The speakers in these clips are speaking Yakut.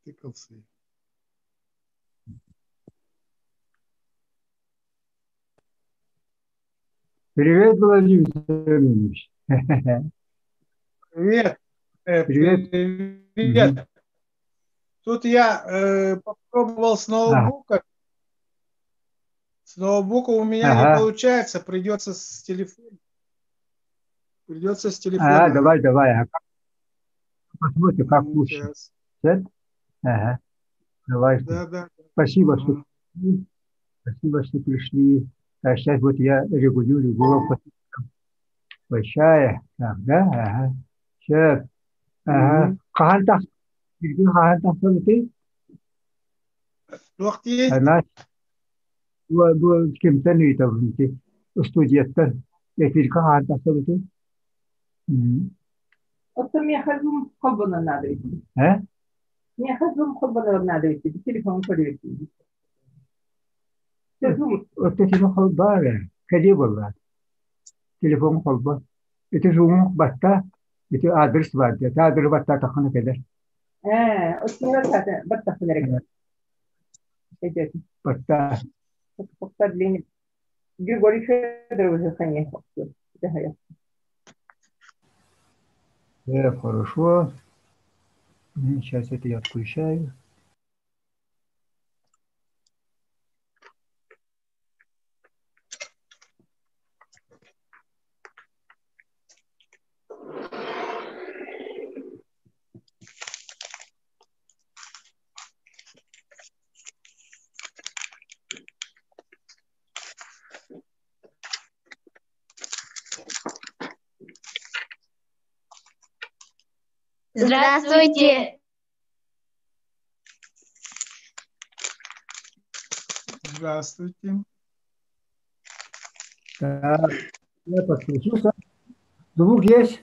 Тыкался. Привет, Владимир Семенович. Привет. Привет. Привет. Мгм. Тут я попробовал с ноутбука. С ноутбука у меня не получается, придется с телефона. Придется с телефона. А, давай, давай. А посмотрим, как лучше. Сейчас. Нет? Ага. Давай. Да, да. Спасибо, что пришли. Спасибо, что пришли. А сейчас вот я регулирую голову. Большая. Так, да? Ага. Сейчас. Ага. Хаһан тах? Хаһан тахсыбытый? Туох дии? Она бу кимтэн ыйытабын ити студияттан эфиргэ хаһан тахсыбытый? Оттон миэхэ Zoom холбонон наада эбит. Э? Миэхэ Zoom холбонор наада эбит. Телефон көрүөт. Zoom. Отто телефон холбаа эрэ. Кэлиэ буоллаат. Телефон холбо. Ити Zoom батта, ити адрес баар дии. Адрес баттаатаххына кэлэр. Ээ, оттон баттахпын эрэ. Батта. Григорий Федорович конечно. Хорошо. Сейчас это я отключаю. Здравствуйте. Здравствуйте. Так, я подключился. Звук есть?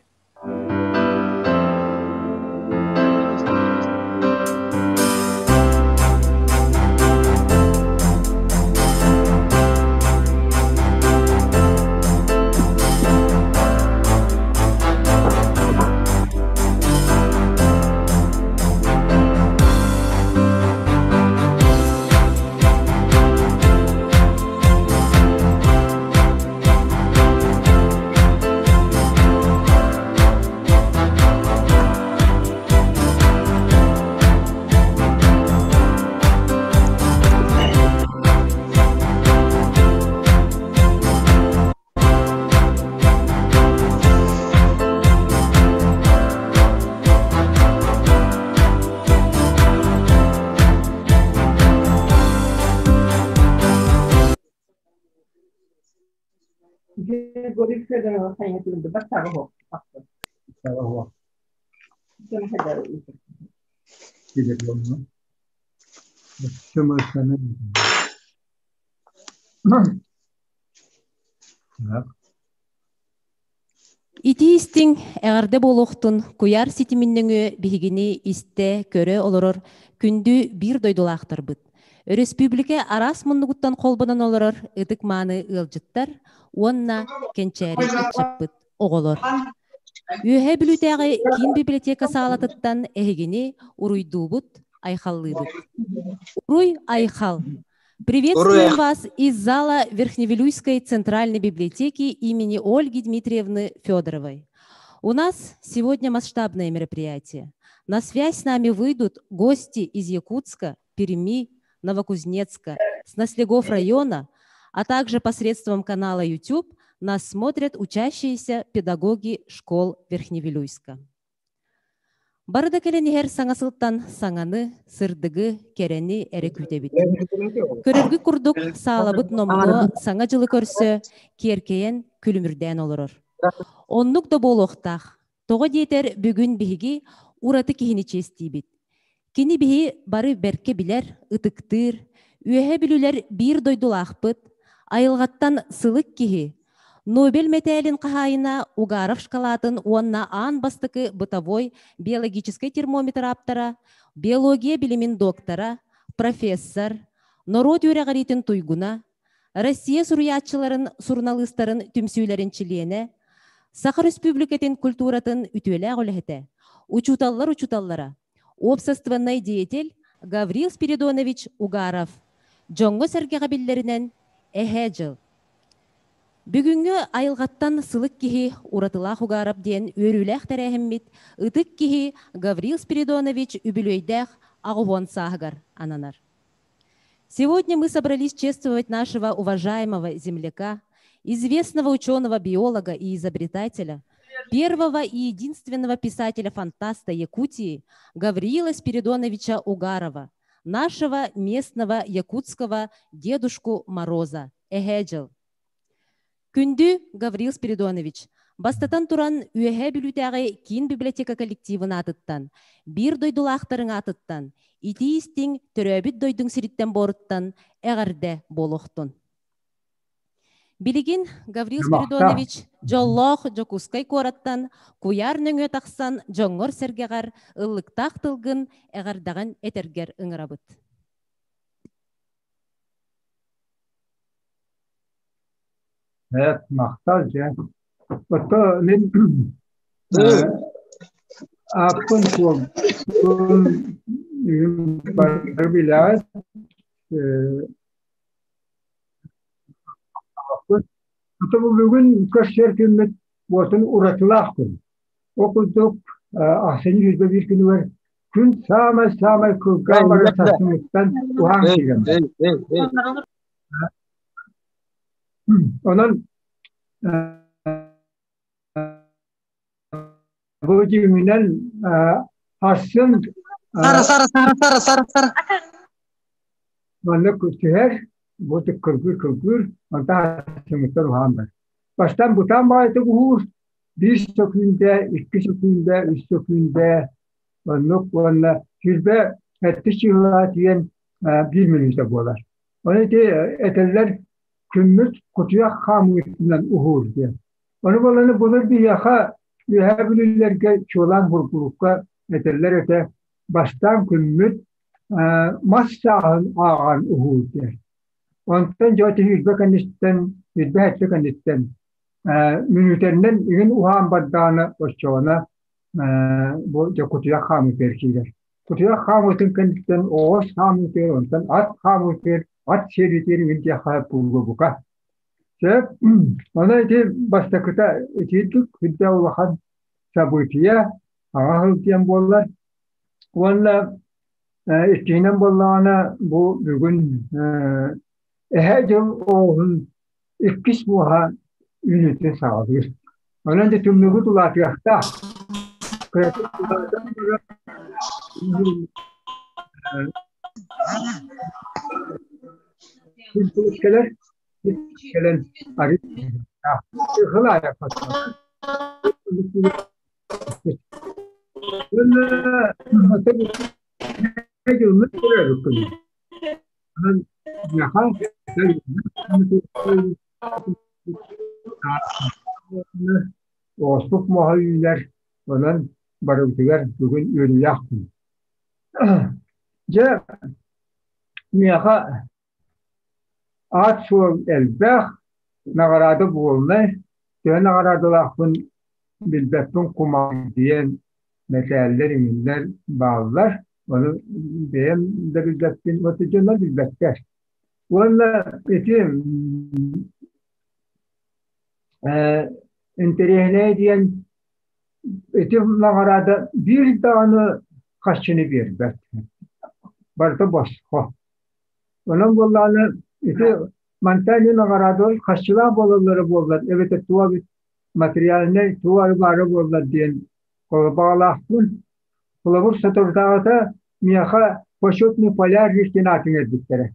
Григорий Федорович конечно, баттаҕа О. Так. Итии истиҥ эҕэрдэ буолуохтун куйаар ситимин нөҥүө биһигини истэ, көрө олорор күндү биир дойдулаахтарбыт. Өрөспүүбүлүкэ араас муннугуттан холбонон олорор ытык-мааны ыалдьыттар уонна кэнчээри ыччаппыт оҕолор. Үөһээ Бүлүүтээҕи киин библиотека саалатыттан эһигини уруйдуубут, айхаллыыбыт. Уруй айхал! Приветствуем вас из зала Верхневилюйской центральной библиотеки имени Ольги Дмитриевны Федоровой. У нас сегодня масштабное мероприятие. На связь с нами выйдут гости из Якутска, Перми, Новокузнецка, с Наслегов района, а также посредством канала YouTube нас смотрят учащиеся педагоги школ Верхневилюйска. Бары да кэлэн иһэр саҥа сылтан саҥаны, сырдыгы, кэрэни эрэ күүтэбит. Көрөргүт курдук саалабыт номнуо саҥа дьылы көрсө киэркэйэн, күлүмүрдээн олорор. Оннук да буолуохтаах. Тоҕо диэтэр бүгүн биһиги ураты киһини чиэстиибит. Кини биһи бары бэркэ билэр, ытыктыыр, Үөһээ Бүлүүлэр биир дойдулаахпыт, айылҕаттан сылык киһи, Нобель мэтээлин хаһаайына Угаров шкалатын уонна аан бастакы бытовой биологическай термометр ааптара, биология билимин доктора, профессор, норуот үөрэҕириитин туйгуна, Россия суруйааччыларын суруналыыстарын түмсүүлэрин чилиэнэ, Саха Республикатын культуратын үтүөлээх үлэһитэ, учууталлар учууталлара, уопсастыбаннай деятель Гаврил Спиридонович Угаров, дьоҥҥо-сэргэҕэ биллэринэн Эһээ Дьыл. Бүгүҥҥү айылҕаттан сылык киһи уратылаах Угаров диэн үөрүүлээх тэрээһиммит ытык киһи Гаврил Спиридонович үбүлүөйдээх 80 сааһыгар ананар. Сегодня мы собрались чествовать нашего уважаемого земляка, известного ученого-биолога и изобретателя, первого и единственного писателя-фантаста Якутии Гавриила Спиридоновича Угарова, нашего местного якутского дедушку Мороза, Эһээ Дьыл. Күндү Гаврил Спиридонович, бастатан туран Үөһээ Бүлүүтээҕи киин библиотека коллективын аатыттан, биир дойдулаахтарыҥ аатыттан, итии-истиҥ төрөөбүт дойдуҥ сириттэн буоруттан эҕэрдэ буолуохтун. Билигин Гаврил Спиридонович дьоллоох Дьокуускай куораттан куйаар нөҥүө тахсан дьоҥҥор-сэргэҕэр ыллыктаах тылгын эҕэрдэҕин этэргэр ыҥырабыт. Эт, махтал дьэ. Ото мин ааппын суолбун бары билэҕит. Ото бу бүгүн көрсөр күммүт уотун уратылаах күн. Ол курдук ахсынньы 21 күнүгэр күн саамай-саамай кылгаа барар сарсыҥҥыттан уһаан киирэн. Онон бу дьиҥинэн сарсын Сара, сара, сара, сара, сара, сара. Манна түһэр, бу кыргыр кыргыр, онтон сарсыҥҥыттан уһаан бар. Бастаан бутаан баҕайытык уһуур, биир сөкүүндэ, икки сөкүүндэ, үс сөкүүндэ, оннук уонна сүүрбэ сэттис чыһылаа тиийэн биир мүнүүтэ буолар. Ону ити этэллэр күммүт кутуйах хаамыытынан уһуур диэн. Ону буоланы былыр биһиэхэ Үөһээ Бүлүүлэргэ чуолаан бургурукка этэллэр этэ бастаан күммүт мас сааһын ааҕан уһуур диэн. Онтон дьэ ити үрбэ кэнниттэн, үрбэ сэттэ кэнниттэн мүнүүтэннэн игин уһаан бардаҕына оччоҕуна бу дьэ кутуйах хаамыытыгар киирэр. Кутуйах хаамыытын кэнниттэн оҕус хаамыытыгар, онтон ат хаамыытыгар, ат сиэлиитигэр игин диэххэ бука. Сөп. Онон ити бастакыта итиирдик үрдэ улахан событие аҕа сыл диэн буоллар. Уонна иккиһинэн буоллаҕына бу бүгүн Эһээ Дьыл оҕуһун иккис муоһа үүнүүтүн саҕалыыр. Онон дьэ түмнүгүт улаатыахтаах. Кыратык улаатан баран кэлэр кэлэн арыы Ооспук моһо үүнэр, онон барыбытыгар бүгүн үөрүүлээх күн. Дьэ, миэхэ аат-суол элбэх, наҕараада буолунай, төһө наҕараадалаахпын билбэппин кумаҕы диэн мэтээллэр, иҥиннэр бааллар. Ону бэйэм да билбэппин, вот дьоннор билбэттэр. Уонна ити интэриэһинэй диэн ити наҕараада биир даҕаны харчыны биэрбэт. Барыта босхо. Онон буоллаҕына ити мантан наҕараада харчылаах буолаллара буоллар эбэтэр туох эбит материальнай туох эрэ баара буоллар диэн баҕалаахпын. Холобур, соторутааҕыта миэхэ почетный полярник диэн аатын иҥэрбиттэрэ.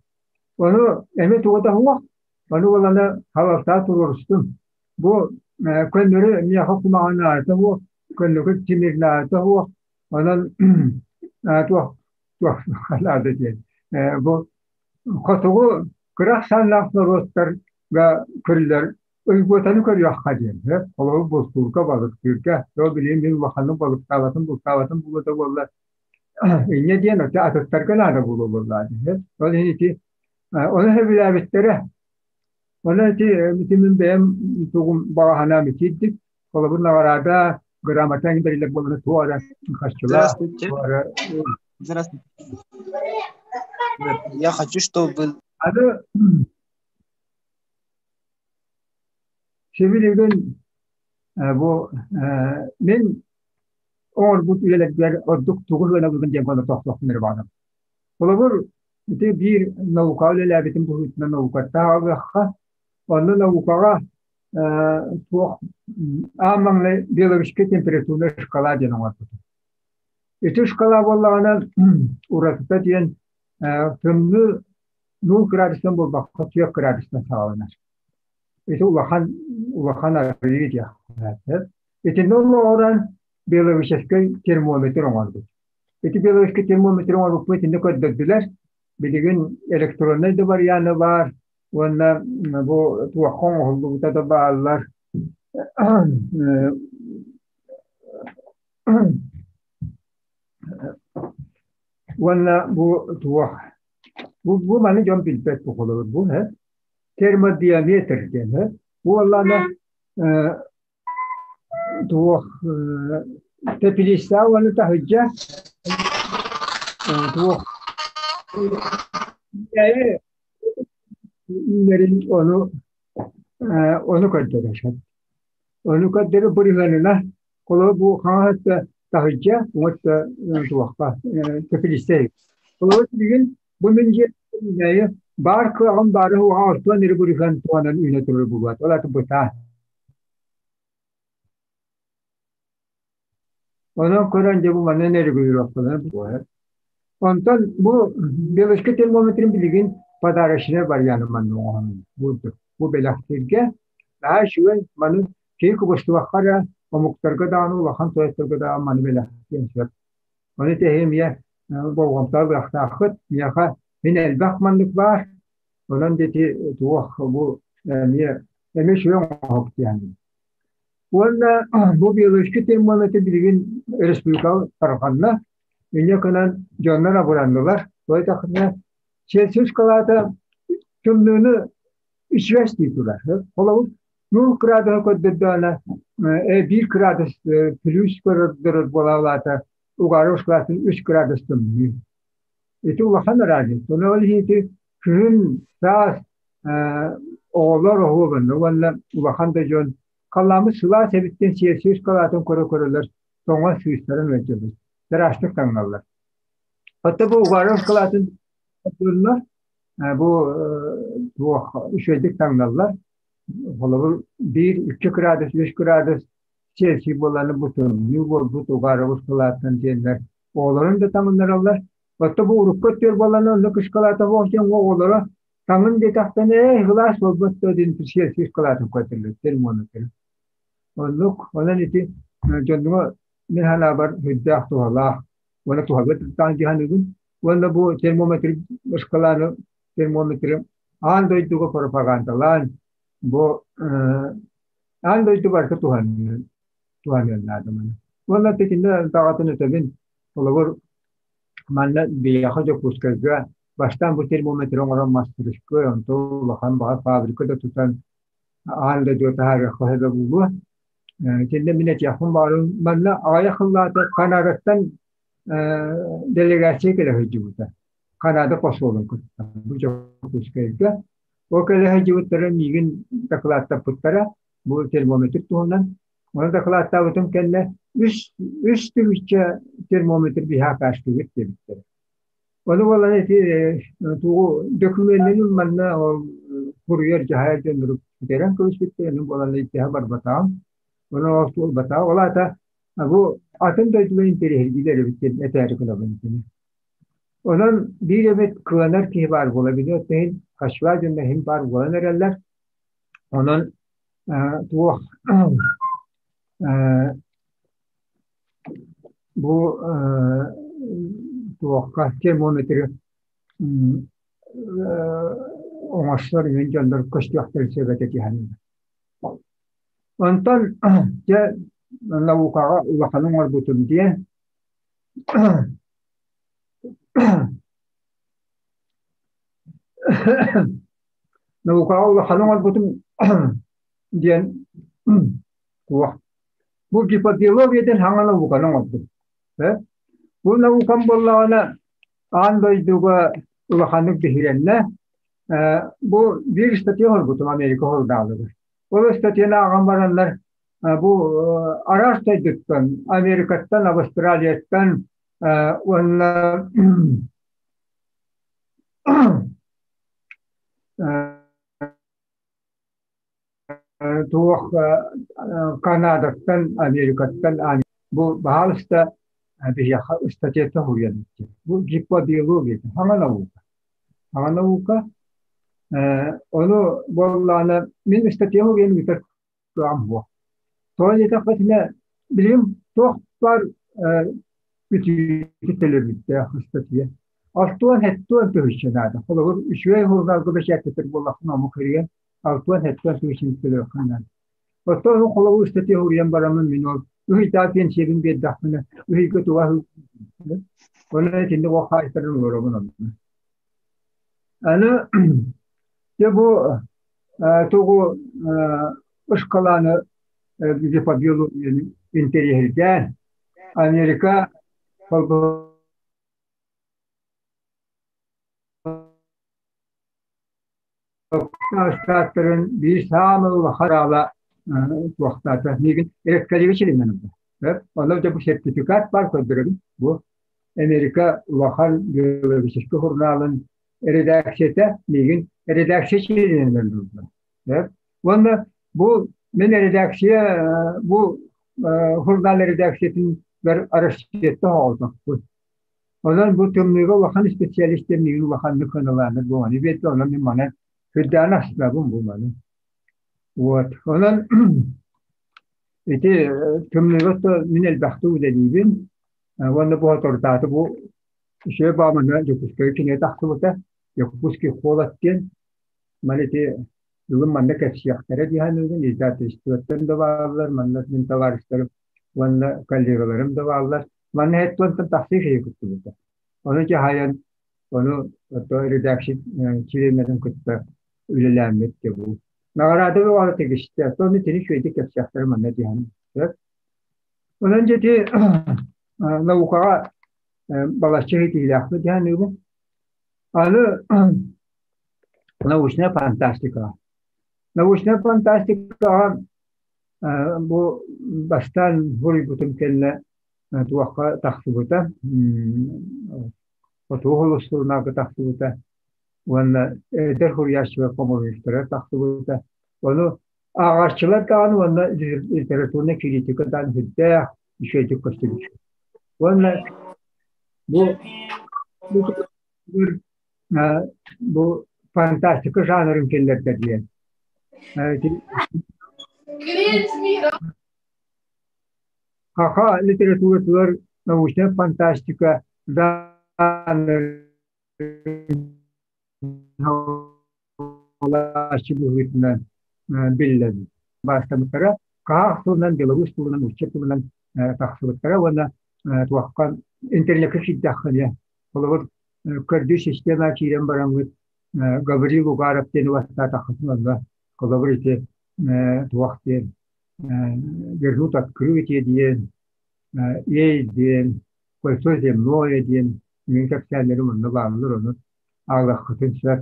Ону эмиэ туга да суох, ону буоллаҕына халалтаа туруорустум. Бу көннөрү миэхэ кумаҕынаата суох, көннөрү тимирнаата суох, онон туох туох наада диэн. Бу хотугу кыра ахсааннаах норуоттарга көрүллэр Уйгуотаны көрүөххэ диэн, холобур, бултуурга, балыктыырга, ол билигин мин улаханнык балыктаабатым, бултаабатым буолуо буолла. Инньэ диэн оччо атыттарга наада буолуо буоллаа диэн. Ол иһин ити ону сөбүлээбиттэрэ. Ону ити ити мин бэйэм тугум баҕа санаам итиирдик. Холобур, наҕараада Грамота бэриллэр буолана туора хаччылаах, Здравствуйте. туора Здравствуйте. Я хочу, чтобы Аны сибилигин бу мин оҥорбут үлэлэрбэр ордук тугу гынабын диэн коно тохтохпун эрэ баҕарабын. Холобур, ити биир наука үлэлээбитим быһыытынан наукаттаах онно наукаҕа туох аан маҥнай биологическай температурная шкала диэн оҥорбутум. Ити шкала буоллаҕына уратыта диэн тымныы 0 градустан буолбакка 4 градустан саҕаланар. Ити улахан улахан арыйыы диэххэ. Итиннэ олоҕуран биологическай термометр оҥорбут. Ити биологическай термометр оҥорбуппут итиннэ көрдөрдүлэр. Билигин электроннай да вариана баар уонна бу туохха оҥоһуллубута да бааллар. Уонна бу туох бу маны дьон билбэт бу холобур бу термодиаметр диэн бу уоллаана туох тэпилииссэ уонна таһырдьа туох үүнэрин ону ону көрдөрөр. Ону көрдөрөр бырыһыанына холобур бу хаҥас өттө таһырдьа, уҥа өттө туохха тэпилииссэ. Холобур билигин бу мин дьиэ үүнээйи баар кыаҕым баары уоҕа ортуон эрэ бырыһыан туһанан үүнэ турар буолуо. Ол аата бытаан. Онон көрөн дьэ бу манан регулировкаланар буолар. Онтон бу белочка термометрин билигин подарочнай варианы манна оҥоһон бурдук. Бу бэлэхтииргэ наһаа үчүгэй маны киһи кыбыстыбакка эрэ омуктарга даҕаны улахан тойотторго даҕаны маны бэлэхтиэн сөп. Ону тэһи эмиэ болҕомто ылыахтааххыт. Миэхэ мин элбэх маннык баар. Онон дети туох бу эмиэ эмиэ үчүгэй оҥоһук диэн. Уонна бу биологическай термометр билигин республикаҕа тарҕанна. Инньэ гынан дьоннор абыраннылар. Тоҕо Цельсий шкалата тымныыны ичигэс дии турар. Холобур, 0 градуһу көрдөрдөҕүнэ, 1 градус плюс көрдөрөр буолаалаата, угаров шкалатын 3 градус тымныы. Ити улахан разница. Ону ол иһин ити күһүн, саас оҕолор оһуобанна уонна улахан да дьон халлааммыт сылаас эбиттэн сиэрсиир шкалатын көрө-көрөлөр тоҥон сыыстаран ыалдьабыт. Ыраастык таҥналлар. Оттон бу угаров шкалатын дьоннор бу туох үчүгэйдик таҥналлар. Холобур, 1-2 градус, 3 градус Цельсий буоланы бу тымныы буолбут угаров шкалаттан диэннэр оҕолорун да таҥыннараллар. Оттон бу урукку өттүгэр буоллаҕына онно кышкалаата буох диэн оҕолоро таҥын диэтэхтэринэ ээ кылаас буолбат дуо диэн сиэрсии кылаатын көрдөрөллөр термометры. Оннук онон ити дьоннуга мин санаабар сүрдээх туһалаах уонна туһалыыр дьаһаныгын уонна бу термометр шкаланы термометры аан дойдуга пропагандалаан бу аан дойду барыта туһаныан туһаныан наада маны. Уонна итиннэ даҕатын өтөбүн холобур манна биһиэхэ Дьокуускайга бастаан бу термометры оҥорон мастарыскыай, онтон улахан баҕар фабрика да тутан аан дойдуга таһаарыахха сөбө буолуо. Итиннэ мин этиэхпин баҕарабын, манна аҕыйах сыллаата Канадаттан делегация кэлэ сылдьыбыта. Канада посолун кытта бу Дьокуускайга. Ол кэлэ сылдьыбыттара миигин дакылааттаппыттара бу термометр туһунан. Ону дакылааттаабытым кэннэ үс тыһыынча термометр биһиэхэ аастыбыт диэбиттэрэ. Ону буолан ити тугу дөкүмүөннэрин манна ол куруйар дьаһайар дьоннору бүтэрэн кэбиспиттэр, ону буолан итиһэ барбатаҕым. Ону ол туолбатаҕа. Ол аата бу атын дойдулар интэриэһиргиилэр эбит диэн этээри гынабын итини. Онон биир эмит кыанар киһи баар буола били оттон хачва дьонно иһин баар буолан эрэллэр. Онон туох бу туохха термометры оҥостор үһүн дьоннор көстүөхтэрин сөп этэ дии Онтон дьэ наукаҕа улаханы оҥорбутум диэн наукаҕа улаханы оҥорбутум диэн туох Бу гипобиология диэн саҥа науканы оҥордум. Бу наукам буоллаҕына аан дойдуга улаханнык биһирэннэ. Бу биир статья оҥорбутум Америка сурунаалыгар. Ол статьяны ааҕан бараннар бу араас дойдуттан, Америкаттан, Австралияттан уонна туох Канадаттан, Америкаттан бу баһаалыста биһиэхэ ыстатыйата суруйан Бу гипобиология, саҥа наука. Саҥа наука. Ону буоллаҕына мин ыстатыйам суруйан ыытар кыаҕым суох. Тоҕо диэтэххитинэ, билигин туох баар бүтүүтэ төлөбүрдээх ыстатыйа. Алтуон һэттуон тыһыынча наада. Холобур, үчүгэй сурунаалга бэчээттэтэр буоллаххына омук эрийэн алтуон һэттуон тыһыынчаны төлүөххүн наада. Оттон ол холобур ыстатыйа суруйан бараммын мин ол үһүйдаах пенсиябын биэрдэхпинэ, үһүйгэ туга Онон итинник ол хаайтаран олоробун онно. Аны дьэ бу тугу ышкалааны гипобиологияны интэриэһиргээн Америка Штаттарын биир саамай улахан аала туохтаата миигин редколлега чилиннэн ылла. Онно дьэ бу сертификат баар көрдөрөбүн. Бу Америка улахан биологическай журналын редакцията миигин редакция чилинэн ылла. Уонна бу мин редакция бу журнал редакциятын Россияттан оҕолотохпун. Онон бу тымныыга улахан специалистар миигин улаханнык сыаналааннар буолан биэрдэ, онон мин манан сүрдээҕин астынабын бу маны. Вот. Онон ити тымныыга мин элбэхтик үлэлиибин уонна бу соторутааты бу үчүгэй баамана Дьокуускайга кинигэ тахсыбыта Якутский холод диэн маны ити бүгүн манна кэпсиэхтэрэ дии саныыбын издательствоттан да бааллар манна мин товарищтарым уонна коллегаларым да бааллар Манна һэттуонтан тахсыы киһи кыттыбыта. Ону дьаһайан, ону редакция чилиэннэрин кытта үлэлээммит дьэ бу. Наҕараада бөҕө тигистэ. Ону итини үчүгэйдик кэпсиэхтэрэ манна диэн. Онон дьэ ити наукаҕа балачча ситиһиилээхпит диэн Аны научная фантастика. Научная фантастикаҕа бу бастаан суруйбутум кэннэ туохха тахсыбыта, Хотугу Холус сурунаалга тахсыбыта уонна эдэр суруйааччылар хомуруйуктара тахсыбыта. Ону ааҕааччылар даҕаны уонна литературнай критика даҕаны сүрдээх үчүгэйдик көстүбүт. Уонна бу бу фантастика жанрын киллэрдэ диэн. Саха литературатыгар научнай фантастика жанрын быһыытынан биллэбит. Бастамыттара хаах тылынан, беларусь тылынан, нуучча тылынан тахсыбыттара уонна туохха интернеккэ киирдэххинэ, холобур, көрдүү система киирэн бараҥҥыт Гаврил Угаров диэн убастаатаххытын онно холобур ити туох диэн вернут открытие диэн, ей диэн, кольцо земное диэн мин кэпсээннэрим онно бааллар, ону аалаххытын сөп.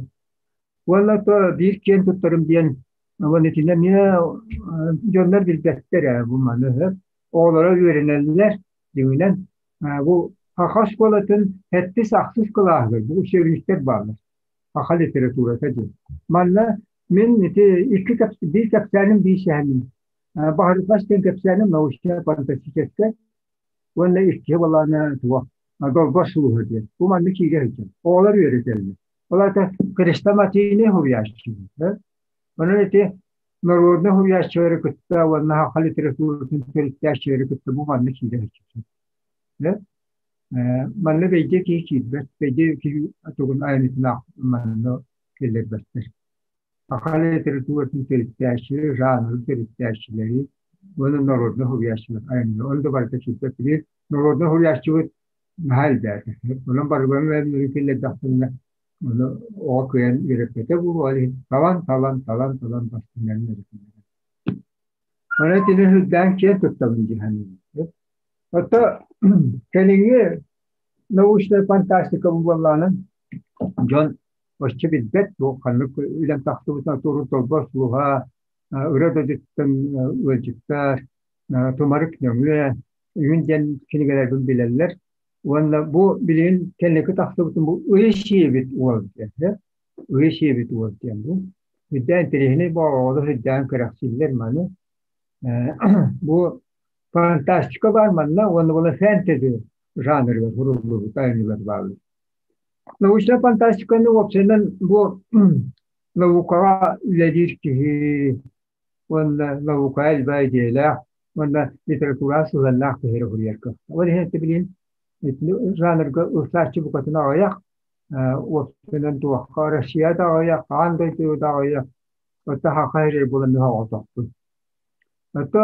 Уонна то биир киэн туттарым диэн уонна итиннэ эмиэ дьоннор билбэттэр ээ бу маны оҕолоро үөрэнэллэр дьиҥинэн бу саха оскуолатын сэттис ахсыс кылааһыгар бу учебниктар бааллар саха литературата диэн манна мин ити икки биир кэпсээним биир сэһэним Баһырҕас диэн кэпсээним научнай фантастическай уонна иккиһэ буоллаҕына туох Долбор сулуһа диэн бу маннык киирэ сылдьар оҕолор үөрэтэллэр ол аата хрестоматийнай суруйааччы онон ити народнай суруйааччылары кытта уонна саха литературатын төрүттээччилэри кытта бу маннык киирэ сылдьар манна бэйдиэ киһи киирбэт бэйдиэ киһи тугун айанытынаах манна киллэрбэттэр саха литературатын төрүттээччилэри жанрын төрүттээччилэри уонна народнай суруйааччылар айаннар ону да барыта киирбэт били народнай суруйааччыбыт наһаа элбээтэ онон барыларын киллэрдэхпинэ ону оҕо кыайан үөрэппэтэ буолуо талан талан талан талан бастыҥнарын эрэ. Онон итини сүрдээн киэн туттабын дии саныыбын. Оттон кэлиҥҥи научнай фантастика буоллаҕына дьон оччо билбэт бу ханнык үлэм тахсыбытынан туоруур толбос луһа ыра дойдуттан ыалдьыттар тумарык нөҥүө үһүн диэн кинигэлэрбин билэллэр уонна бу билигин кэнники тахсыбытым бу ый сиэбит уол диэн ый сиэбит уол диэн бу үрдээн интэриэһинэй оҕолор үрдээн кэрэхсииллэр маны бу фантастика баар манна уонна була фэнтези жанрыгар суруллубут айымньылар бааллар. Научнай фантастиканы уопсайынан бу наукаҕа үлэлиир киһи уонна наука элбэх идиэйэлээх уонна литератураҕа сыһыаннаах киһи эрэ суруйар кыахтаах. Ол иһин билигин жанрга ылсааччы букатын аҕыйах, уопсайынан туохха Россия да аҕыйах, аан дойду да аҕыйах, оттон саха сирэ буолан оҕотохпун. Ото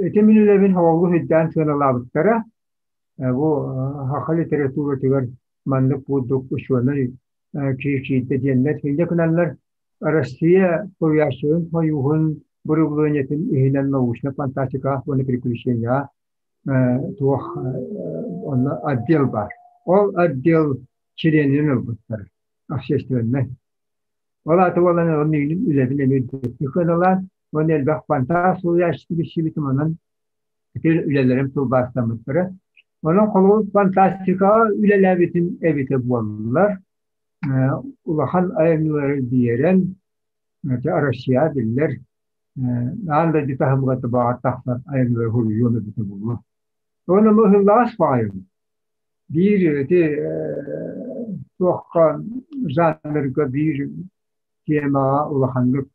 ити мин үлэбин оҕолуу сылдьан сыаналаабыттара. Бу саха литературатыгар маннык курдук учуонай киирсиитэ диэннэр инньэ гынаннар Россия суруйааччыларын сойууһун бырабылыанньатын иһинэн научнай фантастика уонна приключения туох онно отдел баар. Ол отдел чилиэнин ылбыттар общественнай. Ол аата буолан миигин үлэбин эмиэ үрдүктүк сыаналаан уонна элбэх фантаст суруйааччы билсибитим онон ити үлэлэрим тылбаастаммыттара. Онон холобур фантастикаҕа үлэлээбитим эбитэ буоллар улахан айымньылары биэрэн Россия биллэр аан дойду таһымыгар табаҕар тахсар айымньылары суруйуом эбитэ буолуо. Уонна быһыллаҕас баҕайым. Биир ити туохха жанрга биир темаҕа улаханнык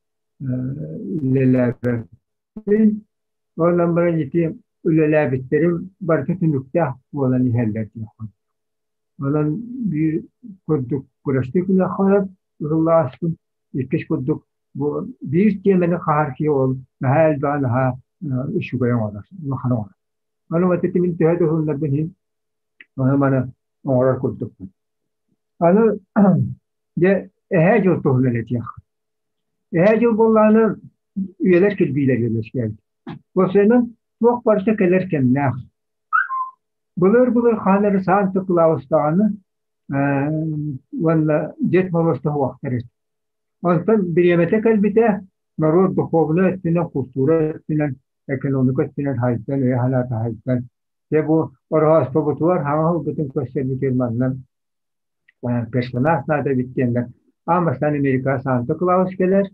үлэлээбэппин. Онон баран ити үлэлээбиттэрим барыта түмүктээх буолан иһэллэр диэххэ. Онон биир курдук күрэстик үлэххэ ыһыллааспын, иккис курдук бу биир тиэмэни хаһар киһи ол наһаа элбэҕи наһаа үчүгэй оҥорор, улахан оҥорор. Ону ити мин төһө да уһуннарбын иһин ону-маны оҥорор курдукпун. Аны дьэ эһээ дьыл туһунан этиэх. Эһээ дьыл буоллаҕына үйэлэр кирбиилэр үөскээбит. Уопсайынан туох барыта кэлэр кэмнээх. Былыр-былыр хаан эрэ Санта Клаус даҕаны уонна Дед Мороз туһуохтар этэ. Онтон бириэмэтэ кэлбитэ норуот духуобунай өттүнэн, култуура өттүнэн, экономика өттүнэн хайдан, өйө-санаата хайдан Дьэ бу Ороһооспобутугар хаҥа ылбытын көрсөрбүтүгэр манна персонаж наада эбит диэннэр аан бастаан Америкаҕа Санта Клаус кэлэр,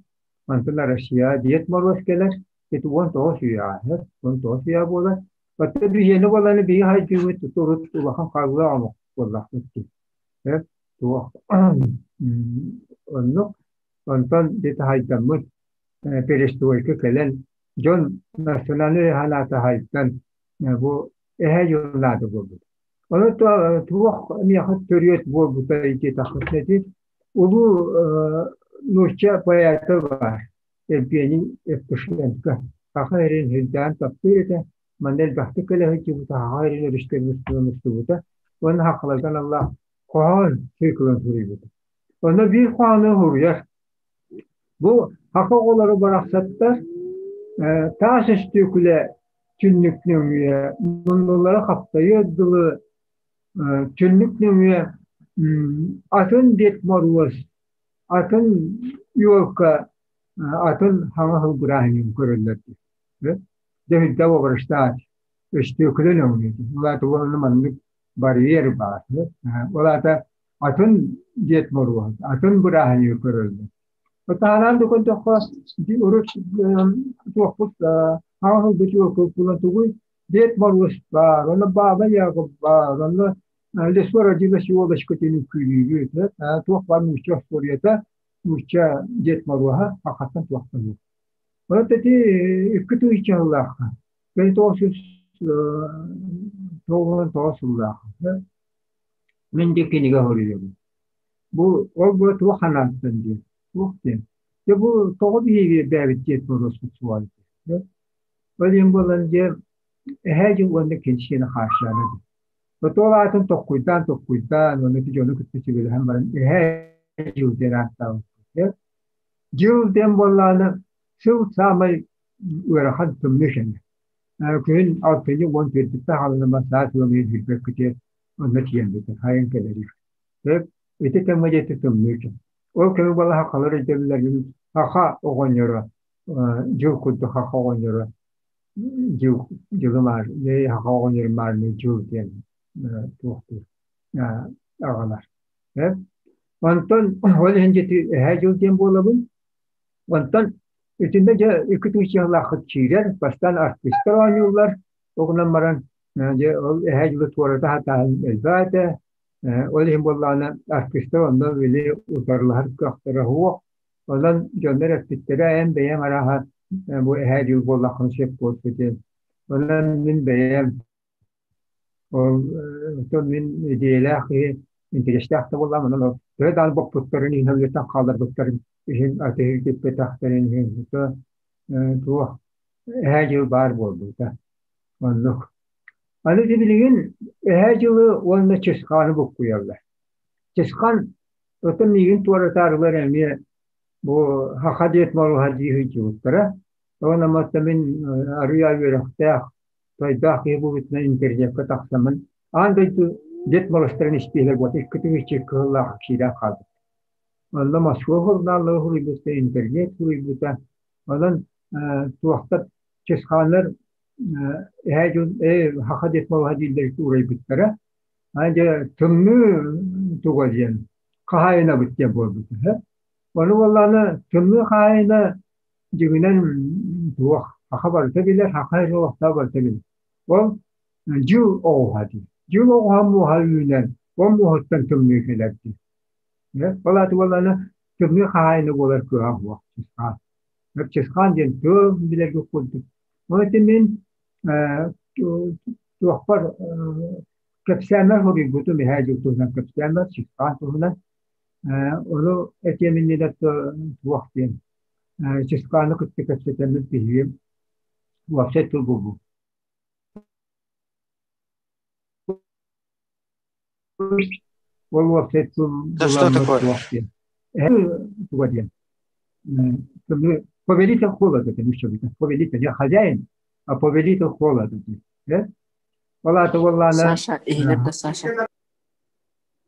онтон Россияҕа Дед Мороз кэлэр, ити 19 үйэҕэ, 19 үйэ буолар. Оттон биһиэнэ буолан биһи хайдыыбыт урут улахан хааллаах омук буоллахпыт дии. Туох оннук онтон дьэ таһайдаммыт перестройка кэлэн дьон национальнай санаата хайдан бу эһэ дьыллаата буолбут. Ону туох миэхэ төрүөт буолбута диэтэххитинэ ити улуу нуучча поэта баар Евгений Евтушенко саха сирин сирдээн таптыыр этэ, манна элбэхтик кэлэ сылдьыбыта, саха сирин өрүскэ мустубута уонна сахаларга аналлаах хоһоон циклын суруйбута. Онно биир хоһоону суруйар. Бу саха оҕолоро барахсаттар таас өстүөкүлэ түннүк нөҥүө муннулара хаптайыар дылы түннүк нөҥүө атын Дед Моруос, атын елка, атын хаҥа сыл бырааһынньыгын көрөллөр дии. Дьэ үрдэ обрастаат өстүөкүлэ нөҥүө. Ол аата уонна маннык барьер баар. Ол аата атын Дед Моруос, атын бырааһынньыгы көрөллөр. Таһараан да көрдөххө, урут туохпут хаҥас ылбыт булан тугуй Дед Моруос баар, онно Баба Яга баар, онно Лесной родилась елочка диэн үҥкүүлүүбүт, туох баар нуучча остуоруйата, нуучча Дед Моруоһа хахаттан туохтан буолар. Онон ити икки тыһыынча сыллаахха, 1999 сыллаахха мин де кинигэ суруйабын. Бу ол бу туох санааттан диэн, туох диэн. Дьэ бу тоҕо биһиги бэйэбит диэн боруоспут суоҕай диэн. Ол иһин буолан дьэ эһээ дьыл уонна кэнсиэни хааччаана дии. Отуол аатын токкуйдаан токкуйдаан уонна ити дьону кытта сүбэлэһэн баран эһээ дьыл диэн ааттаабыппыт. Дьыл диэн буоллаҕына сыл саамай Ыарахан тымныы кэмэ. Күһүн алтынньы 14-үттэ хаалынама саас ыам ыйын сүүрбэккитигэр онно тиийэн бүтэр, хайан кэлэрий. Ити кэмҥэ диэки тымныы кэм. Ол кэми балаһа халар өйдөбүллэрин саха оҕонньоро, дьыл курдук саха оҕонньоро дьыл дьылы маар саха оҕонньорун маарыныы дьыл диэн туохтуур аҕалар. Онтон ол иһин дьити эһээ дьыл диэн буолабын. Онтон итиннэ дьэ икки тыһыынчалааххыт киирэр, бастаан артыыстар оонньууллар, ол гынан баран дьэ ол эһээ дьылы туората сатааһын элбээтэ. Ол иһин буоллаҕына артыыстар онно били утарылаһар кыахтара суох. Онон дьоннор эппиттэрэ эн бэйэҥ арааһа бу эһээ дьыл буоллаххына сөп буолсу диэн. Онон мин бэйэм ол оттон мин идиэйэлээх киһи интэриэстээх да буоллаҕым, онон ол төһө даҕаны боппуттарын иһин, өлүөттэн хаалларбыттарын иһин атыыһыт иһин туох эһээ дьыл баар буолбута. Оннук. Аны ити билигин эһээ дьылы уонна Чысхааны буккуйаллар. Чысхан оттон миигин туоратаарылар эмиэ бу Саха диэт моруоһа дии сылдьыбыттара. Уонна мантан мин арыый үөрэхтээх Тойдоох киһи быһыытынан интернеккэ тахсаммын, аан дойду Дед Морозтарын испииһэгэр буолта икки тыһыынча кыһыллаах киирэн хаалбыт. Онно Москва сурунааллара суруйбута, интернет суруйбута. Онон туохтар чысхааннар эһээ дьон саха Дед Мороһа дииллэр уурайбыттара. Аны дьэ тымныы туга диэн хаһаайынабыт диэн буолбута. Ону буоллаҕына тымныы хаһаайына дьиҥинэн туох саха барыта билэр, саха эрэ олохтоох барыта билэр. Ол дьыл оҕуһа дии. Дьыл оҕуһа муоһа үүнэн, ол муоһуттан тымныы кэлэр дии. Ол аата буоллаҕына тымныы хаһаайына буолар кыаҕа суох Чысхаан. Чысхаан диэн тыл билэргэ курдук. Ол ити мин туохпар кэпсээммэр суруйбутум эһээ дьыл туһунан кэпсээммэр Чысхаан туһунан. Ону этиэм иннинэ туох диэн Чысхааны кытта кэпсэтэммит биһиги уопсай тыл булбуппут. Ол уопсай тыл Да что буламмыт такое? туох диэн. Туга диэн. Повелитель холода диэн үчүгэй. Повелитель, я хозяин, а повелитель холода диэн. Ол аата буоллаҕына Саша, иһилэр да Саша.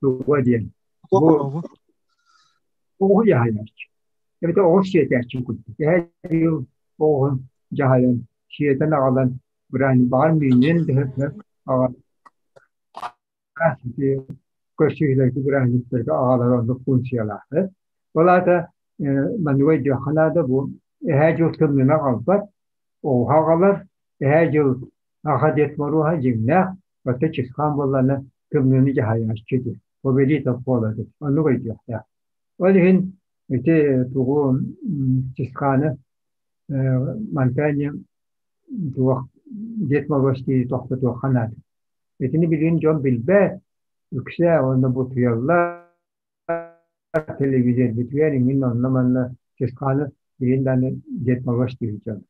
туга диэн. Бу оҕу дьаһайааччы. Эбэтэр оҕус сиэтээччи курдук. Эһээ оҕуһун дьаһайан, сиэтэн аҕалан, быраанньыбаҕар миинньэн дөһөппө аҕалан көрсүһүүлэргэ бырааһынньыктарга аҕалар оннук функциялаах. Ол аата манныгы өйдүөххэ наада бу эһээ дьыл тымныыны аҕалбат, оҕуһу аҕалар, эһээ дьыл аҕа Дед Моруоһа дьиҥнээх, оттон Чысхаан буоллаҕына тымныыны дьаһайааччы диэн, повелитель холода оннук өйдүөхтээх. Ол иһин ити тугу Чысхааны Монтанья туох Дед Мороз дии тохтотуохха наада. Итини билигин дьон билбэт, үксэ уонна бутуйаллар, телевизорбүтүгэр иҥин онно-манна Чысхааны билигин даҕаны Дед Мороз диир дьон.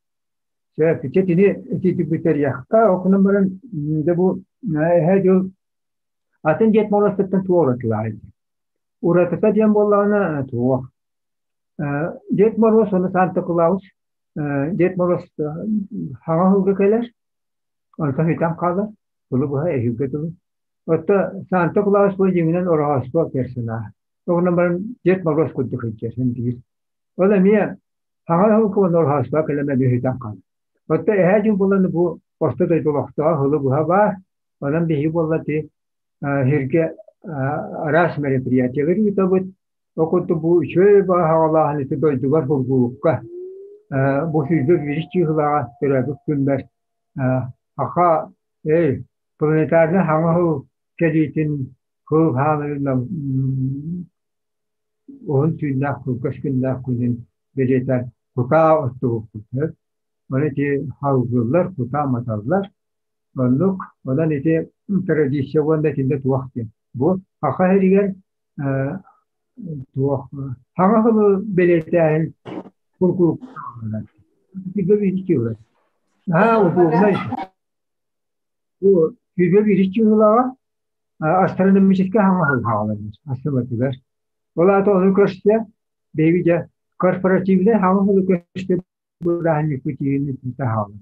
Сөп, ити итини ититик бүтэриэххэ, ол гынан баран дьэ бу эһээ дьыл атын Дед Морозтартан туох уратылааҕый? Уратыта диэн буоллаҕына туох? Дед Мороз уонна Санта Клаус Дед Мороз хаҥа ыһылга кэлэр, онтон сүтэн хаалар, сылы быһа эһиилгэ дылы. Оттон Санта Клаус бу дьиҥинэн Ороһооспо персонаһа. Ол гынан баран Дед Мороз курдук сылдьар син биир. Ол эмиэ хаҥа ыһылга уонна Ороһооспо кэлэн эмиэ сүтэн хаалар. Оттон эһээ дьыл буолан бу орто дойду олохтоох ыһылы быһа баар. Онон биһиги буолла ити сиргэ араас мероприятиелары ыытабыт. Ол курдук бу үчүгэй баҕалааһын ити дойдубар Бургуукка бу 21 чыыһылаҕа төрөөбүт күммэр саха планетарнай хаҥа сыл кэлиитин кыл хаамырынан уһун түүннээх кылгас күннээх күнүн бэлиэтээн кутаа оттубуппут. Ону ити халгыыллар, кутаа маталлар. Оннук, онон ити традиция уонна итиннэ туох диэн. Бу саха сиригэр туох саҥа сылы бэлиэтээһин куркурук Наһаа удобнай. Бу 21 чыһылаҕа астрономическай саҥа сыл хааланар Ол аата ону көрсө биһиги дьэ корпоративнай саҥа сылы көрсө. Бырааһынньыкпыт иһин таһаалын.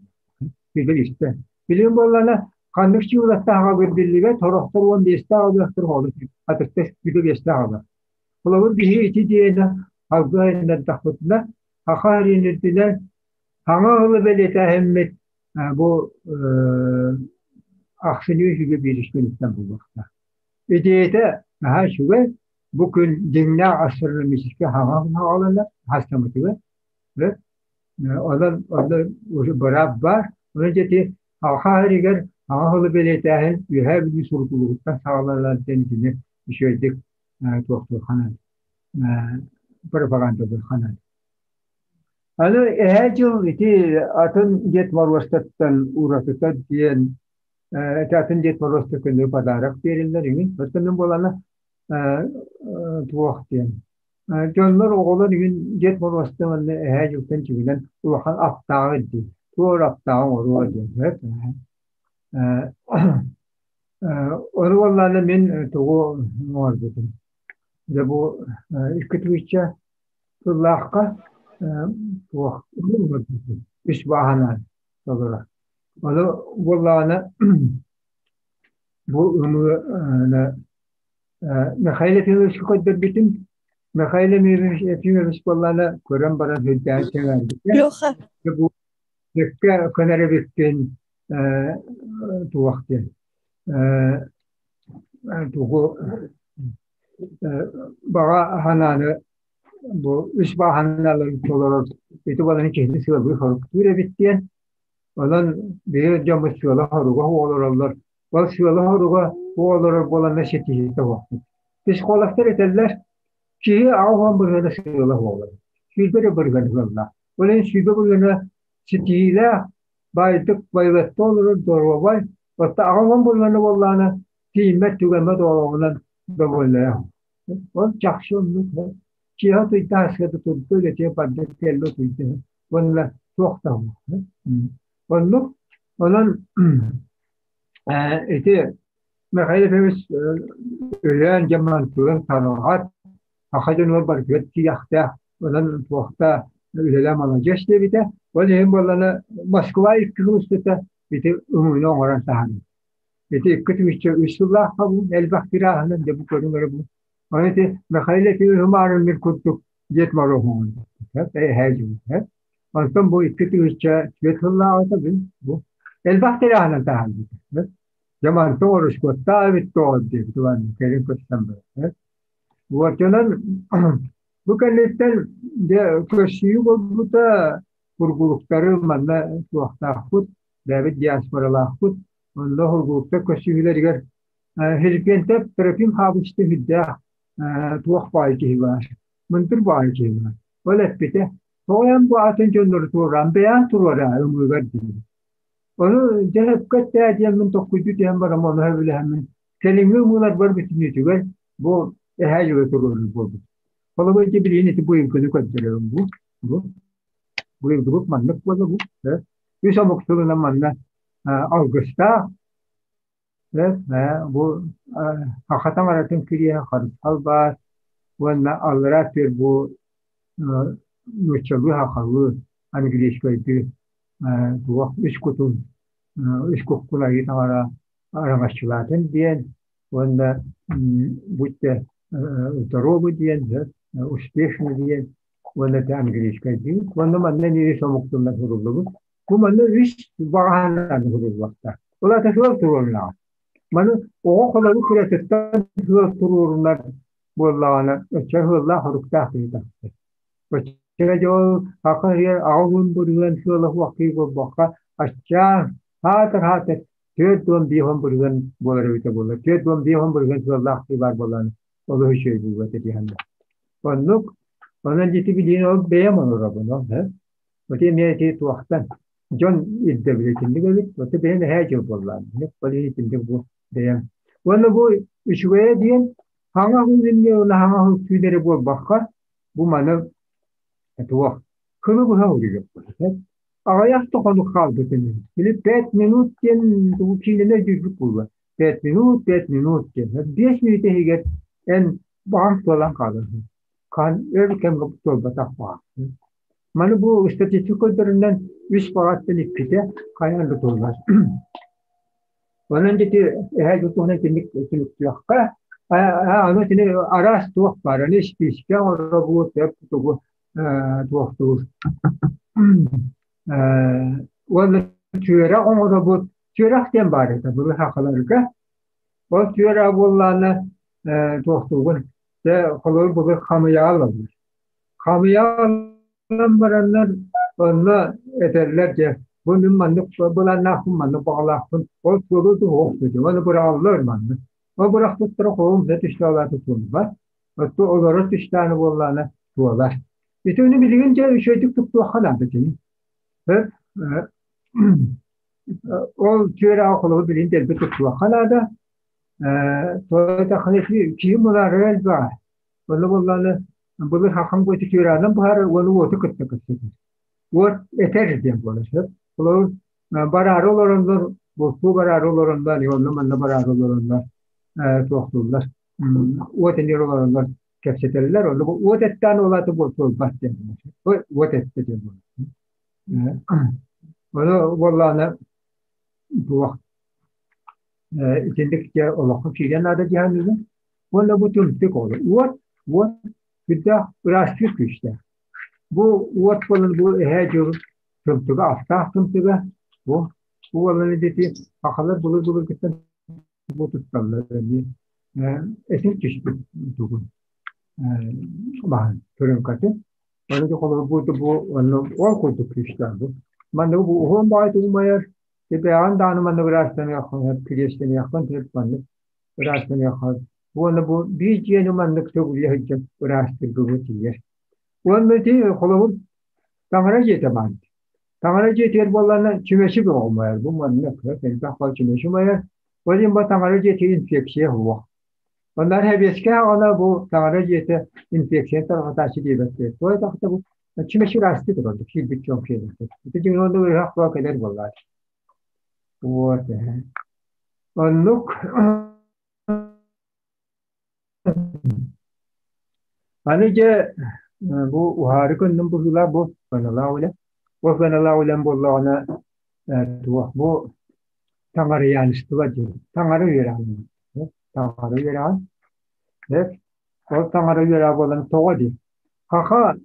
Билбэл истэ. Билин буоллана ханнык чуулаттааҕа биллибэт, сорохтор 15-тээх алыахтар оҕолор атыттар бүтэ биэстээх алар. Холобур биһи ити диэни алгыы айаннардахпытына, саха эринирдинэн саҥа ыалы бэлиэтээһиммит бу ахсынньы үһүгэ биирис күнүттэн буолуохтаах. Идеята наһаа үчүгэй. Бу күн дьиҥнээх астрономическай хаҥа хаҕаланар, хастамытыгар. Онон онно уже быраап баар. Онон дьэ ити Алха иһигэр аҕа сылы бэлиэтээһин Үөһээ Бүлүү сурутуулугуттан саҕаланар диэн итини үчүгэйдик туохтуохха пропагандалыахха наада. Аны эһээ дьыл ити атын Дед Моруостаттан уратыта диэн ити атын Дед Моруоста көннөрү подарок биэрэллэр иҥин. Оттон мин буолана туох диэн Дьоннор оҕолор үһүн Дед Моруоста уонна Эһээ Дьылтан дьиҥинэн улахан аптааҕы ирдиир. Туора аптааҕы оҥоруо диэн сөп. Ону буоллаҕына мин тугу оҥорбутум. Дьэ бу икки тыһыынча сыллаахха туох үс бааһынан толоро. Ону буоллаҕына бу ымыы Михаил Ефимовичка көрдөрбүтүм. Михаил Ефимович буоллаҕына көрөн баран сүрдээх сэҥээрбитэ. Леха. Бу сөпкө көнөр эбиккин туох диэн тугу баҕа санааны бу үс баҕа санааларын толорор ити буолан киһини сыалыы соруктуур эбит диэн. Онон биһиги дьоммут сыала-соруга олороллор. Ол сыала-соруга олорор буоланна ситиһиитэ суохпут. Психологтар этэллэр, киһи 80 бырыһыана сыала буолар. 20 эрэ бырыһыан сыаллаах. Ол иһин 20 бырыһыана ситиһиилээх, баайдык байылыатта олорор доруобай, оттон 80 бырыһыана буоллаҕына тиийиммэт түгэммэт олоҕунан довольная. Ол чахчы оннук. Киэһэ утуйда сыата турда үлэтигэр барда кэллэ утуйда уонна туох да Оннук. Онон ити Михаил Ефимович өлөөн дьамантыгын тараҕат саха дьонугар барытыгар тиийэхтээх, онон туохта үлэлээн маладьыас диэбитэ. Ол иһин буоллана Москва икки сыл устата ити ымыыны оҥорон таһаарбыт. Ити 2 3 сыллаахха бу элбэх тирааһынан дьэ бу көрүҥ эрэ бу. Ону ити Михаил Ефимович Ымаарыммыт курдук Дед Мороз оҥорбут. Эһээ Онтон бу 2004 сыллааҕыта бу бу элбэх тирээһинэн таһаарбыт. Дьэ мантан ороскуоттаах эбит тоҕо диэбит уонна кэлин көстөн барар. Уотунан бу кэнниттэн дьэ көрсүһүү буолбута кургулуктары манна суохтаахпыт, бэйэбит диаспоралаахпыт. Онно кургулуктар көрсүһүүлэригэр Филиппиэнтэ Трофим Хабычты сүрдээх туох баай киһи баар, мындыр баай киһи баар. Ол эппитэ, тоҕо бу атын дьоннору туораан бэйэҥ туруораа ымыыгар диир. Ону дьэ сөпкө эттээ диэммин толкуйдуу түһэн баран ону сөбүлэһэммин кэлиҥҥи ымыыларбар бүтүннүүтүгэр бу эһээ дьылы туруорар буолбут. Холобур ити билигин ити быйылгыны көрдөрөбүн бу. Бу быйылгыбыт маннык буола бу. Үс омук тылынан манна алгыстаах Бу саха таҥаратын кириэһэ харысхал баар уонна аллараа өттүгэр бу нууччалыы сахалыы английскайдыы туох үс кутун үс куккун айыы таҥара араҥаччылаатын диэн уонна будьте здоровы диэн успешны диэн уонна ити английскайдыы уонна манна эмиэ үс омук тылынан суруллубут. Бу манна үс баҕаһынан уһулуллуохтаах. Ол аата сыал туруоруннаҕа. Маны оҕо холобур кыратыттан сыал туруорунар буоллаҕына, оччо сыаллаах соруктаах киһи тахсар. Оччо дьол аха иһэр 80 бырыһыан сыала суох киһи буолбакка, аччаан, хаатар-хаатар 45 бырыһыан буолар эбитэ буоллар. 45 бырыһыан сыаллаах киһи баар буоллаҕына, олус үчүгэй буолуо этэ диэххэ. Оннук, онон ити билигин ол бэйэм оҥоробун ол, Ити эмиэ ити туохтан дьон ирдэбилэ итинник эбит, оттон бэйэм эһээ дьыл буоллаҕым. Ол иһин итинник бу бэйэм. Уонна бу үчүгэйэ диэн хаҥа инньэ уонна хаҥа түүнэри буолбакка, бу маны туох кылы быһа уруйуохпут. Аҕыйах да хонук хаалбыт ини. Били 5 минут диэн тугу киинэни өйдүүрбүт буолла. 5 минут, 5 минут диэн. 5 мүнүүтэ иһигэр эн баҕаҥ туолан хаалар. Хаан өр кэмҥэ туолбатах баҕа. Маны бу статистика көрдөрүнэн үс баҕаттан иккитэ хайаан да туолар. Онон ити эһээ туһунан итинник түмүктүөххэ. Аны итини араас туох баар, аны испиискэ оҥоробут, тугу туохтуур. Уонна түөрэх оҥоробут. Түөрэх диэн баар этэ былыр сахаларга. Ол түөрэх буоллаҕына туохтуугун дьэ холобур былыр хамыйаҕа ылаллар. Хамыйаҕа бараннар онно этэллэр дьэ бу мин маннык былааннаахпын, маннык баҕалаахпын, ол суолу туһуох дии, ону быраҕаллар маннык. Ол бырахпыттара холум да түстэ туолбат. Отту олорор түстээнэ буоллаҕына туолар. Итини билигин дьэ үчүгэйдик туттуохха наада кини. Ол түөрэх холобур билигин дэлби туттуохха наада. Туойдаххына киһи мунаарара элбэҕэ. Онно буоллаҕына былыр хаххан буойта түөрэҕинэн быһаарар уонна уоту кытта кэпсэтэр. Уот этэр диэн буолар сөп. Холобур бараары олороннор, бултуу бараары олороннор, онно-манна бараары олороннор туохтууллар. Уот эмиэ олороннор кэпсэтэллэр. Онно уот эттээн уолааты буолбат диэн буолар. Уот эттэ диэн буолар. Ону буоллаҕына туох итинник дьэ олоххо киириэн наада дии саныыбын. Уонна бу түмтүк олор. Уот, уот сүрдээх ыраастыыр күүстээх. Бу уот буолан бу эһээ дьыл тымтыга, астаах тымтыга бу бу буолан ити сахалар былыр-былыргыттан бу тутталлар эмиэ этин түспүт тугун баһын төрөҥкөтүн. Ону холобур бу бу онно ол курдук күүстээх бу. Манна бу уһун баҕайы тугумайар Типээҕин даҕаны маннык ыраастаныаххын сөп, кириэстэниэххин сөп маннык ыраастаныаххын. Уонна бу биир дьиэни маннык төгүллэ сылдьан ыраастыырга бу тиийэр. Уонна ити холобур таҥара дьиэтэ баар. Таҥара дьиэтигэр буоллаҕына чүмэчи бөҕө умайар. Бу маннык элбэх бал чүмэчи умайар. Ол иһин бу таҥара дьиэтигэр инфекция суох. Онно сэбиэскэй аҕана бу таҥара дьиэтэ инфекцияны тарҕатааччы диэбэттэр. Тоҕо диэтэххэ бу чүмэчи ыраастыы турар, киирбит дьон киирбит. Ити дьиҥ онно ыарыһах буола кэлэр буоллаҕа. Вот Оннук Аны дьэ бу уһаары көннүм быһыылаах бу сыаналаах үлэ. Ол сыаналаах үлэм буоллаҕына туох бу таҥарыйааныстыба диэн таҥара үөрэҕин таҥара үөрэҕин ол таҥара үөрэҕэ буолан тоҕо диэн хаха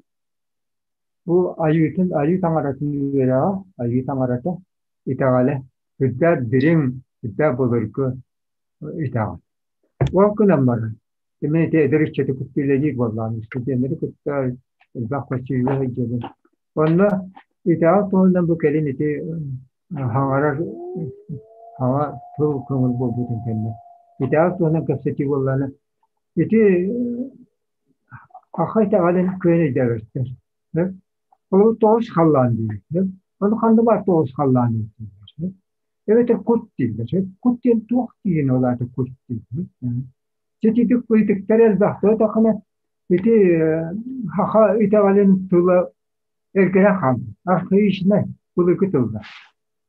бу айыытын айыы таҥаратын үөрэҕэ айыы таҥарата итэҕэлэ сүрдээх дириҥ сүрдээх былыргы итэҕэл ол гынан баран мин ити эдэр ыччаты кытта үлэлиир буоллаҕым студеннары кытта элбэх көрсүһүүгэ сылдьабын онно итэҕэл туһунан бу кэлин ити хаҥарар хаҥа тыл көҥүл буолбутун кэннэ итэҕэл туһунан кэпсэтии буоллаҕына ити саха итэҕэлин күөн өйдөөбөттөр ол тоҕус халлаан дииллэр ону ханна баар тоҕус халлаан дииллэр эбэтэр кут дииллэр кут диэн туох диэн ол аата кут дииллэр сититик ыйытыктар элбэхтэ тахына ити саха итэҕэлин тыла Эргэрэ хаалбыт, архаичнай, былыргы тыллар.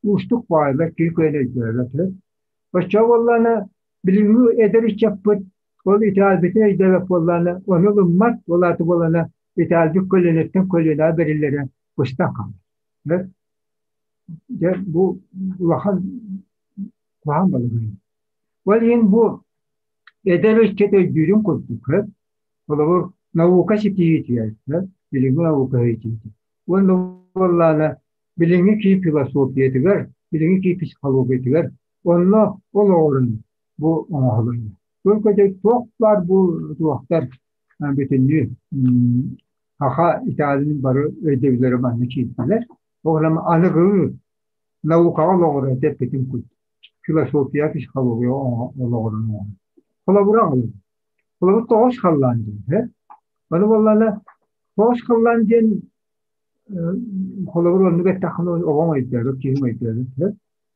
Уустук баайылар киһи кыайан өйдөөбөт. Оччоҕо буоллаҕына, билиҥҥи эдэр ыччаппыт ол итэҕэлбитин өйдөөбөт буоллаҕына, ону ылыммат, ол аата буоллаҕына итэҕэлбит көлүөнэттэн көлүөнэҕэ бэриллэрэ быстан хаалар. Дьэ, бу улахан куһаҕан балаһыанньа. Ол иһин бу эдэр ыччат өйдүүрүн курдук, Холобур, наука ситиһиитигэр, билиҥҥи наука ситиһиитэ. Уонна буоллаҕына билиҥҥи киһи философиятыгар, билиҥҥи киһи психологиятыгар онно олоҕурун бу оҥоһулунна. Ол курдук туох баар бу туохтар бүтүннүү саха итэҕэлин бары өйдөбүллэрэ манна киирдилэр. Ол аныгы наукаҕа олоҕуран эппитим курдук философия, психология олоҕурун оҥорор. Холобура аҕалым. Холобур, тоҕус халлаан диэн э? Ону буоллаҕына, тоҕус халлаан диэн холобур оннук эттэххинэ оҕоҥ өйдөөбөт, киһиҥ өйдөөбөт э?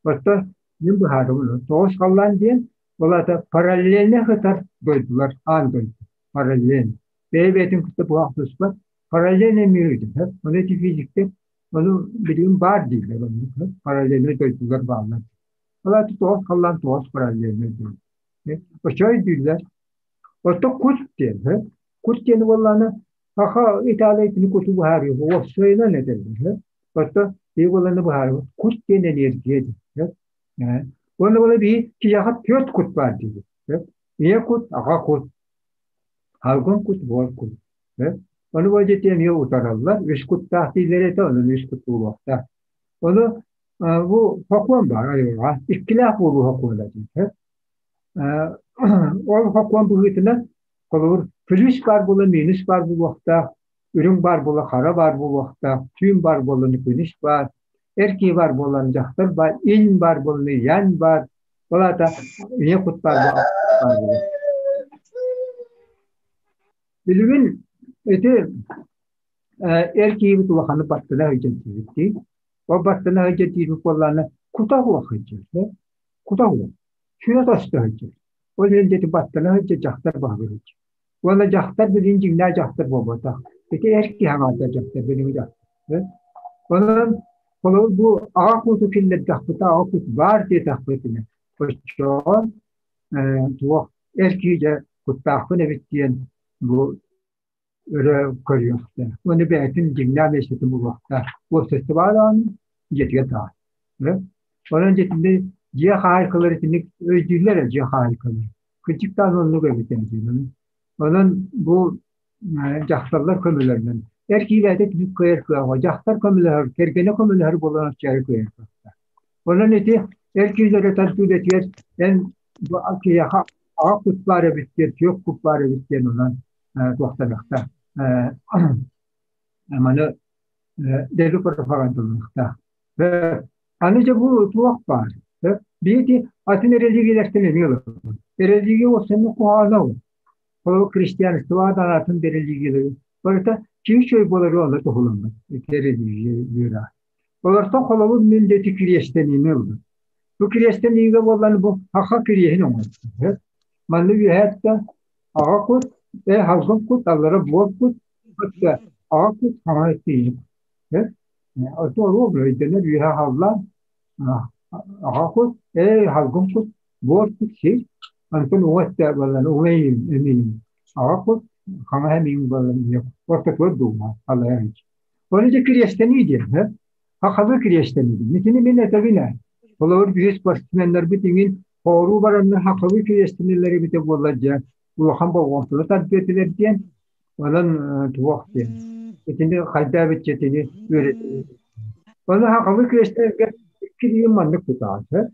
Оттон мин быһаарабын тоҕус халлаан диэн ол аата параллельно сытар дойдулар, аан дойду параллельно. Бэйэ-бэйэтин кытта буһа охсуспат параллельно мир диэн Ону ити физиктэр ону билигин баар дииллэр оннук параллельнай дойдулар бааллар. Ол аата тоҕус халлаан тоҕус параллельнай дойду. Оччо өйдүүллэр. Оттон кут диэн, кут диэн буоллаҕына, Саха италиятын куту быһаарыы уопсайынан этэллэр. Оттон биһиги буоллаҕына быһаарыы кут диэн эниэргийэ диэн. Уонна буола биһи киһиэхэ түөрт кут баар диибит. Ийэ кут, аҕа кут, алгын кут, буор кут. Ону бу дьиэ эмиэ утараллар. Үс куттаах дииллэр этэ, онон үс кут буолуохтаах. Ону бу сокуон баар айылҕа. Иккилээх буолуу сокуона диэн. Ол сокуон быһыытынан Холобур, плюс баар буола минус баар буолуохтаах, үрүҥ баар буола хара баар буолуохтаах, түүн баар буолан күнүс баар, эр киһи баар буолан дьахтар баар, инь баар буолан янь баар, ол аата ийэ кут баар буолар. Билигин ити эр киһибит улаханы баттана сылдьан диибит дии. Ол баттана сылдьан диибит буоллаҕына кута суох сылдьар, кута суох. Сүрэ тосто сылдьар. Ол иһин дьэ баттана сылдьар дьахтар баһылыыр. Уонна дьахтар билигин дьиҥнээх дьахтар буолбатах. Ити эр киһи аҥаардас дьахтар билигин дьахтар. Онон холобур бу аҕа куту киллэрдэхпитэ аҕа кут баар диэтэхпитинэ оччоҕо туох эр киһи дьэ куттаахпын эбит диэн бу өрө көрүөхтээх. Уонна бэйэтин дьиҥнээх миэстэтин булуохтаах. Уопсастыбаҕа даҕаны, дьиэтигэр даҕаны. Онон дьиэтинэ дьиэ хаһаайкалара итинник өйдүүллэр ээ дьиэ хаһаайкалара. Кырдьыктаан оннук эбит диэн. Онон бу дьахталлар көмөлөрүнэн эр киилээтэ түмүк кыайар кыаҕа дьахтар көмөлөһөр, кэргэнэ көмөлөһөр буолан оччоҕо кыайар кыахтаах. Онон ити эр киилэрэ тардыы эн бу киһиэхэ аҕа кут баар эбит диэн, түөх кут баар эбит диэн онон туохтаныахтаах маны дэлби пропагандаланыахтаах. Аны дьэ бу туох баар? Биһиги атын религиялэртэн эмиэ ылабыт. Религия уопсайынан куһаҕана ол. Ол христианство атын религиялары барыта киһи үчүгэй буолары онно туһуламмыт религия үөрэ. Олортон холобур мин дети кириэстэниини ыллым. Бу кириэстэниигэ буоллан бу саха кириэһин оҥордум. Манна үөһээттэн Аҕа кут, халгын кут, аллара буор кут, аҕа кут хаҥа тиийик. Оруол өйдөнөр үөһэ халлаан аҕа кут, халгын кут, буор кут сир, онтон уҥа өттө буолан уҥа эмиийим. Аҕа кут, хаҥа эмиийим буолан ортотугар дуума халайар. Оны дьэ кириэстэнии диэн, хахалы кириэстэнии. Итини мин этэбин ээ. Холобур, биһи спортсменнарбыт иҥин Хооруу бараннар хахылыы кириэстэнэллэр эбитэ буоллар дьэ улахан болҕомтону тардыа этилэр диэн, онон туох диэн итини хайда эбит итини үөрэтии. Ону хахылыы кириэстэнэргэ икки диэн маннык тутаҕын сөп.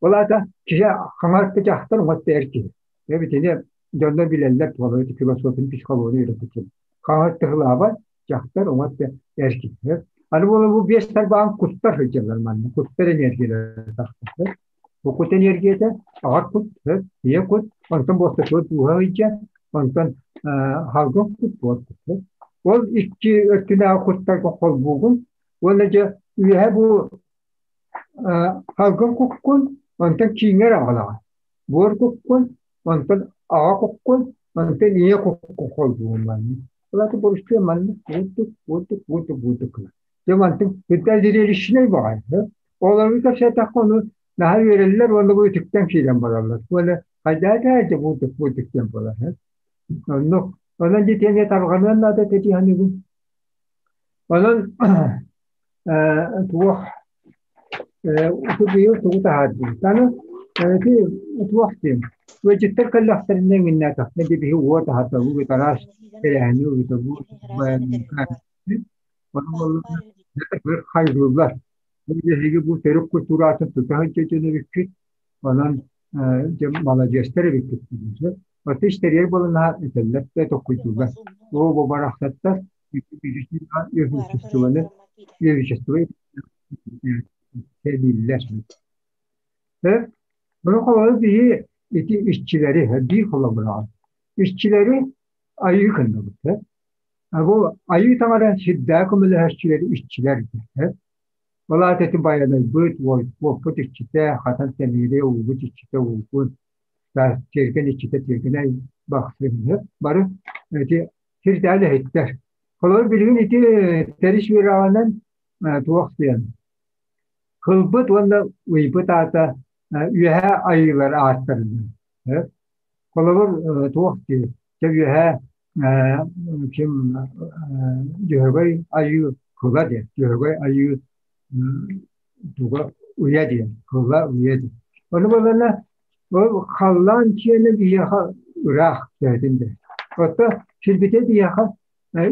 Ол аата киһи хаҥарты дьахтар уҥатта эр киһи. Эбитини дьоннор билэллэр туолары философияны психологияны үөрэппит. Хаҥарты хылаабат дьахтар уҥатта эр киһи. Аны буола бу биэс тарбаҕын куттар сылдьаллар манна. Куттар энергиялара тахсар. Бу кут эниэргийэтэ аҕар кут, ийэ кут, онтон буортатыгар дууһа ыйдьа, онтон халгын кут, буор кут. Ол икки өттүнээҕи куттарга холбуугун уонна дьэ үөһэ бу халгын куккун, онтон кииҥҥэр аҕалаҕын. Буор куккун, онтон аҕа куккун, онтон ийэ куккун холбуугун маннык. Ол аата борустуой маннык буутук, буутук, буутук, буутук гына. Дьэ мантыҥ зрелищнэй баҕайы. Олору кэпсээтэххэ ону наһаа үөрэллэр уонна бу үтүктэн киирэн бараллар. Уонна хайдаа дьэ буутук буутук диэн буолар. Оннук. Онон дьэ эмиэ тарҕаныан наада этэ дии саныыбын. Онон туох быйыл тугу таһаардыбыт. Аны ити туох диэн ыалдьыттар кэллэхтэринэ иҥиннээтэхтэринэ дьэ биһи уот аһатабыт, араас тэрээһини ыытабыт. Онон хайгыыллар. Эһиги бу төрүт культуратын тута сылдьар дьон эбиккит. Онон дьэ маладьыастар эбиккит диэн. Оттон истэригэр буолан этэллэр да токкуйдууллар. Оо, бу барахсаттар веществоны вещество сэнииллэр. Бу холобур биһи ити иччилэри биир холобураҕын. Иччилэри айыы гынныбыт. Бу Айыы Таҥара сирдээх көмөлөһөөччүлэр иччилэр диэн. Ол аата ити байанайбыт, уоппут иччитэ, хатан тэмири, уубут иччитэ уубут, тиэргэн иччитэ тиэргэнэй бахсыҥҥы бары ити сирдээҕи үлэһиттэр. Холобур билигин ити тэрис үөрэҕинэн туох диэн кылбыт уонна ыйбыт аата үөһээ айыылар ааттарынан. Холобур туох диир, дьэ үөһээ Ким Дьөһөгөй айыы кыла диэн, Дьөһөгөй айыы туга уйа диэн, кыла уйа диэн. Ону буоллаҕына ол халлаан киэнэ биһиэхэ ыраах төһөтүн да. Оттон сирбитэ биһиэхэ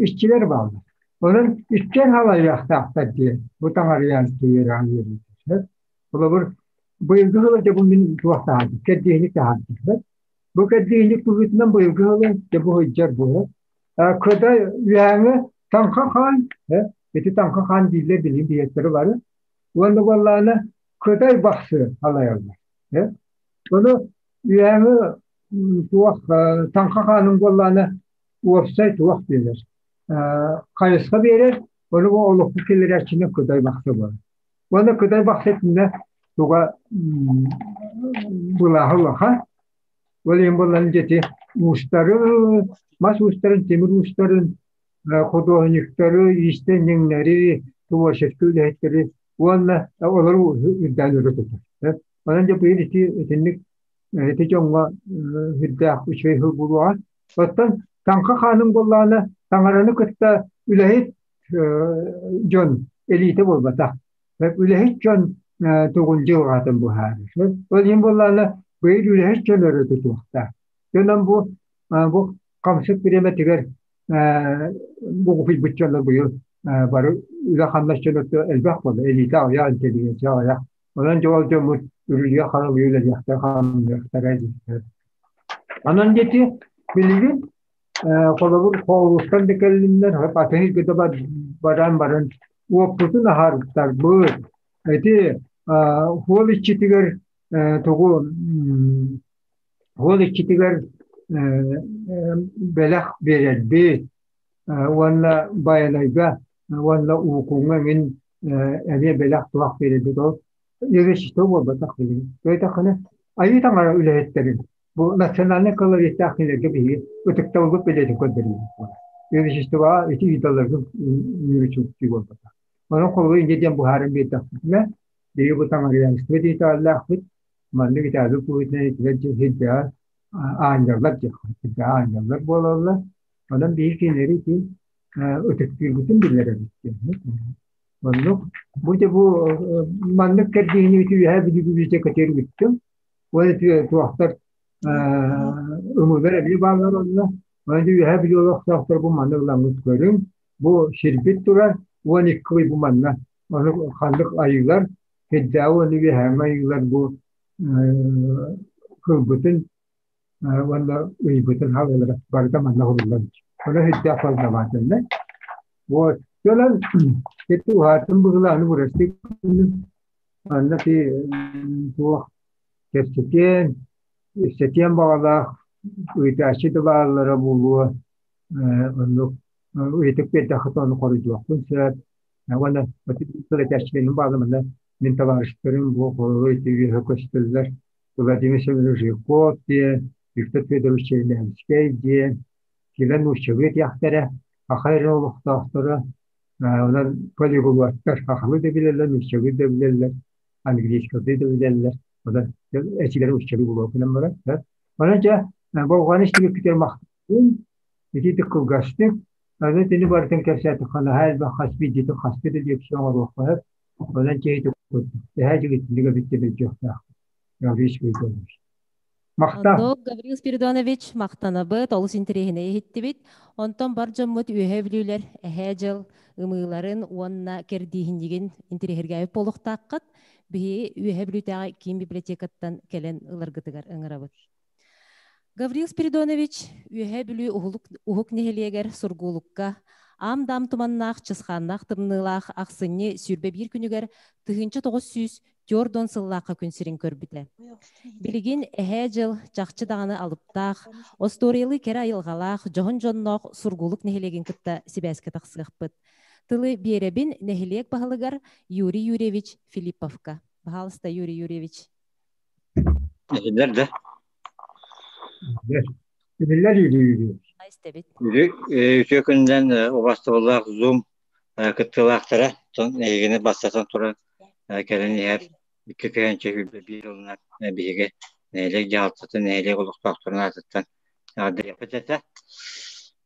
иччилэр бааллар. Онон иччэн халайыахтаахтар диэн бу таҥарыйан үөрэҕин үөрэтэр. Холобур, быйылгы сыл дьэ бу мин туох таһаардым, кэрдииһиник таһаардым. Бу кэрдииһиник быһыытынан быйылгы сылы дьэ бу сылдьар буолар. Кыдай үөһээҥҥи Таҥха хаан, ити Таҥха хаан дииллэр билигин биһиэттэрэ бары. Уонна буоллаҕына Кытай бахсы халайаллар. Ону үөһээҥҥи туох Таҥха хаанын буоллаҕына уопсай туох дииллэр хайысха биэрэр, ону бу олоххо киллэрээччини Кытай бахсы буолар. Уонна Кытай бахсы итиннэ туга былааһы улахан. Ол иһин буоллан дьэти уустары, мас уустарын, тимир уустарын, худуоһунньуктары, иистэнньэҥнэри, творческий үлэһиттэри уонна олору үрдээн өрө тутар. Онон дьэ быйыл ити итинник ити дьоҥҥо үрдээх үчүгэй сыл буолуоҕа. Оттон Таҥха хаанын буоллаҕына таҥараны кытта үлэһит дьон элиитэ буолбатах. Үлэһит дьон тугун дьылҕатын быһаарар. Ол иһин буоллаҕына быйыл үлэһит дьон өрө тутуохтаах. Дьонон бу бу хамсык бириэмэтигэр бугуфуйбут дьоннор быйыл бары үлэ-хамнас дьоно элбэх буолла. Элиитэ аҕыйах, интеллигенция аҕыйах. Онон дьол дьоммут үрүлүйэ харалыы үлэлиэхтэрэ-хамныахтара дииллэр. Онон диэки билигин холобур хоолуттан да кэллиннэр атын илгэтэ баран баран уоппутун аһарбыттарбыт. Ити хуол иччитигэр тугу хуол иччитигэр бэлэх биэрэрбит уонна Байанайга уонна Уукуҥҥа эҥин эмиэ бэлэх туһах биэрэрбит ол ересчитэ буолбатах билигин. Өйдөххүнэ Айыы Таҥара үлэһиттэрин бу национальнай колориттаах кинилэргэ биһиги ытыктабылбыт бэлиэтин көрдөрүүбүт буолар. Ересчествоҕа ити ыйыталларга үөрүчүктүү буолбатах. Онон холобур инньэ диэн быһааран биэрдэхпитинэ, биһиги бу таҥараианство итэҕэллээхпит, маннык итэҕэл быһыытынан итилэр сирдэҕэ аанньаллар диэххэ, сирдэҕэ аанньаллар буолаллар. Онон биһиги кинилэри ити ытыктыырбытын биллэрэбит диэн. Оннук бу дьэ бу маннык кэрдииһини үһээ бүлүү көтөр бүттүм. Ол туохтар ымыылар эбии бааллар онно. Онон үөһээ бүлүү олохтоохтор бу манна ыламмыт көрүҥ. Бу сирбит турар 12 ый бу манна. Ону ханнык айыылар, сирдээҕи уонна үөһээҥҥи айыылар бу кылбытын уонна ыйбытын халалара барыта манна хулуллан. Ону сирдээх волновательнай. Вот. Дьонон ити уһаатын быһылааны бырастыы Манна ти туох кэпсэтиэн, ипсэтиэн баҕалаах ыытааччы да бааллара буолуо, оннук ыйытык биэрдэххэ ону хоруйдуохпун сөп. Уонна тыл этээччилэрим бааллар манна мин табаарыстарым бу холобур ити үөһэ көстөллөр Владимир Семенович Жирков диэн, Виктор Федорович Чернявскай диэн, килэн нууччалыы этиэхтэрэ, саха эрэ олохтоохторо Онон полиглоттар сахалыы да билэллэр, нууччалыы да билэллэр, английскалыы да билэллэр. Онон эчилэри нууччалыы булуохпунан баран. Онон дьэ болҕону истибиккитигэр махтанабын. Итиитик кылгастык. Аны итини барытын кэпсээтэххэ наһаа элбэх хас биирдиитин хаста да лекция оҥоруохха сөп. Онон дьэ ити курдук. Эһээ дьыл итинник эбит диэн өйдүөхтээхпит. Гаврил Спиридонович. Махтал. Оннук, Гаврил Спиридонович, махтанабыт, олус интэриэһинэй иһиттибит. Онтон бар дьоммут үөһэ бүлүүлэр эһээ дьыл ымыыларын уонна кэрдииһинньигин интэриэһиргээбит буолуохтааххыт. Биһиги Үөһэ Бүлүүтээҕи киин библиотекаттан кэлэн ыларгытыгар ыҥырабыт. Гаврил Спиридонович Үөһээ Бүлүү уһук нэһилиэгэр Сургуулукка аам-даам туманнаах, чысхааннаах тымныылаах ахсынньы 21 күнүгэр 1900 түөрт сыллаахха күн сирин көрбүтэ. Билигин эһээ дьыл чахчы даҕаны алыптаах, остуоруйалыы кэрэ айылҕалаах, дьоһун дьонноох Сургуулук нэһилиэгин кытта сибээскэ тахсыахпыт. Тылы биэрэбин нэһилиэк баһылыгар Юрий Юрьевич Филипповка. Пожалуйста, Юрий Юрьевич. Иһиллэр да? Иһиллэр Юрий Юрьевич. Истэбит. Үтүө күнүнэн убастабыллаах Zoom кыттыылаахтара эһигини бастатан туран кэлэн иһэр 2021 сылынан биһиги нэһилиэк дьаһалтатын нэһилиэк олохтоохторун аатыттан эҕэрдэлиэхпит этэ.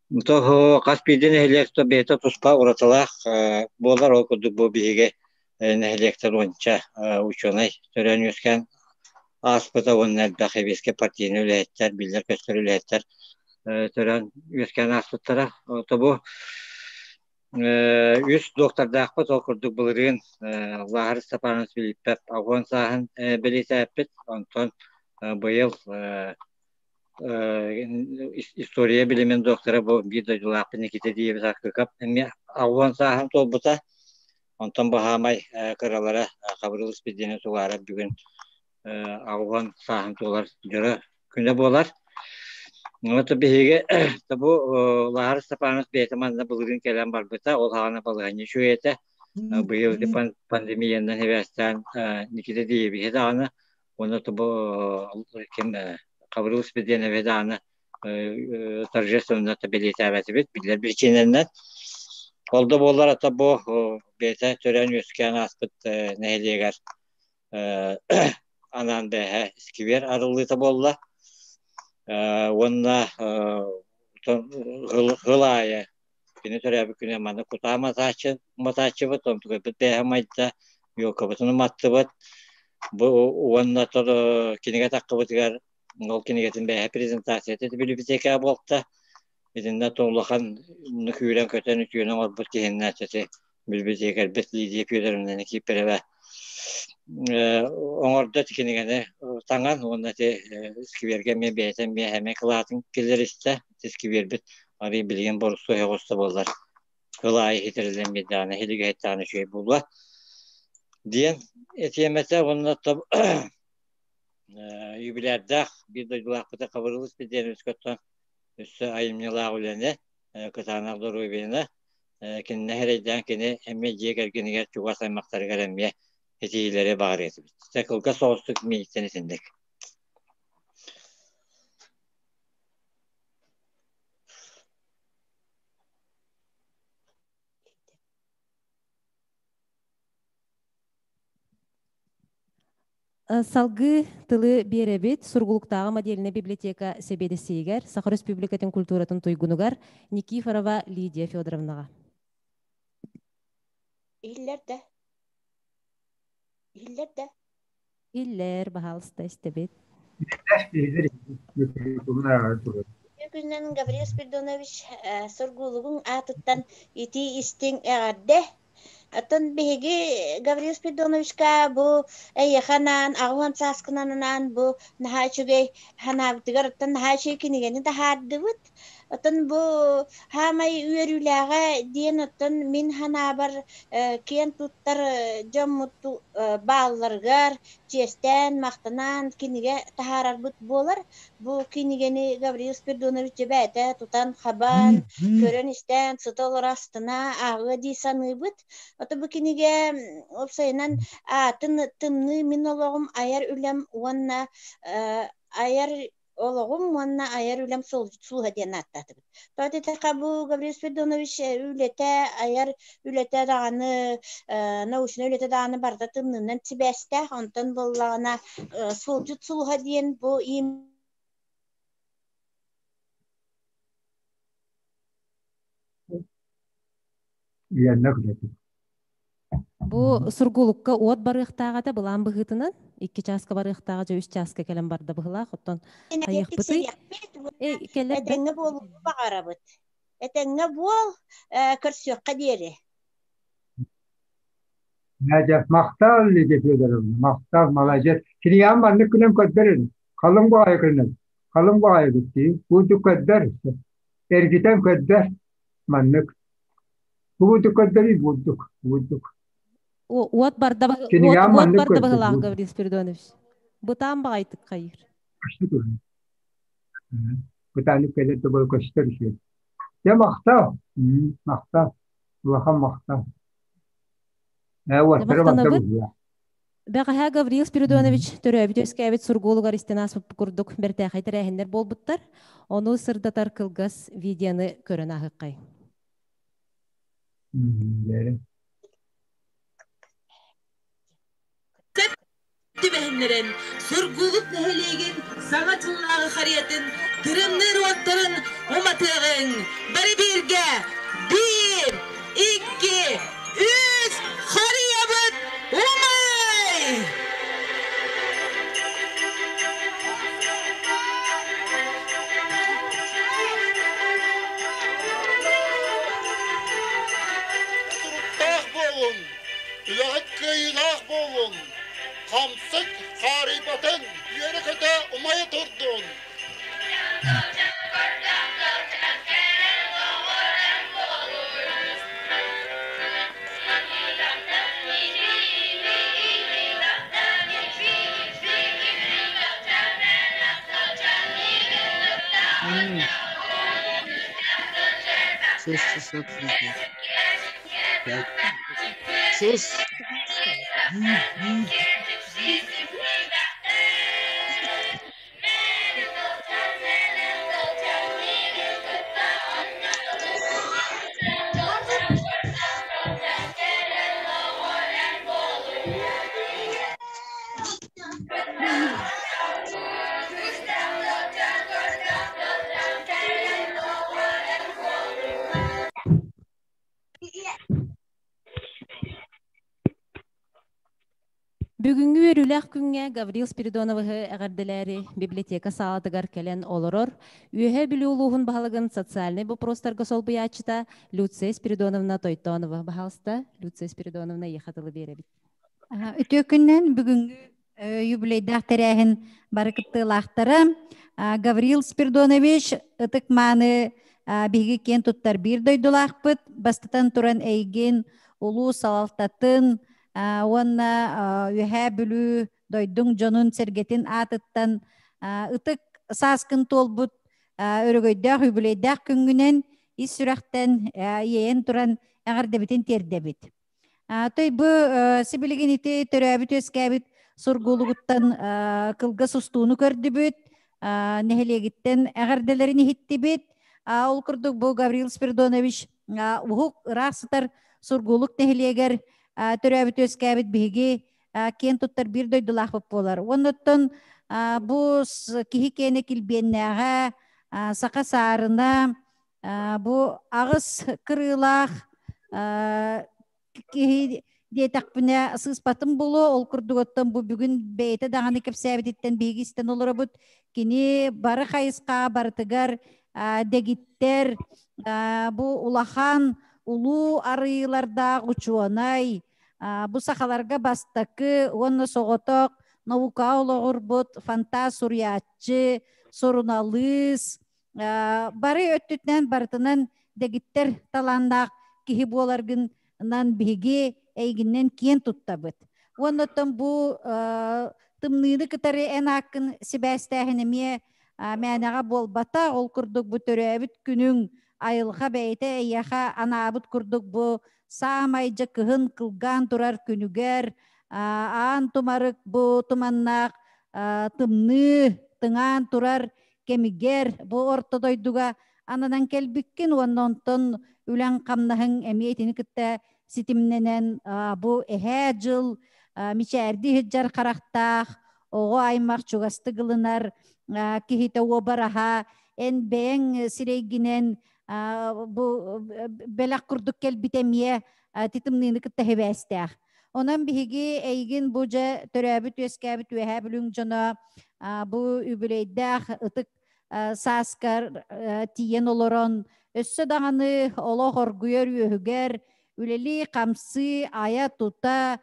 То хас биирдии нэһилиэк бэйэтэ туспа уратылаах буолар, ол курдук бу биһиги нэһилиэктэр уонча учуонай төрөөн үөскээн ааспыта уонна элбэх эбиэскэ партийнай үлэһиттэр, биллэр-көстөр үлэһиттэр төрөөн үөскээн ааспыттара. Тобу үс доктордаахпыт, ол курдук былырыын Лааһар Степанович Филиппов огуон сааһын бэлиэтээппит, онтон быйыл история билимин доктора бу биир дойдулаахпын Никита Диевич Аркыкап эмиэ 80 сааһын туолбута. Онтон баһаамай кыралара Хабырыл Испирдиэнэ Тугаарап бүгүн 80 сааһын туолар дьоро күнэ буолар. Вот биһиги бу Лаһар Степанович бэйэтэ манна былырыын кэлэн барбыта, ол хаҕана балаһыанньа үчүгэй этэ. Быйыл пандемиянан сибээстээн Никита Диевиһи даҕаны уонна бу ким Хабырыл Испирдиэнэбиһи даҕаны торжественно бэлиэтээбэтибит биллэр причинэннэн. Ол да буоллар ата бу бэйэтэ төрөөн үөскээн ааспыт нэһилиэгэр анаан бэһэ сквер арыллыыта буолла. Уонна хыл аайы кини төрөөбүт күнэ маны кутаа матааччыбыт, онтукайбыт бэһэ майда, елкабытын уматтыбыт. Бу уонна кинигэ таххыбытыгар ол кинигэтин бэһэ презентацията бибилэтиэкэ буолта. Итиннэ улахан күүрэн-көтөн үтүөнү оҥорбут киһиннэ ити бибилэтиэкэрбит Лидия Федоровна Никифорова оҥордо ити кинигэни таҥан уонна ити сквергэ эмиэ бэйэтэ эмиэ эмиэ кылаатын киллэристэ. Ити сквербит арый билигин борустуой оҕуста буоллар кыл аайы хитэриллэн биэрдэҕинэ иһилигэ иһиттэҕинэ үчүгэй буолуо диэн этиэм этэ уонна юбилярдаах биир дойдулаахпыта Хабырылыс Петровичка өссө айымньылаах үлэни, кытаанах доруобуйаны кинини эрэйдээн кини эмиэ дьиэ кэргэнигэр чугас аймахтарыгар эмиэ этиилэри баҕарыа этибит. Кылгас соҕустук миигиттэн итинник. Салгыы тылы биэрэбит Сургулуктааҕы модельнай библиотека сэбиэдиссэйигэр, Саха Республикатын культуратын туйгунугар Никифорова Лидия Федоровнаҕа. Иһиллэр да? Иһиллэр да? Иһиллэр, баһаалыста истэбит. Күннэн Гаврил Спиридонович Сургуулугун аатыттан итии истиҥ эҕэрдэ. Оттон биһиги Гаврил Спиридоновичка бу эйиэхэ анаан, 80 сааскынан анаан бу наһаа үчүгэй санаабытыгар оттон наһаа үчүгэй кинигэни таһаардыбыт. Оттон бу хаамай үөрүүлээҕэ диэн оттон мин санаабар киэн туттар дьоммут баалларыгар чиэстээн, махтанан кинигэ таһаарарбыт буолар. Бу кинигэни Гаврил Спиридонович дьэбээтэ тутан-хабан, көрөн-истэн, сыта олоро астына ааҕыа дии саныыбыт. Ото бу кинигэ уопсайынан аатын «Тымныы мин олоҕум айар үлэм уонна айар олоҕум уонна айар үлэм сулуһа диэн ааттаатыбыт. Тоҕо диэтэххэ, бу Гаврил Спиридонович үлэтэ, айар үлэтэ даҕаны, научнай үлэтэ даҕаны барыта тымныынан сибээстээх. Онтон буоллаҕына, суолдьут сулуһа диэн бу им Бу Сургуулукка уот барыахтаах этэ былаан быһыытынан. 2 чааска барыахтааҕа дьэ 3 чааска кэлэн барда быһылаах. Оттон хайыахпытый? Кэлэр да. Этэҥҥэ буолууну баҕарабыт. Этэҥҥэ буол, көрсүөххэ диэри. Надя, махтал, Лидия Федоровна, махтал, молодец. Кинигэм маннык күнүм көрдөрүн, халыҥ баҕайы күнүм, халыҥ баҕайы дии, курдук көрдөр, эргитэн көрдөр, маннык. Курдук көрдөрүй, бурдук, бурдук. Уот барда уот барда быһылаах Гаврил Спиридонович. Бытаан баҕайтык хайыр. Бытааннык кэлэр да көстөр үчүгэй. Дьэ махтал, махтал, улахан махтал. Уоттара барда быһыылаах. Бэҕэһээ Гаврил Спиридонович төрөөбүт-үөскээбит Сургуулугар истэн ааспыт курдук бэртээхэй тэрээһиннэр буолбуттар. Ону сырдатар кылгас видеоны көрөн ааһыаххай. Түбэһиннэрэн Сургуулук нэһилиэгин Саҥа дьыллааҕы харыйатын тырымныыр уоттарын уматыаҕыҥ! Бары бииргэ! Биир, икки, үс! Харыйабыт умай! Туруктаах буолуҥ, үлэҕит кыайыылаах буолуҥ, хамсык хаарыйбатын, үөрэ-көтө умайа турдун! Шесть шестьсот пять. Шесть. Бүгүҥҥү үөрүүлээх күҥҥэ Гаврил Спиридоновиһы эҕэрдэлээри библиотека саалатыгар кэлэн олорор Үөһээ Бүлүү улууһун баһылыгын социальнай боппуруостарга солбуйааччыта Люция Спиридоновна Тойтонова. Баһаалыста, Люция Спиридоновна, эйиэхэ тылы биэрэбит. Үтүө күннэн бүгүҥҥү юбилейдаах тэрээһин бары кыттыылаахтара Гаврил Спиридонович ытык мааны биһиги киэн туттар биир дойдулаахпыт бастатан туран эйгин улуу салалтатын уонна Үөһээ Бүлүү дойдуҥ дьонун-сэргэтин аатыттан ытык сааскын туолбут өрөгөйдөөх үбүлүөйдээх күҥҥүнэн ис сүрэхтэн иэйэн туран эҕэрдэбитин тиэрдэбит. Той бу сибилигин ити төрөөбүт-үөскээбит сургуулугуттан кылгас устууну көрдүбүт, нэһилиэгиттэн эҕэрдэлэрин иһиттибит. Ол курдук бу Гаврил Спиридонович уһук ыраах сытар Сургуулук нэһилиэгэр төрөөбүт-үөскээбит биһиги киэн туттар биир дойдулаахпыт буолар. Уонна оттон бу киһи киэнэ килбиэннээҕэ, саха саарына, бу аҕыс кырыылаах киһи диэтэхпинэ сыыспатым буолуо. Ол курдук оттон бу бүгүн бэйэтэ даҕаны кэпсээбититтэн биһиги истэн олоробут. Кини бары хайысха барытыгар дэгиттэр, бу улахан улуу арыйыылардаах учуонай, бу сахаларга бастакы уонна соҕотох наука олоҕурбут фантаст суруйааччы, суруналыыс, бары өттүтүнэн барытынан дэгиттэр талааннаах киһи буоларгынан биһиги эйигиннэн киэн туттабыт. Уонна оттон бу тымныыны кытары эн ааккын сибээстээһин эмиэ мээнэҕэ буолбата. Ол курдук бу төрөөбүт күнүҥ айылҕа бэйэтэ эйиэхэ анаабыт курдук бу саамай дьэ кыһын кылгаан турар күнүгэр аан тумарык бу туманнаах тымныы тыҥаан турар кэмигэр бу орто дойдуга ананан кэлбиккин уонна онтон үлэҥ-хамнаһыҥ эмиэ итини кытта ситимнэнэн бу эһээ дьыл мичээрдии сылдьар харахтаах оҕо аймах чугастык ылынар киһитэ уобараһа эн бэйэҥ сирэйгинэн бу бэлэх курдук кэлбит эмиэ титымныыны кытта сибээстээх. Онон биһиги эйигин бу дьэ төрөөбүт-үөскээбит Үөһээ Бүлүүҥ дьоно бу үбүлүөйдээх ытык сааскар тиийэн олорон өссө даҕаны олох оргуйар үөһүгэр үлэлии-хамсыы, айа-тута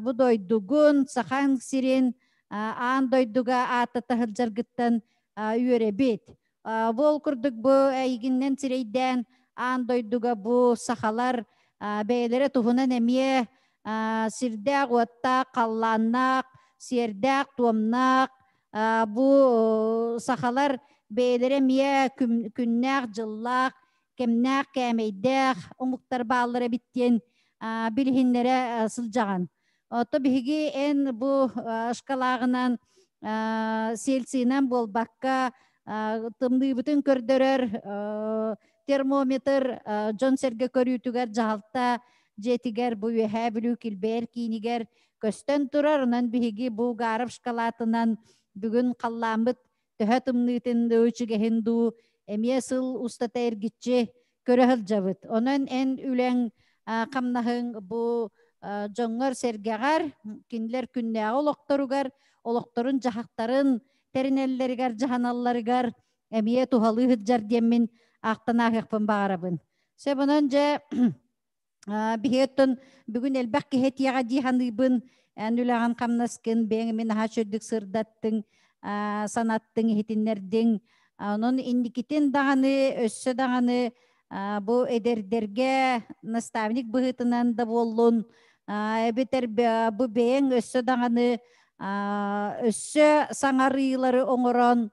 бу дойдугун, Сахаҥ сирин аан дойдуга ааттата сылдьаргыттан үөрэбит. Бу ол курдук бу эйигиннэн сирэйдээн аан дойдуга бу сахалар бэйэлэрэ туһунан эмиэ сирдээх-уоттаах, халлааннаах, сиэрдээх-туомнаах бу сахалар бэйэлэрэ эмиэ күннээх-дьыллаах, кэмнээх кээмэйдээх омуктар бааллар эбит диэн билиһиннэрэ сылдьаҕын. Ото биһиги эн бу шкалааҕынан сельцинан буолбакка тымныыбытын көрдөрөр термометр дьон-сэргэ көрүүтүгэр дьаһалта дьиэтигэр бу Үөһээ Бүлүү килбэйэр киинигэр көстөн турар. Онон биһиги бу Угаров шкалаатынан бүгүн халлааммыт төһө тымныытын дуу, үчүгэһин дуу эмиэ сыл устата эргиччи көрө сылдьабыт. Онон эн үлэҥ хамнаһыҥ бу дьоҥҥор-сэргэҕэр, кинилэр күннээҕи олохторугар, олохторун дьаһахтарын тэринэллэригэр, дьаһаналларыгар эмиэ туһалыы сылдьар диэммин аахтан ааһыахпын баҕарабын. Сөп онон дьэ биһи оттон бүгүн элбэх киһи этиэҕэ дии саныыбын. Эн үлэҕин хамнаскын бэйэҥ мин наһаа үчүгдүк сырдаттыҥ, санаттыҥ, иһитиннэрдиҥ. Онон инникитин даҕаны, өссө даҕаны бу эдэрдэргэ наставник быһыытынан да буоллун, эбэтэр бу бэйэҥ өссө даҕаны өссө саҥарыылары оҥорон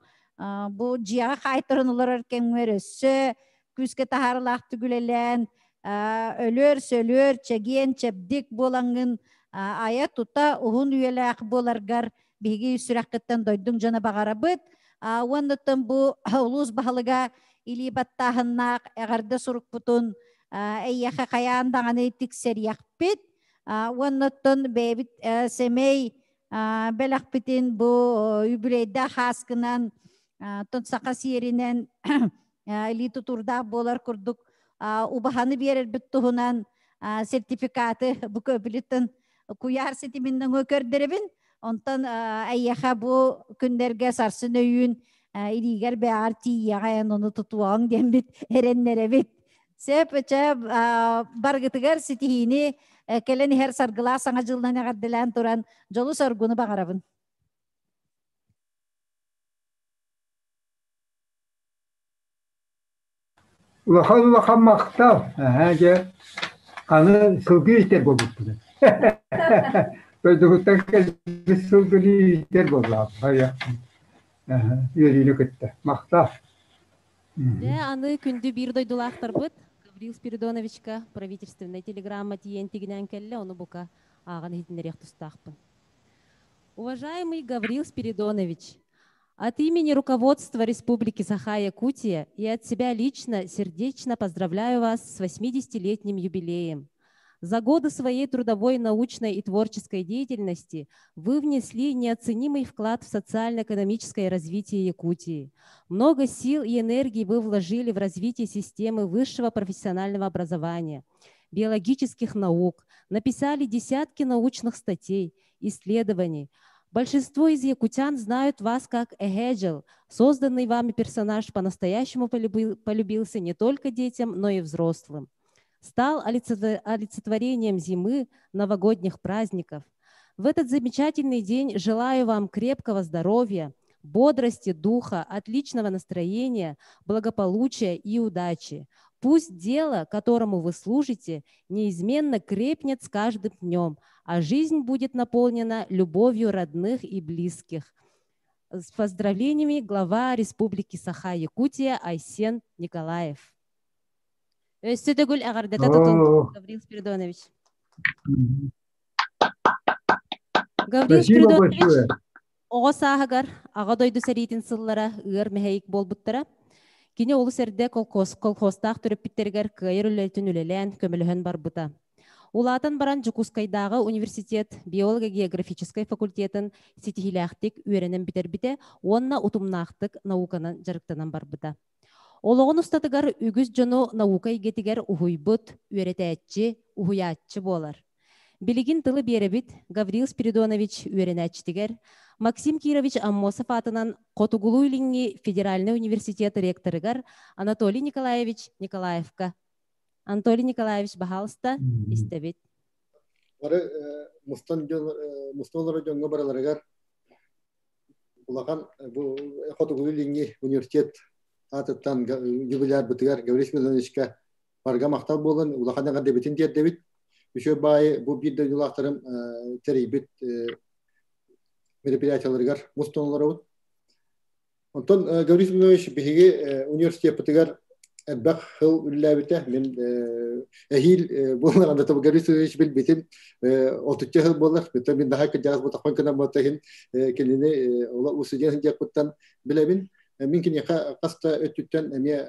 бу дьиэҕэ хаайтаран олорор кэмҥэр өссө күүскэ таһаарылаахтык үлэлээн өлүөр-сөлүөр, чэгиэн-чэбдик буолаҥҥын айа-тута уһун үйэлээх буоларгар биһиги сүрэххиттэн дойдуҥ дьоно баҕарабыт. Уоннаттан бу улуус баһылыга илии баттааһыннаах эҕэрдэ сурукпутун эйиэхэ хайаан даҕаны тиксэриэхпит. Уоннаттан бэйэбит сэмэй бэлэхпитин бу үбүлүөйдээх хааскынан тон саха сиэринэн илии тутуурдаах буолар курдук убаһаны биэрэрбит туһунан сертификаты бу көбүлүттэн куйаар ситимин нөҥүө көрдөрөбүн. Онтон эйиэхэ бу күннэргэ сарсын өйүүн илиигэр бэҕэр тиийиэҕэ эн ону тутуоҕуҥ диэммит эрэннэрэбит. Сөп, чэ, баргытыгар ситиһиини кэлэн иһэр саргылаах саҥа дьылынан эҕэрдэлээн туран дьолу-соргуну баҕарабын. Улахан улахан махтал. Аһаа дьэ аны сылгы иитэр буолбуппут. Дойдугуттан кэлбит сылгыны иитэр буоллаҕым. Хайа. Үөрүүнү кытта. Махтал. Дьэ, аны күндү биир дойдулаахтарбыт Гаврил Спиридоновичка правительственнай телеграмма тиийэн тигинээн кэллэ, ону бука ааҕан иһитиннэриэх тустаахпын. Уважаемый Гаврил Спиридонович, от имени руководства Республики Саха-Якутия и от себя лично сердечно поздравляю вас с 80-летним юбилеем. За годы своей трудовой, научной и творческой деятельности вы внесли неоценимый вклад в социально-экономическое развитие Якутии. Много сил и энергии вы вложили в развитие системы высшего профессионального образования, биологических наук, написали десятки научных статей, исследований. Большинство из якутян знают вас как Эгеджел, созданный вами персонаж по-настоящему полюбился не только детям, но и взрослым. Стал олицетворением зимы, новогодних праздников. В этот замечательный день желаю вам крепкого здоровья, бодрости духа, отличного настроения, благополучия и удачи. Пусть дело, которому вы служите, неизменно крепнет с каждым днем, а жизнь будет наполнена любовью родных и близких. С поздравлениями глава Республики Саха-Якутия Айсен Николаев. Өссө төгүл эҕэрдэтэ тутун, Гаврил Спиридонович. Гаврил Спиридонович оҕо сааһыгар Аҕа дойду сэриитин сыллара ыар мэһэйик буолбуттара. Кини олус эрдэ колхоз, колхозтаах төрөппүттэригэр кыайар үлэтин үлэлээн, көмөлөһөн барбыта. Улаатан баран Дьокуускайдааҕы университет биолого-географическай факультетын ситиһиилээхтик үөрэнэн бүтэрбитэ уонна утумнаахтык науканан дьарыктанан барбыта. Олоҕун устатыгар үгүс дьону наука эйгэтигэр уһуйбут, үөрэтээччи, уһуйааччы буолар. Билигин тылы биэрэбит Гаврил Спиридонович үөрэнээччитигэр Максим Кирович Аммосов аатынан Хотугулуу-Илиҥҥи федеральнай университет ректорыгар Анатолий Николаевич Николаевка. Анатолий Николаевич, баһаалыста, истэбит. Бары мустан дьон мустан олорор дьоҥҥо барыларыгар улахан бу Хотугулуу-Илиҥҥи университет аатыттан юбилярбытыгар Гаврил Семеновичка барга махтал буолан улахан эҕэрдэбитин тиэрдэбит. Үчүгэй баайы бу биир дойдулаахтарым тэрийбит мероприятияларыгар мустан олоробут. Онтон Гаврил Семенович биһиги университеппытыгар элбэх сыл үлэлээбитэ. Мин эһиил буоллаҕына Гаврил Семенович билбитим отучча сыл буолар. Мин наһаа кырдьаҕас ботохпун гынан буолта иһин кинини устудьуон сылдьыахпыттан билэбин. Мин киниэхэ хас да өттүттэн эмиэ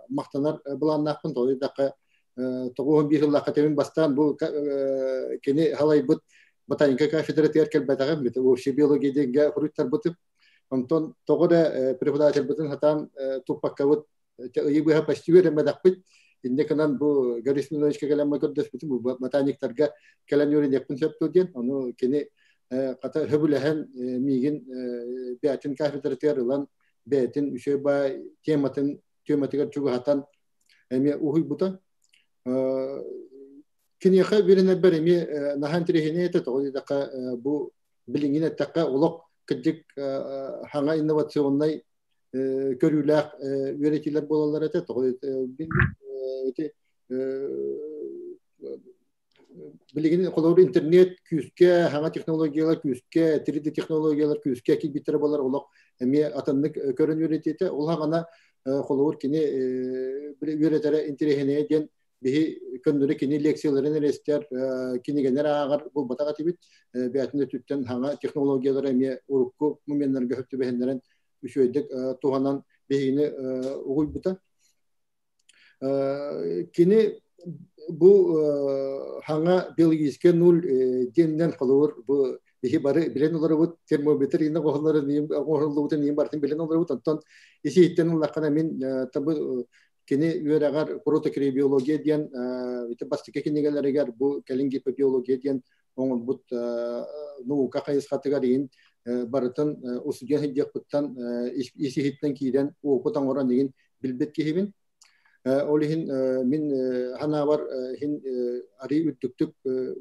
махтанар былааннаахпын. Тоҕо диэтэххэ 91 сыллаахха тэмин бастаан бу кини халайбыт ботаника кафедратыгар кэлбэтэҕим. Общая биология диэнгэ хоруйтарбытым. Онтон тоҕо эрэ преподавательбытын сатаан туппаккабыт ыйы быһа почти үөрэммэтэхпит. Инньэ гынан бу Гаврил Семеновичка кэлэн көрдөспүтүм, бу ботаниктарга кэлэн үөрэниэхпин сөп дуо диэн. Ону кини хата сөбүлэһэн миигин бэйэтин кафедратыгар ылан бэйэтин үчүгэй баай тематын тематыгар чугаһатан эмиэ уһуйбута. Киниэхэ үөрэнэрбэр эмиэ наһаа интэриэһинэй этэ, тоҕо диэтэххэ бу билиҥҥин эттэххэ олох кырдьык хаҥа инновационнай көрүүлээх үөрэтиилэр буолаллар этэ. Тоҕо ити билигин холобур интернет күүскэ, хаҥа технологиялар күүскэ, 3D технологиялар күүскэ киирбиттэрэ буолар, олох эмиэ атыннык көрөн үөрэтиитэ. Ол хаҕана холобур кини үөрэтэрэ интэриэһинэйэ диэн биһи көннөрү кини лекцияларын эрэ истэр, кинигэнэр ааҕар буолбатах этибит. Бэйэтин өттүттэн хаҥа технологиялара эмиэ урукку моменнарга сөп түбэһиннэрэн үчүгэйдик туһанан биһигини угуйбута. Кини бу хаҥа биологическай нуль диэнинэн холобур бу биһи бары билэн олоробут термометр инна оҥоһуллубутун иин барытын билэн олоробут. Онтон исиһиттэн ыллаххына мин табы кини үөрэҕэр протокриобиология диэн бастакы кинигэлэригэр бу кэлин гипобиология диэн оҥорбут наука хайысхатыгар иин барытын устудьуон сылдьыахпыттан ис-иһиттэн киирэн опыт оҥорон иин билбит киһибин. Ол иһин мин ханаабар иһин арыы үрдүктүк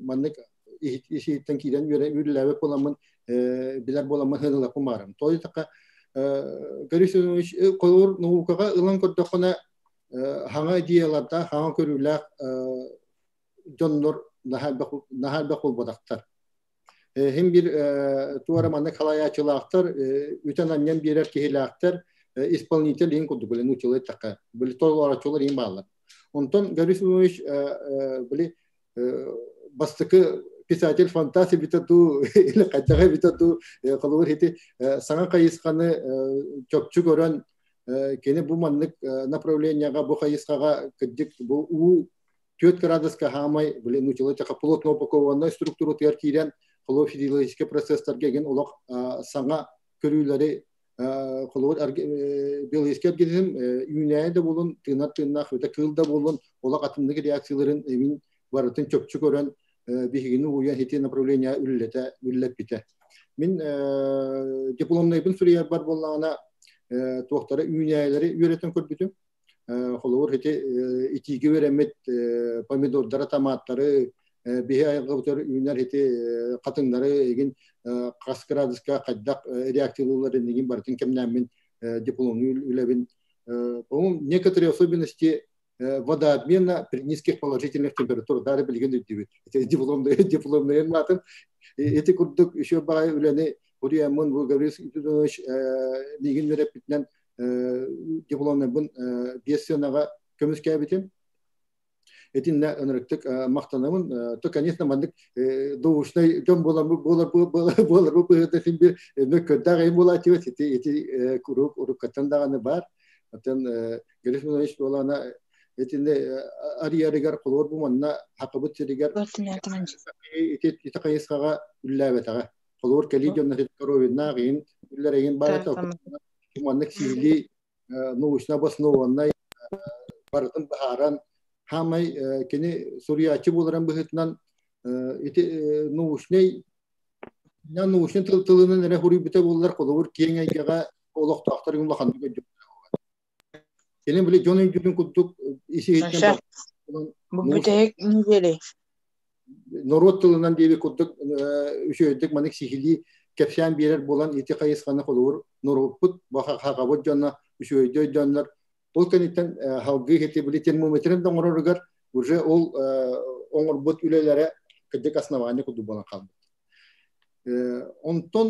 маннык ис-иһиттэн киирэн үөрэлээбит буоламмын билэр буоламмын сыаналаппын баарым. Тоҕо диэтэххэ Гаврил Семенович холобур наукаҕа ылан көрдөххүнэ хаҥа идеялардаах, хаҥа көрүүлээх дьоннор наһаа элбэх буолбатахтар. Хим бир туора маннык халайааччылаахтар, үтэн-анньан биэрэр киһилээхтэр, исполнитель иһин курдук, били нууччалыы эттэххэ, били толорооччулар иһин бааллар. Онтон Гаврил Семенович били бастакы писатель фантаст эбитэ дуу, или хайдах эбитэ дуу, холобур ити саҥа хайысханы чопчу көрөн, кини бу маннык направлениеҕа, бу хайысхаҕа кырдьык бу уу 4 градуска хаамай, били нууччалыы эттэххэ, плотно упакованной структуратыгар киирэн, холобур физиологическай процесстарга игин олох саҥа көрүүлэри холобур биологическай организм үүнээйи да буолун, тыынар тыыннаах, өтө кыыл да буолун, олох атыннык реакцияларын эмин барытын чопчу көрөн биһигини уйан ити направление үлэлэтэ үлэлэппитэ. Мин дипломнайбын суруйарбар буоллаҕына туохтара үүнээйилэри үөрэтэн көрбүтүм. Холобур ити итиигэ үөрэммит помидордары, томаттары, биһи айылҕабытыгар үүнэр ити хатыҥнары игин хас градуска хайдах реакциялыыллар иннигин барытын кэмнээммин дипломнуу үлэбин. По-моему, некоторые особенности водообмена при низких положительных температурах дары билигин үрдүбүт. Дипломный маатын. Ити курдук еще баҕай үлэни уруйаммын бу Гаврил Иванович миигин үөрэппитинэн дипломнайбын биэс сыанаҕа көмүскээбитим. Итиннэ ынырыктык махтанабын. То, конечно, маннык научнай дьон буолар буолар буолар бу быһыыта син бир мөккөрдөөх эйим буолааччыбыт. Ити ити куруук уруккаттан даҕаны баар. Оттон Гаврил Семенович буолаана итиннэ арыйарыгар холуор бу манна хакыбыт сиригэр ити ити хайысхаҕа үллээбэтэҕэ. Холуор кэлии дьоннор коровиннаах иин үллэр эйин баар маннык сиһилии научно обоснованнай барытын быһааран хаамай кини суруйааччы буоларын быһыытынан ити научнай научный тыл тылынан эрэ суруйбута буоллар холобур киэҥ эйгэҕэ олохтоохтор улаханнык өйдүүр. Кини били дьон өйдүүрүн курдук ис-иһиттэн Бу бүтэһик неделя. Норуот тылынан диэби курдук үчүгэйдик маннык сиһилии кэпсээн биэрэр буолан ити хайысханы холобур норуоппут хахабыт дьоно үчүгэйдик өйдөөннөр ол кэнниттэн халгыы ити били термометрин да оҥороругар уже ол оҥорбут үлэлэрэ кырдьык основание курдук буолан хаалбыт. Онтон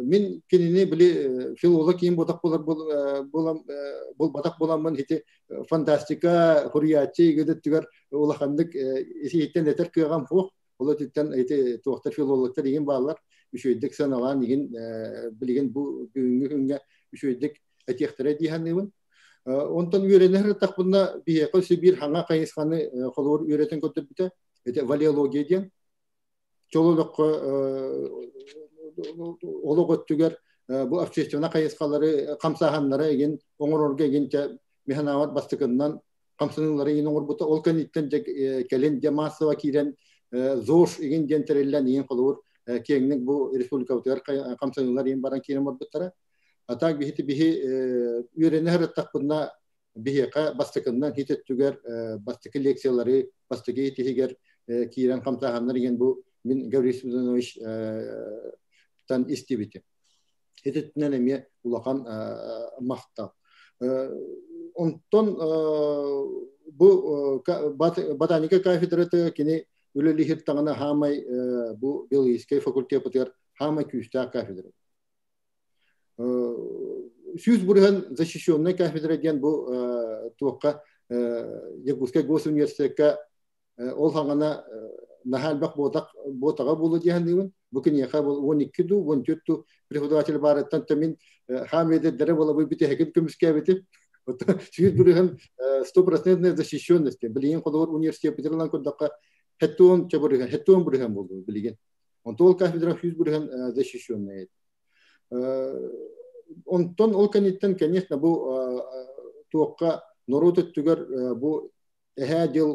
мин кинини били филолог киин буолбатах буолар буолбатах буоламмын ити фантастика хуруйааччы игидэттигэр улаханнык исиһиттэн этэр кыаҕам суох. Ол өттүттэн ити туохтар филологтар игин бааллар үчүгэйдик сыаналаан игин билигин бу бүгүҥҥү күҥҥэ үчүгэйдик этиэхтэрэ дии саныыбын. Онтон үөрэнэ сырыттахпына биһиэхэ өссө биир хаҥа хайысханы холобур үөрэтэн көрдөрбүтэ. Ити валеология диэн. Чололоххо олох өттүгэр Бу общественный хайысхалары хамсааһыннары эгин оҥорорго эгин те механаабат бастыкыннан хамсаныылары эгин оҥорбута. Ол кэнниттэн кэлин дьэ массово киирэн ЗОЖ игин диэн тэриллэн игин холобур киэҥник бу республикабытыгар хамсаныылар игин баран киирэн барбыттара. А так биһити биһи үөрэнэ сырыттахпытына биһиэхэ бастакыннан хит өттүгэр бастакы лекциялары бастакы тиһигэр киирэн хамсааһыннар игин бу мин Гаврил Спиридонович тан истибитим. Ититинэн эмиэ улахан махтал. Онтон бу ботаника кафедрата кини үлэлиһир таҥана хаамай бу биологическай факультепытыгар хаамай күүстээх кафедра. Сүүс бырыһан защищенная кафедра диэн бу туохха Якутскай госуниверситекка ол хаҥана наһаа элбэх буотаҕа буолуо диэханныыбын. Бу киниэхэ 12 дуу, 14 дуу преподаватель баарыттан та мин хаам эдэрдэрэ буолабый бүтэһигин көмүскээбитим. Сүүс бырыһан стопроцентная защищенность. Билигин холобур университет ылан көрдөххө хеттуон чабырыһан, хеттуон бырыһан буолду билигин. Онтон ол кафедра 100 бырыһан защищенная. Онтон ол кэнниттэн, конечно, бу туохха норуот өттүгэр бу эһээ дьыл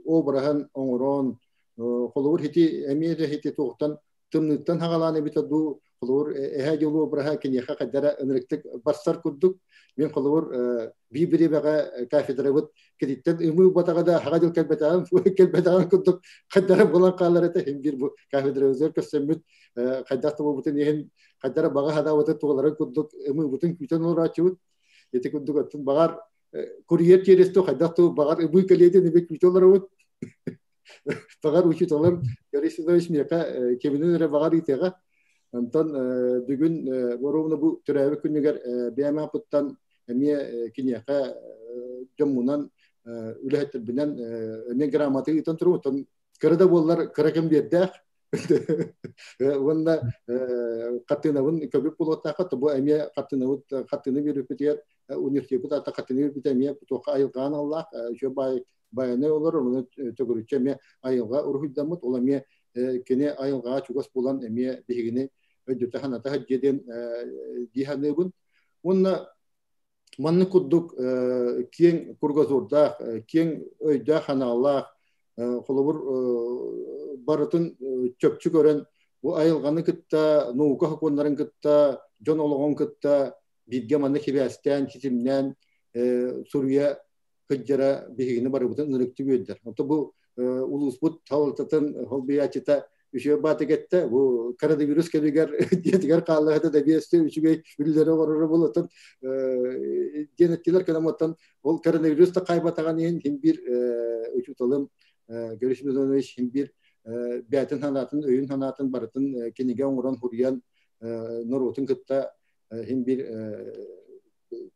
обраһын оҥорон холобур хити эмиэ да хити туохтан тымныыттан хаҕалаан эбитэ дуу, холобур эһээ дьыл обраһа киниэхэ хайдара ынырыктык барсар курдук. Мин холобур биир бириэмэҕэ кафедрабыт кититтэн ымыы батаҕа да хаҕа дьыл кэлбэтэҕин кэлбэтэҕин курдук хайдара буолан хаалар этэ. Хин биир бу кафедрабытыгар көрсөммүт хайдах да буолбутун иһин хайдара баҕа хадаабыты туоларын курдук ымыыбытын күүтэн олорооччубут. Ити курдук оттон баҕар курьер тиэристу хайдах ту баҕар ыбыы кэлиэтин ибит күүтэ олоробут. Баҕар учууталым Борис Иванович миэхэ киминин эрэ баҕар ыытыаҕа. Онтон бүгүн боруобуна бу төрөөбүт күнүгэр бэйэм ааппыттан эмиэ киниэхэ дьоммунан үлэһиттэрбинэн эмиэ грамота ыытан турабын. Оттон кыра да буоллар кыра кэм биэрдээх. Уонна хартыынабын көбүк буолуохтаахха, бу эмиэ хартыынабыт хартыына биэрбиппитигэр университеппит аата хартыына биэрбитэ эмиэ туохха айылҕаан аллаах үчүгэй баай байанай олорор, ону төгүрүччү эмиэ айылҕа уруһуйдаммыт, ол эмиэ кини айылҕаҕа чугас буолан эмиэ биһигини өйдөтө саната сылдьыа диэн дии саныыбын. Уонна маннык курдук киэҥ кругозордаах, киэҥ өйдөөх санаалаах, холобур барытын чөпчү көрөн бу айылҕаны кытта, наука сокуоннарын кытта, дьон олоҕун кытта бииргэ манна сибээстээн, ситимнээн суруйа сылдьара биһигини барыбытын ынырыктык үөрдэр. Онто бу улууспут салалтатын холбуйааччыта үчүгэй баатык эттэ, бу коронавирус кэмигэр дьиэтигэр хааллаһыта да биэсте үчүгэй үлэлэри оҥороро буолуттан диэн эттилэр кэнэ ол коронавирус да хайбатаҕын иһин хин биир учууталым Гаврил Миронович хин биир бээтин санаатын, өйүн санаатын барытын кинигэ оҥорон хуруйан норуотун кытта хин биир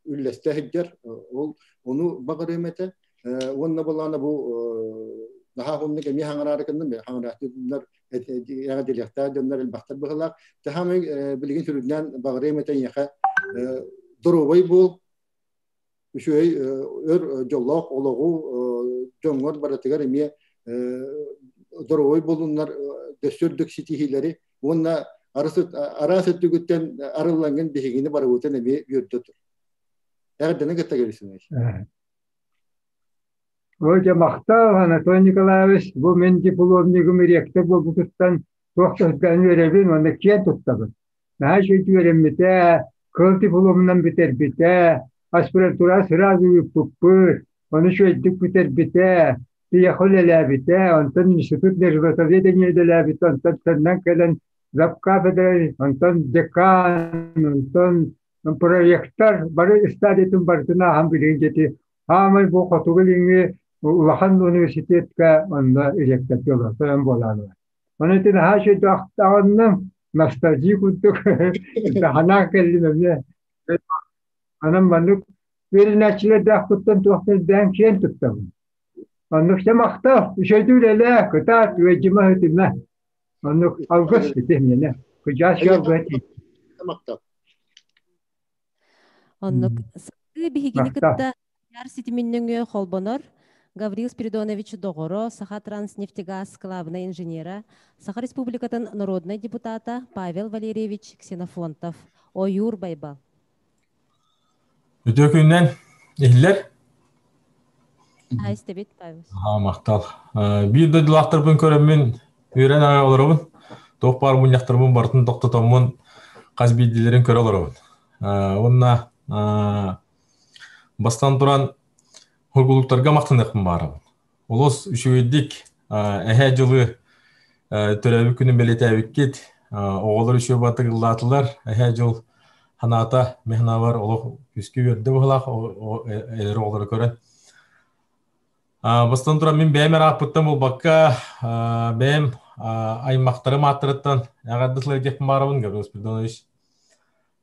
үллэстэ сылдьар. Ол ону баҕарыам этэ. Уонна былаана бу наһаа хоннук эмиэ хаҥараары кынным хаҥарааччылар эҕэдэлиэхтээх дьоннор элбэхтэр быһылаах. Таһаамай билигин сүрүннээн баҕарыам этэ эйиэхэ доруобай буол, үчүгэй өр дьоллоох олоҕу дьоҥҥор барытыгар эмиэ доруобай буолуннар дөссө үрдүк ситиһиилэри уонна араас өттүгүттэн арыллаҥҥын биһигини барыбытын эмиэ үөрдэ тур. Эҕэрдэни кытта көрүсүнэй. Ой, махтал, Анатолий Николаевич, бу мин дипломнигым ректор буолбутуттан туох да үөрэбин уонна киэн туттабын. Наһаа үчүгэй үөрэммитэ, кыл дипломунан бүтэрбитэ, аспирантура сразу ыыппыппыт, ону үчүгэйдик бүтэрбитэ, Тиэхэ үлэлээбитэ, онтон институт мерзлотоведения үлэлээбитэ, онтон төннөн кэлэн завкафедра, онтон декан, онтон проректор бары стадиятын барытын ааһан билигин дьэти хаамай бу хотугу илиҥҥи улахан университетка онно ректордыы олорон буолаалар. Онон ити наһаа үчүгэй ахтаҕынным, ностальгия курдук ханаан кэллим эмиэ. Онон маннык үөрэнээччилэрдээхпиттэн туох да элбээн киэн туттабын. Оннук дьэ махтал, үчүгэйдик үлэлээ, кытаат, үөдьүмэ үтүмэ. Оннук алгыс ити миэнэ. Кыдьаас алгыһа Махтал. Оннук сылгы биһигини кытта яр ситимин нөҥүө холбонор. Гаврил Спиридонович доҕоро, Саха Транснефтегаз кылаабынай инженера, Саха Республикатын народнай депутата Павел Валерьевич Ксенофонтов, Ойуур Байбал. Үтүө күнүнэн иһиллэр. Истэбит, Павел. Аа, махтал. Биир дойдулаахтарбын көрөммүн үөрэн аҕай олоробун. Туох баар мунньахтарбын барытын тохтотоммун хас биирдиилэрин көрө олоробун. Уонна бастан туран Хоргулуктарга махтаныахпын баарабын. Олус үчүгэйдик эһээ дьылы төрөөбүт күнүн бэлиэтээбиккит. Оҕолор үчүгэй баатык ыллаатылар. Эһээ дьыл ханаата мехнабар олох күскэ үөрдэ быһылаах эдэр оҕолору көрөн. Бастан туран мин бэйэм ырааппыттан буолбакка, бэйэм аймахтарым ааттарыттан эҕэрдэ тылы диэхпин баарабын Гаврил Спиридонович.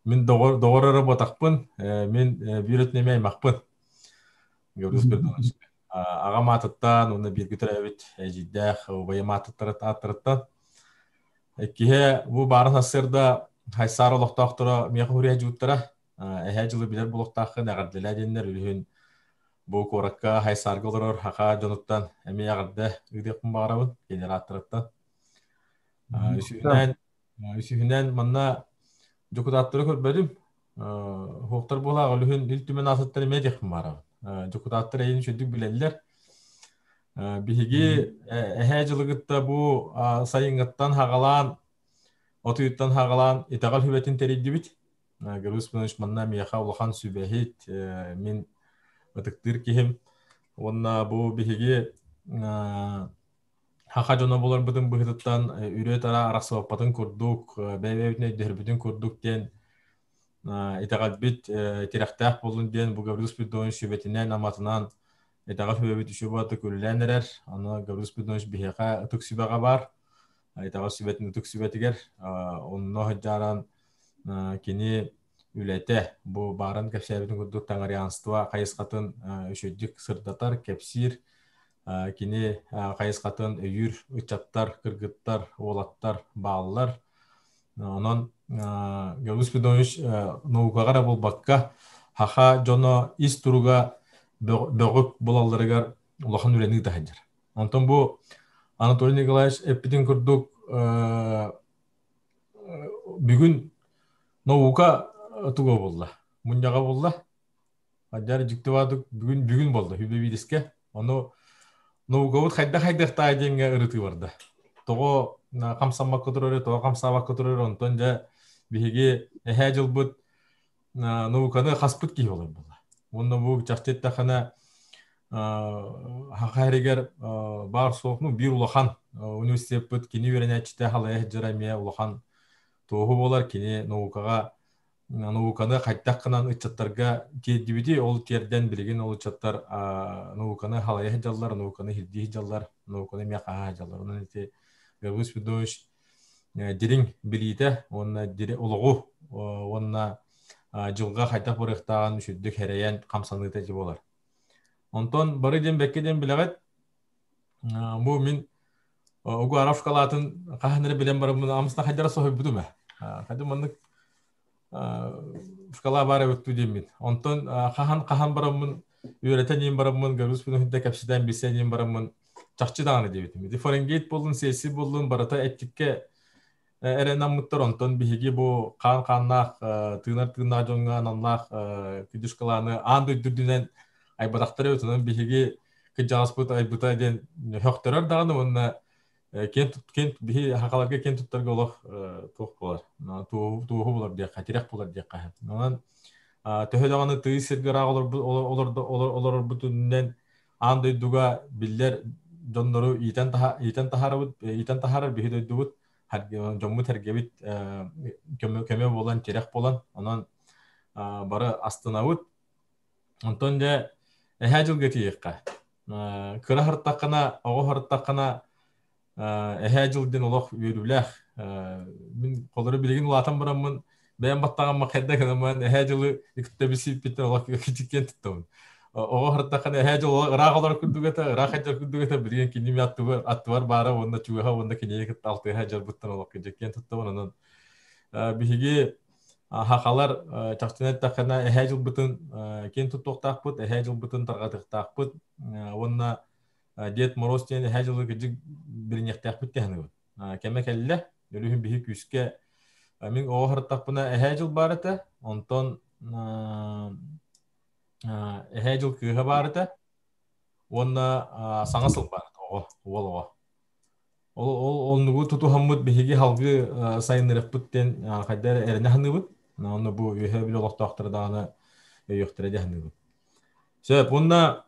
Мин доҕор, доҕор эрэ буотахпын, мин биир өттүнэн эмиэ аймахпын. Гаврил Спиридонович. Аҕам аатыттан уонна бииргэ төрөөбүт эдьиийдээх убайым ааттарыттан. Иккиһэ бу баарын сарсыарда Хайсаар олохтоохторо миэхэ хуруйа дьууттара. Эһээ дьылы билэр буолуохтааххын эҕэрдэлээ диэннэр үлүһүн бу куоракка Хайсаарга олорор саха дьонуттан эмиэ эҕэрдэ ыытыахпын баҕарабын кинилэр ааттарыттан. Үсүһүнэн Үсүһүнэн манна дьокутааттары көрбөтүм. Хуоктар буолаах өлүһүн Ил Түмэн аатыттан эмиэ диэхпин баарабын. Дьокутааттар эйин үчүгдүк билэллэр. Биһиги эһээ дьылыгытта бу сайыҥҥыттан хагалаан, от ыйыттан хагалаан итэҕэл сүбэтин тэрийдибит. Гаврил Спинович манна миэхэ улахан сүбэһит, мин ытыктыыр киһим. Уонна бу биһиги Саха дьоно буоларбытын быһыытыттан үрүө-тараа арахсыбаппатын курдук, бэйэ-бэйэбитин өйдөһөрбүтүн курдук диэн итэҕэлбит тирэхтээх буоллун диэн бу Гаврил Спиридонович сүбэтинэн, аматынан итэҕэл сүбэбит үчүгэй үлэлээн эрэр. Аны Гаврил Спиридонович биһиэхэ ытык сүбэҕэ баар. Итэҕэл сүбэтин ытык сүбэтигэр онно сылдьааран кини үлэтэ бу баарын кэпсээбитин курдук таҥарианство хайысхатын үчүгэйдик сырдатар, кэпсиир. Кини хайысхатын өйүүр ыччаттар, кыргыттар, уолаттар бааллар. Онон Гаврил Спиридонович наукаҕа эрэ буолбакка, саха дьоно ис туруга бөҕүк буолалларыгар улахан үлэни ыыта сылдьар. Онтон бу Анатолий Николаевич эппитин курдук бүгүн наука туга буолла, мунньаҕа буолла. Адьар дьиктибаатык бүгүн бүгүн буолла хүбэбиирискэ. Ону наукабыт хайдах хайдахтаай диэҥҥэ ырытыы барда. Тоҕо хамсаммакка турар, тоҕо хамсаабакка турар, онтон дьэ биһиги эһээ дьылбыт науканы хаспыт киһи олор буолла. Уонна бу чахчы эттэххинэ Саха сиригэр баар суох, ну биир улахан университеппыт кини үөрэнээччитэ халайа сылдьара эмиэ улахан туоһу буолар. Кини наукаҕа науканы хайдах гынан ыччаттарга тиэрдибити, ол тиэрдэн билигин ол ыччаттар науканы халайа сылдьаллар, науканы ирдии сылдьаллар, науканы эмиэ хаһа сылдьаллар. Онон ити Гаврил Спиридонович дириҥ билиитэ уонна олоҕу уонна дьылҕа хайдах барыахтааҕын үчүгдүк эрэйэн хамсаныыта ити буолар. Онтон бары диэн бэккэ диэн билэҕит. Бу мин Угаров шкалатын хаһан эрэ билэн бараммын амсна хайдара соһуйбутум ээ. Хайда маннык шкала баар эбит диэммин. Онтон хаһан хаһан бараммын үөрэтэн иин бараммын Гаврил Спиновичта кэпсэтэн билсэн иин бараммын чахчы даҕаны диэбитим. Ити Фаренгейт буоллун, сессия буоллун барыта эттиккэ эрэ наммыттар. Онтон биһиги бу хаан хааннаах тыынар тыыннаах дьоҥҥо аналлаах күндү шкаланы аан дойду үрдүнэн айбатахтар эбит. Онон биһиги кырдьаҕаспыт айбыта диэн хөхтөрөр даҕаны уонна киэн киэн биһи хахаларга киэн туттарга олох туох буолар туоһу булар диэххэ тирэх булар диэххэ онон төһө даҕаны тыйыс сиргэ ыраах олорорбут үрдүнэн аан дойдуга биллэр дьоннору иитэн иитэн таһаарабыт иитэн таһаарар биһи дойдубут дьоммут сэргэбит көмө көмө буолан тирэх буолан онон бары астынабыт онтон дьэ эһээ дьылга тиийиэххэ кыра сырыттаххына оҕо сырыттаххына эһээ дьыл диэн олох үөрүүлээх мин холоро билигин улаатан бараммын бэйэм баттаҕамма хайда гынаммын эһээ дьылы кытта билсибиппиттэн олох кичиккиэн туттабын оҕо сырыттаххына эһээ дьыл ыраах олорор курдук этэ ыраах сылдьар курдук этэ билигин кинини аттыбар аттыбар баара уонна чугаһа уонна кинини кытта алтыһа дьарбыттан олох кичиккиэн туттабын онон биһиги. Хахалар чахчыны эттэххинэ эһээ дьылбытын киэн туттуохтаахпыт, эһээ дьылбытын тарҕатыахтаахпыт уонна Дед Мороз диэн эһээ дьылы кырдьык билиниэхтээхпит дии саныыбын. Кэмэ кэллэ, өрүһүн биһи күүскэ мин оҕо сырыттахпына эһээ дьыл баар этэ, онтон эһээ дьыл кыыһа баар этэ уонна саҥа сыл баар этэ оҕо, уол оҕо. Ол ол оннугу тутуһаммыт биһиги халгыы сайыннарыахпыт диэн хайда эрэ эрэнэ саныыбыт. Онно бу үөһээ Бүлүү олохтоохторо даҕаны өйүөхтэрэ дии саныыбын. Сөп. Уонна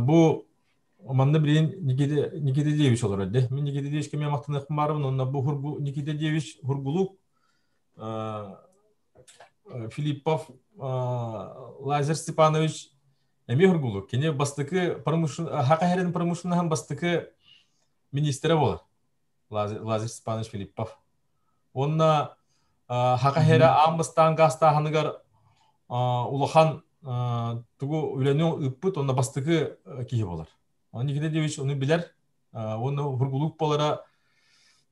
бу манна билигин Никита Никита Деевич олорор дии. Мин Никита Деевичка эмиэ махтаныахпын баарыбын. Онно бу Хургу Никита Деевич Хургулук Филиппов Лазарь Степанович эмиэ Хургулук. Кини бастакы промышлен Хака Херин промышленноһын бастакы министрэ буолар. Лазарь Степанович Филиппов. Уонна Хака Херэ аан бастаан гаастааһыныгар улахан тугу үлэни ыыппыт уонна бастакы киһи буолар. Никита Ильич ону билэр уонна Хургулук буолара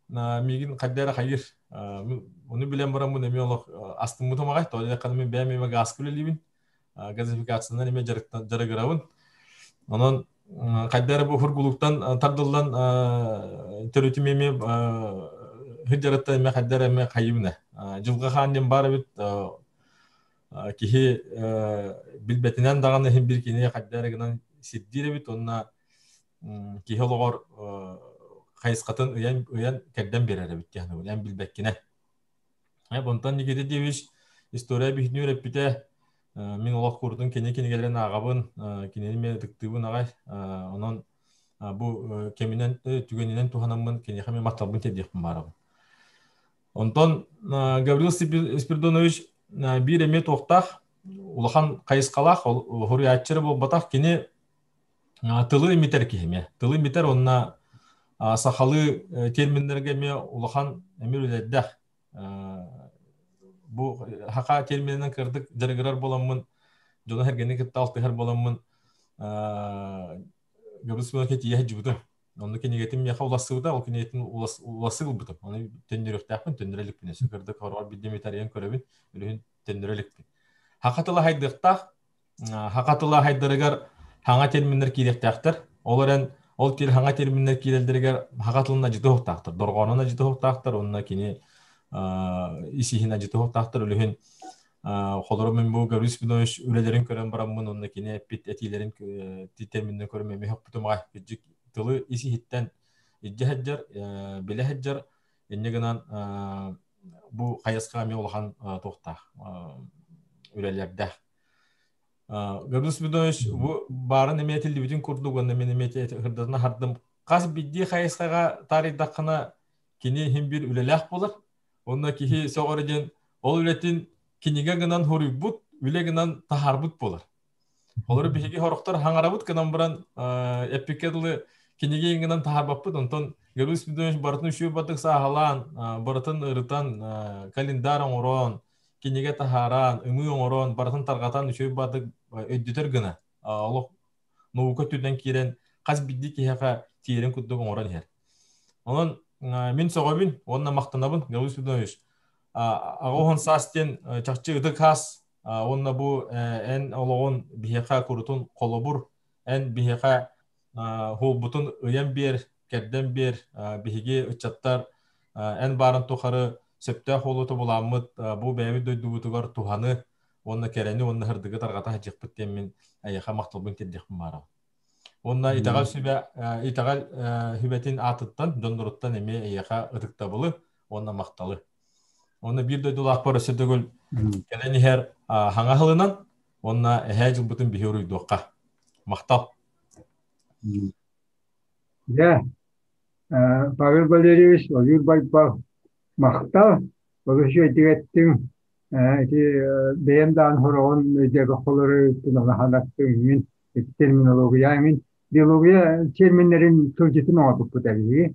миигин хайда эрэ хайыыр. Ону билэн бараммын эмиэ олох астыммытым аҕай. Тоҕо диэтэххинэ мин бэйэм эмиэ гааска үлэлиибин. Газификациянан эмиэ дьарыгырабын. Онон хайда эрэ бу Хургулуктан тардыллан төрүтүм эмиэ сылдьарыттан эмиэ хайда эрэ эмиэ хайыыбын ээ. Дьылҕа хаан диэн баар эбит киһи билбэтинэн даҕаны иһин бир кини хайда эрэ гынан сирдиир эбит уонна киһи олоҕор хайысхатын ыйан ыйан кэрдэн биэрэр эбит диэн эн билбэккинэ. Онтон Никита Дьевич история биһини үөрэппитэ мин олох курдун кини кинигэлэрин ааҕабын, кинини мен ытыктыыбын аҕай. Онон бу кэминэн түгэнинэн туһанаммын киниэхэ мен махталбын тиэрдиэхпин баарабын. Онтон Гаврил Спиридонович биир эмиэ туохтаах улахан хайысхалаах хоруйааччы эрэ буолбатах кини тылы имитэр киһи эмиэ. Тылы имитэр уонна сахалыы терминнэргэ эмиэ улахан эмиэ үлэлэрдээх. Бу хаха термининэн кырдык дьарыгырар буоламмын, дьону сэргэни кытта алтыһар буоламмын Гаврил Спиридонович тиийэ сылдьыбытым. Онно кинигэтин миэхэ улассыбыта, ол кинигэтин улассы ылбытым. Ону төннөрүөхтээхпин, төннөрө иликпин. Өссө кырдык хороҕор биирдэ эмит арыйан көрөбүн, үлүһүн төннөрө иликпин. Хаха тыла хайдыахтаах, хаха тыла хайдарыгар хаҥа терминнэр киириэхтээхтэр. Ол эрэн ол тир хаҥа терминнэр киирэллэригэр хаха тылын ажыты уһуктаахтар, дорҕоонун ажыты уһуктаахтар, уонна кини ис-иһин ажыты уһуктаахтар, үлүһүн Холоро мин бу Гаврил Спинович үлэлэрин көрөн бараммын уонна кини эппит этиилэрин терминнэн көрөн эмиэ хоппутум аҕай. Кырдьык тылы ис-иһиттэн илдьэ сылдьар, билэ сылдьар. Инньэ гынан бу хайысха эмиэ улахан туохтаах үлэлэрдээх. Гаврил Спиридонович бу баарын эмиэ этиллибитин курдук уонна мин эмиэ ырдатына хардым. Хас биирдии хайысхаҕа таарыйдаххына кини иһин биир үлэлээх буолар. Онно киһи сөҕөрө диэн ол үлэтин кинигэ гынан хоруйбут, үлэ гынан таһаарбыт буолар. Олору биһиги хорохтор хаҥарабыт гынан баран эппиккэ дылы кинигэ гынан таһаарбаппыт. Онтон Гаврил Спиридонович барытын үчүгэй бардык сааһылаан, барытын ырытан, календарь оҥорон, кинигэ таһааран, ымыы оҥорон, барытын тарҕатан үчүгэй бардык өйдөтөр гына олох наука өттүнэн киирэн хас биирдии киһиэхэ тиийэрин курдук оҥорон иһэр. Онон мин сөҕөбүн уонна махтанабын Гаврил Спиридонович. Аҕа уһун саас диэн чахчы ытык хаас уонна бу эн олоҕун биһиэхэ курутун холобур, эн биһиэхэ хуолбутун ыйан биэр, кэрдэн биэр, биһиги ыччаттар эн баарын тухары сөптөөх уолу тобулааммыт бу бэйэбит дойдубутугар туһаны уонна кэрэни уонна сырдыгы тарҕата сылдьыахпыт диэн мин эйиэхэ махталбын тиэрдиэхпин баарабын. Уонна итэҕэл сүбэ итэҕэл сүбэтин аатыттан дьонноруттан эмиэ эйиэхэ ытыктабылы уонна махталы. Уонна биир дойдулаахпар өссө төгүл кэлэн иһэр хаҥа сылынан уонна эһээ дьылбытын биһи уруйдуохха. Махтал. Дьэ, Павел Валерьевич, Ойуур Байбал, махтал. Олус үчүгэйдик эттиҥ. Ити бэйэм даҕаны сороҕун өйдөөбөххөлөрү улаханаттыҥ мин ити терминология мин биология терминнэрин тылдьытын оҥорбуппут эбии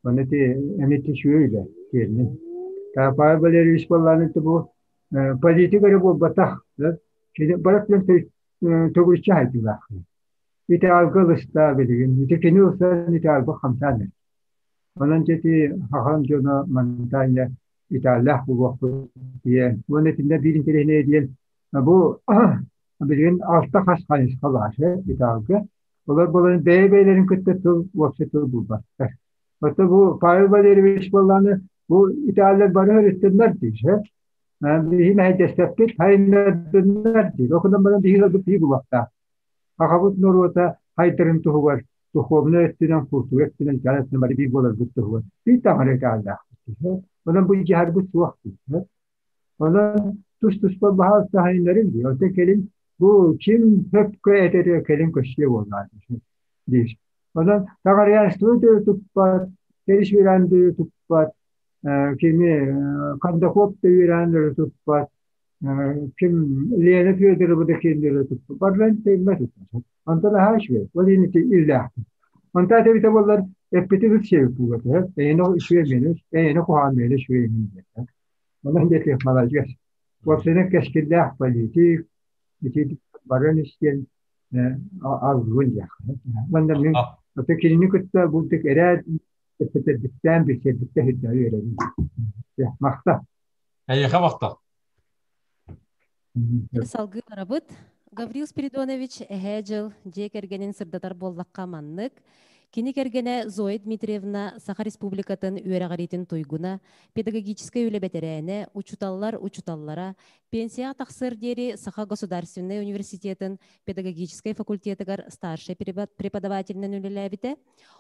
Ону ити эмиэ үчүгэй үлэ термин. Павел Валерьевич буоллаҕына ити бу политика эрэ буолбатах кини барытынан төгүрүччү хайдыылаах. Итаалга ылыста билигин. Ити кини ылсан итаалга хамсаан эрэр. Онон ити хахан дьоно Монтанья. итээллээх буолуохпут диэн. Уонна итиннэ биир интэриэһинэй диэн бу билигин алта хас хайысха баар итээлгэ. Олор буолан бэйэ-бэйэлэрин кытта тыл уопсай тыл булбаттар. Оттон бу Павел Валерьевич буоллаҕына бу итээллэр бары өрүттэннэр диир. Биһи мэһэйдэспэппит, хайыннардыннар диир. Ол гынан баран биһи ылбыт биһи булуохтаах. Сахабыт норуота хайдарын туһугар духовнай өттүнэн, култуура өттүнэн, дьаһал өттүнэн бары биир буоларбыт туһугар биир таҥара итэҕэллээхпит. Онон бу дьаһарбыт суох дии. Онон тус-туспа баһаалыста хайыннарым дии. Оттон кэлин бу ким сөпкө этэрэ кэлин көстүө буоллаҕа диир. Онон таҥараянство да туппат, тэрис үөрээн да туппат, кими Кондаков да үөрээн да туппат, ким Лена Федорова да кииннэрэ туппут. Барыларын тэймэт туппат. Онтон аһаа үчүгэй. Ол иһин ити иллээхпин. Онтон этэбитэ буоллар эппити ыт сиэбит буолуо этэ. Эйиэнэ үчүгэй миэнэ, эйиэнэ куһаҕан миэнэ үчүгэй иһин диэн. Онон диэтих маладьыас. Уопсайынан кэскиллээх политик, ити баран истиэн алгыбын диэх. Уонна мин ото кинини кытта булдук эрээ кэпсэтэрбиттээн билсэрбиттэн сирдээҕи үөрэбин. Махтал. Эйиэхэ махтал. Салгыы барабыт. Гаврил Спиридонович эһээ дьыл дьиэ кэргэнин сырдатар буоллахха маннык. Кини кэргэнэ Зоя Дмитриевна Саха Республикатын үөрэҕириитин туйгуна, педагогическай үлэ бэтэрээнэ, учууталлар учууталлара, пенсияҕа тахсыар диэри Саха государственнай университетын педагогическай факультетыгар старшай преподавателинэн үлэлээбитэ.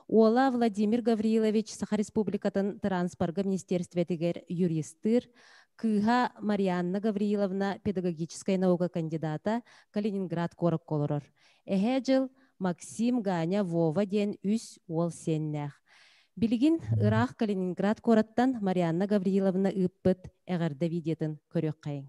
Уола Владимир Гаврилович Саха Республикатын транспорга министерствотыгар юристыыр, кыыһа Марианна Гавриловна педагогическай наука кандидата Калининград куоракка олорор. Эһээ дьыл Максим, Ганя, Вова диэн үс уол сиэннээх. Билигин ыраах Калининград куораттан Марианна Гавриловна ыыппыт эҕэрдэ видеотын көрүөххэйиҥ.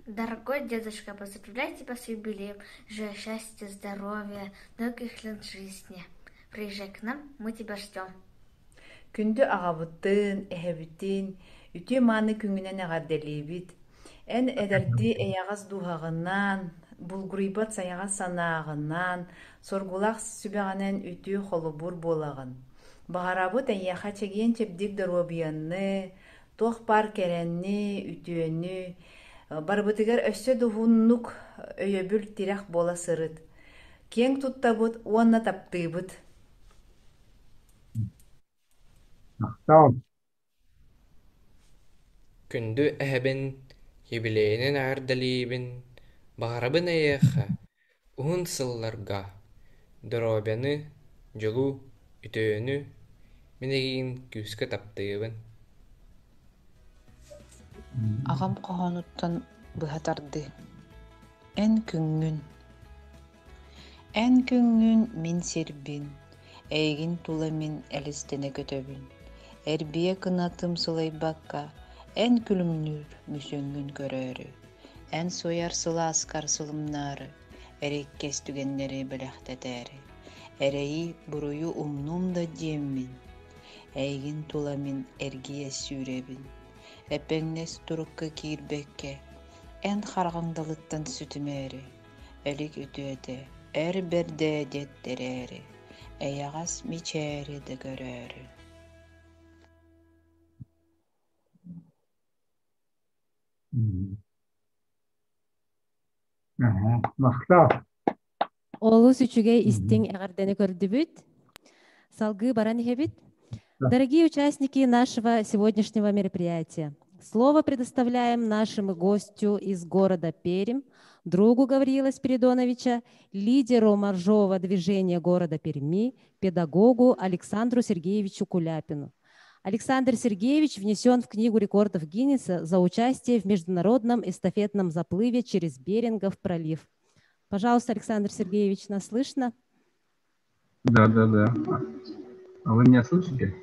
Дорогой дедушка, поздравляю тебя с юбилеем. Желаю счастья, здоровья, долгих лет жизни. Приезжай к нам, мы тебя ждем. Күндү аҕабытын, эһэбитин үтүө-мааны күҥҥүнэн эҕэрдэлиибит! Эн эдэрдии эйэҕэс дууһаҕынан, булгуруйбат сайаҕас санааҕынан, соргулаах сүбэҕинэн үтүө холобур буолаҕын. Баҕарабыт эйиэхэ чэгиэн-чэбдик доруобуйаны, туох баар кэрэни, үтүөнү, барыбытыгар өссө да уһуннук өйөбүл, тирэх буола сырыт. Киэҥ туттабыт уонна таптыыбыт. Махтал. Күндү эһэбин юбилейынан эҕэрдэлиибин, баҕарабын эйиэхэ уһун сылларга доруобуйаны, дьолу, үтүөнү, мин эйигин күүскэ таптыыбын Аҕам хоһоонуттан быһа тардыы Эн күҥҥүн Эн күҥҥүн мин сирбин, Эйигин тула мин элистэнэ көтөбүн, Эрбийэ кынатым сылайбакка, Эн күлүмнүүр мүсүҥҥүн көрөөрү, Эн суйар сылааскар сылымнаары, Эриэккэс түгэннэри бэлэхтэтээри, Эрэйи, буруйу умнуум да диэммин, Эйигин тула мин эргийэ сүүрэбин, Эппэҥнэс турукка киирбэккэ, Эн хараҕыҥ далыттан сүтүмээри, Элик үтүөтэ, эр бэрдэ диэттэрээри, Эйэҕэс мичээри да көрөөрү. Махтал. Олус үчүгэй истиҥ эҕэрдэни көрдүбүт. Салгыы баран иһэбит. Дорогие участники нашего сегодняшнего мероприятия, слово предоставляем нашему гостю из города Пермь, другу Гавриила Спиридоновича, лидеру моржового движения города Перми, педагогу Александру Сергеевичу Куляпину. Александр Сергеевич внесен в Книгу рекордов Гиннесса за участие в международном эстафетном заплыве через Берингов пролив. Пожалуйста, Александр Сергеевич, нас слышно? Да, да, да. А вы меня слышите?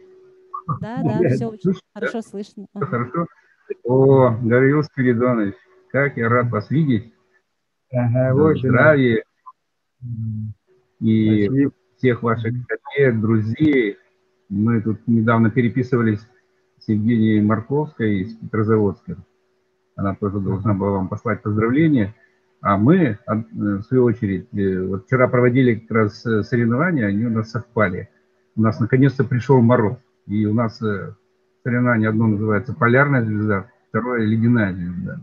Да, да, все очень хорошо слышно. Ага. Хорошо. О, Гавриил Спиридонович, как я рад вас видеть. Ага, Здравия и Спасибо. всех ваших коллег, друзей. Мы тут недавно переписывались с Евгенией Марковской из Петрозаводска. Она тоже должна была вам послать поздравления. А мы, в свою очередь, вот вчера проводили как раз соревнования, они у нас совпали. У нас наконец-то пришел мороз. И у нас соревнование одно называется «Полярная звезда», второе «Ледяная звезда».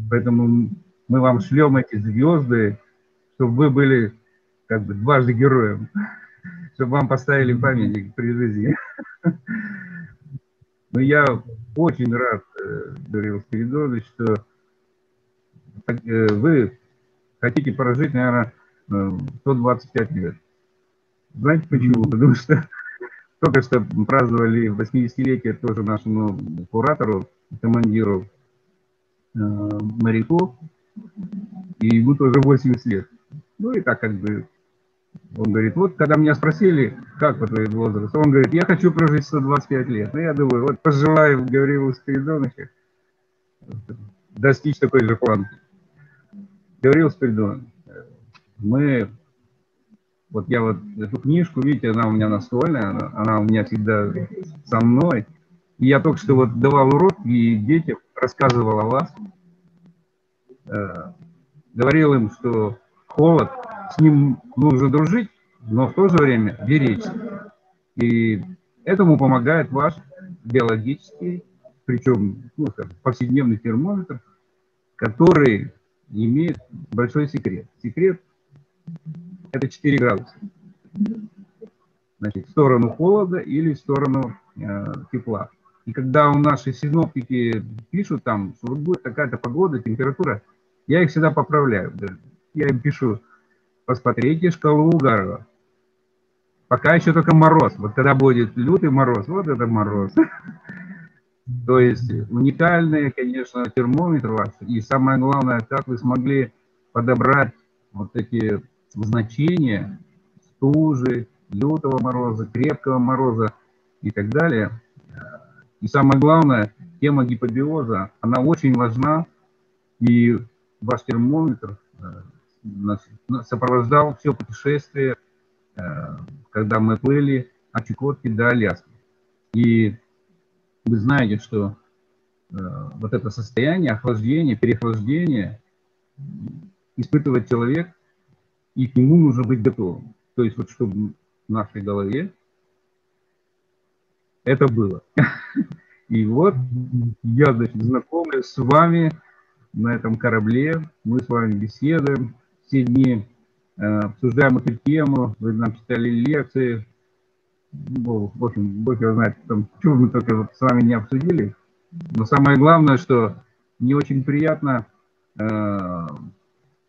Поэтому мы вам шлем эти звезды, чтобы вы были как бы дважды героем, чтобы вам поставили памятник при жизни. Но я очень рад, Гавриил Спиридонович, что вы хотите прожить, наверное, 125 лет. Знаете почему? Потому что только что праздновали 80-летие тоже нашему куратору, командиру моряку, и ему тоже 80 лет. Ну и так как бы он говорит, вот когда меня спросили, как по твоему возрасту, он говорит, я хочу прожить 125 лет. Ну я думаю, вот пожелаю Гаврилу Спиридоновичу достичь такой же планки. Гаврил Спиридонович, мы, вот я вот эту книжку, видите, она у меня настольная, она у меня всегда со мной. И я только что вот давал урок и детям рассказывал о вас, говорил им, что холод, с ним нужно дружить, но в то же время беречься. И этому помогает ваш биологический, причем, ну, скажем, повседневный термометр, который имеет большой секрет. Секрет – это 4 градуса. Значит, в сторону холода или в сторону тепла. И когда у наши синоптики пишут там, что вот будет такая-то погода, температура, я их всегда поправляю. Я им пишу, посмотрите шкалу Угарова. Пока еще только мороз. Вот когда будет лютый мороз, вот это мороз. То есть уникальный, конечно, термометр ваш. И самое главное, как вы смогли подобрать вот эти значения стужи, лютого мороза, крепкого мороза и так далее. И самое главное, тема гипобиоза, она очень важна. И ваш термометр сопровождал все путешествие, когда мы плыли от Чукотки до Аляски. И вы знаете, что вот это состояние охлаждения, переохлаждения испытывает человек, и к нему нужно быть готовым. То есть вот чтобы в нашей голове это было. И вот я, значит, знакомлюсь с вами на этом корабле, мы с вами беседуем все дни, обсуждаем эту тему, вы нам читали лекции. Ну, в общем, Бог его знает, там, чего мы только вот с вами не обсудили. Но самое главное, что мне очень приятно, что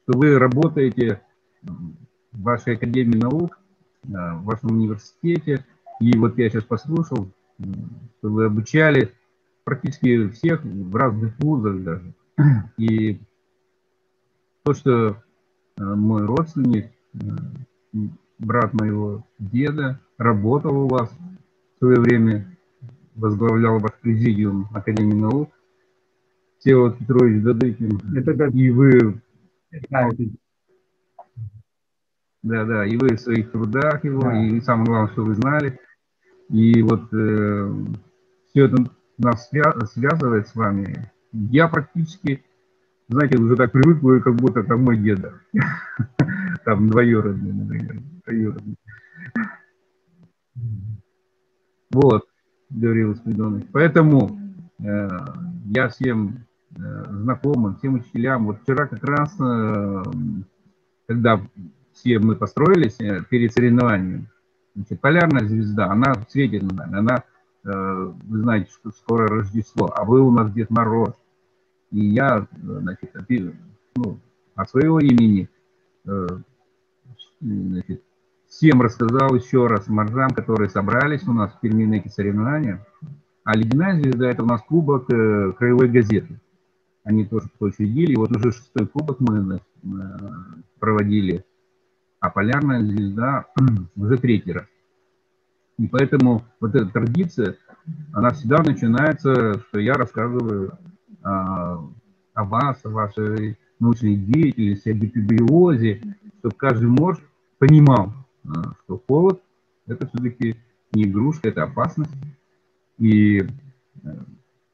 вы работаете в вашей Академии наук, в вашем университете. И вот я сейчас послушал, что вы обучали практически всех в разных вузах даже. И то, что мой родственник, брат моего деда, работал у вас в свое время, возглавлял ваш президиум Академии наук, Всеволод Петрович Дадыкин, и вы, да, и вы в своих трудах его, да. И самое главное, что вы знали. И вот все это нас связывает с вами. Я практически, знаете, уже так привык, вы как будто там мой деда. Там двоюродный, например. Троюродный. Вот, Гаврил Спиридонович. Поэтому я всем знакомым, всем учителям, вот вчера как раз, когда все мы построились перед соревнованием, значит, полярная звезда, она светит над нами, она, вы знаете, что скоро Рождество, а вы у нас Дед Мороз. И я, значит, ну, от своего имени, значит, всем рассказал еще раз моржам, которые собрались у нас в Перми на эти соревнования. А «Ледяная звезда» — это у нас кубок краевой газеты. Они тоже учредили. И вот уже 6-й кубок мы проводили. А «Полярная звезда» уже 3-й раз. И поэтому вот эта традиция, она всегда начинается, что я рассказываю о вас, о вашей научной деятельности, о гипобиозе, чтобы каждый морж понимал, что холод – это все-таки не игрушка, это опасность. И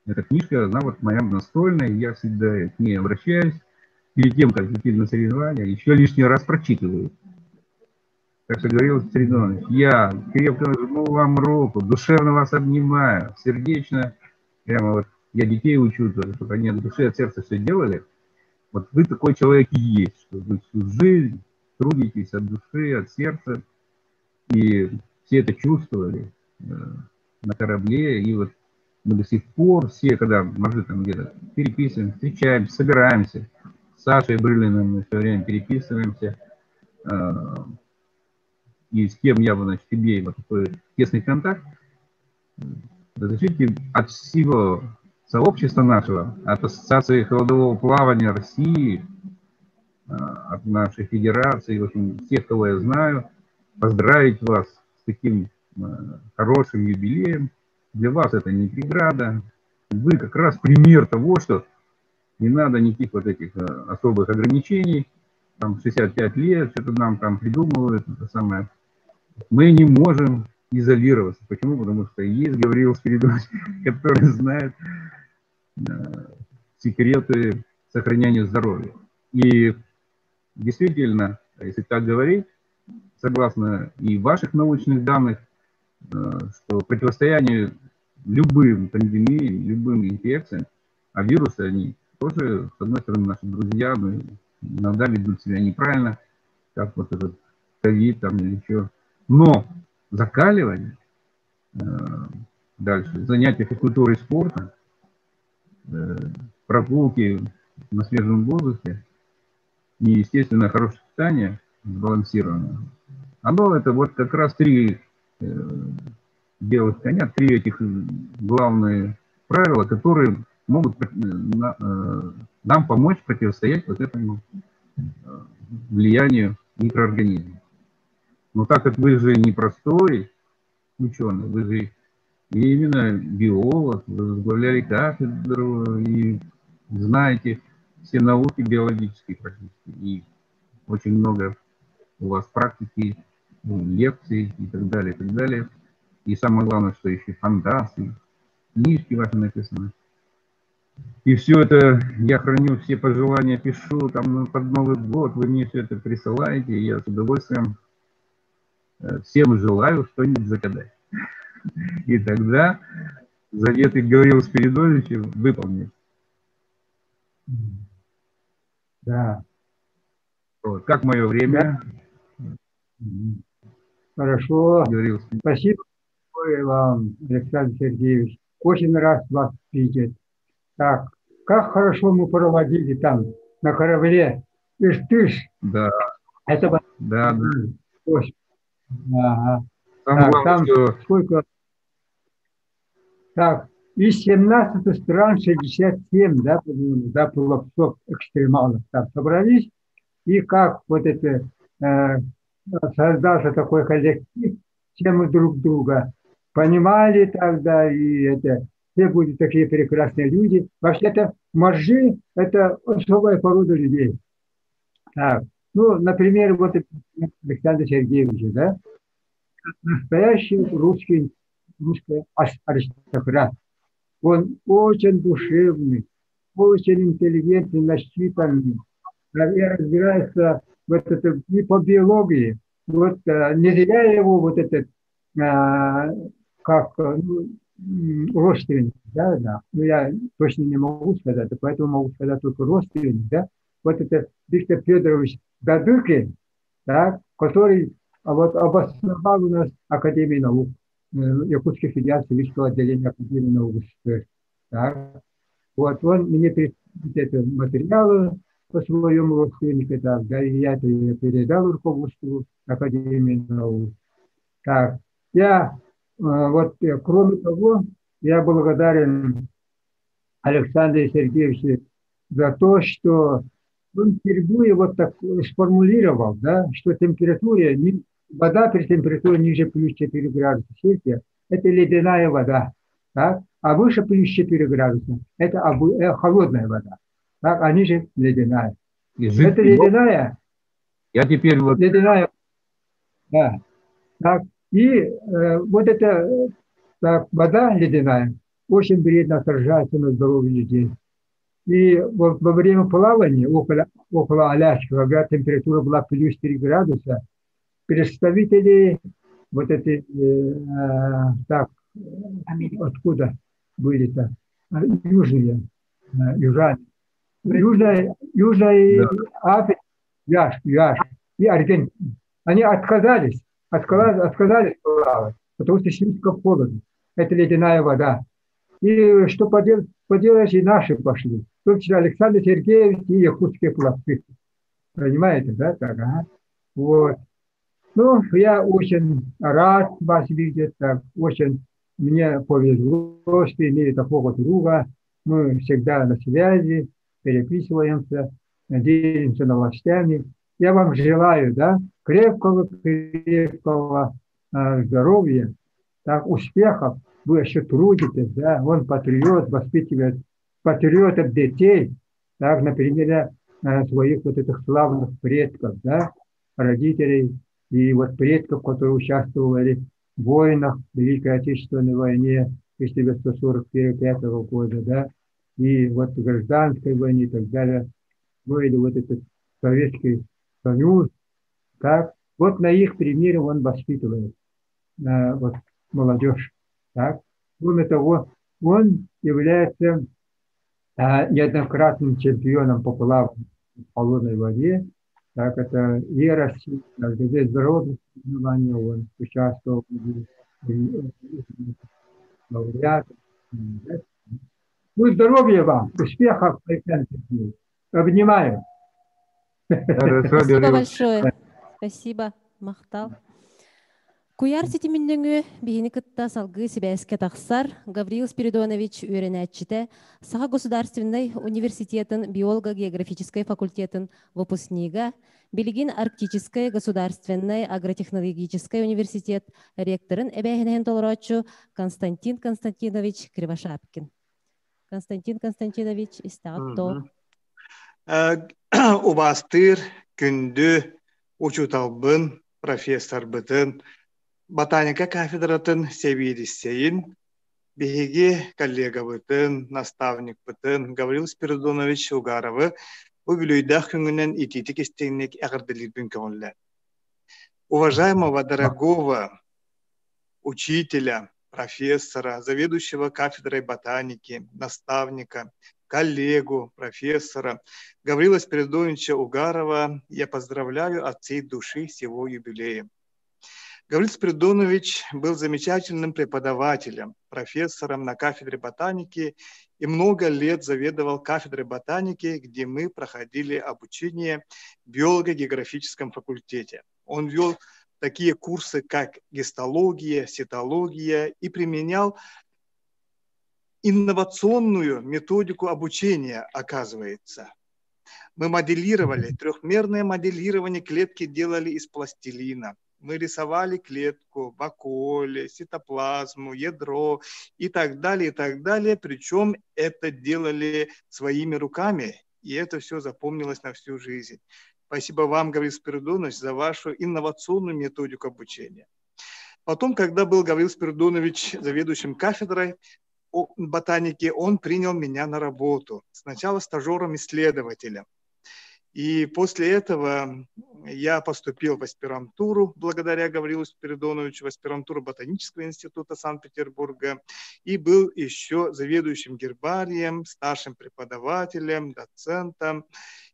эта книжка, она вот моя настольная, я всегда к ней обращаюсь. перед тем, как идти на соревнования, еще лишний раз прочитывают. Так что, Гавриил Спиридонович, я крепко жму вам руку, душевно вас обнимаю, сердечно, прямо вот я детей учу тоже, чтобы они от души, от сердца все делали. Вот вы такой человек и есть, что вы всю жизнь трудитесь от души, от сердца, и все это чувствовали на корабле, и вот мы до сих пор все, когда моржи там где-то переписываем, встречаемся, собираемся, с Сашей Брылиным мы все время переписываемся, и с кем я, значит, имею вот такой тесный контакт, разрешите от всего сообщества нашего, от Ассоциации холодового плавания России, от нашей федерации, в общем, всех, кого я знаю, поздравить вас с таким хорошим юбилеем. Для вас это не преграда. Вы как раз пример того, что не надо никаких вот этих особых ограничений. Там 65 лет, что-то нам там придумывают, это самое. Мы не можем изолироваться. Почему? Потому что есть Гавриил Спиридонович, который знает секреты сохранения здоровья. И действительно, если так говорить, согласно и ваших научных данных, что противостояние любым пандемиям, любым инфекциям, а вирусы, они тоже, с одной стороны, наши друзья, но иногда ведут себя неправильно, как вот этот ковид там или еще. Но закаливание, дальше, занятия физкультурой и спортом, прогулки на свежем воздухе и, естественно, хорошее питание сбалансированное, оно это вот как раз три белых коня, три этих главные правила, которые могут нам помочь противостоять вот этому влиянию микроорганизмов. Но так как вы же не простой ученый, вы же именно биолог, вы возглавляли кафедру и знаете все науки биологические практически, и очень много у вас практики, лекций и так далее, и так далее. И самое главное, что еще фантазии, книжки ваши написаны. И все это я храню, все пожелания пишу, там под Новый год вы мне все это присылаете, и я с удовольствием всем желаю что-нибудь загадать. И тогда заветы Гаврила Спиридоновича выполнят. Да. Вот. Как мое время? Да. Хорошо. Гаврил. Спасибо вам, Александр Сергеевич. Очень рад вас видеть. Так, как хорошо мы проводили там, на корабле. Иртыш. Да. Это да, да. Очень. Ага. Самое Так, главное, там что сколько? Так, из 17 стран 67, да, по-моему, да, пловцов экстремалов там собрались. И как вот это создался такой коллектив, все мы друг друга понимали тогда, и это, все были такие прекрасные люди. Вообще-то моржи – это особая порода людей. Так, ну, например, вот Александр Сергеевич, да, настоящий русский аристократ. Он очень душевный, очень интеллигентный, начитанный. Я разбираюсь вот это и по биологии. Вот не зря его вот этот, как ну, родственник, да, да. Ну, я точно не могу сказать, поэтому могу сказать только родственник, да. Вот это Виктор Федорович Дадыкин, да, который вот обосновал у нас Академию наук, Якутской федерации Высшего отделения Академии наук СССР. Так. Вот он мне передал это материалы по своему родственнику, так, да, и я это передал руководству Академии наук. Так, я вот, кроме того, я благодарен Александру Сергеевичу за то, что он впервые вот так сформулировал, да, что температура, вода при температуре ниже плюс 4 градуса Цельсия – это ледяная вода, так? А выше плюс 4 градуса – это холодная вода, так? А ниже ледяная. И это ледяная. Я теперь вот... Ледяная, да. Так. И вот эта так, вода ледяная очень вредно отражается на здоровье людей. И вот во время плавания около, около Аляски, когда температура была плюс 3 градуса, представители вот эти, э, так, откуда были-то, южные, южане, Южная, Южной да. Африки, Яш, Яш и Аргентина. Они отказались, отказались, отказались плавать, потому что слишком холодно. Это ледяная вода. И что поделать, поделаешь, и наши пошли. В том числе Александр Сергеевич и якутские пловцы. Понимаете, да? Так, ага. Вот. Ну, я очень рад вас видеть, так, очень мне повезло, что имею такого друга. Мы всегда на связи, переписываемся, делимся новостями. Я вам желаю, да, крепкого, крепкого э, здоровья, так, успехов. Вы еще трудитесь, да, он патриот, воспитывает патриотов детей, так, на примере э, своих вот этих славных предков, да, родителей и вот предков, которые участвовали в войнах, в Великой Отечественной войне 1945 года, да, и вот в гражданской войне и так далее, строили вот этот Советский Союз, так, вот на их примере он воспитывает э, вот, молодежь. Так. Кроме того, он является э, неоднократным чемпионом по плаванию в холодной воде. Так, это и Россия, также международных соревнованиях он участвовал, лауреат. Ну, здоровья вам, успехов, Александр Сергеевич. Обнимаю. Спасибо большое. Спасибо. Махтал. Куйаар ситимин нөҥүө биһини кытта салгыы сибээскэ тахсар Гаврил Спиридонович үөрэнээччитэ Саха государственнай университетын биолого-географическай факультетын выпускнига, билигин Арктическай государственнай агротехнологическай университет ректорын эбээһинэһин толорооччу Константин Константинович Кривошапкин. Константин Константинович, истэҕит то? Убаастыыр күндү учууталбын, профессорбытын, ботаника кафедратын сэбиэдиссэйин, биһиги коллегабытын, наставникпытын Гаврил Спиридонович Угаровы бу үбүлүөйдээх күҥүнэн итиитик истиҥник эҕэрдэлиирбин көҥүллээн. Уважаемого дорогого учителя, профессора, заведующего кафедрой ботаники, наставника, коллегу, профессора Гаврила Спиридоновича Угарова я поздравляю от всей души с его юбилеем. Гаврил Спиридонович был замечательным преподавателем, профессором на кафедре ботаники и много лет заведовал кафедрой ботаники, где мы проходили обучение в биолого-географическом факультете. Он вел такие курсы, как гистология, ситология и применял инновационную методику обучения, оказывается. Мы моделировали, трехмерное моделирование клетки делали из пластилина. Мы рисовали клетку, вакуоли, цитоплазму, ядро и так далее, и так далее. Причем это делали своими руками, и это все запомнилось на всю жизнь. Спасибо вам, Гаврил Спиридонович, за вашу инновационную методику обучения. Потом, когда был Гаврил Спиридонович заведующим кафедрой ботаники, он принял меня на работу. Сначала стажером-исследователем. И после этого я поступил в аспирантуру, благодаря Гаврилу Спиридоновичу, в аспирантуру Ботанического института Санкт-Петербурга, и был еще заведующим гербарием, старшим преподавателем, доцентом.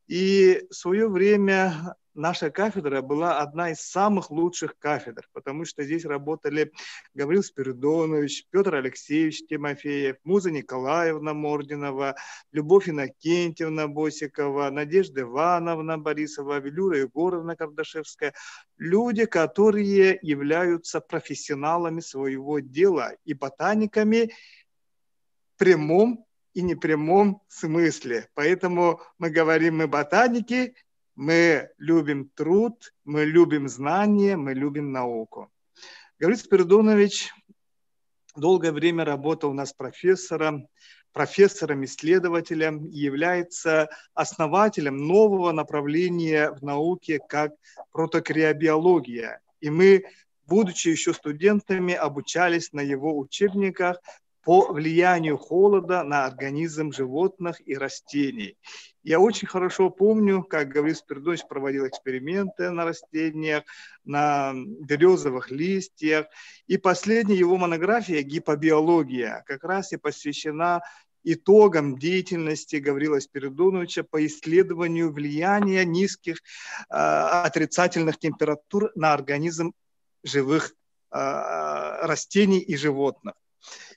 И в свое время наша кафедра была одна из самых лучших кафедр, потому что здесь работали Гаврил Спиридонович, Петр Алексеевич Тимофеев, Муза Николаевна Мординова, Любовь Иннокентьевна Босикова, Надежда Ивановна Борисова, Велюра Егоровна Кардашевская. Люди, которые являются профессионалами своего дела и ботаниками в прямом и непрямом смысле. Поэтому мы говорим, мы ботаники, мы любим труд, мы любим знания, мы любим науку. Гаврил Спиридонович долгое время работал у нас профессором, профессором-исследователем и является основателем нового направления в науке, как протокриобиология. И мы, будучи еще студентами, обучались на его учебниках. по влиянию холода на организм животных и растений. Я очень хорошо помню, как Гаврил Спиридонович проводил эксперименты на растениях, на березовых листьях. И последняя его монография «Гипобиология» как раз и посвящена итогам деятельности Гаврила Спиридоновича по исследованию влияния низких отрицательных температур на организм живых растений и животных.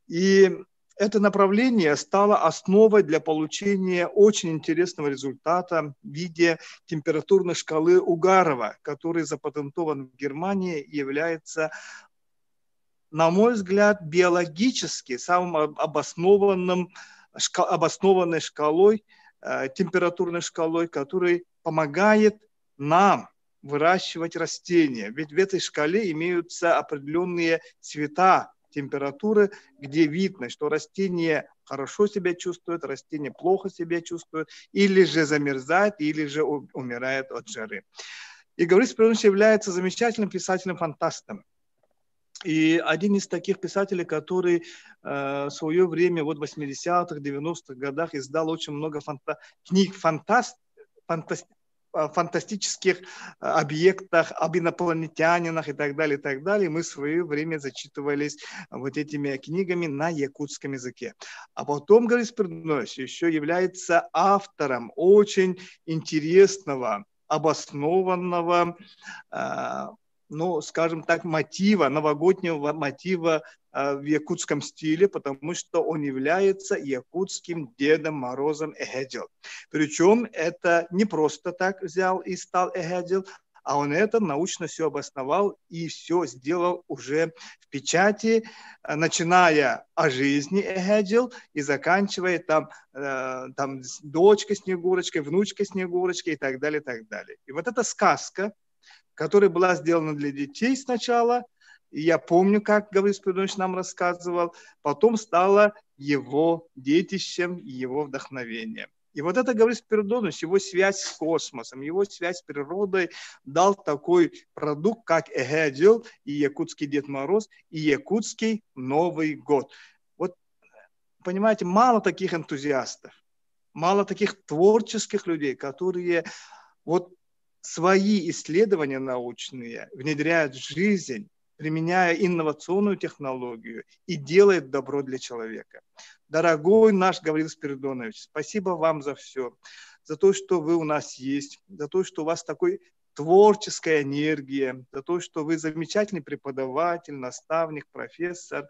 И это направление стало основой для получения очень интересного результата в виде температурной шкалы Угарова, который запатентован в Германии и является, на мой взгляд, биологически самым обоснованным, обоснованной шкалой, температурной шкалой, которая помогает нам выращивать растения. Ведь в этой шкале имеются определенные цвета температуры, где видно, что растение хорошо себя чувствует, растение плохо себя чувствует, или же замерзает, или же умирает от жары. И Гаврил Спиридонович является замечательным писателем-фантастом. И один из таких писателей, который в свое время, вот в 80-х, 90-х годах издал очень много книг фантастических объектах, об инопланетянинах и так далее, и так далее. Мы в свое время зачитывались вот этими книгами на якутском языке. А потом Гаврил Спиридонович еще является автором очень интересного, обоснованного, ну, скажем так, мотива, новогоднего мотива в якутском стиле, потому что он является якутским Дедом Морозом Эхедил. Причем это не просто так взял и стал Эхедил, а он это научно все обосновал и все сделал уже в печати, начиная о жизни Эхедил и заканчивая там дочкой Снегурочкой, внучкой Снегурочкой и так далее, и так далее. И вот эта сказка, которая была сделана для детей сначала, и я помню, как Гаврил Спиридонович нам рассказывал, потом стала его детищем и его вдохновением. И вот это Гаврил Спиридонович, его связь с космосом, его связь с природой дал такой продукт, как Эхедил и Якутский Дед Мороз, и Якутский Новый год. Вот, понимаете, мало таких энтузиастов, мало таких творческих людей, которые вот свои исследования научные внедряют в жизнь, применяя инновационную технологию и делает добро для человека. Дорогой наш Гаврил Спиридонович, спасибо вам за все, за то, что вы у нас есть, за то, что у вас такой творческая энергия, за то, что вы замечательный преподаватель, наставник, профессор.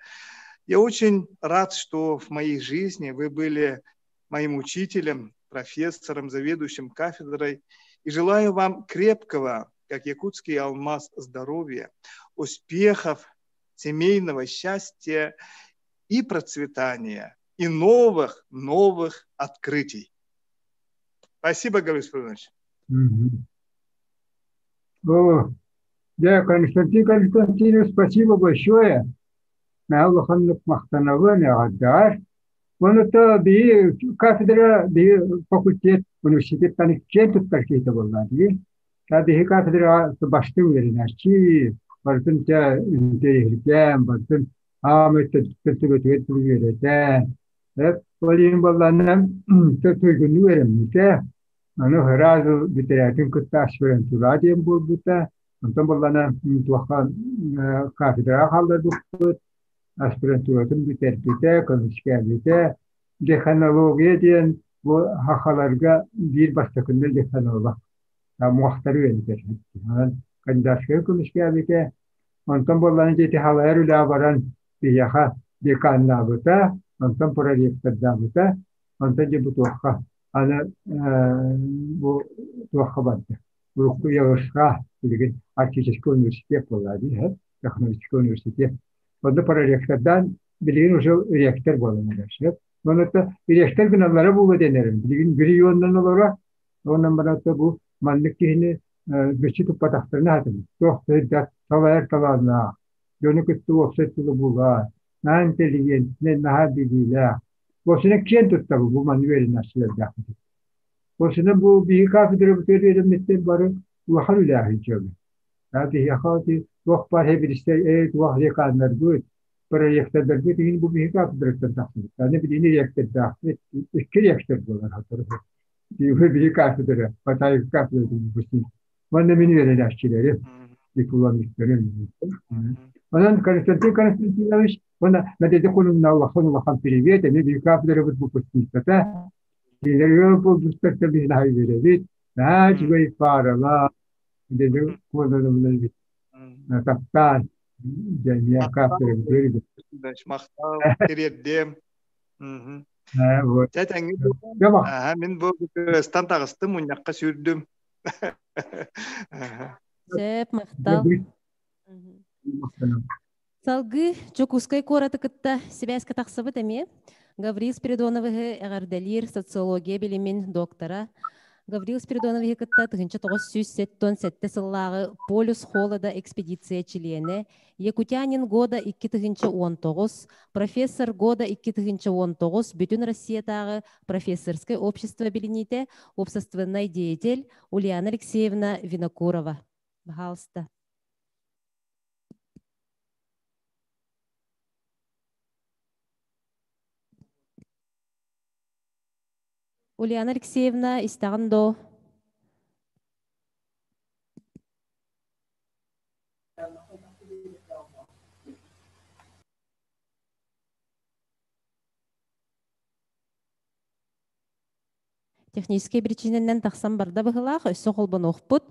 Я очень рад, что в моей жизни вы были моим учителем, профессором, заведующим кафедрой. И желаю вам крепкого, как якутский алмаз, здоровья, успехов, семейного счастья и процветания, и новых, новых открытий. Спасибо, Гаврил Спиридонович. О, да, Константин Константинович, спасибо большое. Он это кафедра, факультет, университет, там чем тут какие-то были. Та кафедра башты уверенности, бартын та интеллигентен, бартын амы төтөтөт уверете. Эп олин балланам төтөгүн увереммите. Аны сразу битерәтин кытта аспирантура диэн буолбута. Онтон баллана туохха кафедра халлардыппыт, аспирантуратын бүтербите, көмүскээбите, деханология диэн бу хахаларга биир бастакыннар деханолог. Муахтары үйренер. Анан кандидатская көмүскээбите. Онтон баллана дети халайар үлэ баран бияха деканнаабыта, онтон проректордаабыта, онтон же бу туохха аны бу туохха барда. Урукку Явышка билигин Арктический университет буолла, технологический университет. Онда проректордан билигин уже ректор буолан эрэр. Онута ректор гыналлара буолла денерим. Билигин бирионнан олора, онон барата бу маннык киһини бүччү туппатахтарына хатым. Туох сырдат салайар талааннаах, дьону кытта уопсай тылы булаа, наһаа интеллигентнэй, наһаа билиилээх. Осуна киэн туттабы бу манны үөрэнээччилэрдээхпит. Осуна бу биһи кафедра бүтэр үөрэммиттэн бары улахан үлээхин дьону. Биһиэхэ туох баар хэбиристэр туох деканнарбыт, Проектордарбыт иһин бу биһиги кафедраттан тахсыбыт. Аны билини ректордаахпыт, икки ректор буолар хатору. Биһиги кафедра, Батаев кафедратын выпускник. Манна мин үөрэнээччилэрим, дипломистарым. Онон Константин Константинович, уонна Надежда Кулуновна улахан улахан привет, эми биһиги кафедрабыт выпускницата. Кинилэр ыал буолбуттар биһини аһай үөрэбит. Наһаа үчүгэй пааралаах, Надежда Кулуновна бит таптаан дьэ кафедрабыт. Махтал, тириэрдиэм. Вот. Чэ, тэҥҥэ мин бу ыстан таҕыстым, мунньахха сүүрдүм. Сөп, махтал. Салгыы Дьокуускай куораты кытта сибээскэ тахсыбыт эмиэ. Гаврил Спиридоновиһы эҕэрдэлиир социология билимин доктора Гаврил Спиридоновиһы кытта 1977 сыллааҕы Полюс холода экспедиция чилиэнэ, Якутянин года 2019, профессор года 2019 Бүтүн Россиятааҕы профессорскай общество билиниитэ, уопсастыбаннай деятель Ульяна Алексеевна Винокурова. Пожалуйста. Ульяна Алексеевна, истэҕин доо? Техническэй биричиинэнэн тахсан барда быһылаах, өссө холбонуохпут.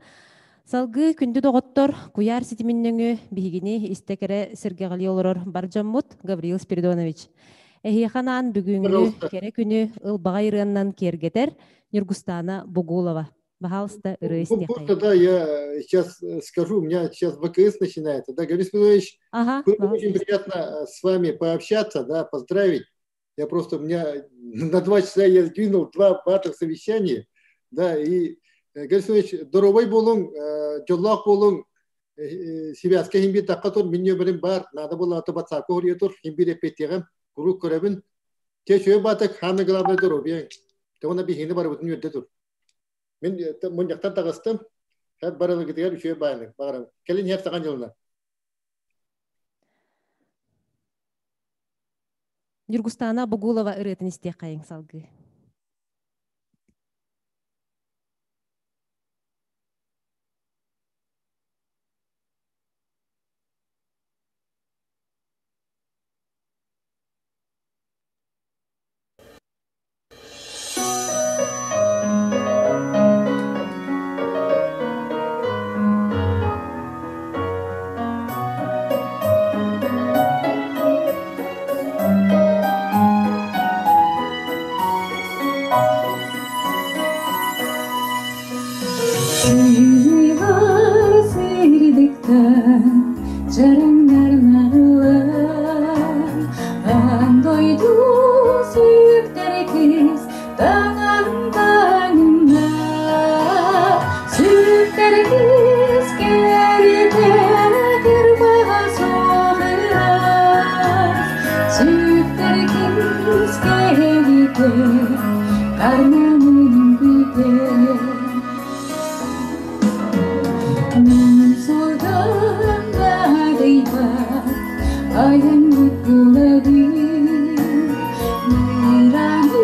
Салгыы күндү доҕоттор, куйаар ситимин нөҥүө биһигини истэ кэрэ сэргэҕэлии олорор бар дьоммут Гавриил Спиридонович. Эһиэхэ анаан бүгүҥҥү кэрэ күнү ылбаҕай ырыаннан киэргэтэр Ньургустаана Бугулова. Пожалуйста, ырыа истиэххэйин. Тогда я сейчас скажу, у меня сейчас ВКС начинается. Да, Гаврил Спиридонович, было очень приятно с вами пообщаться, да, поздравить. Я просто, у меня на 2 часа я сдвинул два важных совещания, да, и Гаврил Спиридонович, доруобай буолуҥ, дьоллоох буолуҥ, сибээскэ син биир тахха тур, мин нөмерим баар, наада буолла ватсапка хоруйа тур, син биир эппиэттиэҕим, куруук көрөбүн. Те үчүгэй баатык, самое главное здоровье. Тоҕо биһигини барыбытын үөрдэ тур. Мин мунньахтан таҕыстым, барылыгытыгар үчүгэй баайнык, баҕарабын. Кэлин иһэр саҥа дьылына. Ньургустаана Бугулова ырыатын истиэххэйиҥ салгыы. Сыһыар сырдыктан чараҥнарналар, Аан дойду сүктэр кыыс таҥан таҥынна. Сүктэр кыыс кэритэ кырбаҕа суох ыраас. Сүктэр кыыс кэритэ карманын бүтэ. Мин суолгам наадыйбат, айанньыт буолабын. Мырааны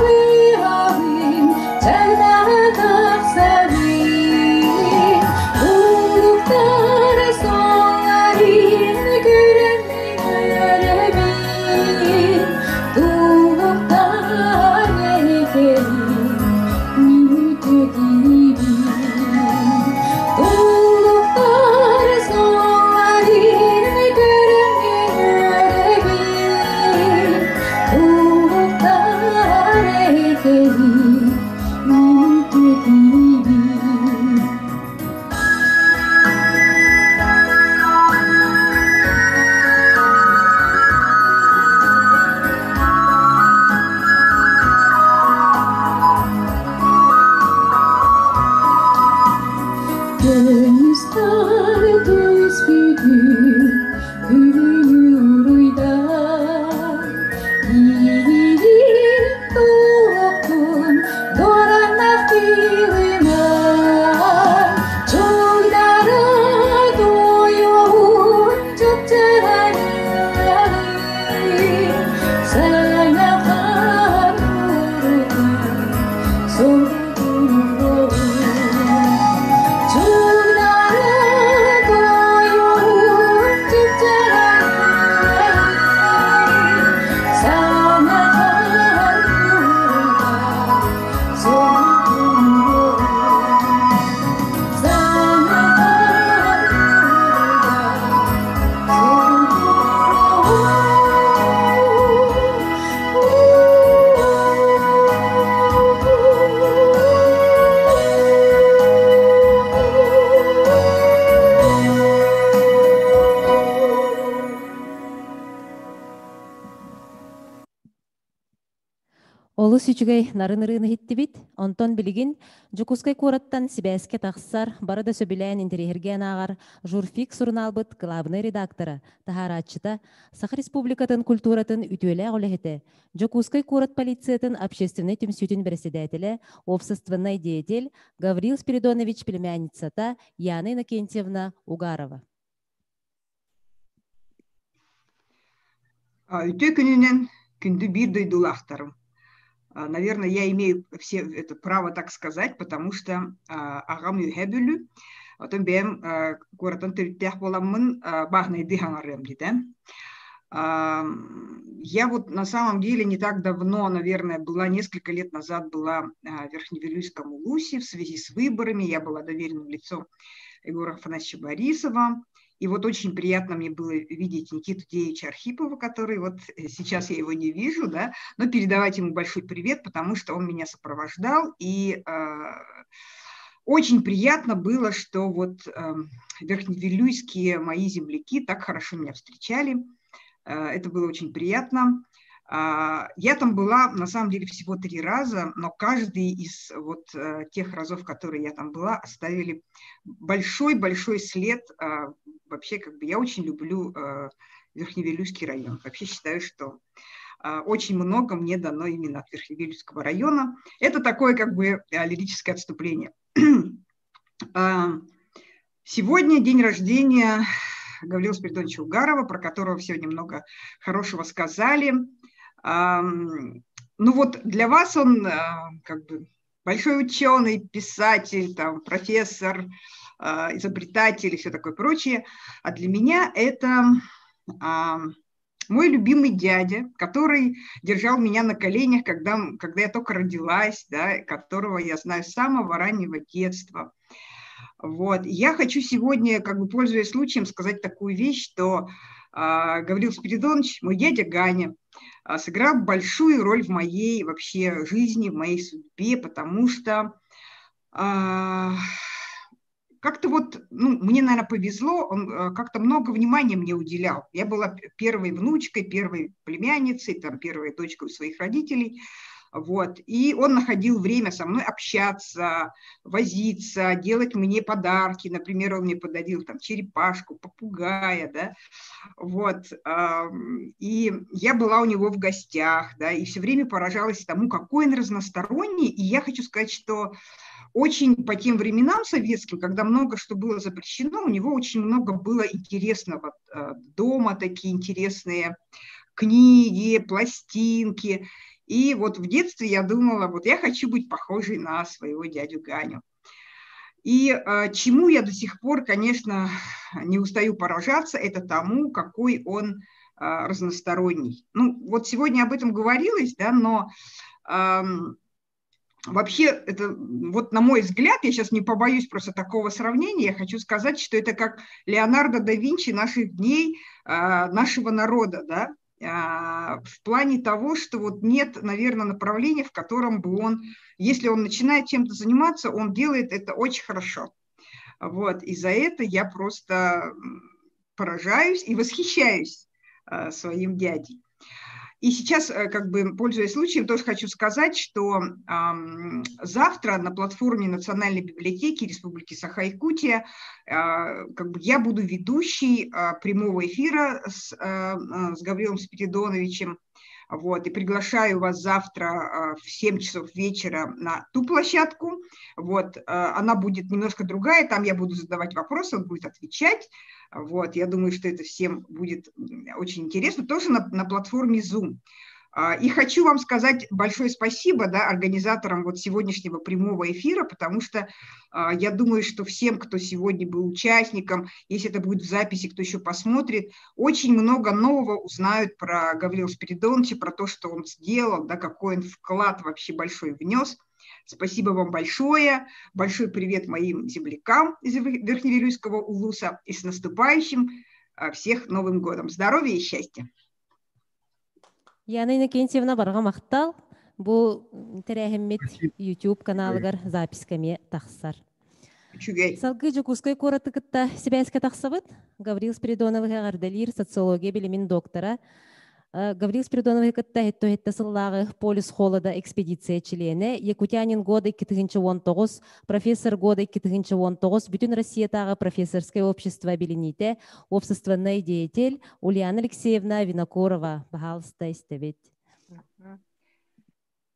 быһабын, чайдаҕа тахсабын. Улуктар суолларын көрөн мин үөрэбин. Тулуктар этэбин, мин үтүөтүүбүн. Тулуктар суолларын көрөн мин үөрэбин. Тулуктар этэбин, мин үтүөтүүбүн. Көмүстар түспүтүн күнү уруйдан, Иирин туохтун Олус үчүгэй нарын ырыаны иһиттибит. Онтон билигин Дьокуускай куораттан сибээскэ тахсар, бары да сөбүлээн интэриэһиргээн ааҕар Журфик сурунаалбыт кылаабынай редактора, таһаарааччыта, Саха Республикатын культуратын үтүөлээх үлэһитэ, Дьокуускай куорат полициятын общественнай түмсүүтүн бэрэссэдээтэлэ, уопсастыбаннай деятель Гаврил Спиридонович племянницата Яна Иннокентьевна Угарова. Үтүө күнүнэн күндү биир дойдулаахтарым. Наверное, я имею все это право так сказать, потому что аҕам үөһэ Бүлүү, оттон бэйэм куораттан төрүттээх буоламмын бааһынайдыы хаҥарыам диэтэ. Я вот на самом деле не так давно, наверное, была несколько лет назад была в Верхневилюйском Улусе в связи с выборами. Я была доверенным лицом Егора Афанасьевича Борисова. И вот очень приятно мне было видеть Никиту Деевича Архипова, который вот сейчас я его не вижу, да, но передавать ему большой привет, потому что он меня сопровождал. И очень приятно было, что вот верхневилюйские мои земляки так хорошо меня встречали. Это было очень приятно. Я там была, на самом деле, всего 3 раза, но каждый из вот тех разов, которые я там была, оставили большой-большой след. Вообще, как бы я очень люблю Верхневилюйский район. Вообще считаю, что очень много мне дано именно от Верхневилюйского района. Это такое, как бы, лирическое отступление. Сегодня день рождения Гаврила Спиридоновича Угарова, про которого сегодня много хорошего сказали. Ну вот для вас он как бы большой ученый, писатель, там, профессор, изобретатель и все такое прочее. А для меня это мой любимый дядя, который держал меня на коленях, когда я только родилась, да, которого я знаю с самого раннего детства. Вот. Я хочу сегодня, как бы пользуясь случаем, сказать такую вещь, что Гаврил Спиридонович, мой дядя Ганя, сыграл большую роль в моей вообще жизни, в моей судьбе, потому что как-то вот, ну, мне, наверное, повезло, он как-то много внимания мне уделял. Я была первой внучкой, первой племянницей, там, первой дочкой у своих родителей. Вот. И он находил время со мной общаться, возиться, делать мне подарки. Например, он мне подарил там черепашку, попугая, да. Вот. И я была у него в гостях, да, и все время поражалась тому, какой он разносторонний. И я хочу сказать, что очень по тем временам советским, когда много что было запрещено, у него очень много было интересного дома, такие интересные книги, пластинки. И вот в детстве я думала, вот я хочу быть похожей на своего дядю Ганю. И чему я до сих пор, конечно, не устаю поражаться, это тому, какой он разносторонний. Ну, вот сегодня об этом говорилось, да, но вообще, это, вот на мой взгляд, я сейчас не побоюсь просто такого сравнения, я хочу сказать, что это как Леонардо да Винчи наших дней, нашего народа, да, в плане того, что вот нет, наверное, направления, в котором бы он, если он начинает чем-то заниматься, он делает это очень хорошо. Вот, и за это я просто поражаюсь и восхищаюсь своим дядей. И сейчас, как бы, пользуясь случаем, тоже хочу сказать, что завтра на платформе Национальной библиотеки Республики Саха-Якутия как бы я буду ведущей прямого эфира с Гаврилом Спиридоновичем. Вот, и приглашаю вас завтра в 7 часов вечера на ту площадку. Вот, она будет немножко другая, там я буду задавать вопросы, он будет отвечать. Вот, я думаю, что это всем будет очень интересно, тоже на платформе Zoom. И хочу вам сказать большое спасибо, да, организаторам вот сегодняшнего прямого эфира, потому что я думаю, что всем, кто сегодня был участником, если это будет в записи, кто еще посмотрит, очень много нового узнают про Гаврила Спиридоновича, про то, что он сделал, да, какой он вклад вообще большой внес. Спасибо вам большое. Большой привет моим землякам из Верхневилюйского Улуса и с наступающим всех Новым годом. Здоровья и счастья! Яна Иннокентьевна барҕа махтал. Бу тэрээһиммит YouTube каналыгар записка эмиэ тахсар. Үчүгэй. Салгыы Дьокуускай куораты кытта сибээскэ тахсабыт. Гаврил Спиридоновы эҕэрдэлиир социология билимин доктора, Гаврил Спиридонович кытта хетто сыллааҕы Полюс холода экспедиция чилиэнэ, Якутянин года 2019, профессор года 2019, Бүтүн Россиятааҕы профессорское общество билиниитэ, общественный деятель Ульяна Алексеевна Винокурова. Пожалуйста, истэбит.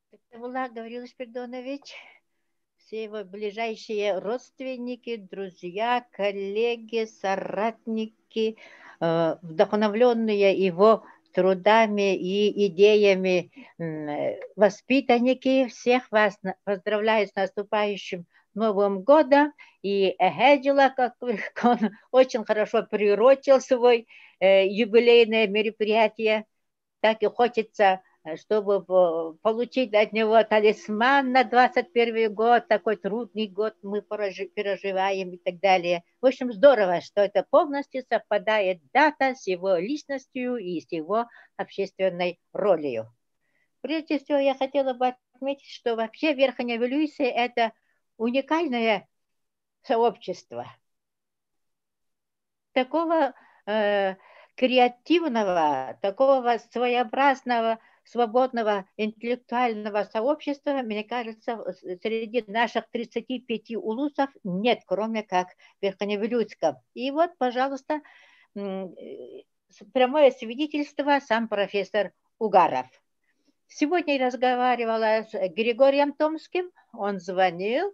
Это Гаврил Спиридонович, все его ближайшие родственники, друзья, коллеги, соратники, вдохновленные его трудами и идеями воспитанники, всех вас поздравляю с наступающим Новым годом. И Эһээ дьыла, как он очень хорошо приурочил свой юбилейное мероприятие. Так и хочется, чтобы получить от него талисман на 21 год, такой трудный год мы переживаем и так далее. В общем, здорово, что это полностью совпадает дата с его личностью и с его общественной ролью. Прежде всего, я хотела бы отметить, что вообще Верхняя Вилюйская – это уникальное сообщество. Такого креативного, такого своеобразного, свободного интеллектуального сообщества, мне кажется, среди наших 35 улусов нет, кроме как Верхневилюйском. И вот, пожалуйста, прямое свидетельство сам профессор Угаров. Сегодня я разговаривала с Григорием Томским, он звонил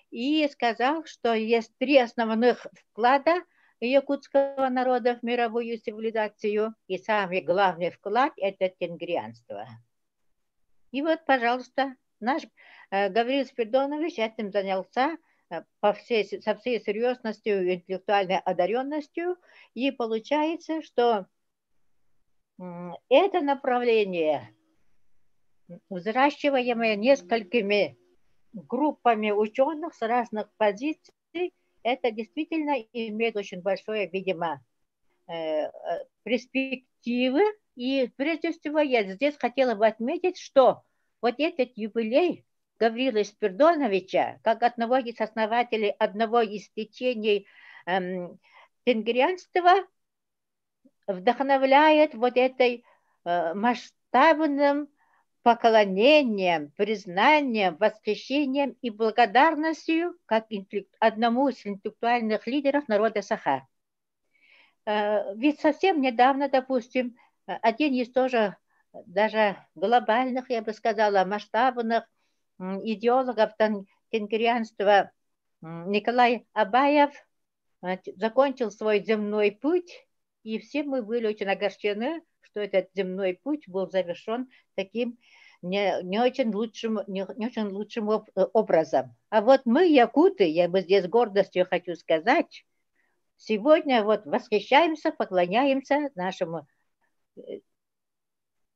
и сказал, что есть три основных вклада якутского народа в мировую цивилизацию, и самый главный вклад – это тенгрианство. И вот, пожалуйста, наш Гавриил Спиридонович этим занялся со всей серьезностью и интеллектуальной одаренностью, и получается, что это направление, взращиваемое несколькими группами ученых с разных позиций, это действительно имеет очень большое, видимо, перспективы. И прежде всего я здесь хотела бы отметить, что вот этот юбилей Гаврила Спиридоновича, как одного из основателей одного из течений тенгрианства, вдохновляет вот этой масштабным поклонением, признанием, восхищением и благодарностью как одному из интеллектуальных лидеров народа Саха. Ведь совсем недавно, допустим, один из тоже даже глобальных, я бы сказала, масштабных идеологов тенгрианства Николай Абаев закончил свой земной путь, и все мы были очень огорчены, что этот земной путь был завершен таким не очень лучшим образом. А вот мы, якуты, я бы здесь с гордостью хочу сказать, сегодня вот восхищаемся, поклоняемся нашему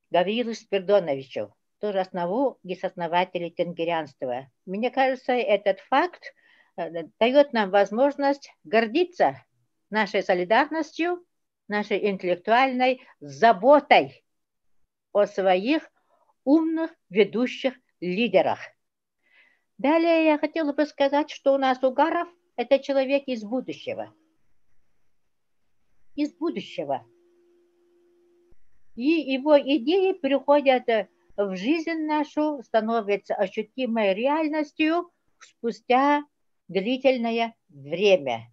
Гаврилу Спиридоновичу, тоже одному из основателей тенгрианства. Мне кажется, этот факт дает нам возможность гордиться нашей солидарностью, нашей интеллектуальной заботой о своих умных ведущих лидерах. Далее я хотела бы сказать, что у нас Угаров – это человек из будущего. Из будущего. И его идеи приходят в жизнь нашу, становятся ощутимой реальностью спустя длительное время.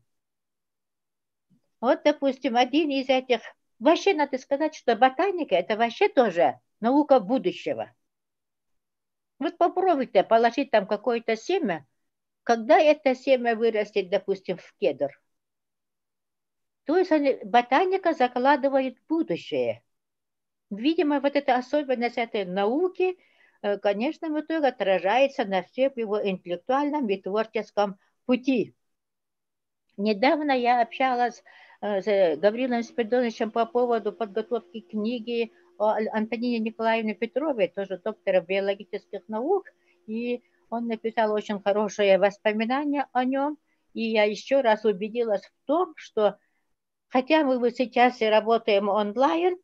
Вот, допустим, один из этих... Вообще, надо сказать, что ботаника – это вообще тоже наука будущего. Вот попробуйте положить там какое-то семя, когда это семя вырастет, допустим, в кедр. То есть ботаника закладывает будущее. Видимо, вот эта особенность этой науки, конечно, в итоге отражается на всем его интеллектуальном и творческом пути. Недавно я общалась с Гаврилом Спиридоновичем по поводу подготовки книги о Антонине Николаевне Петровой, тоже доктора биологических наук, и он написал очень хорошее воспоминание о нем. И я еще раз убедилась в том, что хотя мы вот сейчас и работаем онлайн,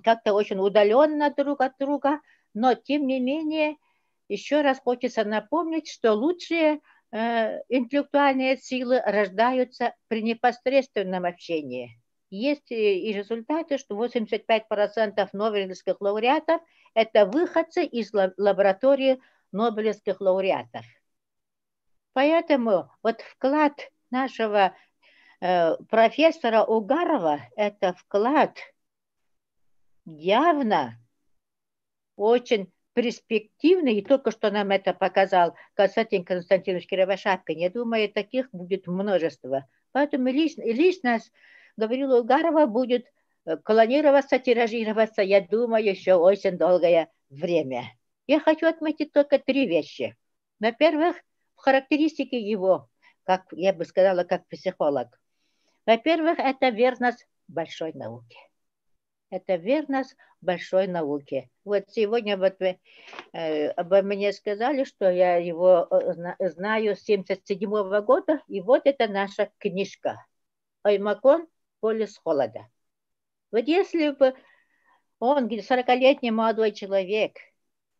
как-то очень удаленно друг от друга, но тем не менее еще раз хочется напомнить, что лучшие интеллектуальные силы рождаются при непосредственном общении. Есть и результаты, что 85% нобелевских лауреатов – это выходцы из лаборатории нобелевских лауреатов. Поэтому вот вклад нашего профессора Угарова – это вклад явно очень перспективный, и только что нам это показал Константин Константинович Кривошапкин. Я думаю, таких будет множество. Поэтому личность Гаврила Угарова будет клонироваться, тиражироваться, я думаю, еще очень долгое время. Я хочу отметить только три вещи. Во-первых, в характеристике его, как я бы сказала, как психолог. Во-первых, это верность большой науке. Это верность большой науке. Вот сегодня вот вы обо мне сказали, что я его знаю с 1977 года, и вот это наша книжка «Оймакон. Полюс холода». Вот если бы он, 40-летний молодой человек,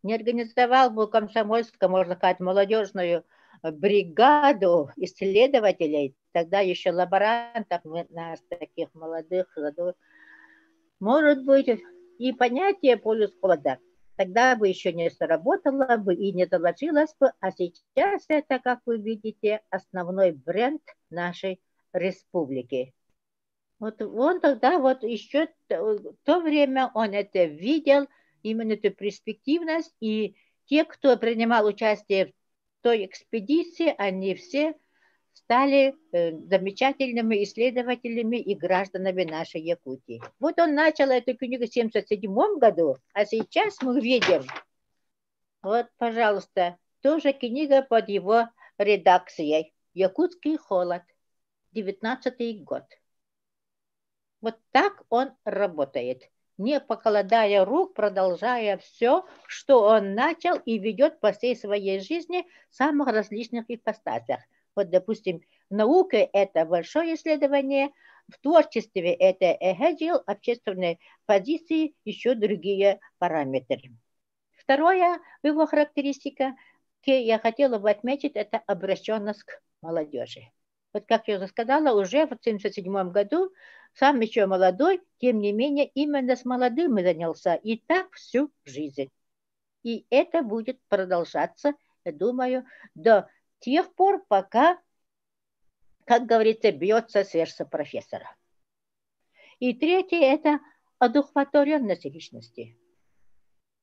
не организовал бы комсомольскую, можно сказать, молодежную бригаду исследователей, тогда еще лаборантов, нас, таких молодых, может быть, и понятие полюс холода тогда бы еще не сработало бы и не заложилось бы, а сейчас это, как вы видите, основной бренд нашей республики. Вот он тогда вот еще в то время он это видел, именно эту перспективность, и те, кто принимал участие в той экспедиции, они все стали замечательными исследователями и гражданами нашей Якутии. Вот он начал эту книгу в 1977 году, а сейчас мы видим, вот, пожалуйста, тоже книга под его редакцией «Якутский холод», 19 год. Вот так он работает, не покладая рук, продолжая все, что он начал и ведет по всей своей жизни в самых различных ипостасях. Вот, допустим, наука – это большое исследование, в творчестве это эгедил, общественной позиции еще другие параметры. Второе его характеристика, я хотела бы отметить, это обращенность к молодежи. Вот как я уже сказала, уже в 1977 году, сам еще молодой, тем не менее, именно с молодым и занялся. И так всю жизнь. И это будет продолжаться, я думаю, до тех пор, пока, как говорится, бьется сердце профессора. И третье – это одухотворенность личности.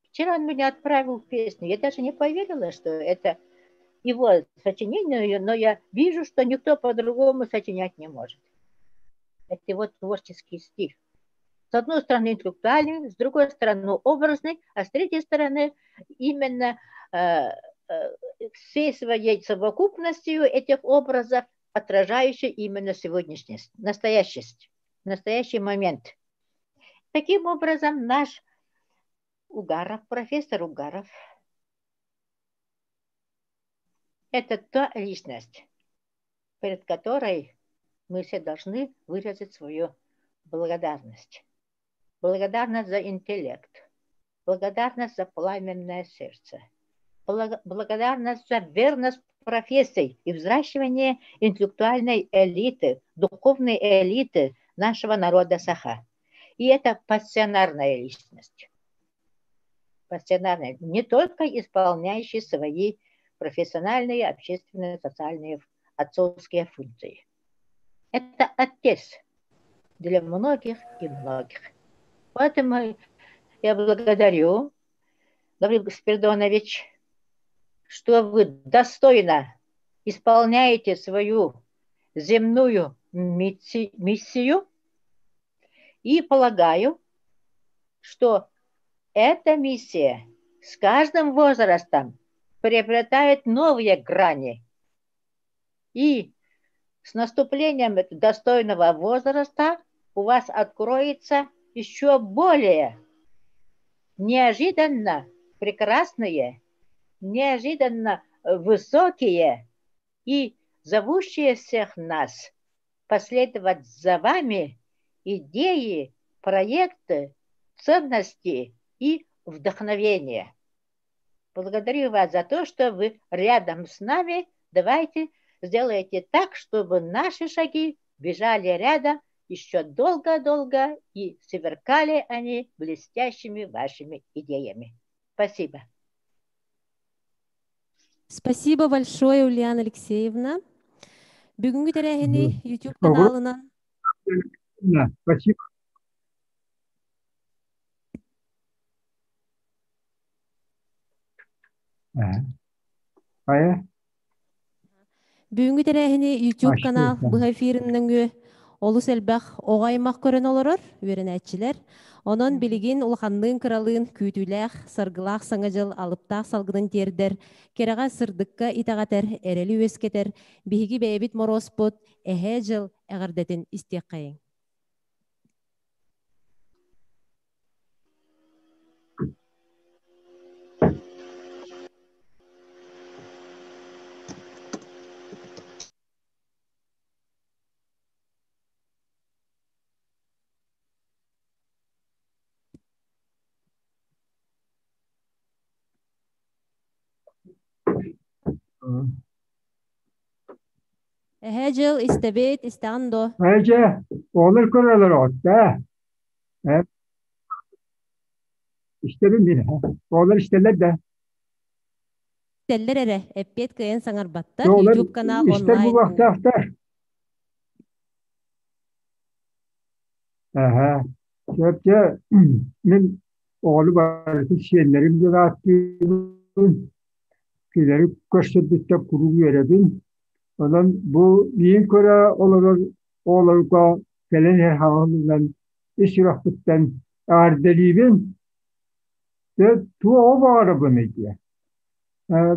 Вчера он меня отправил песню. Я даже не поверила, что это его сочинение, но я вижу, что никто по-другому сочинять не может. Это его творческий стиль. С одной стороны интеллектуальный, с другой стороны образный, а с третьей стороны именно всей своей совокупностью этих образов, отражающей именно сегодняшность, настоящесть, настоящий момент. Таким образом, наш Угаров, профессор Угаров, это та личность, перед которой мы все должны выразить свою благодарность. Благодарность за интеллект, благодарность за пламенное сердце, благодарность за верность профессии и взращивание интеллектуальной элиты, духовной элиты нашего народа Саха. И это пассионарная личность. Пассионарная, не только исполняющая свои профессиональные, общественные, социальные, отцовские функции. Это отец для многих и многих. Поэтому я благодарю, Гаврил Спиридонович, что вы достойно исполняете свою земную миссию, и полагаю, что эта миссия с каждым возрастом приобретает новые грани. И с наступлением достойного возраста у вас откроется еще более неожиданно прекрасные, неожиданно высокие и зовущие всех нас последовать за вами идеи, проекты, ценности и вдохновение. Благодарю вас за то, что вы рядом с нами. Давайте сделайте так, чтобы наши шаги бежали рядом еще долго-долго и сверкали они блестящими вашими идеями. Спасибо. Спасибо большое, Ульяна Алексеевна. Бүгүнкү тэрээһини YouTube каналынан Спасибо. Хайа? Бүгүҥҥү тэрээһини YouTube канал быһа эфирин нөҥүө олус элбэх оҕо аймах көрөн олорор үөрэнээччилэр. Онон билигин улаханныын кыралыын күүтүүлээх, саргылаах саҥа дьыл алыптаах салгынын тиэрдэр, кэрэҕэ сырдыкка итэҕэтэр, эрэли үөскэтэр биһиги бэйэбит Моруоспут Эһээ Дьыл эҕэрдэтин истиэххэйиҥ. Эһээ Дьыл истэбит, истэҕин дуо? Эдьэ, оҕолор көрөлөр оҕотто. Истэбин мин. Оҕолор истэллэр да. Истэллэр эрэ, эппиэт кыайан саҥарбаттар. Оҕолор YouTube канал истэр онлайн. буолуохтаахтар. Аһа. Сөпчө мин оҕолу барытын сиэннэрим диэн ааттыыбын. Кинилэри көрсөрбүттэн куруук үөрэбин. Онон бу миин көрө олорор оҕолорго кэлэн иһэр хаҥалынан ис сүрэхпиттэн эҕэрдэлиибин. Дьэ, туоҕу баҕарабыный диye.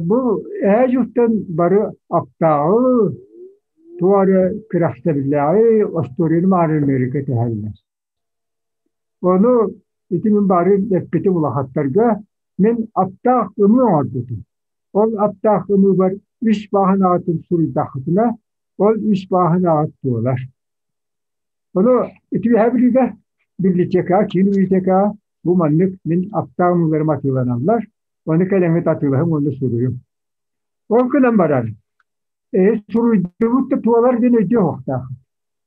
Бу эһээ дьылтан бары аптааҕы, туох эрэ күрэхтэбиллээҕи остуоруйаны маарынныыры кэтэһэллэр. Ону ити мин бары эппитим улахаттарга мин аптаах ымыы оҥорбутум. Ол аптаах ымыыбар үс бааһын аҕатын суруйдаххытына, ол үс бааһын аҕат туолар. Ону ити үөһээ Бүлүүгэ библиотекаҕа, киин библиотекаҕа бу маннык мин аптаах ымыыларым атыыланаллар. Ону кэлэҥҥит атыылаһыҥ уонна суруйуҥ. Ол гынан баран, суруйдубут да туолар диэн өйдүөх уохтааххыт.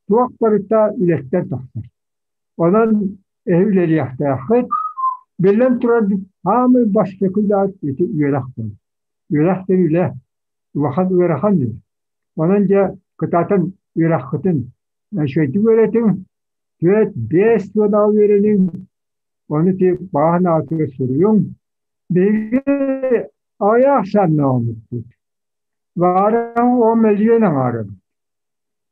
Туох барыта үлэттэн тахсар. Онон эһи үлэлиэхтээххит. Биллэн турар, хаамай бастакы үлэҕит ити үөрэх буолар. Үөрэх диэн үлэ, улахан ыарахан үлэ. Онон дьэ кытаатан үөрэххитин үчүгэйдик үөрэтиҥ, түөрт, биэс сыанаҕа үөрэниҥ, ону ти бааһын аатыгар суруйуҥ. Биһиги аҕыйах саннаабыппыт. Баара 10 мөлүйүөн аҥаара.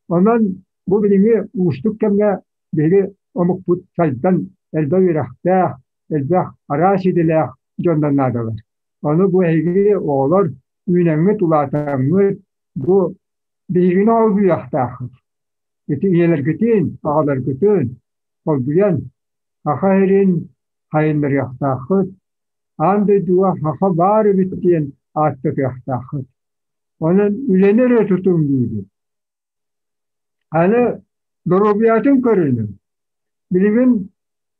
Онон бу билиҥҥи уустук кэмҥэ биһиги омукпут сайдан элбэх үөрэхтээх, элбэх араас идэлээх дьоннор наадалар. Ону бу эһиги оҕолор үүнэҥҥит, улаатаҥҥыт бу биһигини олбуйуохтааххыт. Ити ийэлэргитин, аҕаларгытын холбуйан Саха сирин сайыннарыахтааххыт, аан дойдуга саха баар эбит диэн ааттатыахтааххыт. Онон үлэни эрэ тутуҥ диибин. Аны доруобуйатын көрүнүҥ. Билигин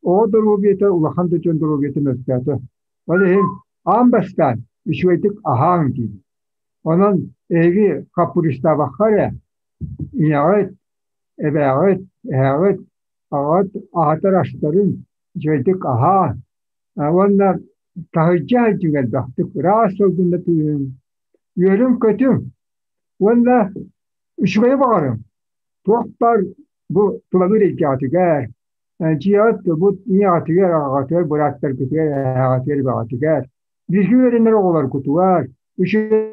оҕо доруобуйата улахан да дьон доруобуйата мөлтөөтө. Ол иһин аан бастаан үчүгэйдик аһааҥ диибин. Онон эһиги хаппырыыстаабакка эрэ ийэҕит, эбээҕит, эһээҕит, аҕаҕыт аһатар астарын үчүгэйдик аһаа уонна таһырдьа сылдьыҥ элбэхтик, ыраас салгынна тыыныҥ, үөрүҥ-көтүҥ уонна үчүгэйи баҕарыҥ. Туох баар бу тулалыыр эйгэҕитигэр, дьиэҕит бу ийэҕитигэр, аҕаҕытыгар, бырааттаргытыгар, эһээҕитигэр, эбэҕитигэр, бииргэ үөрэнэр оҕолоргутугар үчүгэйдик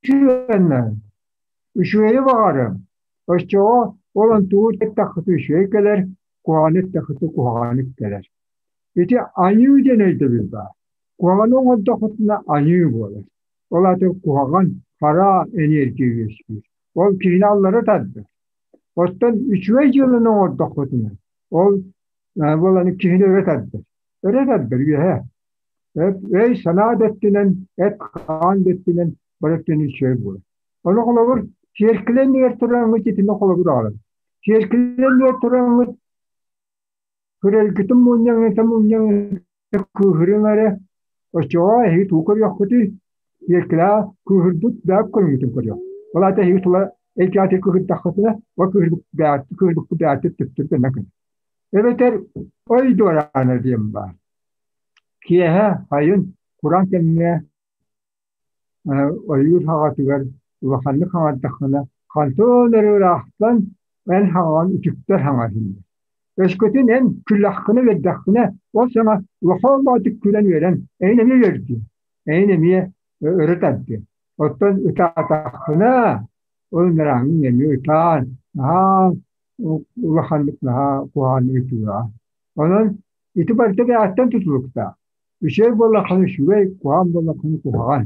сыһыаннаһыҥ. Үчүгэйи баҕарыҥ. Оччоҕо ол онтугу эттэххитэ үчүгэй кэлэр, куһаҕаны эттэххитэ куһаҕаны кэлэр. Ити айыы диэн өйдөбүл баар. Куһаҕаны оҥордоххутуна айыы буолар. Ол аата куһаҕан, хара энергия үөскүүр. Ол киһини аллара тардар. Оттон үчүгэй дьыаланы оҥордоххутуна, ол буолан киһини өрө тардар. Өрө тардар үөһэ. Өй-санаа да өттүнэн, эт-хаан да өттүнэн бары өттүнэн үчүгэй буолар. Ону холобур, сиэркилэ иннигэр тураҥҥыт итини холобур аҕалан. Сиэркилэ иннигэр тураҥҥыт Күрэлгитин мунньаҥыта мунньаҥыта кыыһырыҥ эрэ, оччоҕо эһиги тугу көрүөххүтүй? Сиэркилэҕэ кыыһырбыт бэйэк көрүҥҥүтүн көрүөх. Ол аата эһиги тула Эйкээтир кыһырдаххытына, ол кыһырбыккы бээтир түптүр гына гын. Эбэтэр ой дуораана диэн баар. Киэһэ сайын кураан кэмҥэ ойуур хаҕатыгар улаханнык хаҥардаххына, хантан эрэ ыраахтан эн хаҥаҕын үтүктэр хаҥа иһиллэр. Өскөтүн эн күллэххинэ үөрдэххинэ, ол саҥа улахан баҕатык күлэн үөрэн, эйин эмиэ үөрдүө, эйин эмиэ өрө тардыа. Оттон ытаатаххына, ол нырааҥҥын эмиэ ытаан, наһаа улаханнык наһаа куһаҕаннык ытыаҕа. Онон ити барыта бэйэҕиттэн тутулуктаах. Үчүгэй буоллаххына үчүгэй, куһаҕан буоллаххына куһаҕан.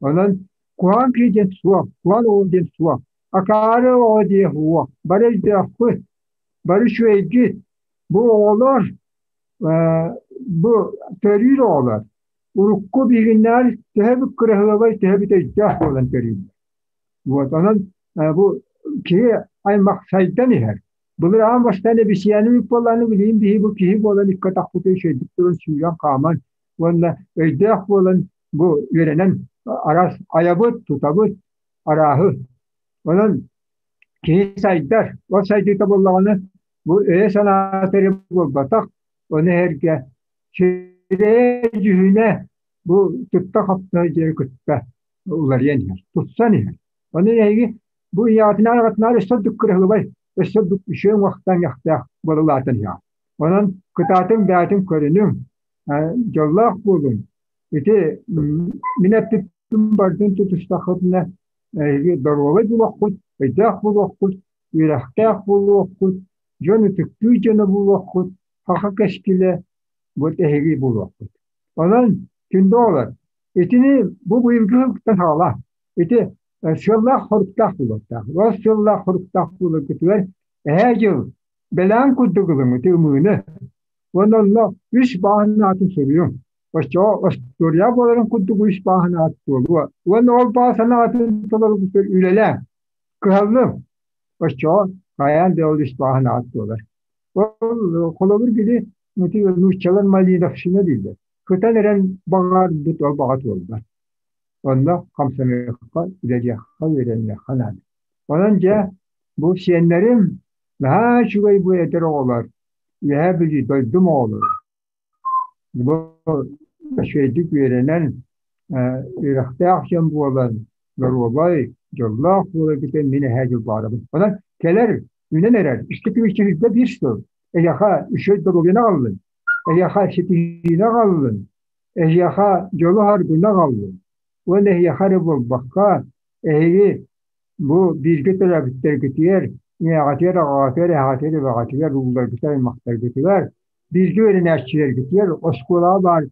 Онон куһаҕан киһи диэн суох, куһаҕан оҕо диэн суох. Акаары оҕо диэх уох. Бары өйдөөхпүт, бары үчүгэйгит. Бу оҕолор, бу төрүүр оҕолор урукку биһигиннээр төһө бүк кыраһыабай, төһө бүт өйдөөх буолан төрүүллэр. Вот, онон бу киһи аймах сайдан иһэр. Былыр аан бастаан эбисийээнэ үп буоллаҕына билигин биһи бу киһи буолан икки атахпытын үчүгэйдик туран сүүрэн хааман уонна өйдөөх буолан бу үөрэнэн араас айабыт, тутабыт арааһы. Онон киһи сайдар. Ол сайдыыта буоллаҕына бу өйө-санаата эрэ буолбатах, ону эһэргэ сирэйэ дьүһүнэ бу тутта-хапта дьиэ кытта уларыйан иһэр, тупсан иһэр. Ону эһиги бу ийэҕитинээр аҕатынаар өссө ордук кыраһыабай, өссө ордук үчүгэй уҥуохтаах буолулаатан иһэҕит. Онон кытаатыҥ бэйэтин көрүнүҥ, дьоллоох буолуҥ. Ити мин эппиппин барытын тутустаххытына эһиги доруобай буолуоххут, өйдөөх буолуоххут, үөрэхтээх буолуоххут, дьон ытыктыы дьоно буолуоххут, саха кэскилэ бу эһиги буолуоххут. Онон күндү оҕолор, итини бу быйылгы сылтан саҕалаа. Ити сыаллаах-соруктаах буолуохтаах. Ол сыаллаах-соруктаах буоларгытыгар эһээ дьыл бэлээн курдук ылыҥ ити ымыыны. Уонна онно үс бааһын аатын суруйуҥ. Оччоҕо остуоруйа буоларын курдук үс бааһын аат буолуо. Уонна ол баа санаатын толорбутугар үлэлээ. Кыһаллыҥ. Оччоҕо хайаан да ол үс бааһын аат буолар. Ол холобур били нууччалар малиновщина дииллэр. Кытан эрэн баҕарбыт ол баҕа туолбат. Онно хамсаныахха, үлэлиэххэ, үөрэниэххэ наада. Онон дьэ, бу сиэннэрим наһаа үчүгэй бу эдэр оҕолор, Үөһээ Бүлүү дойдум оҕолоро. Бу үчүгэйдик үөрэнэн, үөрэхтээх дьон буолан, доруобай, дьоллоох буоларгытын мин эһээ дьыл баҕарабын. Онон кэлэр, үүнэн эрэр, икки тыһыынча биир сыл эйиэхэ үчүгэй доруобуйаны аҕаллын, эйиэхэ ситиһиини аҕаллын, эһиэхэ дьолу-саргыны аҕаллын уонна эһиэхэ эрэ буолбакка, эһиги бу бииргэ төрөөбүттэргитигэр, ийэҕитигэр, аҕаҕытыгар, эһэҕитигэр, эбэҕитигэр, уулларгытыгар, аймахтаргытыгар, бииргэ үөрэнээччилэргитигэр, оскуолаҕа баар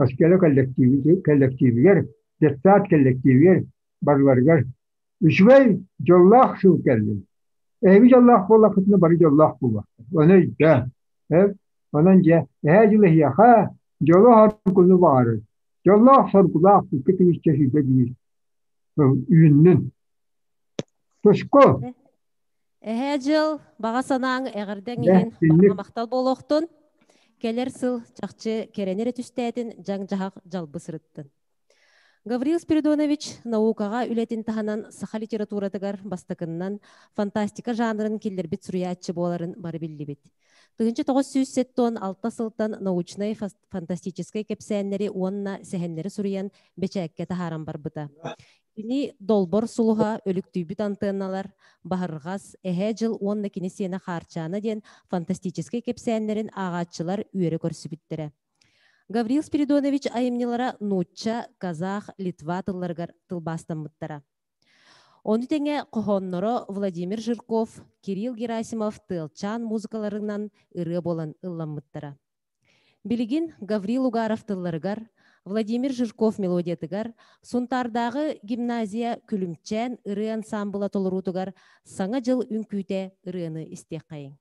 оскуола коллективигэр, детсад коллективигэр барыларыгар үчүгэй дьоллоох сыл кэллин. Эһиги дьоллоох буоллаххытына бары дьоллоох буолуохтар. Ону өйдөөн. Онон дьэ, эһээ дьыл эһиэхэ дьолу-соргуну баҕарар. Дьоллоох соргулаах икки тыһыынча сүүрбэ биир үүннүн. Туску! Эһээ дьыл, баҕа санааҥ эҕэрдэҥ иһин барҕа махтал буолуохтун. Кэлэр сыл чахчы кэрэни эрэ түстээтин, дьаҥ-дьаһах дьалбы сырыттын. Гаврил Спиридонович наукаҕа үлэтин таһынан саха литературатыгар бастакыннан фантастика жанрын киллэрбит суруйааччы буоларын бары биллибит. 1976 сылтан научнай фантастическай кэпсээннэри уонна сэһэннэри суруйан бэчээккэ таһааран барбыта. Кини Долбор сулуһа, Өлүктүйбүт антыанналар, Баһырҕас, Эһээ дьыл уонна кини сиэнэ Хаарчаана диэн фантастическай кэпсээннэрин ааҕааччылар үөрэ көрсүбүттэрэ. Гаврил Спиридонович айымньылара нуучча, казах, литва тылларыгар тылбаастаммыттара. Ону тэҥэ хоһоонноро Владимир Жирков, Кирилл Герасимов тыалчаан музыкаларынан ырыа буолан ылламмыттара. Билигин Гаврил Угаров тылларыгар, Владимир Жирков мелодиятыгар Сунтаардааҕы гимназия Күлүмчээн ырыа ансаамбыла толоруутугар Саҥа дьыл үҥкүүтэ ырыаны истиэххэйиҥ.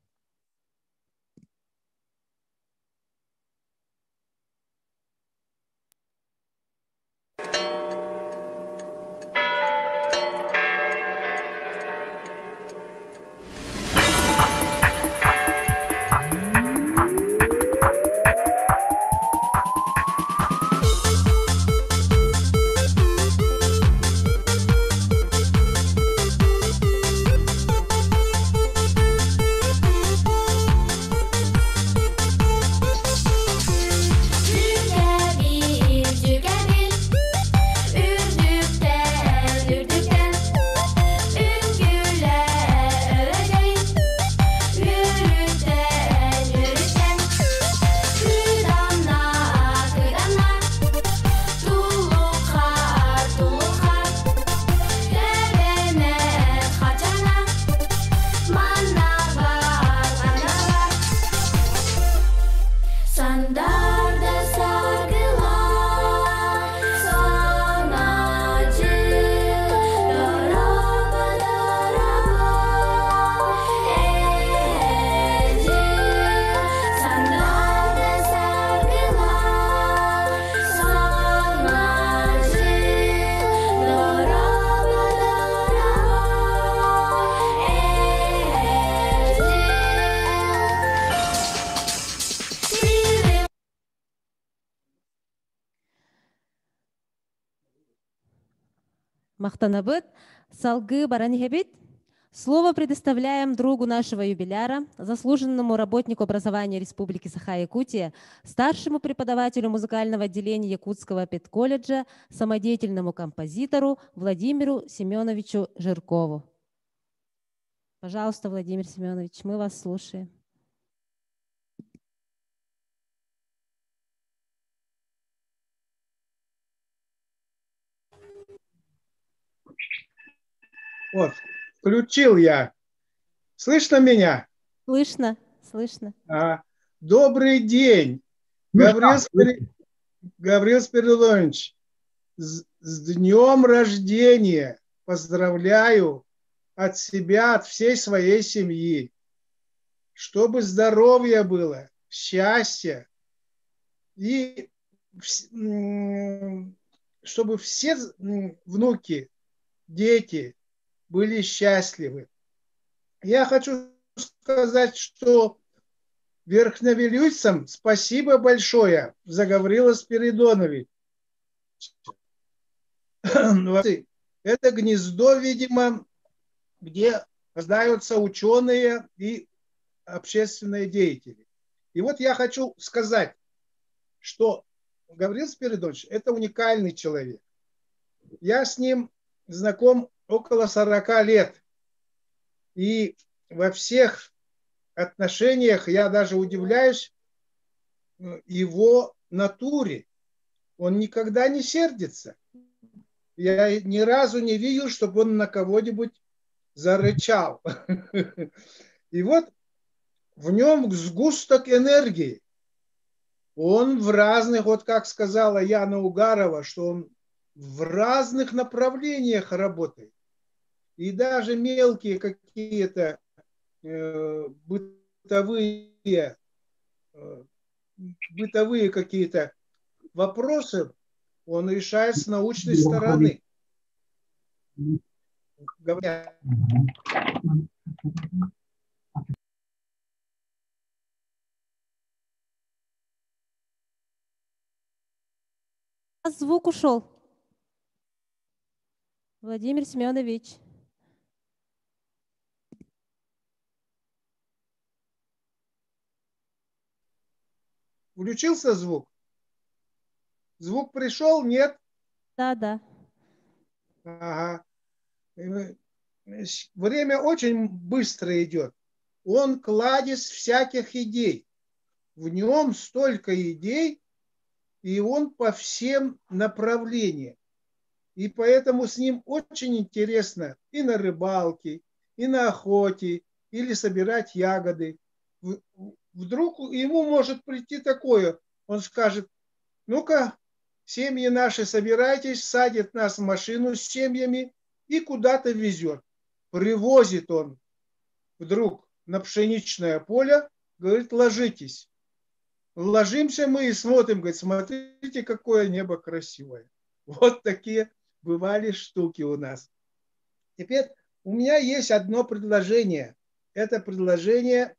Мактанабыт. Салгыы баран иһэбит. Слово предоставляем другу нашего юбиляра, заслуженному работнику образования Республики Саха-Якутия, старшему преподавателю музыкального отделения Якутского педколледжа, самодеятельному композитору Владимиру Семеновичу Жиркову. Пожалуйста, Владимир Семенович, мы вас слушаем. Вот, включил я. Слышно меня? Слышно, слышно. А, добрый день, Гаврил, Спири... Гаврил Спиридонович. С, с днем рождения поздравляю от себя, от всей своей семьи. Чтобы здоровье было, счастье и чтобы все внуки, дети были счастливы. Я хочу сказать, что верхневилюйцам спасибо большое за Гаврила Спиридоновича. Это гнездо, видимо, где рождаются ученые и общественные деятели. И вот я хочу сказать, что Гаврил Спиридонович – это уникальный человек. Я с ним знаком около 40 лет. И во всех отношениях я даже удивляюсь его натуре. Он никогда не сердится. Я ни разу не видел, чтобы он на кого-нибудь зарычал. И вот в нем сгусток энергии. Он в разных, вот как сказала Яна Угарова, что он в разных направлениях работает. И даже мелкие какие-то бытовые, бытовые какие-то вопросы он решает с научной стороны. Говоря... Звук ушел. Владимир Семенович. Включился звук? Звук пришел? Нет? Да, да. Ага. Время очень быстро идет. Он кладезь всяких идей. В нем столько идей, и он по всем направлениям. И поэтому с ним очень интересно и на рыбалке, и на охоте, или собирать ягоды. Вдруг ему может прийти такое, он скажет, ну-ка, семьи наши, собирайтесь, садит нас в машину с семьями и куда-то везет. Привозит он вдруг на пшеничное поле, говорит, ложитесь. Ложимся мы и смотрим, говорит, смотрите, какое небо красивое. Вот такие бывали штуки у нас. Теперь у меня есть одно предложение. Это предложение...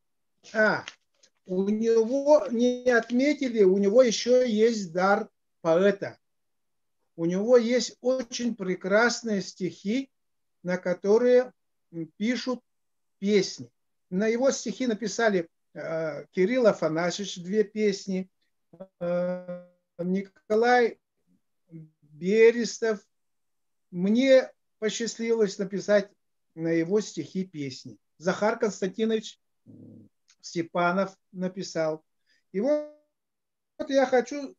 у него не отметили, у него еще есть дар поэта. У него есть очень прекрасные стихи, на которые пишут песни. На его стихи написали Кирилл Афанасьевич две песни, Николай Берестов. Мне посчастливилось написать на его стихи песни. Захар Константинович Степанов написал. И вот я хочу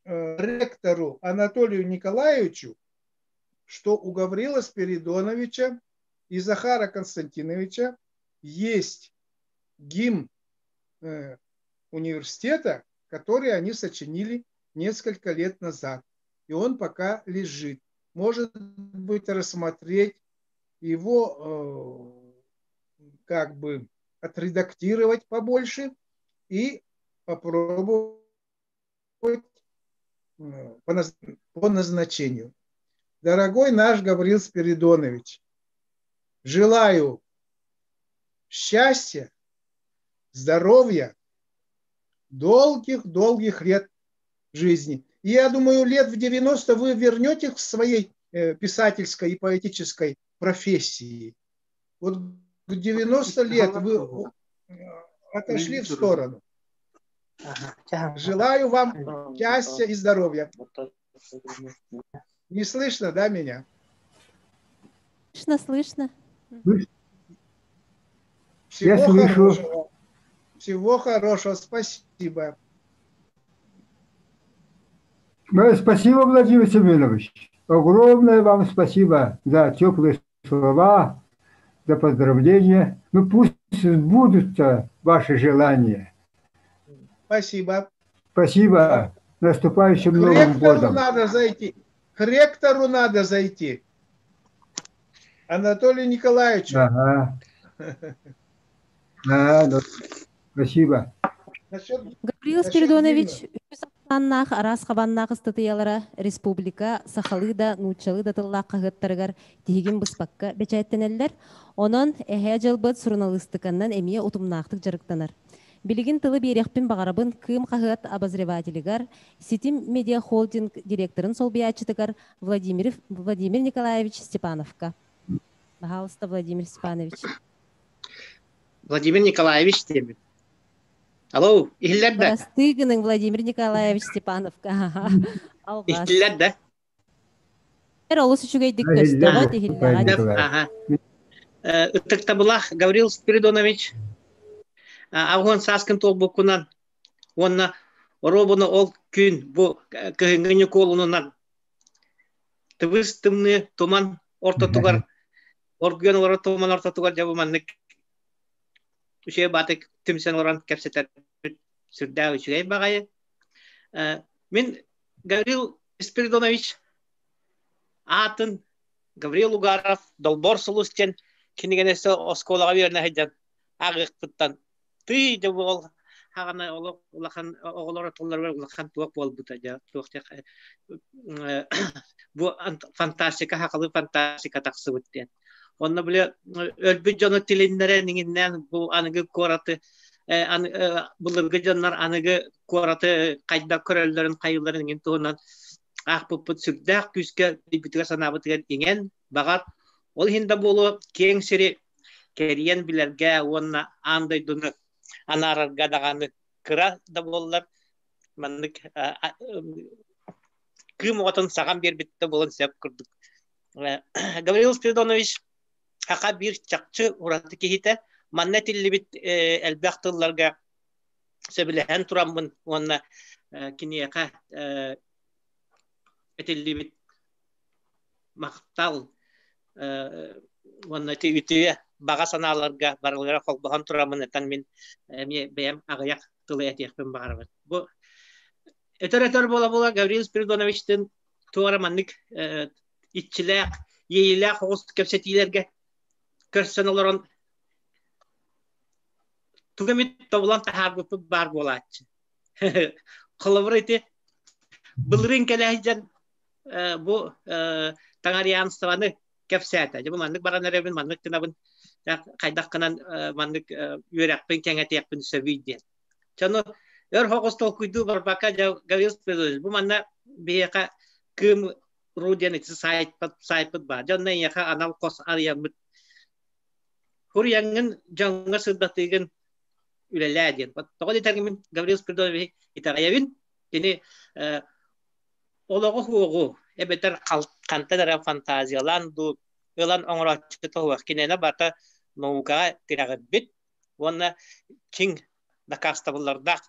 ректору Анатолию Николаевичу, что у Гаврила Спиридоновича и Захара Константиновича есть гимн университета, который они сочинили несколько лет назад. И он пока лежит. Может быть, рассмотреть его, как бы отредактировать побольше и попробовать по назначению. Дорогой наш Гаврил Спиридонович, желаю счастья, здоровья, долгих-долгих лет жизни. И я думаю, лет в 90 вы вернете к своей писательской и поэтической профессии. Вот в 90 лет вы отошли в сторону. Желаю вам счастья и здоровья. Не слышно, да, меня? Слышно, слышно. Всего Я слышу. Хорошего. Всего хорошего. Спасибо. Спасибо, Владимир Семенович. Огромное вам спасибо за теплые слова, за поздравления. Ну пусть сбудутся ваши желания. Спасибо. Спасибо. Наступающим К Новым годом. надо зайти. К ректору надо зайти. Анатолию Николаевичу. Ага. Да, да. Спасибо. Гаврил Спиридонович, Аннах араас хабаннаах ыстатыйалара республика сахалыы да нууччалыы да тыллаах хаһыаттарыгар тиһигин быспакка бэчээттэнэллэр. Онон эһээ дьылбыт суруналыыстыканнан эмиэ утумнаахтык дьарыктанар. Билигин тылы биэриэхпин баҕарабын Кыым хаһыат обозревателигар, Ситим медиахолдинг директорын солбуйааччытыгар Владимир, Владимир Николаевич Степановка. Пожалуйста, Владимир Степанович. Владимир Николаевич диэбит. Алло, иһиллэр да? Просты гының Владимир Николаевич Степановка. Алҕас. Иһиллэр да? Олус үчүгэйдик көстөҕө, иһиллэҕэ. Аха. Ытыктабылаах Гаврил Спиридонович, аҕыһын сааскын туолбуккунан уонна оруобуна ол күн бу кыһыҥҥы Ньукуолунунан тыбыс тымныы туман ортотугар оргуйан олорор туман ортотугар дьэ бу маннык үчүгэй баатык түмсэн олорон кэпсэтэрбит сүрдээх үчүгэй баҕайы. Мин Гаврил Спиридонович аатын Гаврил Угаров Долбор сулус диэн кинигэни оскуолаҕа үөрэнэ сылдьан ааҕыахпыттан тый дьэ ол хаҕана олох улахан оҕолор тылларыгар улахан туох буолбута дьэ туох бу фантастика хахалы фантастика тахсыбыт диэн онно били өлбүт дьону тилиннэрэн иҥиннээн бу аныгы куораты былыргы дьоннор аныгы куораты хайдах көрөллөрүн хайыыларын иҥин туһунан аахпыппыт сүрдээх күүскэ өйбүтүгэр санаабытыгар иҥэн баҕар ол иһин да буолуо киэҥ сири кэрийэн билэргэ уонна аан дойдуну анаарарга даҕаны кыра да буоллар маннык кыым оҕотун саҕан биэрбит да буолан сөп курдук. Гаврил Спиридонович саха биир чахчы ураты киһитэ. Манна этиллибит элбэх тылларга сөбүлэһэн тураммын уонна киниэхэ этиллибит махтал уонна ити үтүө баҕа санааларга барылара холбоһон тураммын этэн мин эмиэ бэйэм аҕыйах тылы этиэхпин баҕарабын. Бу өтөр-өтөр буола-буола Гаврил Спиридоновичтыын туох эрэ маннык иччилээх, иэйиилээх оҕус кэпсэтиилэргэ көрсөн олорон тугу эмит тобулан таһаарбыппыт баар буолааччы. Холобур ити былырыын кэлэ сылдьан бу таҥарианствоны кэпсээтэ. Дьэ бу маннык баран эрэбин, маннык гынабын, хайдах гынан маннык үөрэхпин кэҥэтиэхпин сөбүй диэн. Дьону өр соҕус толкуйдуу барбакка дьэ Гаврил Спиридонович бу манна биһиэхэ Кыым ру диэн ити сайтпыт, сайтпыт баар. Дьонно эйиэхэ анал хос арыйаммыт Хуруйаҥҥын дьоҥҥо сырдатыыгын үлэлээ диэн. Тоҕо диэтэргин Гаврил Спиридонович итэҕэйэбин. Кини олоҕу хуоҕу эбэтэр хантан эрэ фантазиялаан дуу ылан оҥорооччу туһугар кинини барыта наукаҕа тирэҕирбит уонна чиҥ дакаастабыллардаах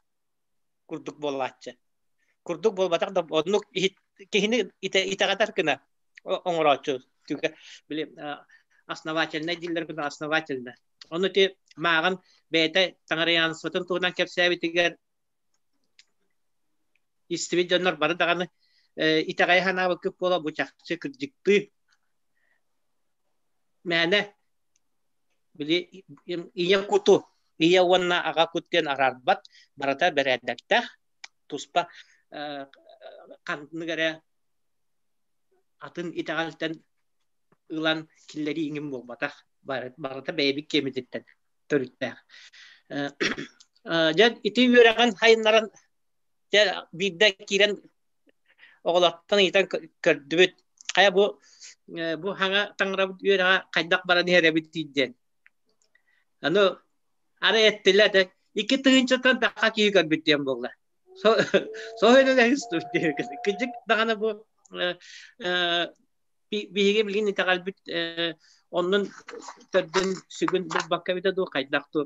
курдук буолааччы. Курдук буолбатах да оннук киһини итэҕэтэр гына оҥорооччу түгэ били основательнай дииллэр гына основательно. Ону ти мааҕын бэйэтэ таҥараянствотын туһунан кэпсээбитигэр истибит дьоннор бары даҕаны итэҕэйэ санаабыккыт буола бу чахчы кырдьыктыы мээнэ били ийэ куту ийэ уонна аҕа кут диэн араарбат барыта бэрээдэктээх туспа ханнык эрэ атын итэҕэлтэн ылан киллэрии иҥин буолбатах барыта бэйэбит киэмититтэн төрүттээх дьэ ити үөрэҕин хайыннаран дьэ биирдэ киирэн оҕолортон ыйытан көрдүбүт. Хайа бу бу хаҥа таҥарабыт үөрэҕэ хайдах баран иһэр эбит диэн. Аны ары эттилэр да 2000-тан тахха киһи көрбүт диэн буолла. Кырдьык даҕаны бу биһиги билигин итэҕэлбит оннун төрдүн сүгүн булбакка эбитэ дуу хайдах дуу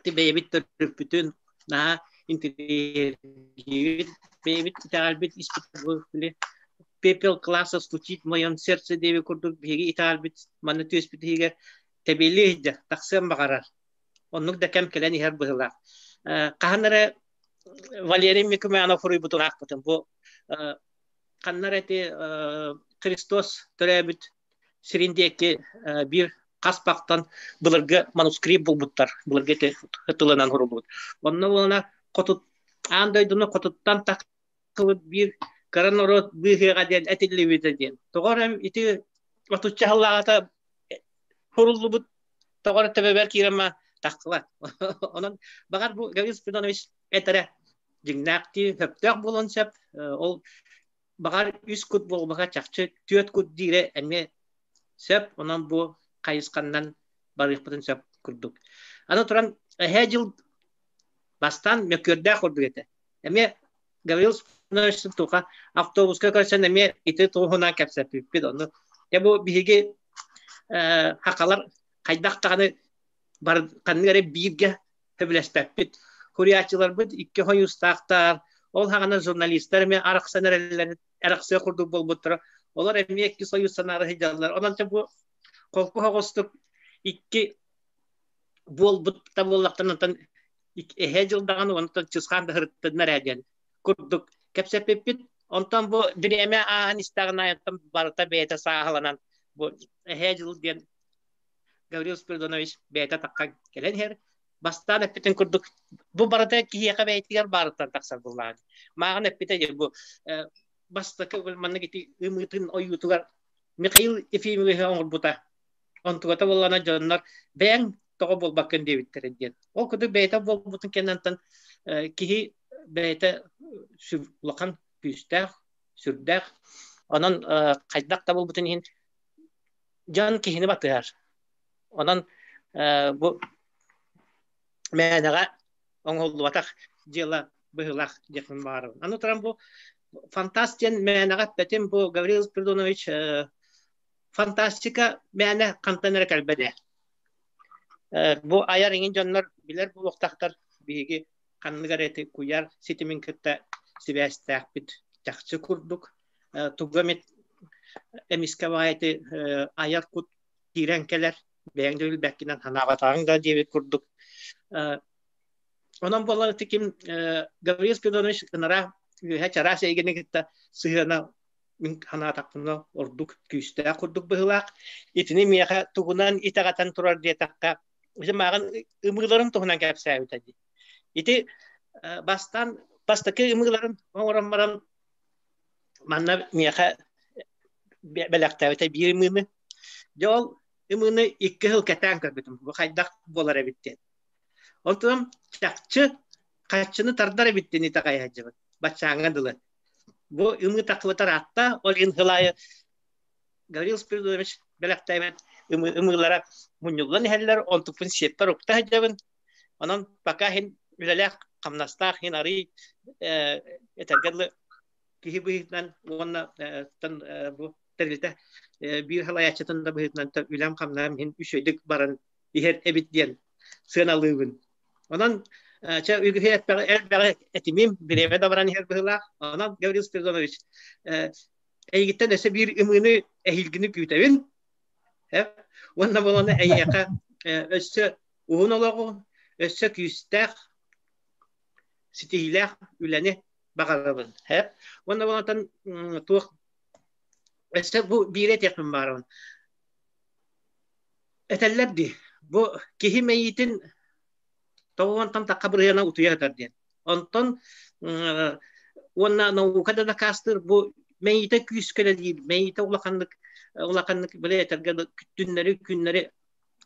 бэйэбит төрүппүтүн наһаа интэриэһиргиибит бэйэбит итэҕэлбит испит пепел класса стучит в моем сердце диэби курдук биһиги итэҕэлбит манна түөспүт иһигэр тэбиэлии сылдьар тахсыан баҕарар Оннук да кэм кэлэн иһэр быһыылаах. Хаһан эрэ Валерий Микумянов суруйбутун аахпытым. Бу ханна эрэ ити Христос төрөөбүт сирин диэки биир хаспахтан былыргы манускрипт булбуттар. Былыргы ити тылынан суруллубут. Онно буолана хотут аан дойдуну хотуттан тахсыбыт биир кыра норуот быыһыаҕа диэн этиллибитэ диэн. Тоҕо эрэ ити отучча сыллааҕыта суруллубут тоҕо эрэ төбөбөр киирэн тахсыбат. Онон баҕар бу Гаврил Спиридонович этэрэ дьиҥнээхтии сөптөөх буолуон сөп. Ол баҕар үс кут буолбака чахчы түөрт кут диирэ эмиэ сөп. Онон бу хайысханнан барыахпытын сөп курдук. Аны туран эһээ дьыл бастаан мөккүөрдээх курдук этэ. Эмиэ Гаврил Спиридонович туха автобуска көрсөн эмиэ ити туһунан кэпсэппиппит. Ону дьэ бу биһиги хахалар хайдах даҕаны бар ханнык эрэ бииргэ сөбүлэспэппит. Суруйааччыларбыт икки хойуустаахтар, ол хаҕана журналистар эмиэ арахсан эрэллэр, арахсыа курдук буолбуттара. Олор эмиэ икки союз санаары сылдьаллар. Онон бу холку соҕустук икки буолбут да буоллахтан онтон эһээ дьыл даҕаны онтон чысхаан да һырыттыннар ээ диэн курдук кэпсэппиппит. Онтон бу бириэмэ ааһан истэҕин аайыттан барыта бэйэтэ сааһыланан бу эһээ дьыл диэн Гаврил Спиридонович бэйэтэ таххан кэлэн иһэр. Бастаан эппитин курдук бу барыта киһиэхэ бэйэтигэр баарыттан тахсар буоллаҕа. Мааҕын эппитэ дии бу бастакы маннык ити ымыытын ойуутугар Михаил Ефимовиһы оҥорбута Онтуката буоллаҕына дьоннор бэйэҥ тоҕо буолбаккын диэбиттэрэ диэн. Ол курдук бэйэтэ буолбутун кэнниттэн киһи бэйэтэ улахан күүстээх, сүрдээх. Онон хайдах да буолбутун иһин дьон киһини батыһар. Онон бу мээнэҕэ оҥоһуллубатах дьыала быһыылаах диэхпин баҕарабын. Аны туран бу фантаст диэн мээнэҕэ эппэтим бу Гаврил Спиридонович Фантастика мээнэ хантан эрэ кэлбэт ээ. Бу айар иҥин дьоннор билэр буолуохтаахтар биһиги ханнык эрэ ити куйаар ситимин кытта сибээстээхпит чахчы курдук. Тугу эмит эмискэ баҕайы ити айар кут киирэн кэлэр, бэйэҥ да билбэккинэн санаабатаҕыҥ да диэбит курдук. Онон буолан ити ким Гаврил Спиридонович ынараа үөһэ чараас эйгэни кытта сыһыана мин санаатахпына ордук күүстээх курдук быһыылаах. Итини миэхэ тугунан итэҕэтэн турар диэтэххэ, ити мааҕын ымыыларын туһунан кэпсээбитэ дии. Ити бастаан бастакы ымыыларын оҥорон баран манна миэхэ бэлэхтээбитэ биир ымыыны. Дьэ ол ымыыны икки сыл кэтээн көрбүтүм. Бу хайдах буолар эбит диэн. Онтон чахчы хаччыны тардар эбит диэн итэҕэйэ сылдьыбыт. Баччааҥҥа дылы. Бу ымыы тахсыбытар аатта, ол иһин сыл аайы Гаврил Спиридонович бэлэхтээбит ымыылара мунньуллан иһэллэр, онтукпун сиэппэр укта сылдьабын. Онон пока иһин үлэлээх, хамнастаах иһин арыый этэргэ дылы киһи быһыытынан уонна бу тэрилтэ биир салайааччытын да быһыытынан үлэм-хамнаһым иһин үчүгэйдик баран иһэр эбит диэн сыаналыыбын. Онон чэ үгүһү элбэҕи этимим, бириэмэ да баран иһэр быһыылаах. Онон Гаврил Спиридонович эйигиттэн өссө биир ымыыны эһиилгини күүтэбин. Уонна буолана эйиэхэ өссө уһун олоҕу, өссө күүстээх, ситиһиилээх үлэни баҕарабын. Уонна буолантан туох өссө бу биири этиэхпин баҕарабын. Этэллэр дии, бу киһи мэйиитин тоҕуонтан тахха бырыһыана утуйа сытар диэн. Онтон уонна наука да дакаастыыр бу мэйиитэ күүскэ үлэлиир, мэйиитэ улаханнык улаханнык били этэргэ түннэри күннэри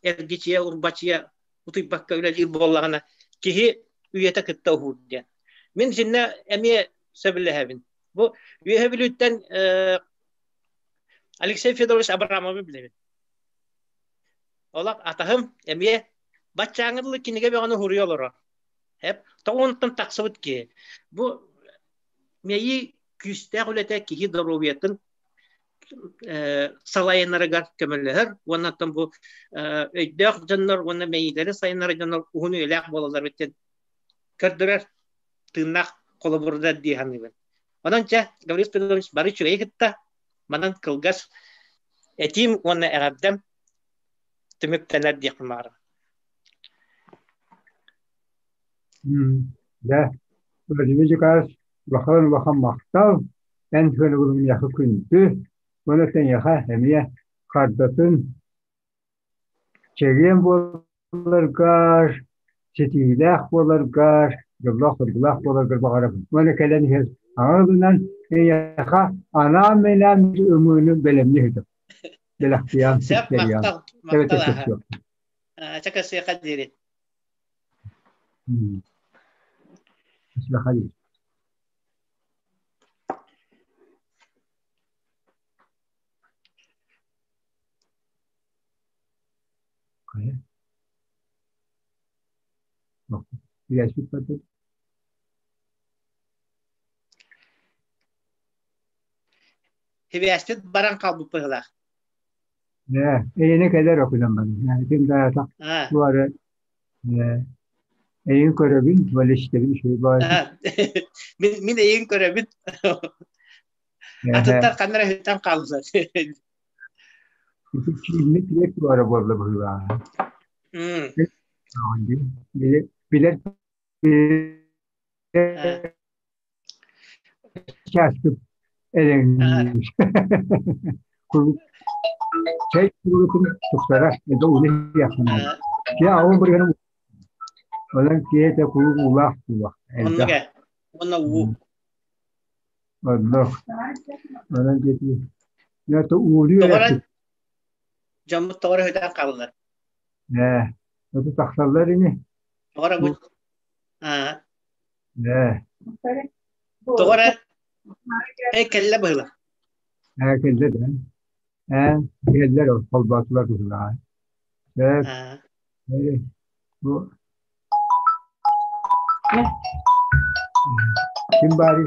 эргичийэ урбачыйа утуйбакка үлэлиир буоллаҕына киһи үйэтэ кытта уһуур диэн. Мин синнэ эмиэ сөбүлэһэбин. Бу Үөһэ Бүлүүттэн. Алексей Федорович Абрамовы билэбин. Олох атаһым эмиэ баччааҥҥа дылы кинигэ бөҕөнү суруйа олорор. Эп тоҕуонтан тахсыбыт киһи. Бу мэйии күүстээх үлэтэ киһи доруобуйатын салайынарыгар көмөлөһөр уонна оттон бу өйдөөх дьоннор уонна мэйиилэрин сайыннарар дьоннор уһун үйэлээх буолаллар диэн көрдөрөр тыыннаах холобурдар дии саныыбын. Онон чэ, Гаврил Петрович бары үчүгэйи кытта манан кылгас этиим уонна эҕэрдэм түмүктэнэр диэхпин баҕарабын. Дьэ, Владимир Николаевич, улахан улахан махтал. Эн көнөгүлүҥ миэхэ күндү. Уонна эйиэхэ эмиэ хардатын чэгиэн буоларгар, ситиһиилээх буоларгар, дьоллоох-соргулаах буоларгар баҕарабын. Уонна кэлэн иһэр аҕалынан эйиэхэ анаан-минээн ымыыны бэлэмнии ыытабын. Бэлэхтиэм, Сөп, ситтэриэм. махтал, Эбэтэр махтал аһа. көрсүөх. Чэ, көрсүөххэ диэри. Спасибо. Сибээспит баран хаалбыт быһыылаах. Эйиэнэ кэлэр окунан баран. Ким да туары эйин көрөбүн, валиштерин үчүгэй баҕайы. Мин эйин көрөбүн. Атыттар ханна эрэ ыһыктан хааллылар. Киинник лек туара буолла быһыылааҕа. Билэр чааскып элэҥниир. Чэй курутун тупсара, это улиһиэххин. Киһи аҕын бырыһын Онон киһи этэ куруук уулаах буолуох. Оннук ээ. Уонна уу. Оннук. Онон диэки это уулуу Тоҕо эрэ дьоммут тоҕо эрэ өтөн хааллылар. Ээ, это тахсаллар ини. Тоҕо эрэ бу аа Ээ. Тоҕо эрэ э кэллэ быһыылаах. Ээ кэллэ да. Ээ кэллэр ол холбоотулар быһыылаах. Ээ. Ээ бу Ким баарый?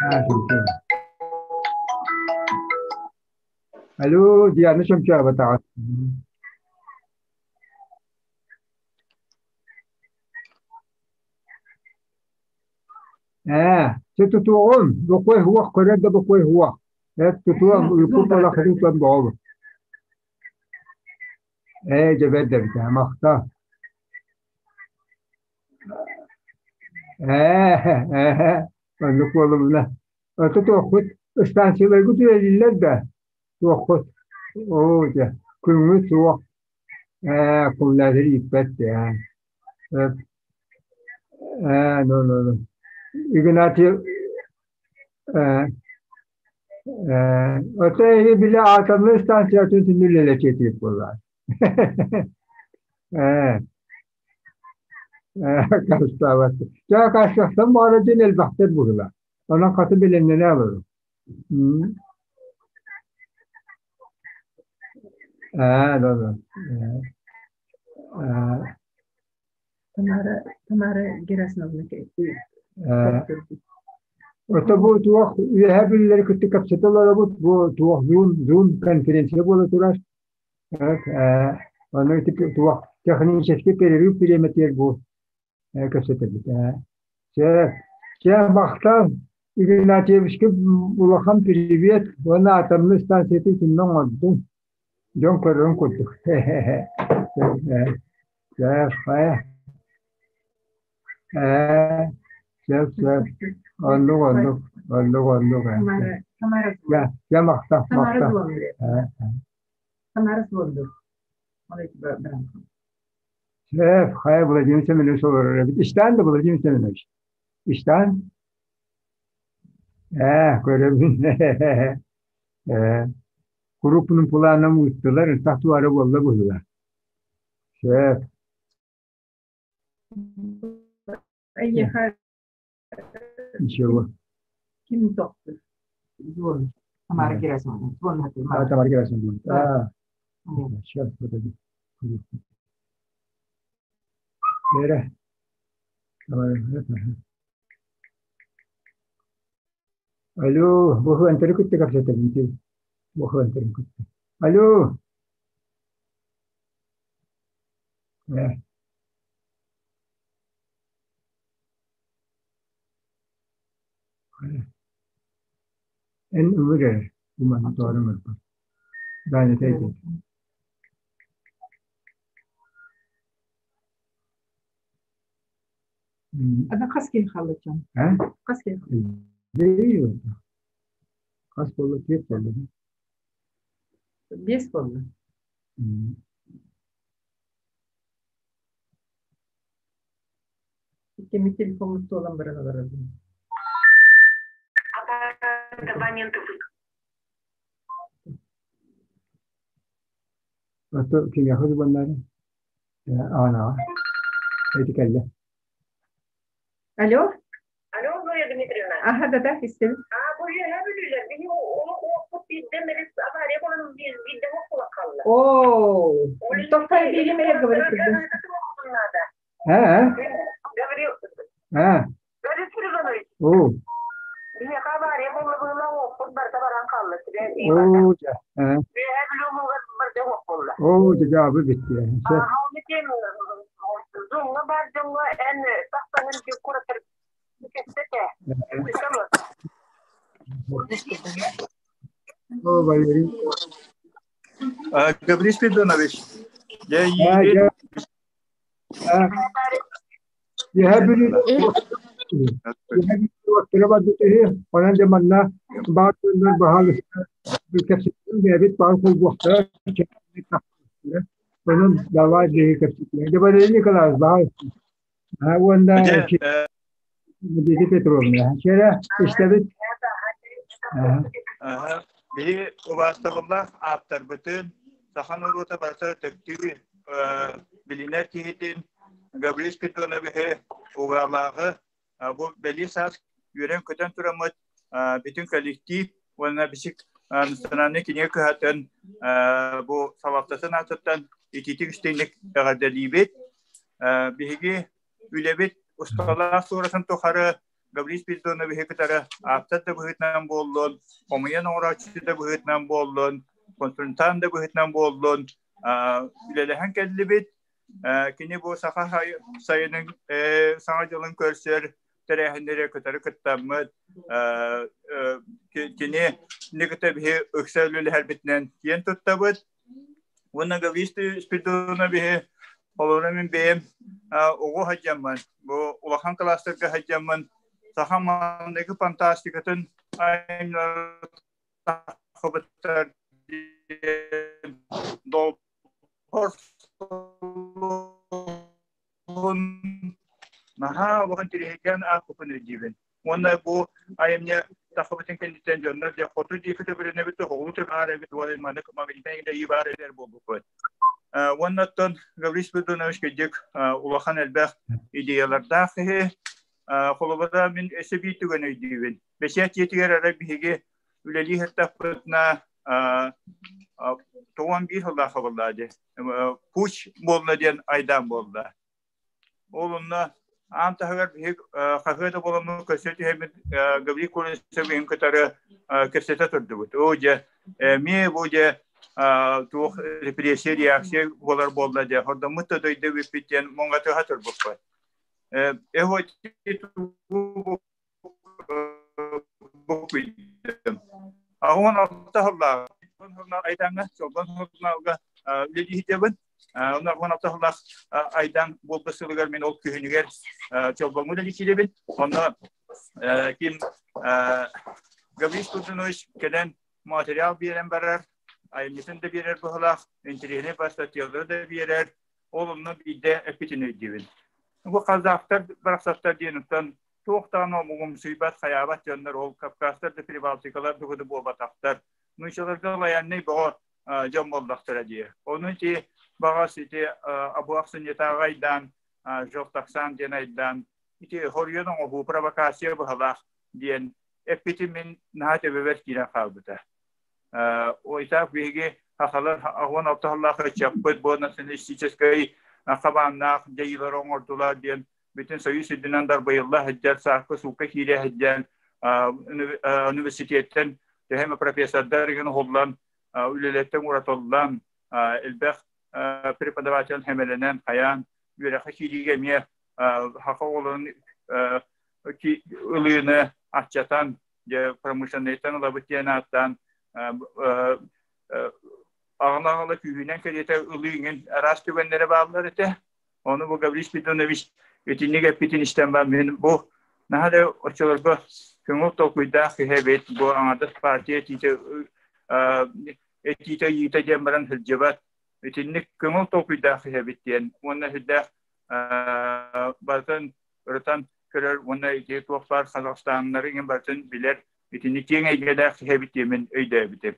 Аа, ким. Алло, Диана Чомчоева Ээ, чэ тутуоҕум, бокуой уох көрөр да бокуой уох. Ээ, тутуом, уйукку буолахытын тон боҕобут. Ээ, дьэ бэрт эбит ээ, махтал. Ээ, ээ, оннук буолумуна. Ото туохпут, станцияларгыт үлэлииллэр да? Туоххут? Оо, дьэ, күҥҥүт суох. Ээ, куллаатыр ииппэт ээ. Ээ, ну, ну, ну. Игнатий ээ, ээ, ото эһи били атомнай станциятын түннү үлэлэтиэтиит буоллаҕа. Ээ, ээ, кастаабат. Чэ, кастахтан баара дьин элбэхтэр быһыылаах. Онон хаты билиннэнэ олору. Ээ, да, да. Ээ, ээ. Тамара, Тамара Герасимовна Ото бу туох үөһэ бүлүүлэри кытта кэпсэтэ олоробут бу туох Zoom Zoom конференция буола турар. Аны туох технический перерыв бириэмэтигэр бу кэпсэтэбит. Чэ, чэ махтал Игнатьевичка улахан привет уонна атомнай станциятын кимҥэ оҥордуҥ? Дьон көрөрүн курдук. Чэ, хайа. Ээ, сөп, сөп. Оннук, оннук, оннук, оннук. Тамара, Дьэ, дьэ махтал, Тамара махтал. звонили. Ээ, Тамара звонили. Сөп, хайа Владимир Семенович олорор эбит. Истээн да Владимир Семенович? Истээн? Ээ, көрөбүн. Ээ, куруппунун пулаанам ыыттылар, ынтах туара буолла быһыылаах. Сөп. Эйиэхэ Ничего. ким тохтур? Звон. Тамара Герасимовна. А, Тамара Герасимовна. А, сейчас, подожди. Вера. Алло, бу кытта кэпсэтэбин. Бу кытта. Алло. Э. Эн ымыр уман тоорум ырпа. Дайна тейдин. Аны хас киһи хааллычан? Э? Хас киһи Değil. Хас болла тиэт болла. Бес болла. Иккеми телефон туолан баран олорорбун. Ото кимиэхэ баннары? Ана. Эти кэллэ. Алло? Алло, Зоя Дмитриевна. Аха, да, да, истим. А, бу үөһэ бүлүүлэр биһи олох уоппут биирдэ мэлис авария болан биирдэ уоппула қалла. О, тоқтай бири мене говорит. Э? Говорил, Э? Борис Иванович, О. биһиэхэ авария болла быһыла уоппут барда баран қалла. О, жа. Э. Үөһэ бүлүү барда уоп болла. О, жа, бу битти. Аха, оны зуңга бар жоңга эн тахсаңын куратыр кестете. О, Валерий. Гаврил Спиридонович, я Я Я Биһи убаастабыллаах ааптарбытын, сахан уруота барыта төктүү билинэр киһитин Гаврил Спиридоновиһы угаалааҕы бу бэлиэ саас үөрэн-көтөн тураммыт бүтүн коллектив уонна бисик национальный кинигэ кыһатын бу салалтатын аатыттан итиитик истиҥник эҕэрдэлиибит. Биһиги үлэбит усталаах суоратын тухары Гаврил Спиридоновиһы кытары ааптар да быһыытынан буоллун, хомуйан оҥорооччу да быһыытынан буоллун, консультант да быһыытынан буоллун үлэлэһэн кэллибит. Кини бу саха сайынын саҥа дьылын көрсөр тэрээһиннэри кытары кыттаммыт кини кытта биһи ыкса үлэлэһэрбитинэн киэн туттабыт. Уонна Гаврил Спиридоновиһы олору мин бэйэм оҕо сылдьаммын, бу улахан кылаастарга сылдьаммын саха маҥнайгы фантастикатын айымньылар долбор наһаа улахан тириһигэн аахпыппын өйдүүбүн. Уонна бу айымньы тахсыбытын кэнниттэн дьоннор дьэ хоту диэки төбөлөнөбүт, оҕолуу төбөөр эбит, уонна маннык магнитнай иҥдайыы баар эбит буолбуппут. Уонна оттон Гаврил Спиридонович кырдьык улахан элбэх идеялардаах киһи. Холобура мин өссө биир түгэн өйдүүбүн. Бэчээт дьиэтигэр эрэ биһиги үлэлии сыртахпытына 91 сыллаах буолла дии. Пуч буолла диэн айдаан буолла. Ол онно аан таһыгар биһиги хаһыа да буоламмыт көрсө түһэммит Гаврил Колесовиһын кытары кэпсэтэ турдубут. Оо дьэ, эмиэ бу дьэ туох репрессия, реакция буолар буолла дьэ, хордоммут да дойду бүппүт диэн муҥатыһа турбуппут. Аҕыс алта сыллаах айдаҥҥа Чолбон сурунаалга үлэлииһитебин. Онно 16 сыллаах айдаҥ буолбут сылыгар мин ол күһүнүгэр Чолбоҥҥа үлэлииһитебин. Онно ким Гаврил Турдунович кэлэн материал биэрэн барар, айымньытын да биэрэр быһылаах, интэриэһинэй статьялары да биэрэр. Ол онно биирдэ эппитин өйдүүбүн. Бу казахтар барахсаттар диэн оттон туох даҕаны омугумсуйбат, хайаабат дьоннор ол Кавказтар да Прибалтикалар да курдук буолбатахтар. Нуучаларга лояльнай бөҕө дьон буоллахтара дии. Ону ити баҕас ити абыах сынньатааҕы айдаан, Желтоксан диэн айдаан, ити хоруйан оҥоһуу провокация быһалаах диэн эппитим мин наһаа төбөбөр киирэн хаалбыта. Итак, биһиги сахалар 16 сыллаах ыччаппыт бу националистическай хабааннаах дьайыылары оҥордулар диэн бүтүн Союз үрдүнэн дарбайылла сылдьар, саакка суукка киирэ сылдьан университеттэн төһө эмэ профессордар игин уһуллан үлэлэртэн уратыллан элбэх преподаватель хэмэлэнэн хайаан үөрэххэ киириигэ эмиэ саха оҕолорун ылыыны аччатан дьэ промышленнойтан ылабыт диэн ааттаан аҕала-аҕала күүһүнэн кэриэтэ ылыы иҥин араас түгэннэрэ бааллар этэ. Ону бу Гаврил Спиридонович итинник эппитин истэн баран мин бу наһаа да оччолорго көҥүл толкуйдаах киһи эбит, бу аҥардас партия этиитэ этиитэ ыйыыта диэн баран сылдьыбат. Итинник көҥүл толкуйдаах киһи эбит диэн уонна сүрдээх барытын ырытан көрөр уонна ити туох баар Казахстаннары иҥин барытын билэр итини киэҥ эйгэлээх киһи эбит диэмин өйдөөбүтүм.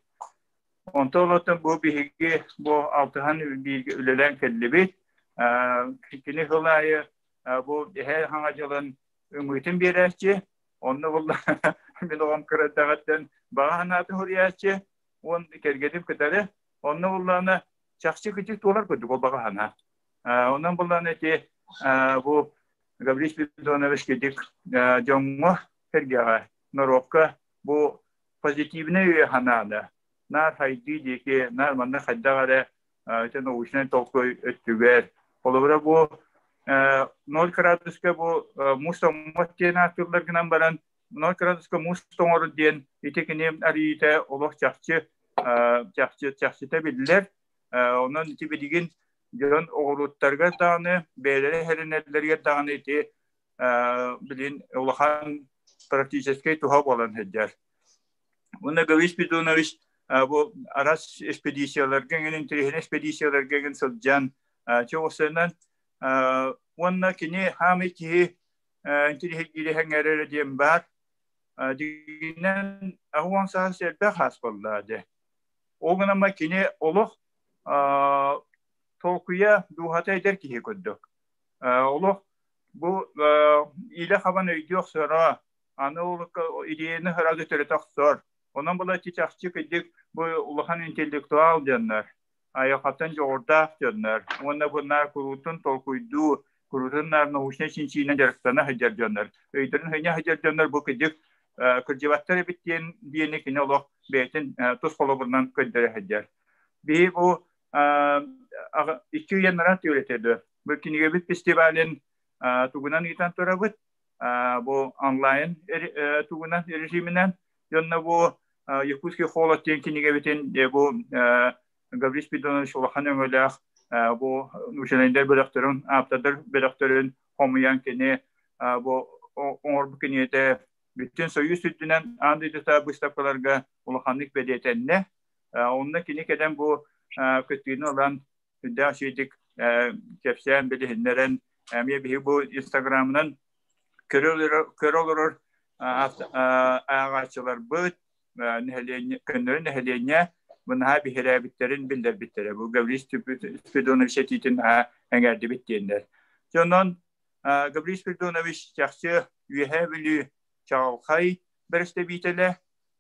Онтон олортон бу биһиги бу алтыһан бииргэ үлэлээн кэллибит. Кини сыл аайы бу эһээ хаҥа дьылын ымыытын биэрээччи. Онно булла мин оҕом кыра эрдэҕиттэн баҕа санаатын суруйааччы уон кэргэним кытары. Онно буллаана чахчы кытык туолар курдук ол баҕа санаа. Онон буллаана ити бу Гаврил Спиридонович кидик дьоҥҥо сэргэҕэ норуокка бу позитивнай өйө санааны наар хайдыы диэки, наар манна хайдах эрэ ити научнай толкуй өттүгэр. Холобура бу 0 градуска бу муус тоҥмот диэн ааттыыллар гынан баран 0 градуска муус тоҥору диэн ити кини арыйыыта олох чахчы чахчы чахчыта биллэр. Онон ити билигин дьон оҕуруоттарыгар даҕаны, бэйэлэрэ хэринэллэригэр даҕаны ити билин улахан практическай туһа буолан сылдьар. Уонна Гаврил Спиридонович бу араас экспедицияларга эҥин интэриэһинэй экспедицияларга эҥин сылдьан чоҕусынан уонна кини хаамый киһи интэриэһиргиирэ эҥээрэ диэн баар. Дьиҥинэн 80 саас элбэх аас буолла дьэ. Ол гынан кини олох толкуйа дууһата эдэр киһи көрдөх. Олох бу илэ хабан өйдүү охсоро, аны ол идеяны сразу төрөтө охсор. Онон була ити чахчы кырдьык бу улахан интеллектуал дьоннор, айылҕаттан дьоҕурдаах дьоннор уонна бу наар куруутун толкуйдуу, куруутун наар научнай чинчийинэн дьарыктана сылдьар дьоннор, өйдөрүн сынньа сылдьар дьоннор бу кырдьык кырдьыбаттар эбит диэн диэни кини олох бэйэтин тус холобурунан көрдөрө сылдьар. Биһи бу икки үйэннэрэн түөрэтэ Бу кинигэбит фестивалын тугунан ыытан турабыт. Бу онлайн тугунан режиминэн. Дьонно бу Якутский холод диэн кинигэбитин бу Гаврил Спиридонович улахан өҥөлөөх бу ученайдар бөлөхтөрүн, ааптардар бөлөхтөрүн хомуйан кини бу оҥорбут кинигэтэ бүтүн Союз үрдүнэн аан дойдута быыстапкаларга улаханнык бэлиэтэннэ. Онно кини кэлэн бу кыттыыны ылан сүрдээх үчүгэйдик кэпсээн билиһиннэрэн эмиэ биһиги бу инстаграмынан көрө олорор ааҕааччыларбыт нэһилиэнньэ көннөрү нэһилиэнньэ бу наһаа биһирээбиттэрин биллэрбиттэрэ. Бу Гаврил Спиридонович этиитин наһаа эҥээрдибит диэннэр. Дьэ онон Гаврил Спиридонович чахчы Үөһээ Бүлүү чаҕылхай бэрэстэбиитэлэ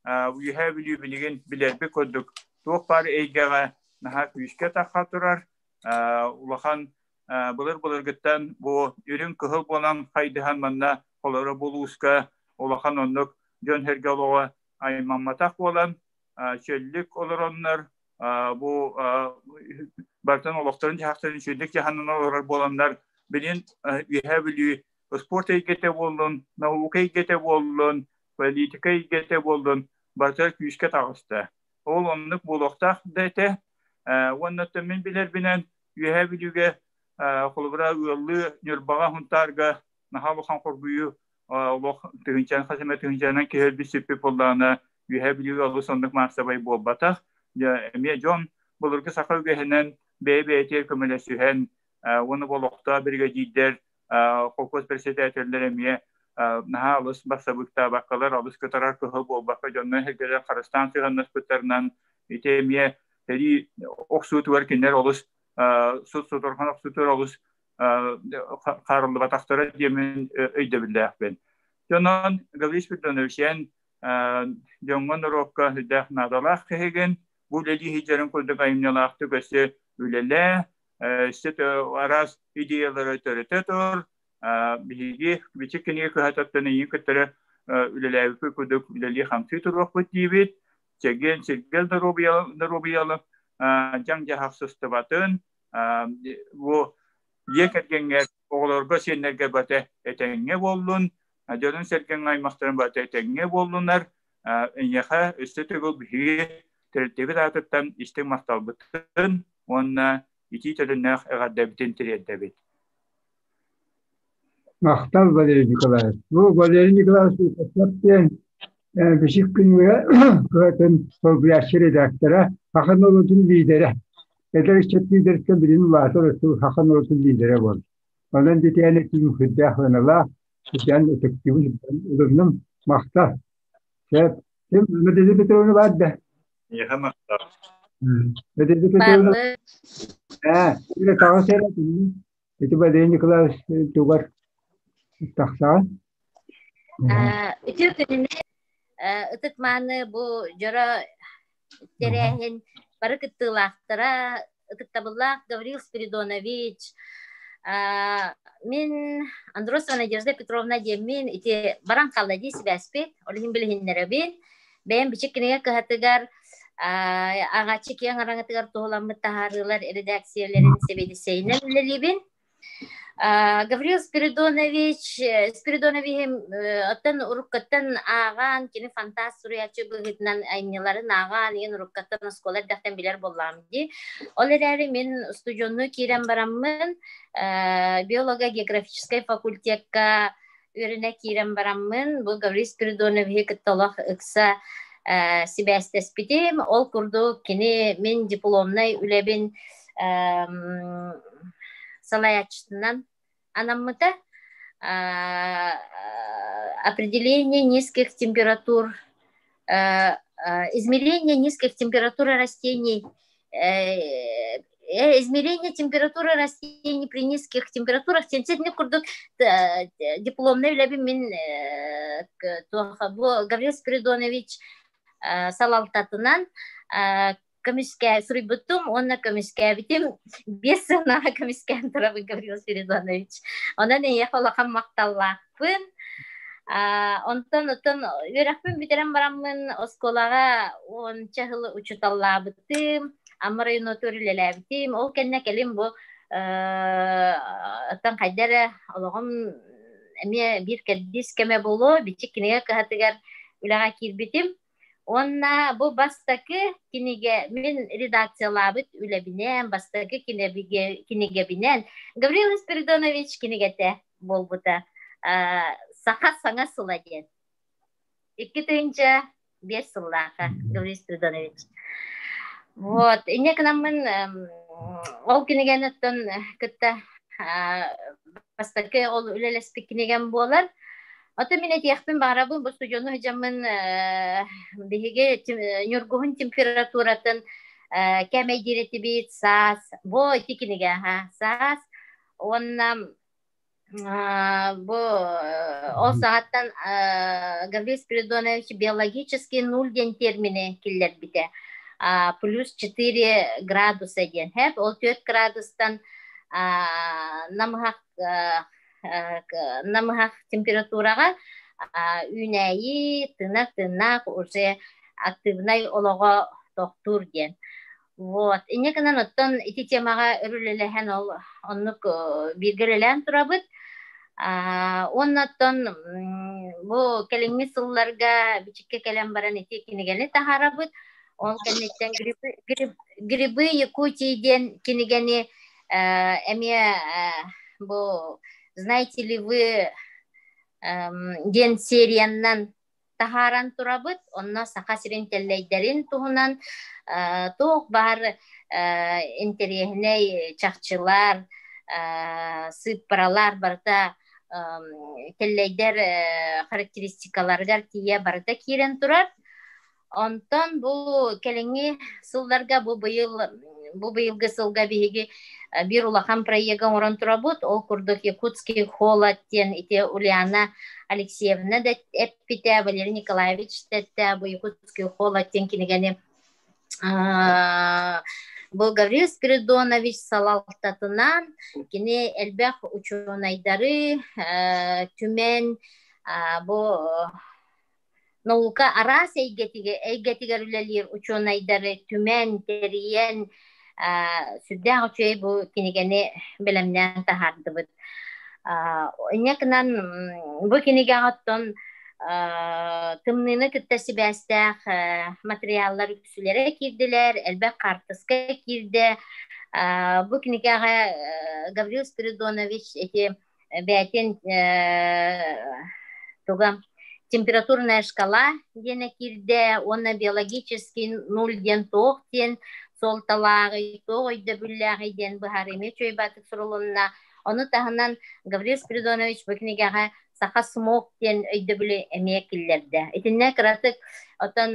Үөһээ Бүлүү билигин билэрбит курдук туох баар эйгэҕэ наһаа күүскэ тахха турар. Улахан былыр-былыргыттан бу үрүҥ кыһыл буолан хайдыһан манна холоро булууска улахан оннук дьон-сэргэ олоҕо аймамматах буолан чөллүк олороннор бу барытын олохторун-дьаһахтарын үчүгэйдик дьаһанан олорор буоланнар билин Үөһээ Бүлүү спорт эйгэтэ буоллун, наука эйгэтэ буоллун, политика эйгэтэ буоллун, барыта күүскэ таҕыста. Ол оннук буолуохтаах да этэ. Уонна мин билэрбинэн Үөһээ Бүлүүгэ холобура ыаллыы Ньурбаҕа Сунтаарга наһаа улахан хоргуйуу олох тыһыынчанан хас эмэ тыһыынчанан киһи өлбүт сүппүт буоллаҕына Үөһээ Бүлүүгэ олус оннук маассабай буолбатах. Эмиэ дьон былыргы саха үгэһинэн бэйэ-бэйэтигэр көмөлөсүһэн уонна бу олохтоох биригэдьиирдэр холкуос председателлэр эмиэ наһаа алыс бассабыыктаабаккалар, алыс кытарар кыһыл буолбакка дьонно эһэргэлэр харыстаан сыһыаннаспыттарынан ити эмиэ сэрии охсуутугар кинилэр олус сут сутурхан охсуутугар олус хаарыллыбатахтара диэмин өйдөбүллээхпин. Дьонон Гаврил Спиридонович эн Дьоҥҥо норуокка сүрдээх наадалаах киһигин. Бу үлэлии сылдьарын курдук айымньылаахтык өссө үлэлээ, өссө араас идеялары төрөтө тур. Биһиги бичик кинигэ кыһатыттан эйигин кытары үлэлээбиппит курдук үлэлии-хамсыы туруохпут диибит. Чэгиэн сиргэл доруобуйалы дьаҥ-дьаһах сыстыбатын, бу дьиэ кэргэҥҥэ оҕолорго сиэннэргэ бата этэҥҥэ буоллун, дьонун-сэргэҥ аймахтарын бата этэҥҥэ буоллунар, эйиэхэ өссө төгүл биһиги тэрилтэбит аатыттан истиҥ махталбытын уонна итии төлөннөөх эҕэрдэбитин тириэрдэбит. Махтал Валерий Николаевич. Бу Валерий Николаевич диэн Бичик күнүгэ кыһатын солбуйааччы редактора, саха норуотун лиидэрэ. Эдэр ыччат лиидэртэн билин улаатар өттү саха норуотун лиидэрэ буолла. Онон дитээни түмүк сүрдээх сыаналаах, сүрдээн ытыктыыбын, ылынным, махтал. Сөп. Ким Надежда Петровна баар да? Эйиэхэ махтал. Надежда Петровна. Ээ, таҕыс эрэ Ити Валерий Николаевич тугар тахсаҕын? Үтүө күнүнэн ытык мааны бу дьоро тэрээһин бары кыттыылаахтара ытыктабыллаах Гаврил Спиридонович мин Андросова Надежда Петровна диэммин ити баран хаалла дии сибээспит ол иһин билиһиннэрэбин бэйэм бичик кинигэ кыһатыгар ааҕааччы киэҥ араҥатыгар туһуламмыт таһаарыылар эрэдээксийэлэрин сэбиэдиссэйинэн үлэлиибин. Гаврил Спиридонович Спиридоновиһым оттон уруккаттан ааҕаан, кини фантаст суруйааччы быһыытынан айымньыларын ааҕаан, иһин уруккаттан оскуола эрдэхтэн билэр буоллаҕым дии. Ол эрээри мин устудьуоннуу киирэн бараммын, биолого-географическай факультекка үөрэнэ киирэн бараммын, бу Гаврил Спиридоновиһы кытта олох ыкса сибээстэспитим. Ол курдук кини мин дипломнай үлэбин салайааччытынан анаммыта. Определение низких температур, измерение низких температур растений измерение температуры растений при низких температурах сенситини курдук дипломнай үлэбин мин бу Гаврил Спиридонович салалтатынан көмүскээ суруйбутум уонна көмүскээбитим биэс сыанаҕа көмүскээн турабын Гаврил Спиридонович. Онон эйиэхэ улахан махталлаахпын. Онтон оттон үөрэхпин бүтэрэн бараммын оскуолаҕа уонча сыл учууталлаабытым. Амма районотугар үлэлээбитим. Ол кэннэ кэлин бу оттон хайда эрэ олоҕум эмиэ биир кэрдиис кэмэ буолуо, бичик кинигэ кыһатыгар үлэҕэ киирбитим. Уонна бу бастакы кинигэ мин редакциялаабыт үлэбинэн, бастакы кинигэбинэн Гаврил Спиридонович кинигэтэ буолбута. Саха саҥа сыла диэн. 2005 сыллааха Гаврил Спиридонович. Вот, инньэ гынаммын ол кинигэни оттон кытта бастакы ол үлэлэспит кинигэм буолар. Ото мин этиэхпин баҕарабын, бу студиону сылдьаммын биһиги ньургуһун температуратын кээмэйдиир этибит саас, бу ити кинигэ саас уонна Бу ол саҕаттан Гаврил Спиридонович биологический нуль диэн термини киллэрбитэ. Плюс 4 градуса диэн. Хэп ол 4 градустан намыһах намыһах температураҕа үүнээйи тыынар-тыыннаах уже активнай олоҕо тохтуур диэн. Вот. Инньэ гынан оттон ити темаҕа өр үлэлэһэн ол оннук бииргэ үлэлээн турабыт. Уонна оттон бу кэлиҥҥи сылларга бичиккэ кэлэн баран ити кинигэни таһаарабыт. Ол кэнниттэн грибы, грибы Якутии диэн кинигэни эмиэ бу знаете ли вы диэн серияннан таһааран турабыт. Онно Саха сирин тэллэйдэрин туһунан туох баар интэриэһинэй чахчылар, сыыппаралар барыта тэллэйдэр характеристикаларыгар тиийэ барыта киирэн турар. Онтон бу кэлиҥҥи сылларга бу быйыл Бу быйылгы сылга биһиги биир улахан проегы оҥорон турабыт. Ол курдук Якутский холод диэн ити Ульяна Алексеевна да эппитэ, Валерий Николаевич да эттэ, бу Якутский холод диэн кинигэни бу Гаврил Спиридонович салалтатынан кини элбэх учуонайдары түмэн бу наука араас эйгэтигэр үлэлиир учуонайдары түмэн, тэрийэн сүрдээх үчүгэй бу кинигэни бэлэмнээн таһаардыбыт. Инньэ гынан бу кинигэҕэ оттон тымныыны кытта сибээстээх материаллар үксүлэрэ киирдилэр, элбэх хаартыска киирдэ. Бу кинигэҕэ Гаврил Спиридонович ити бэйэтин туга температурная шкала диэнэ киирдэ уонна биологический нуль диэн туох диэн суолталааҕый, туох өйдөбүллээҕий диэн быһаарыы эмиэ үчүгэй баатык сурулунна. Ону таһынан Гаврил Спиридонович бу кинигэҕэ саха смог диэн өйдөбүлү эмиэ киллэрдэ. Итиннэ кыратык отон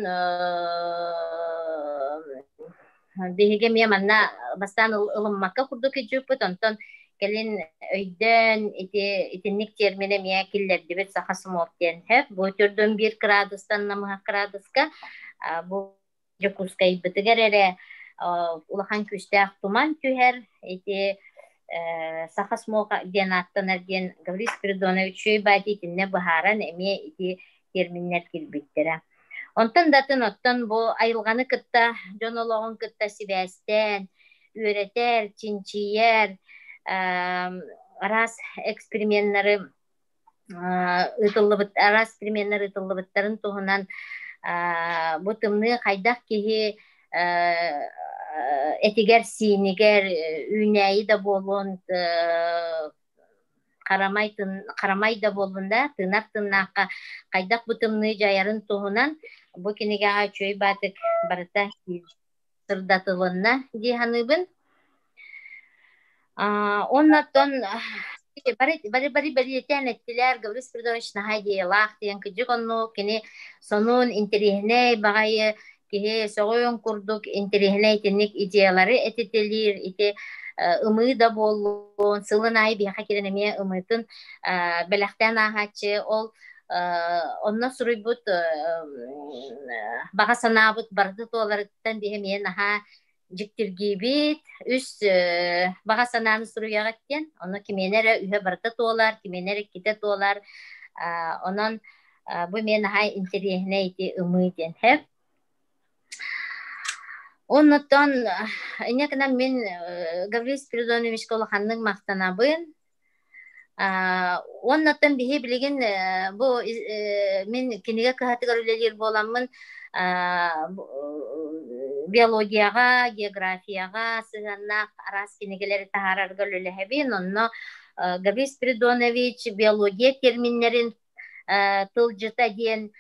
биһиги эмиэ манна бастаан ылыммакка курдук илдьиппит, онтон кэлин өйдөөн ити итинник термини эмиэ киллэрдибит саха смог диэн сөп. Бу төрдүн биир кыраадыстан намыһах кыраадыска бу Дьокуускайбытыгар эрэ улахан күүстээх туман түһэр. Ити саха смог диэн ааттанар диэн Гаврил Спиридонович Үчүгэй итиннэ быһааран эмиэ ити терминнэр киирбиттэрэ. Онтон да атын оттон бу айылҕаны кытта, дьон олоҕун кытта сибээстээн, үөрэтэр, чинчийэр араас эксперименнары ыытыллыбыт араас эксперименнэр ыытыллыбыттарын туһунан бу тымныы хайдах киһи этигэр-сиинигэр үүнээйи да буолуон харамай, харамай да буоллун да, тыынар тыыннаахха хайдах бу тымныы дьайарын туһунан бу кинигэҕэ үчүгэй баатык барыта сырдатылынна дии саныыбын. Оннотон бары бары бары бэлиэтээн эттилэр Гаврил Спиридонович наһаа идеялаах диэн кырдьык оннук кини сонун интэриэһинэй баҕайы киһи сөҕүөн курдук интэриэһинэй итинник идеялары этитэлиир ити ымыы да буоллун сылын аайы биһиэхэ киирэн эмиэ ымыытын бэлэхтээн ааһааччы ол онно суруйбут баҕа санаабыт барыта туоларыттан биһи эмиэ наһаа дьиктиргиибит үс баҕа санааны суруйаҕыт диэн ону кимиэнэ эрэ үһэ барыта туолар кимиэнэ эрэ иккитэ туолар онон бу эмиэ наһаа интэриэһинэй ити ымыы диэн сөп Оннуттан инньэ гынан мин Гаврил Спиридоновичка улаханнык махтанабын. Уоннаттан биһи билигин бу мин кинигэ кыһатыгар үлэлиир буоламмын биологияҕа, географияҕа сыһыаннаах араас кинигэлэри таһаарарга үлэлэһэбин. Онно Гаврил Спиридонович биология терминнэрин тылдьыта диэн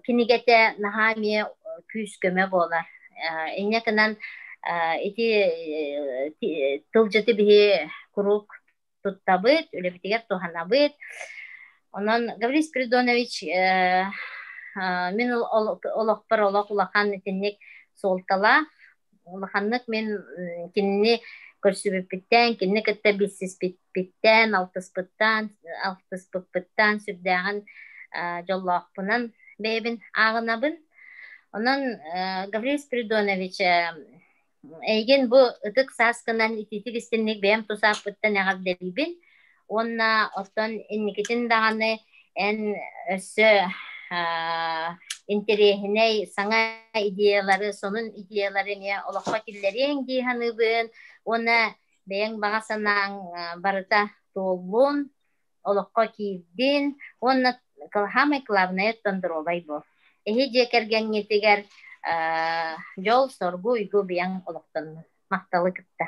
кинигэтэ наһаа эмиэ күүс-көмө буолар. Инньэ гынан ити тылдьыты биһи куруук туттабыт, үлэбитигэр туһанабыт. Онон Гаврил Спиридонович мин олохпор олох улахан итинник суолталаах улаханнык мин кинини көрсүбүппүттэн, кинини кытта билсиспиппиттэн, алтыспыттан, алтыспыппыттан сүрдээҕин дьоллоохпунан бэйэбин ааҕынабын. Онон Гаврил Спиридонович эйигин бу ытык сааскынан итиитик истинник бэйэм тус ааппыттан эҕэрдэлиибин уонна оттон инникитин даҕаны эн өссө интэриэһинэй саҥа идеялары, сонун идеялары эмиэ олоххо киллэриэҥ дии саныыбын уонна бэйэҥ баҕа санааҥ барыта туоллун, олоххо киирдин уонна самое главное доруобай буол. Эһи дьиэ кэргэҥҥитигэр дьол, соргу, уйгу быйаҥ олохтоннун. Махталы кытта.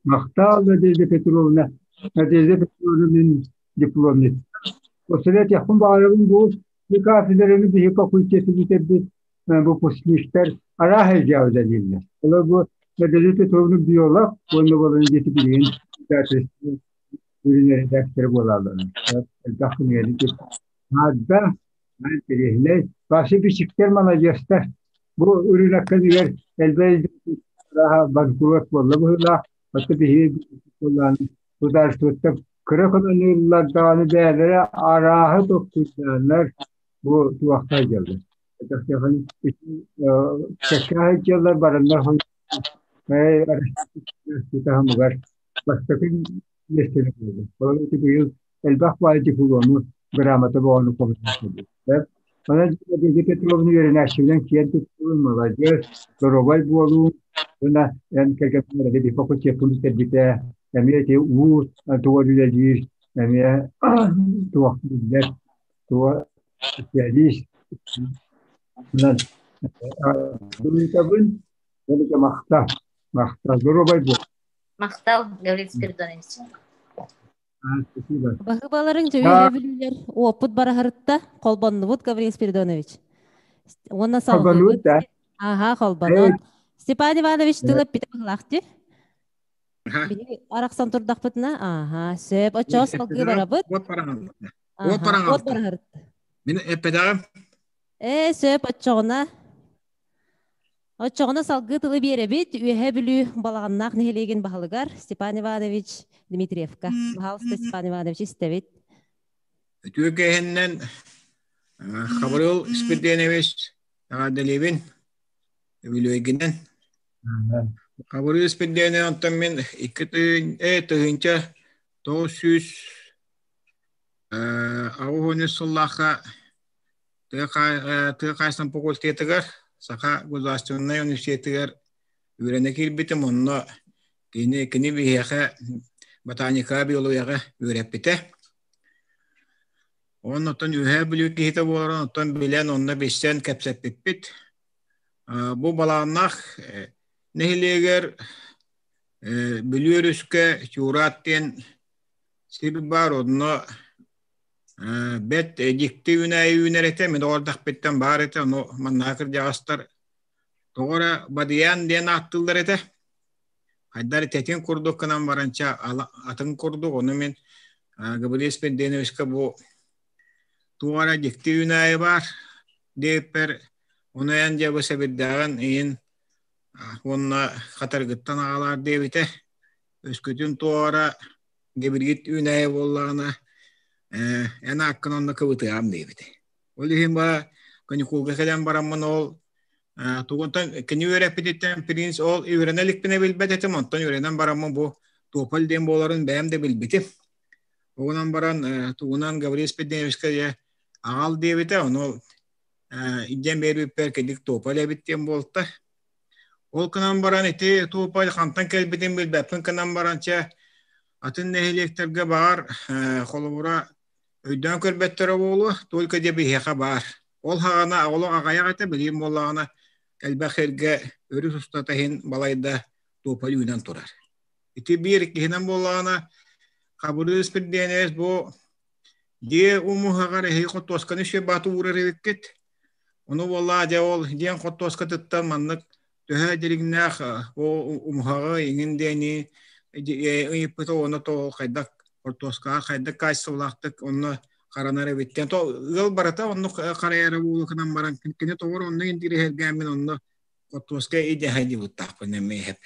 Махтал Надежда Петровна. Надежда Петровна мин дипломник. Посоветуйахпын баҕарабын бу кафедраны биһи факультеты бүтэрбит выпускниктар арааһа илдьэ үлэлииллэр. Олор бу Надежда Петровна биолог уонна буолан диэти билигин сүрүн редактор буолаллар. Элбэх кинигэни Наада, интэриэһинэй. Вася Бичиктэр маладьыастар. Бу ырыынакка дигэр элбэх банкрот буолла быһыылаах. Оттон биһиги государствоттан кыра көмөнү даҕаны бэйэлэрэ арааһы толкуйдааннар бу туохха дьаллар. Кэккэ сылдьаллар бараннар таһымыгар бастакы миэстэни булду. Ол ити быйыл элбэх баай диплому грамота боҕону хомуйбут. Онон Надежда Петровна үөрэнээччибинэн киэн туттубун, молодец, доруобай буолуу уонна эн кэргэннэр эби факультеппун бүтэрбитэ, эмиэ ити уу тугар үлэлиир, эмиэ туох биллэр, туга специалист. Онон ыытабын, махтал, махтал, доруобай буол. Махтал, Гаврил Спиридонович. Баһыыбаларыҥ дьэ бүлүүлэр уоппут бараһырытта холбоннубут Гаврил Спиридонович. Уонна салгыыбыт. Аха, холбонон. Степан Иванович тыл эппитэ быһылаах дии. Биһиги арахсан турдахпытына, аха, сөп. Оччоҕо салгыы барабыт. Уот бараһырытта. Уот бараһырытта. Мин эппэтэҕим. Ээ, сөп, оччоҕуна Оччоҕуна салгыы тылы биэрэбит Үөһээ Бүлүү Балаҕаннаах нэһилиэгин баһылыгар Степан Иванович Дмитриевка. Пожалуйста, Степан Иванович, истэбит. Үтүө кэһиннэн Хабырыл Спирденович эҕэрдэлиибин үбүлүөйгүнэн. Хабырыл Спирденович онтон мин 2983 сыллаахха Тыа хаһаайыстыбатын факультетыгар Саха государственнай университетыгар үөрэнэ киирбитим. Онно кини, кини биһиэхэ ботаника, биологияҕа үөрэппитэ. Оннуттан Үөһээ Бүлүү киһитэ буоларын оттон билэн, онно билсэн кэпсэппиппит. Бу Балааннаах нэһилиэгэр Бүлүү өрүскэ Чуураат диэн сир баар, онно Бэрт дьикти үүнээйи үүнэр этэ, мин оҕордохпиттан баар этэ, ону маннаҕа кырдьаҕастар тоҕо эрэ Бадыйаан диэн ааттыыллар этэ. Хайдах эрэ тэтин курдук гынан баранча атын курдук, ону мин Гаврил Спиридоновичка бу туох эрэ дьикти үүнээйи баар диэбиппэр, ону эн дьэ бу сэбирдэҕин иһин уонна хатырыгыттан аҕалаар диэбитэ. Өскөтүн туох эрэ Гибрид үүнээйи буоллаҕына эн ааккын онно кыбытыам диэбитэ. Ол иһин ба каникулга кэлэн бараммын ол тугунтан кини үөрэппититтэн принц ол үөрэнэ иликпинэ билбэт этим, онтон үөрэнэн бараммын бу тополь диэн буоларын бэйэм да билбитим. Оҕунан баран тугунан Гаврил Спиридоновичка аҕал диэбитэ, ону илдьэн биэрбиппэр кэлик тополь эбит диэн буолта. Ол гынан баран ити туупай хантан кэлбитин билбэппин гынан баран чэ атын нэһилиэктэргэ баар холобура өйдөөн көрбөттөрө буолуо, только дьэ биһиэхэ баар. Ол хаҕана олох аҕайах этэ, билигин буоллаҕына элбэх сиргэ өрүс устата иһин балайда туопай үүнэн турар. Ити биир иккиһинэн буоллаҕына Хабырыыс Спирдиэнэбис бу дьиэ умуһаҕар эһиги хортуосканы сүөбааты уурар эбиккит. Ону буоллаа дьэ ол диэн хортуоскатыттан маннык төһө дириҥнээх умуһаҕы иҥин диэни ыйыппыта уонна то хайдах хортуоскаҕа хайдах качестволаахтык онно харанар эбиттэн то ыал барыта оннук харайара буолукунан баран кини тоҕор онно интириэһиргээммин онно хортуоска идэһэ дибуттаахпын эмиэ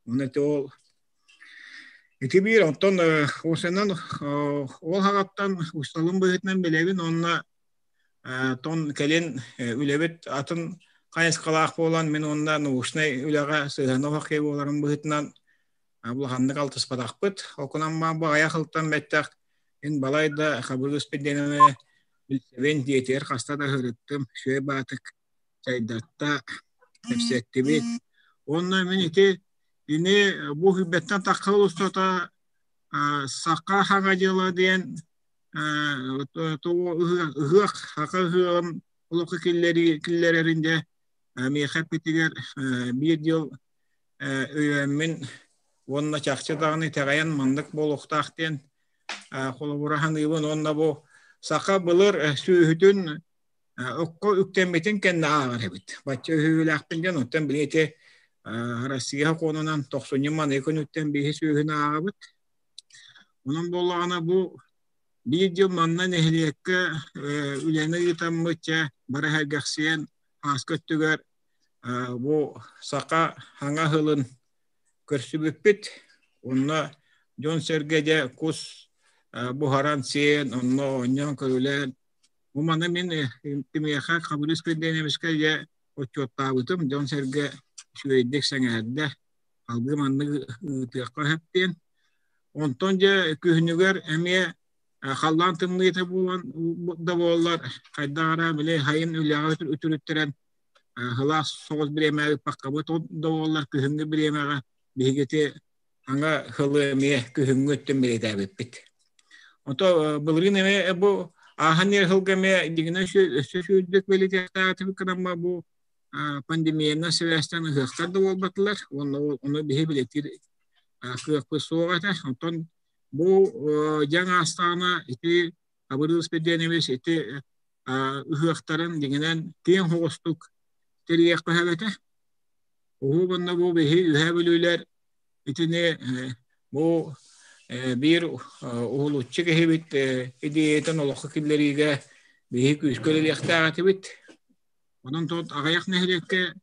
Онно ити ол ити биир онтон осенан ол хаҕаттан усталым быһыытынан билэбин уонна тон кэлин үлэбит атын хайысхалаах буолан мин уонна научнай үлэҕэ сыһыана суох киһи буоларым быһыытынан улаханнык алтыспатахпыт. Ол гынан баҕайах ылтан бэттэх мин балай да Хабырыыс Педеновы билсэбин диэтигэр хаста да ыһырыттым үчүгэй баатык чайдатта, кэпсэттибит. Уонна мин ити ини бу хүбэттэн таххал устата саха хаҥа дьыла диэн ыһыах саха ыһыаҕын олоххо киллэрэрин дьэ миэхэ эппитигэр биир дьыл өйөөммүн уонна чахчы даҕаны итэҕэйэн маннык буолуохтаах диэн холобура саныыбын уонна бу саха былыр сүөһүтүн окко үктэммитин кэннэ ааҕар эбит. Бачча үһүлээхпин диэн, оттон били ити Россия сокуонунан тохсунньу маныы күнүттэн биһи сүөһүнү ааҕабыт. Онон буоллаҕына бу биир дьыл манна нэһилиэккэ үлэни ыытаммыт чэ бары сэргэхсийэн ааска өттүгэр Бу саха хаҥа ыһылын көрсүбүппүт. Онно дьон-сэргэ дьэ кус буһаран сиэн, онно оонньоон көрүлээн. Бу маны мин кимиэхэ Хабырыыс Кирдиэнэбискэ дьэ отчуоттаабытым, дьон-сэргэ үчүгэйдик сэҥээрдэ. Салгыы маннык ыытыахха сөп диэн. Онтон дьэ күһүнүгэр эмиэ халлаан тымныыта буолан да буоллар, хайдах эрэ били сайын үлэҕэ үтүрүттэрэн сылаас соҕус бириэмэҕэ ыыппаккабыт да буоллар күһүҥҥү бириэмэҕэ биһиги ити аҥа сылы эмиэ күһүҥҥү өттүн бэлиэтээбиппит. Ото былырыын эмиэ бу ааһан иһэр сылга эмиэ дьиҥинэ өссө сүүрдүк бэлиэтиэхтээхтик гынамма бу пандемиянан сибээстээн ыһыахтар да буолбатылар уонна ону биһи бэлиэтиир кыахпыт суох этэ. Онтон бу дьаҥ аастаҕына ити Абырыыл Спирдиэнэбис ити ыһыахтарын дьиҥинэн киэҥ соҕустук тэрийиэххэ сөп этэ. Уһу уонна бу биһи Үһээ Бүлүүлэр итини бу биир уһулуччу киһибит идеятын олоххо киллэриигэ биһи күүскэ үлэлиэхтээх этибит. Онон тот аҕыйах нэһилиэккэ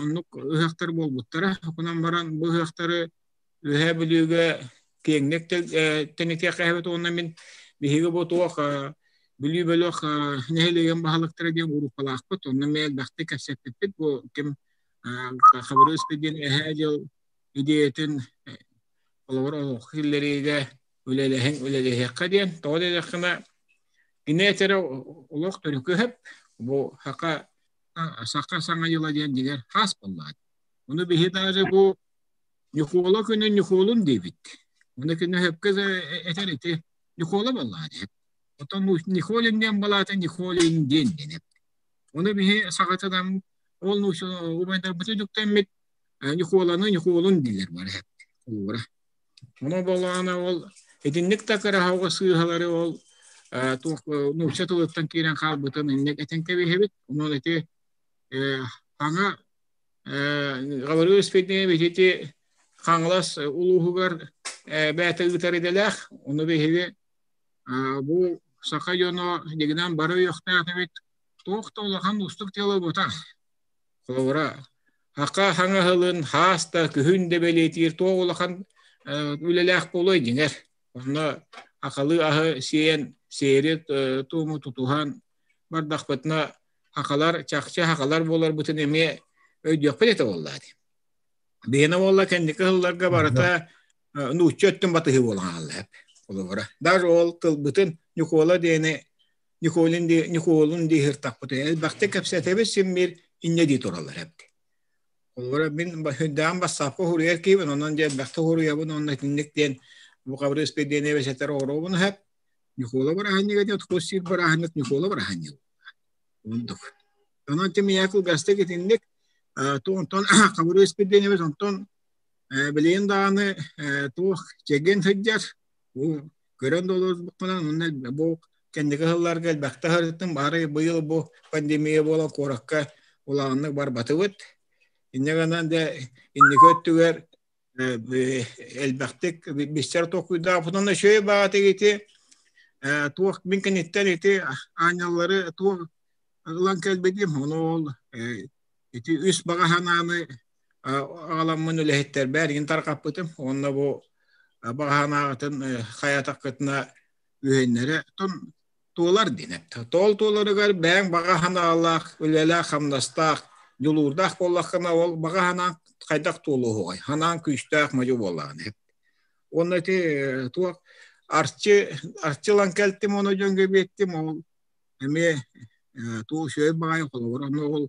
оннук ыһыахтар буолбуттара. Онон баран бу ыһыахтары Үөһээ Бүлүүгэ киэҥник тэнитиэххэ эбит уонна мин биһиги бу туох Бүлүү бөлөх нэһилиэгин баһылыктара диэн группалаахпыт. Онно эмиэ элбэхтик кэпсэппиппит. Бу ким Хабырыыс диэн эһээ дьыл идеятын холобур олоххо киллэриигэ үлэлэһин үлэлэһиэххэ диэн. Тоҕо диэтэххинэ кини этэрэ олох төрүкү сөп. Бу саха саха саҥа дьыла диэн дьиҥэр хаас буоллаҕа. Ону биһи даже бу Ньукуола күнүн Ньукуолун диэбит. Ону күнү сөпкө этэр ити Ньукуола буоллаҕа диэт. Оттон Николин диэн балаата Николин диэн диэн. Ону биһи саҕатынан ол убайдарбыты дьуктэммит Ньукуоланы Ньукуолун дииллэр бары холобура. Ону буоллаҕына ол итинник да кыраһауга сыыһалары ол туох нуучча тылыттан киирэн хаалбытын инник этэн кэбиһэбит. Онон ити хаҥа Гаврил Спирдинович ити Хаҥалас улууһугар бэйэтэ ыытар идэлээх. Ону биһиги бу саха дьоно дьигинэн бары өйөхтөөх эбит. Туох да улахан уустук дьыала буолбатах. Холобура, хака хаҥаһылын хаас да күһүн да бэлиэтиир туох улахан үлэлээх буолуой дьиҥэр. Онно акалыы аһы сиэн, сиэри туому тутуһан бардахпытына хахалар чахчы хахалар буоларбытын эмиэ өйдүөхпүт этэ буоллаа дии. Биһиэнэ буолла кэнники сылларга барыта нуучча өттүн батыһыы буолан хаалла холобура. Даже ол тылбытын Ньукуола диэни Ньукуолин дии Ньукуолун дии сыртахпыт элбэхтик кэпсэтэбит симмир инньэ дии тураллар эбит. Холобура мин сүрдээҕин бассаапка суруйар киһибин, онон дьэ элбэхтик суруйабын уонна итинник диэн бу Хабырыыс Спирдиэнэбис этэр оҕоробун иһэп. Ньукуола бырааһынньыга диэн хос сиир бырааһынньык Ньукуола бырааһынньыга. Оннук. Онон тимийэ кылгастык итинник онтон Хабырыыс Спирдиэнэбис онтон билигин даҕаны туох чэгиэн сылдьар бу көрөн да олорбуккунан уонна бу кэнники сылларга элбэхтэ сырыттым бары быйыл бу пандемия буолан куоракка улааннык барбатыбыт инньэ гынан да инники өттүгэр элбэхтик бистэр толкуйдаабытынан үчүгэй баҕатык ити туох мин кэнниттэн ити аанньаллары туох ылан кэлбитим ону ол ити үс баҕа санааны аҕаламмын үлэһиттэрбэр игин тарҕаппытым уонна бу баҕа санааҕытын хайатаххытына үһүннэрэ туолар диэн эттэ. Тоол туоларыгар бэйэҥ баҕа санаалаах, үлэлээх-хамнастаах, дьулуурдаах буоллаххына ол баҕа санааҥ хайдах туолуоҕай? Санааҥ күүстээх модьу буоллаҕына эт. Уонна ити туох арчы арчылан кэлтим ону дьоҥҥо биэттим ол эмиэ туох үчүгэй баҕайы холобур ону ол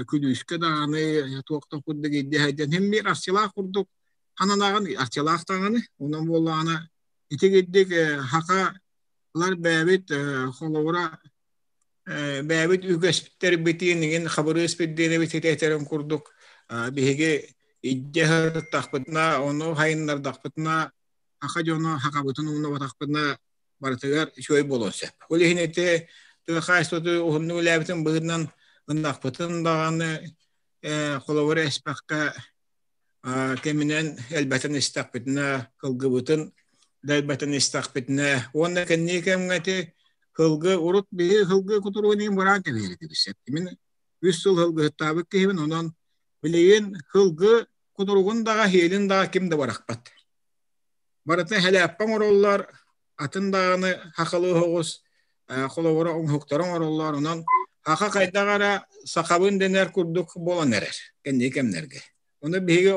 күлүүскэ даҕаны туох да курдук ирдэһэрдэн син биир арчылаах курдук хананаҕын арчылаах даҕаны онон буоллаҕына ити кирдик хахалар бэйэбит холобура бэйэбит үгэспиттэрбитин иҥин Хабырыыс Спирдиэнэбит этэрин курдук биһиги илдьэ сырыттахпытына ону хайыннардахпытына саха дьоно хахабытын умнубатахпытына барытыгар үчүгэй буолуон сөп. Ол иһин ити тыа хаһаайыстыбатын уһуннук үлээбитин быһыытынан ынахпытын даҕаны холобур эспэххэ кэминэн элбэтэн истэхпитинэ кылгыбытын да элбэтэн истэхпитинэ уонна кэнники кэмҥэ ити кылгы урут биһи кылгы кутуругун иһин быраан кэбиһэр этибит мин. Үс сыл сылгыһыттаабыт киһибин, онон билигин сылгы кутуругун даҕа, сиэлин даҕа ким да бырахпат. Барыта хэлээппэ оҥороллор, атын даҕаны сахалыы оһоҕус холобура оҥоһуктары оҥороллор, онон саха хайдах эрэ сахабын дэнэр курдук буолан эрэр кэнники кэмнэргэ. Ону биһиги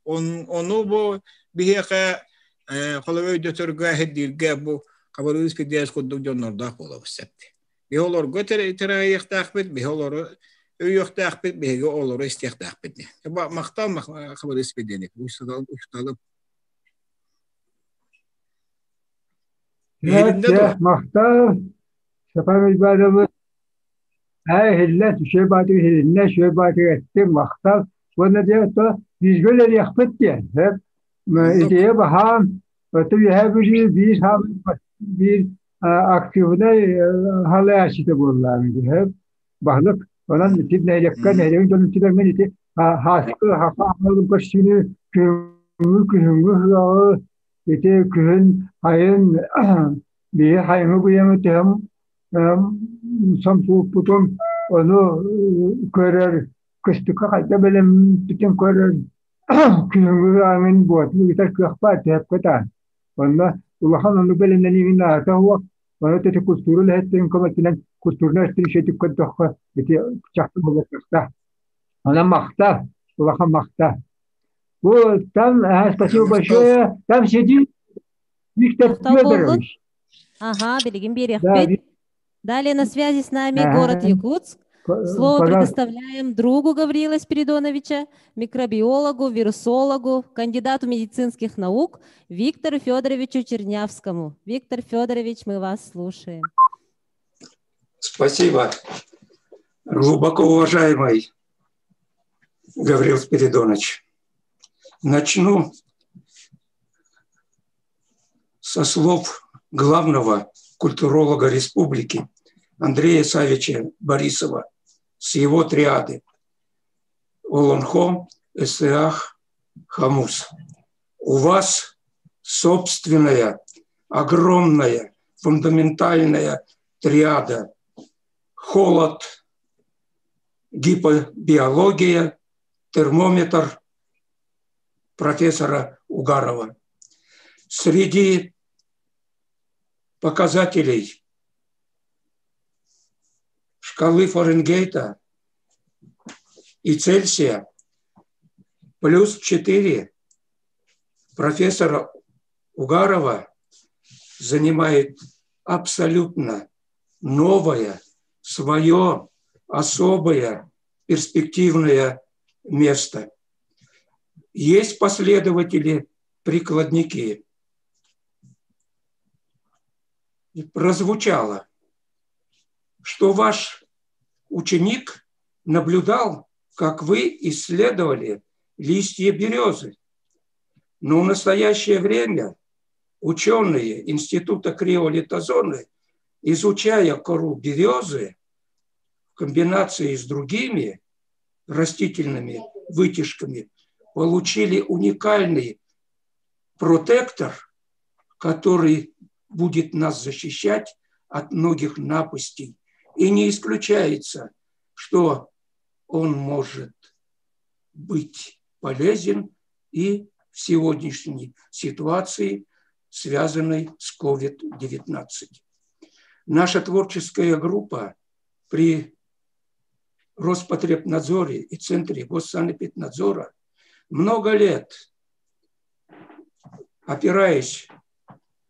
ону бу биһиэхэ холобура өйдөтөргө, эһирдииргэ бу Хабырыыс Пидиэс курдук дьоннордоох буолабыт сөп. Биһи олорго тирээйиэхтээхпит, биһи олору өйүөхтээхпит, биһиги олору истиэхтээхпит. Махтал Хабырыыс Пидиэник, учууталым. Махтал, Степан Уйбаанович. Ээ, иһиллэ, үчүгэй баатыгы иһилиннэ, үчүгэй баатыгы эттиҥ, махтал. Уонна дьэ, то бииргэ үлэлиэхпит диэн, сөп. Идея баһаам, өтө үөһээ Бүлүү биир хаамыы биир активнай халайааччыта буоллаҕым дии, сөп. Баһылык, онон ити нэһилиэккэ, нэһилиэгин дьонун түгэммин ити хааскы хаха аҕалын көрсүүнү, күһүҥҥү күһүҥҥү ыһыаҕы, ити күһүн айын биһи хайыҥы быйаҥы төһөм Самсууппутун ону көрөр, кыстыкка хайда бэлэммитин көрөр, күһүҥҥү аҥын буотун ыытар кыах баар түһэппэ таан. Онно улахан ону бэлэмнэниибин наадата суох. Ону ити культура үлэһиттэрин көмөтүнэн культурнай өттүн көрдөххө ити чахчы буолуохтаах. Онон махтал, улахан махтал. Бу там, спасибо большое. Там сидит Виктор Федорович. Ага, билигин биэриэхпит. Далее на связи с нами город Якутск. Слово предоставляем другу Гавриила Спиридоновича, микробиологу, вирусологу, кандидату медицинских наук Виктору Федоровичу Чернявскому. Виктор Федорович, мы вас слушаем. Спасибо. Глубоко уважаемый Гаврил Спиридонович. Начну со слов главного культуролога республики Андрея Савича Борисова с его триады Олонхо, Эсеах, Хамус. У вас собственная, огромная, фундаментальная триада. Холод, гипобиология, термометр профессора Угарова. Среди показателей шкалы Фаренгейта и Цельсия плюс 4 профессора Угарова занимает абсолютно новое, свое особое перспективное место. Есть последователи, прикладники. Прозвучало, что ваш ученик наблюдал, как вы исследовали листья березы. Но в настоящее время ученые Института криолитозоны, изучая кору березы в комбинации с другими растительными вытяжками, получили уникальный протектор, который будет нас защищать от многих напастей. И не исключается, что он может быть полезен и в сегодняшней ситуации, связанной с COVID-19. Наша творческая группа при Роспотребнадзоре и Центре госсанэпиднадзора много лет, опираясь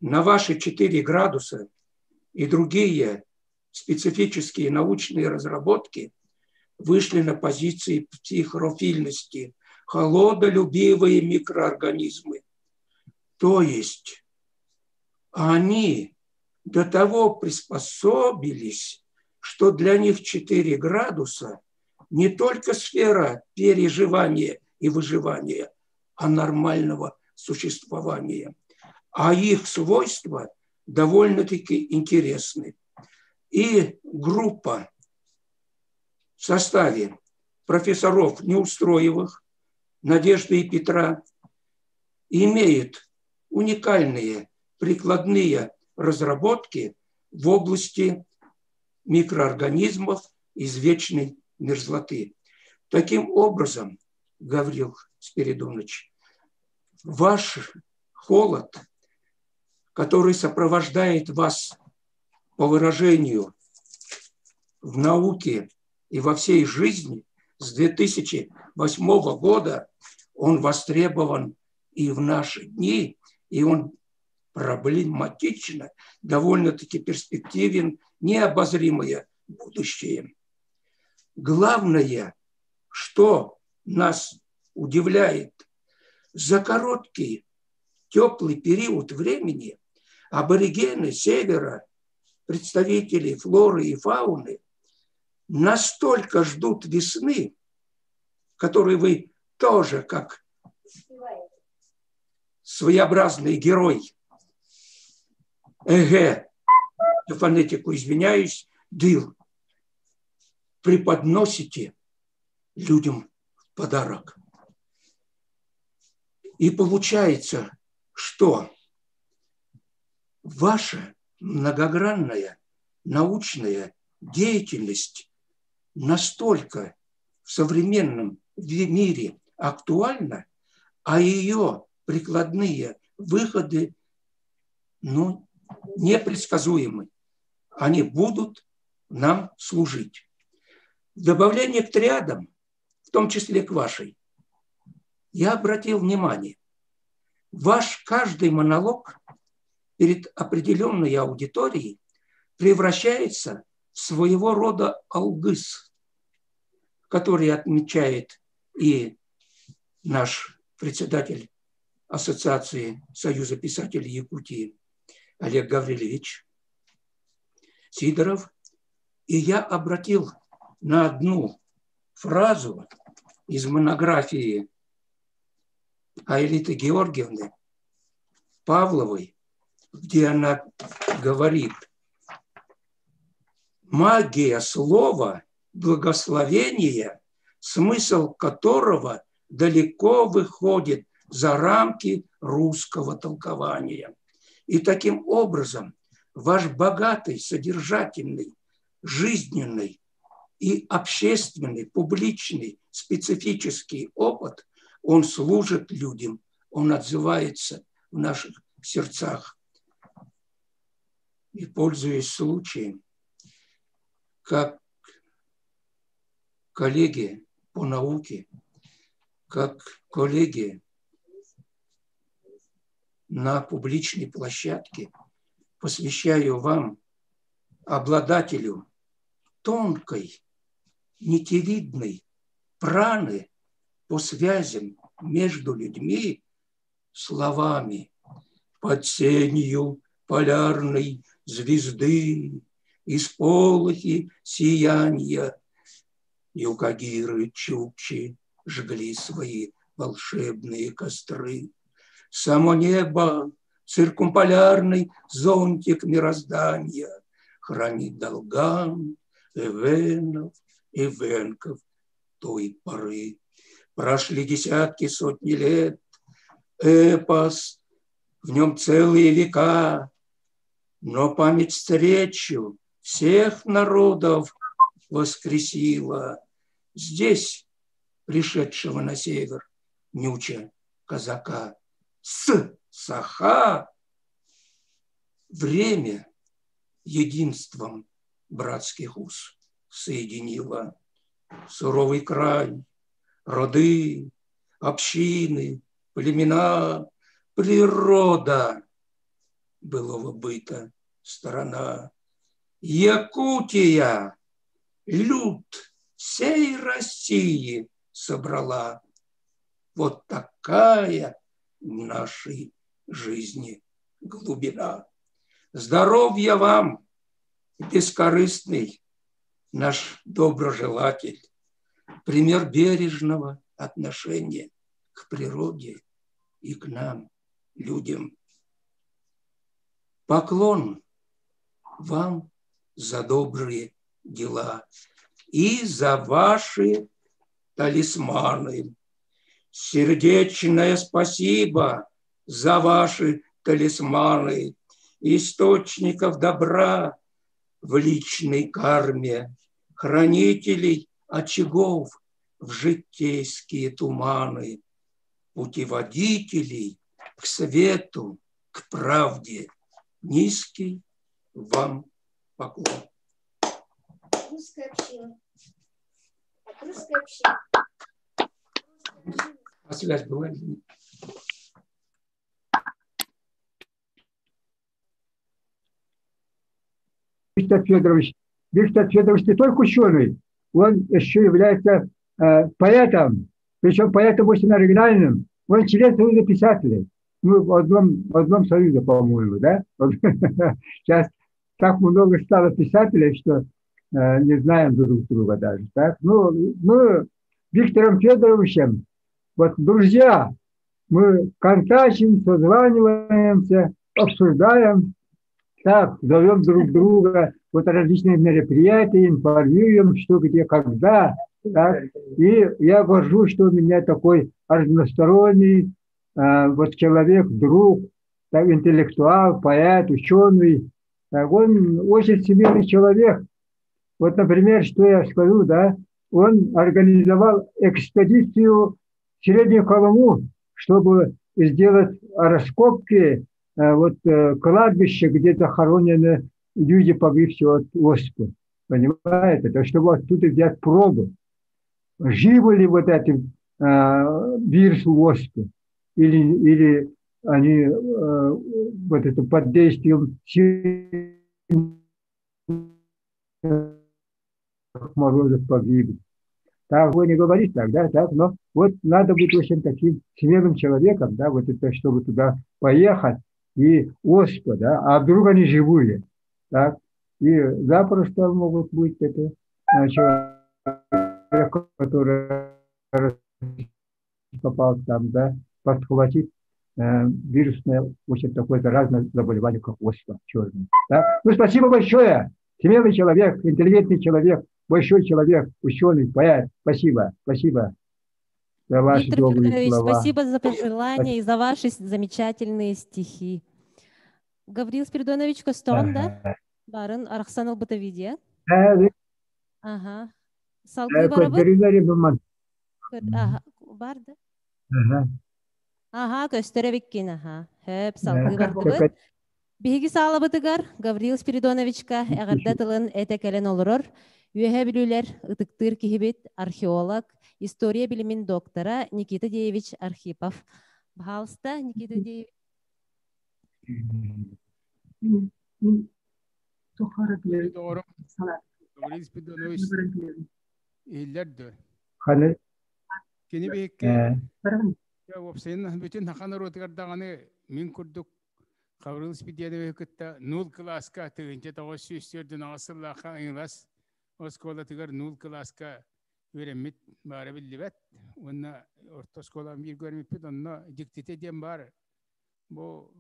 на ваши 4 градуса и другие специфические научные разработки, вышли на позиции психрофильности, холодолюбивые микроорганизмы. То есть они до того приспособились, что для них 4 градуса не только сфера переживания и выживания, а нормального существования. А их свойства довольно-таки интересны. И группа в составе профессоров Неустроевых, Надежды и Петра имеет уникальные прикладные разработки в области микроорганизмов извечной мерзлоты. Таким образом, Гаврил Спиридонович, ваш холод, который сопровождает вас по выражению в науке и во всей жизни с 2008 года, он востребован и в наши дни, и он проблематично, довольно-таки перспективен, необозримое будущее. Главное, что нас удивляет, за короткий теплый период времени аборигены севера, представители флоры и фауны, настолько ждут весны, которую вы тоже, как своеобразный герой, ЭГ, за фонетику извиняюсь, дыл, преподносите людям в подарок. И получается, что ваша многогранная научная деятельность настолько в современном мире актуальна, а ее прикладные выходы, ну, непредсказуемы. Они будут нам служить. В добавление к триадам, в том числе к вашей, я обратил внимание, ваш каждый монолог перед определенной аудиторией превращается в своего рода алгыс, который отмечает и наш председатель Ассоциации Союза писателей Якутии Олег Гаврилович Сидоров. И я обратил на одну фразу из монографии Аэлиты Георгиевны Павловой, где она говорит: магия слова, благословение, смысл которого далеко выходит за рамки русского толкования. И таким образом ваш богатый, содержательный, жизненный и общественный, публичный, специфический опыт, он служит людям, он отзывается в наших сердцах. И, пользуясь случаем, как коллеги по науке, как коллеги на публичной площадке, посвящаю вам, обладателю тонкой, нитевидной праны по связям между людьми, словами: под сенью полярной звезды и сполохи сиянья юкагиры, чукчи жгли свои волшебные костры. Само небо, циркумполярный зонтик мироздания, хранит долган, эвенов, эвенков той поры. Прошли десятки, сотни лет, эпос, в нем целые века, но память встречу всех народов воскресила здесь пришедшего на север Нюча казака. С Саха время единством братских уз соединило. Суровый край, роды, общины, племена, природа былого быта сторона. Якутия люд всей России собрала. Вот такая в нашей жизни глубина. Здоровья вам, бескорыстный наш доброжелатель, пример бережного отношения к природе и к нам, людям. Поклон вам за добрые дела и за ваши талисманы. Сердечное спасибо за ваши талисманы, источников добра в личной карме, хранителей очагов в житейские туманы, путеводителей к свету, к правде. Низкий вам поклон. Русская община. От русской общины. А связь была или нет? Виктор Федорович. Виктор Федорович не только ученый, он еще является э, поэтом, причем поэтом очень оригинальным. Он член Союза писателей. Мы в одном, в одном союзе, по-моему, да? Сейчас так много стало писателей, что э, не знаем друг друга даже. Так? Ну, мы Виктором Федоровичем, вот друзья, мы контачим, созваниваемся, обсуждаем, так, зовем друг друга, вот различные мероприятия, информируем, что, где, когда. Так. И я горжусь, что у меня такой разносторонний э, вот человек, друг, так, интеллектуал, поэт, ученый. Так, он очень смелый человек. Вот, например, что я скажу, да, он организовал экспедицию в Среднюю Колыму, чтобы сделать раскопки э, вот, э, кладбища, где захоронены люди, погибшие от оспы. Понимаете? То, чтобы оттуда взять пробу. Живы ли вот эти э, вирусы оспы? Или, или они э, вот это под действием морозов погибли. Так вы не говорите так, да, так, но вот надо быть очень таким смелым человеком, да, вот это, чтобы туда поехать, и оспа, да, а вдруг они живые, так, и запросто могут быть это человек, который попал там, да, подхватить э, вирусное, очень такое заразное заболевание, как оспа черная. Да? Ну, спасибо большое. Смелый человек, интеллигентный человек, большой человек, ученый, поэт. Спасибо, спасибо за ваши Виктор добрые Федорович, слова. спасибо за пожелания и за ваши замечательные стихи. Гаврил Спиридонович Костон, да? Барын Архсан Албатавидия. Ага. Салгыы барабыт? Көрдөрүүлэри буман. Ага, бар да? Ага. Ага, көстөрөбиккин, аха. Хөп, салгыы бардыбыт. Биһиги саалабытыгар Гаврил Спиридоновичка эҕэрдэ тылын этэ кэлэн олорор. Үөһэ бүлүүлэр ытыктыыр киһибит, археолог, история билимин доктора Никита Деевич Архипов. Пожалуйста, Никита Деевич. Доҕорум, Гаврил Спиридонович иһиллэр дуо? Ханы Кини биһикки уопсайынан бүтүн саха норуотугар даҕаны мин курдук Гаврил Спиридоновиһы кытта нуул кылааска 1948 сыллаахха Ыҥылас оскуолатыгар нуул кылааска үөрэммит баара биллибэт. Уонна орто оскуолаҕа бииргэ үөрэммиппит. Онно дьиктитэ диэн баар бу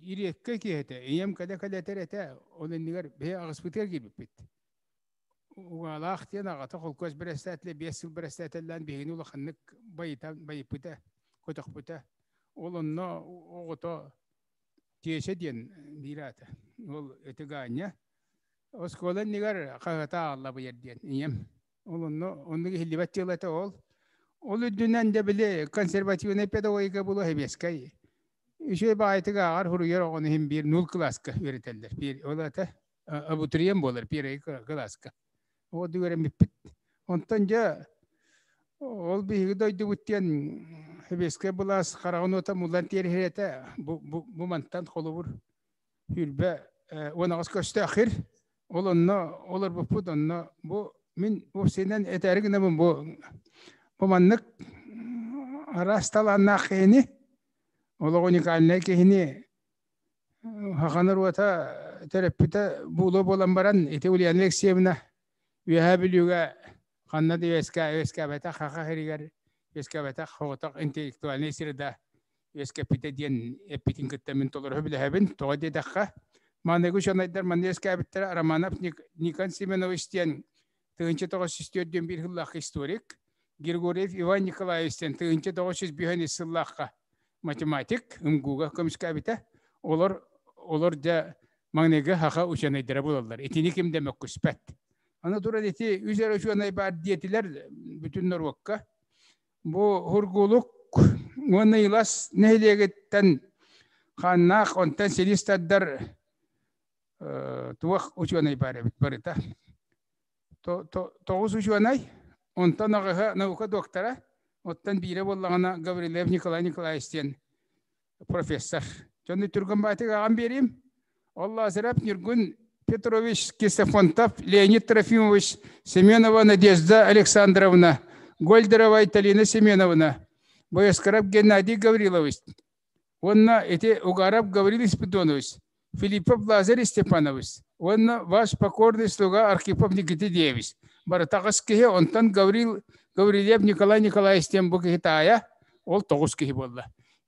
ириэккэ киһи этэ, ийэм кэлэ-кэлэ этэр этэ, ол иннигэр биһи аҕыспытыгар киирбиппит. Угаалаах диэн аҕата холкуос бэрэссэдээтэлэ биэс сыл бэрэссэдээтэллээн биһигини улаханнык байытан байыппыта, көтөхпүтэ. Ол онно оҕото Тиэсэ диэн биир аата. Ол ити Ганя. Оскуола иннигэр хаһыата ааллабыйар диэн ийэм. Ол онно оннук иһиллибэт дьыала этэ ол. Ол үрдүнэн дьэ били консервативнай педагогика буолуо сэбиэскэй. Үчүгэй баҕайытык ааҕар суруйар оҕону иһин биир нуул кылааска үөрэтэллэр. Биир ол этэ абитуриент буолар первый кылааска. Ол үөрэммиппит. Онтон дьэ ол биһиги дойдубут диэн сэбиэскэй былаас хараҕын уота муллан тиэрһэр этэ. Бу, бу, бу мантан холобур сүүрбэ 18 көстөөх сир. Ол онно олорбуппут онно бу мин уопсайынан этээри гынабын бу бу маннык араас талааннаах киһини олох уникальнай киһини Саха норуота төрөппүтэ буолуо буолан баран ити Ульяна Алексеевна Үөһээ Бүлүүгэ ханна да үөскээбэтэх саха сиригэр үөскээбэтэх соҕотох интеллектуальнай среда үөскэппитэ диэн эппитин кытта мин толору сөбүлэһэбин. Тоҕо диэтэххэ, маныгы учуонайдар манна үөскээбиттэрэ Романов Никон Семенович диэн 1941 сыллаах историк, Григорьев Иван Николаевич диэн 1953 сыллаахха математик, МГУга көмүскээбитэ. Олор олор дьэ маҥнайгы саха учуонайдара буолаллар. Итини ким да мөккүспэт. Аны туран ити үс эрэ учуонай баар диэтилэр бүтүн норуокка. Бу Хургулук уонна Илас нэһилиэгиттэн хааннаах, онтон силис тардар туох учуонай баар эбит барыта. Тоҕус учуонай, онтон аҕыһа наука доктора, оттон биирэ буоллаҕына Гаврилев Николай Николаевич диэн профессор. Дьону түргэн баатык аҕам биэриим. Ол Лазарев Ньургун Петрович Кисофонтов, Леонид Трофимович Семенова Надежда Александровна, Гольдерова Айталина Семеновна, Боескаров Геннадий Гаврилович, уонна ити Угаров Гаврил Спиридонович, Филиппов Лазарь Степанович уонна ваш покорный слуга Архипов Никита Деевич. Барыта аҕыс киһи, онтон Гаврил Гаврильев Николай Николаевич диэн бу киһи таайа, ол тоҕус киһи буолла.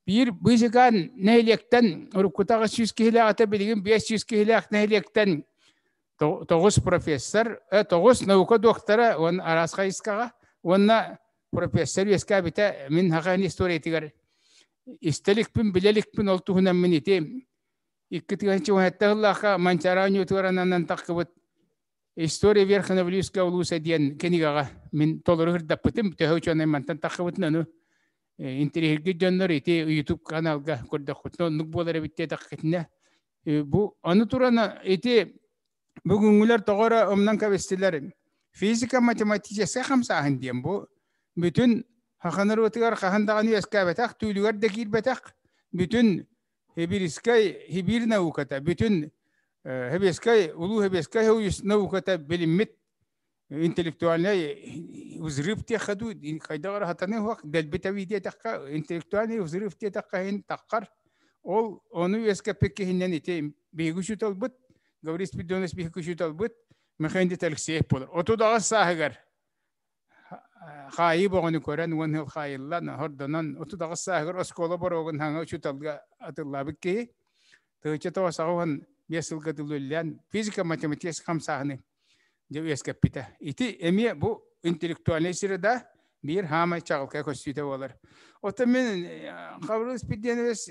Биир быысыкаан нэһилиэктэн уруккута 800 киһилээх этэ, билигин 500 киһилээх нэһилиэктэн тоҕус профессор, тоҕус наука доктора уонна араас хайыскаҕа уонна профессор үөскээбитэ мин хахаан историятыгар истэ иликпин, билэ иликпин, ол туһунан мин ити 2017 сыллаахха Манчаара оонньуутугар ананан тахсыбыт История Верхневилюйского улуса диэн кинигэҕэ мин толору сырдаппытым. Төһө учуонай мантан тахсыбытын ону интэриэһиргит дьоннор ити YouTube каналга көрдөххүтүнэ оннук буолар эбит диэтэххитинэ бу ону туран ити бүгүҥҥүлэр тоҕо эрэ умнан кэбистилэр. Физика математическай хамсааһын диэн бу бүтүн саха норуотугар хаһан даҕаны үөскээбэтэх, түүлүгэр да киирбэтэх бүтүн Сибирскай Сибиир науката бүтүн Сэбиэскэй Улуу Сэбиэскэй Союз науката билиммит интеллектуальный взрыв диэххэ дуу хайдах эрэ сатаныа суох дэлби тэбии диэтэххэ интеллектуальный взрыв диэтэххэ иһин таххар ол ону үөскэппит киһинэн ити биһиги учууталбыт Гаврил Спиридонович биһиги учууталбыт Михаил Алексеев буолар. 38 сааһыгар хаайыы боҕону көрөн уон сыл хаайыллан хордонон 38 сааһыгар оскуола боруогун хаҥа учууталга атыллаабыт киһи 1985 сылга дылы үлэлээн физико-математическай хамсааһыны дьэ үөскэппитэ. Ити эмиэ бу интеллектуальнай среда биир хаамай чаҕылкай көстүүтэ буолар. Оттон мин Хабырыл Спирденович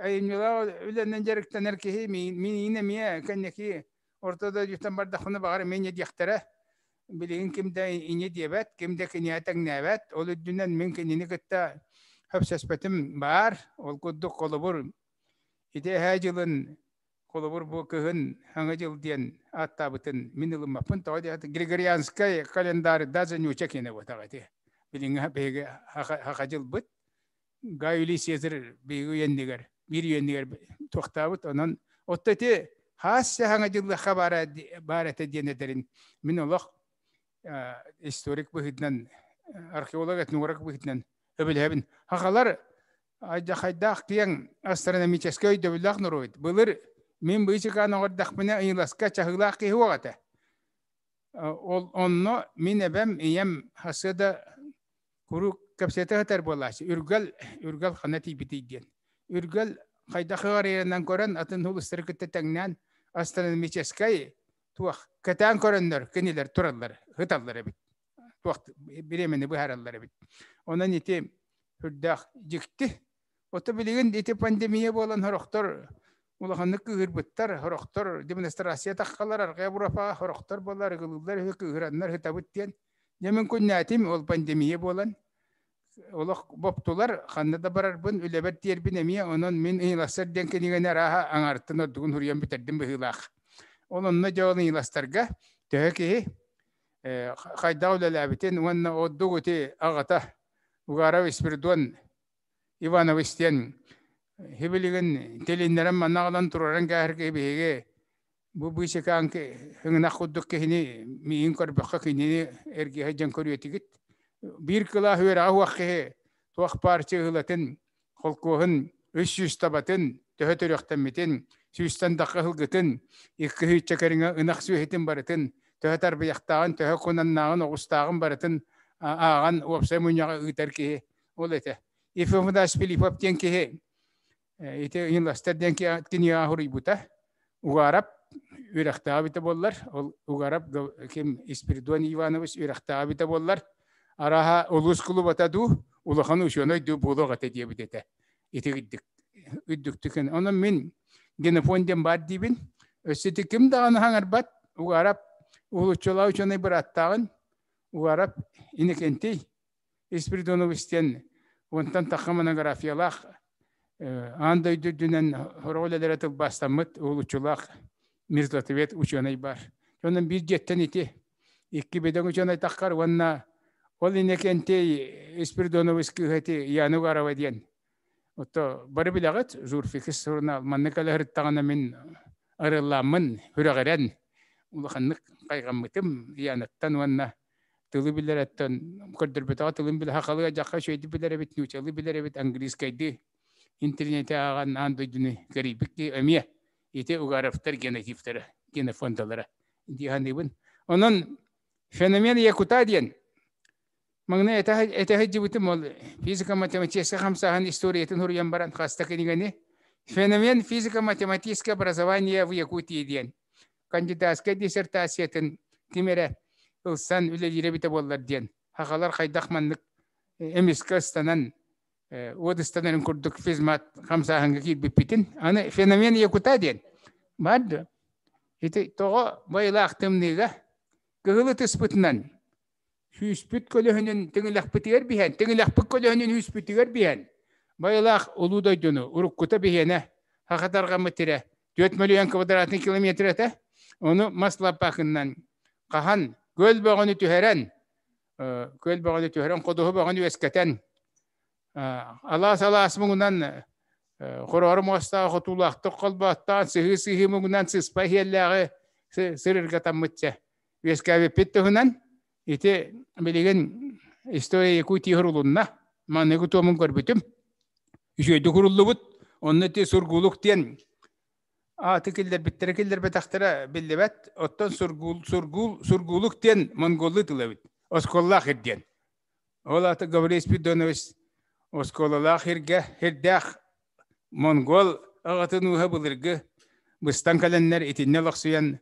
айымньылаах үлэнэн дьарыктанар киһи мин эмиэ кэнники орто дойдуттан бардахпына баҕар эмиэ инньэ диэхтэрэ. Билигин ким да инньэ диэбэт, ким да киниэхэ тэҥнээбэт. Ол үрдүнэн мин кинини кытта сөпсөспөтүм баар. Ол курдук холобур ити эһээ дьылын холобур бу кыһын Саҥа дьыл диэн ааттаабытын мин ылыммаппын. Тоҕо диэхэ Григорианскай календарь даже ньууча киэнэ буотах ити. Билиҥҥи биһиги саха дьылбыт. Гай Юлий Цезарь биһиги үйэннигэр, биир үйэннигэр туохтаабыт. Онон отто ити хаас саҥа дьыллахха баара баар этэ диэн этэрин мин олох историк быһыытынан, археолог, этнограф быһыытынан өбүлэһэбин. Хахалар хайдаах киэҥ астрономическай өйдөбүллээх норуот. Былыр мин быычыкаан оҕордахпына ыйыласка чаһыылаах киһи уох этэ. Ол онно мин эбэм, ийэм хасыа да куруук кэпсэтэ сытар буолааччы. Үргэл, үргэл ханна тиийбитий диэн. Үргэл хайдах ыарыйарынан көрөн, атын улуустары кытта тэҥнээн астрономическай туох кэтээн көрөннөр кинилэр тураллар, ыталлар эбит. Туох бириэмэни быһаараллар эбит. Онон ити сүрдээх дьикти. Ото билигин ити пандемия буолан сорохтор улаханнык кыыһырбыттар, сорохтор демонстрация таххалар, арҕаа Европаҕа сорохтор буолар, ыгылыыллар үһү, кыыһыраннар ыһытабыт диэн. Дьэ мин күннээтим, ол пандемия буолан олох боптулар, ханна да барарбын, үлэбэр тиэрбин эмиэ, онон мин ыйылассар диэн кинигэни арааһа аҥаарыттан ордугун суруйан бүтэрдим быһыылаах. Ол онно дьэ ол ыйыластарга төһө киһи хайдах үлэлээбитин уонна ордук ити аҕата Угаров Спиридон Иванович диэн хибилигин тилиннэрэн манна аҕалан тураран кээһэргэ биһиги бу быычыкаан һыҥынах курдук киһини миигин көрбөххө кинини эргиһэ дьон көрүөтүгүт. Биир кылаас үөрэҕэ суох киһи туох баар чыыһылатын, холкуоһун 300 табатын, төһө төрүөхтэммитин, сүүстэн дахха сылгытын, икки сүүччэ кэриҥэ ынах сүөһүтүн барытын, төһө тарбыйахтааҕын, төһө кунаннааҕын, оҕустааҕын барытын ааҕан уопсай мунньаҕы ыытар киһи ол этэ. Ефим Афанасьевич Филиппов диэн киһи ити Инластер диэн кинигэҕэ суруйбута. Угарап үөрэхтээҕэ эбитэ буоллар, ол Угарап ким Спиридон Иванович үөрэхтээҕэ эбитэ буоллар, арааһа улуус кулубата дуу, улахан учуонай дуу буолуох этэ диэбит этэ. Ити үрдүк үрдүктүк. Онон мин генофон диэн баар диибин. Өссө ити ким даҕаны хаҥарбат, Угарап Уһулуччулаах учуонай бырааттааҕын Угаров Иннокентий Спиридонович диэн уонтан тахха монографиялаах аан дойду үрдүнэн сорох үлэлэрэ тылбаастаммыт уһулуччулаах мерзлотовед учуонай баар. Онон биир дьиэттэн ити икки бөдөҥ учуонай таххар уонна ол Иннокентий Спиридонович кыыһа ити Яна Угарова диэн Отто бары билэҕит, Журфикс сурунаал маннык кэлэ мин арыаллааммын, үрэҕирэн улаханнык хайҕаммытым Янаттан уонна тылы билэрэттэн көрдөрбөтөҕө тылын билэ сахалыы дьахха үчүгэйдик билэр эбит, нуучалыы билэр эбит, английскайдыы интернете ааҕан аан дойдуну кэрийбит киһи эмиэ ити Угаровтар генотиптара, генофондалара дии саныыбын. Онон феномен Якута диэн Маҥнай этэ сылдьыбытым ол физико-математическай хамсааһын историятын суруйан баран хаста кинигэни «Феномен физико-математическое образование в Якутии» диэн кандидатскай диссертациятын ким эрэ ылсан үлэлиирэ эбитэ буоллар диэн сахалар хайдах маннык эмискэ ыстанан уот ыстанарын курдук физмат хамсааһыҥҥа киирбиппитин аны «Феномен Якута» диэн баар дуо? Ити тоҕо байылаах тымныыга кыһыл ытыспытынан Сүүспүт көлөһүнүн тиҥилэхпитигэр биһэн, тиҥилэхпит көлөһүнүн үүспүтүгэр биһэн, байылаах улуу дойдуну уруккута биһиэнэ саха тарҕаммыт сирэ 4 мөлүйүөн квадратный километр этэ. Ону мас лаппаакыннан хаһан күөл бөҕөнү түһэрэн, күөл бөҕөнү түһэрэн, ходуһу бөҕөнү үөскэтэн, алаас-алаас муҥунан хороору муостаах хотуулаахтык холбооттоон, сыһыы-сыһыы муҥунан сыспай иһиэллээҕи сырыргатаммытча үөскээбиппит туһунан ити билигин история Якутии сурулунна. Маныгы туомун көрбүтүм. Үчүгэйдик уруллубут. Онно ити сургуулук диэн ааты киллэрбиттэрэ киллэрбэтэхтэрэ биллибэт. Оттон сургуул, сургуул, сургуулук диэн монголлуу тыл эбит. Оскуолалаах ир диэн. Ол аата Гаврил Спиридонович оскуолалаах иргэ, ирдээх монгол аҕатын ууһа былыргы быстан кэлэннэр итиннэ олохсуйан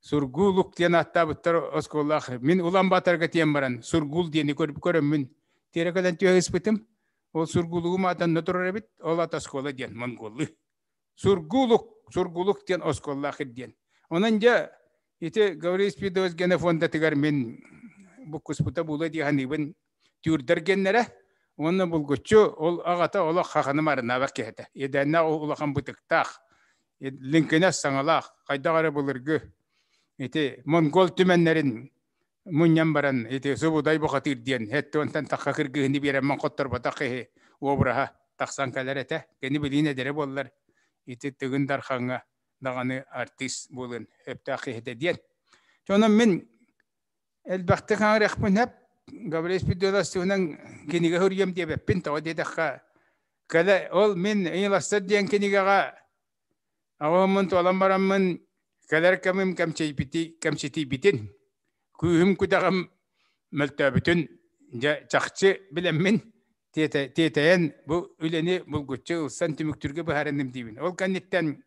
Сургуулук диэн ааттаабыттар оскуолалаах. Мин Улаанбаатарга тиийэн баран Сургуул диэни көрөммүн тиэрэ кэлэн түһэ ыспытым. Ол Сургуулугум аата онно турар эбит. Ол аата оскуола диэн монголлуу. Сургуулук, Сургуулук диэн оскуолалаах диэн. Онон дьэ ити Гаврил Спиридонович генофондатыгар мин буккуспута буолуо дии саныыбын. Түүрдэр геннэрэ уонна булгуччу ол аҕата олох хаханы марынаабат киһи этэ. Иэдээннээх улахан бытыктаах, лиҥкинэс саҥалаах, хайдах эрэ былыргы ити монгол түмэннэрин мунньан баран ити субудай бухатыыр диэн хэттуонтан тахха кыргыһыны биэрэммин хотторботох киһи обраһа тахсан кэлэр этэ. Кини билиин эдэрэ буоллар ити Тыгын Дархаҥҥа даҕаны артист буолуон сөптөөх киһи этэ диэн. Онон мин элбэхтик аҥарыахпын сөп. Гаврил Спиридонович туһунан кинигэ суруйуом диэбэппин, тоҕо диэтэххэ, кэлэ ол мин Ыйыластар диэн кинигэҕэ аҕыһыммын туолан бараммын кэлэр кэмим кэмчитийбитин, күүһүм-күдэҕим мөлтөөбүтүн дьэ чахчы билэммин тиэтэйэн бу үлэни булгуччу ылсан түмүктүүргэ быһаарынным диибин. Ол кэнниттэн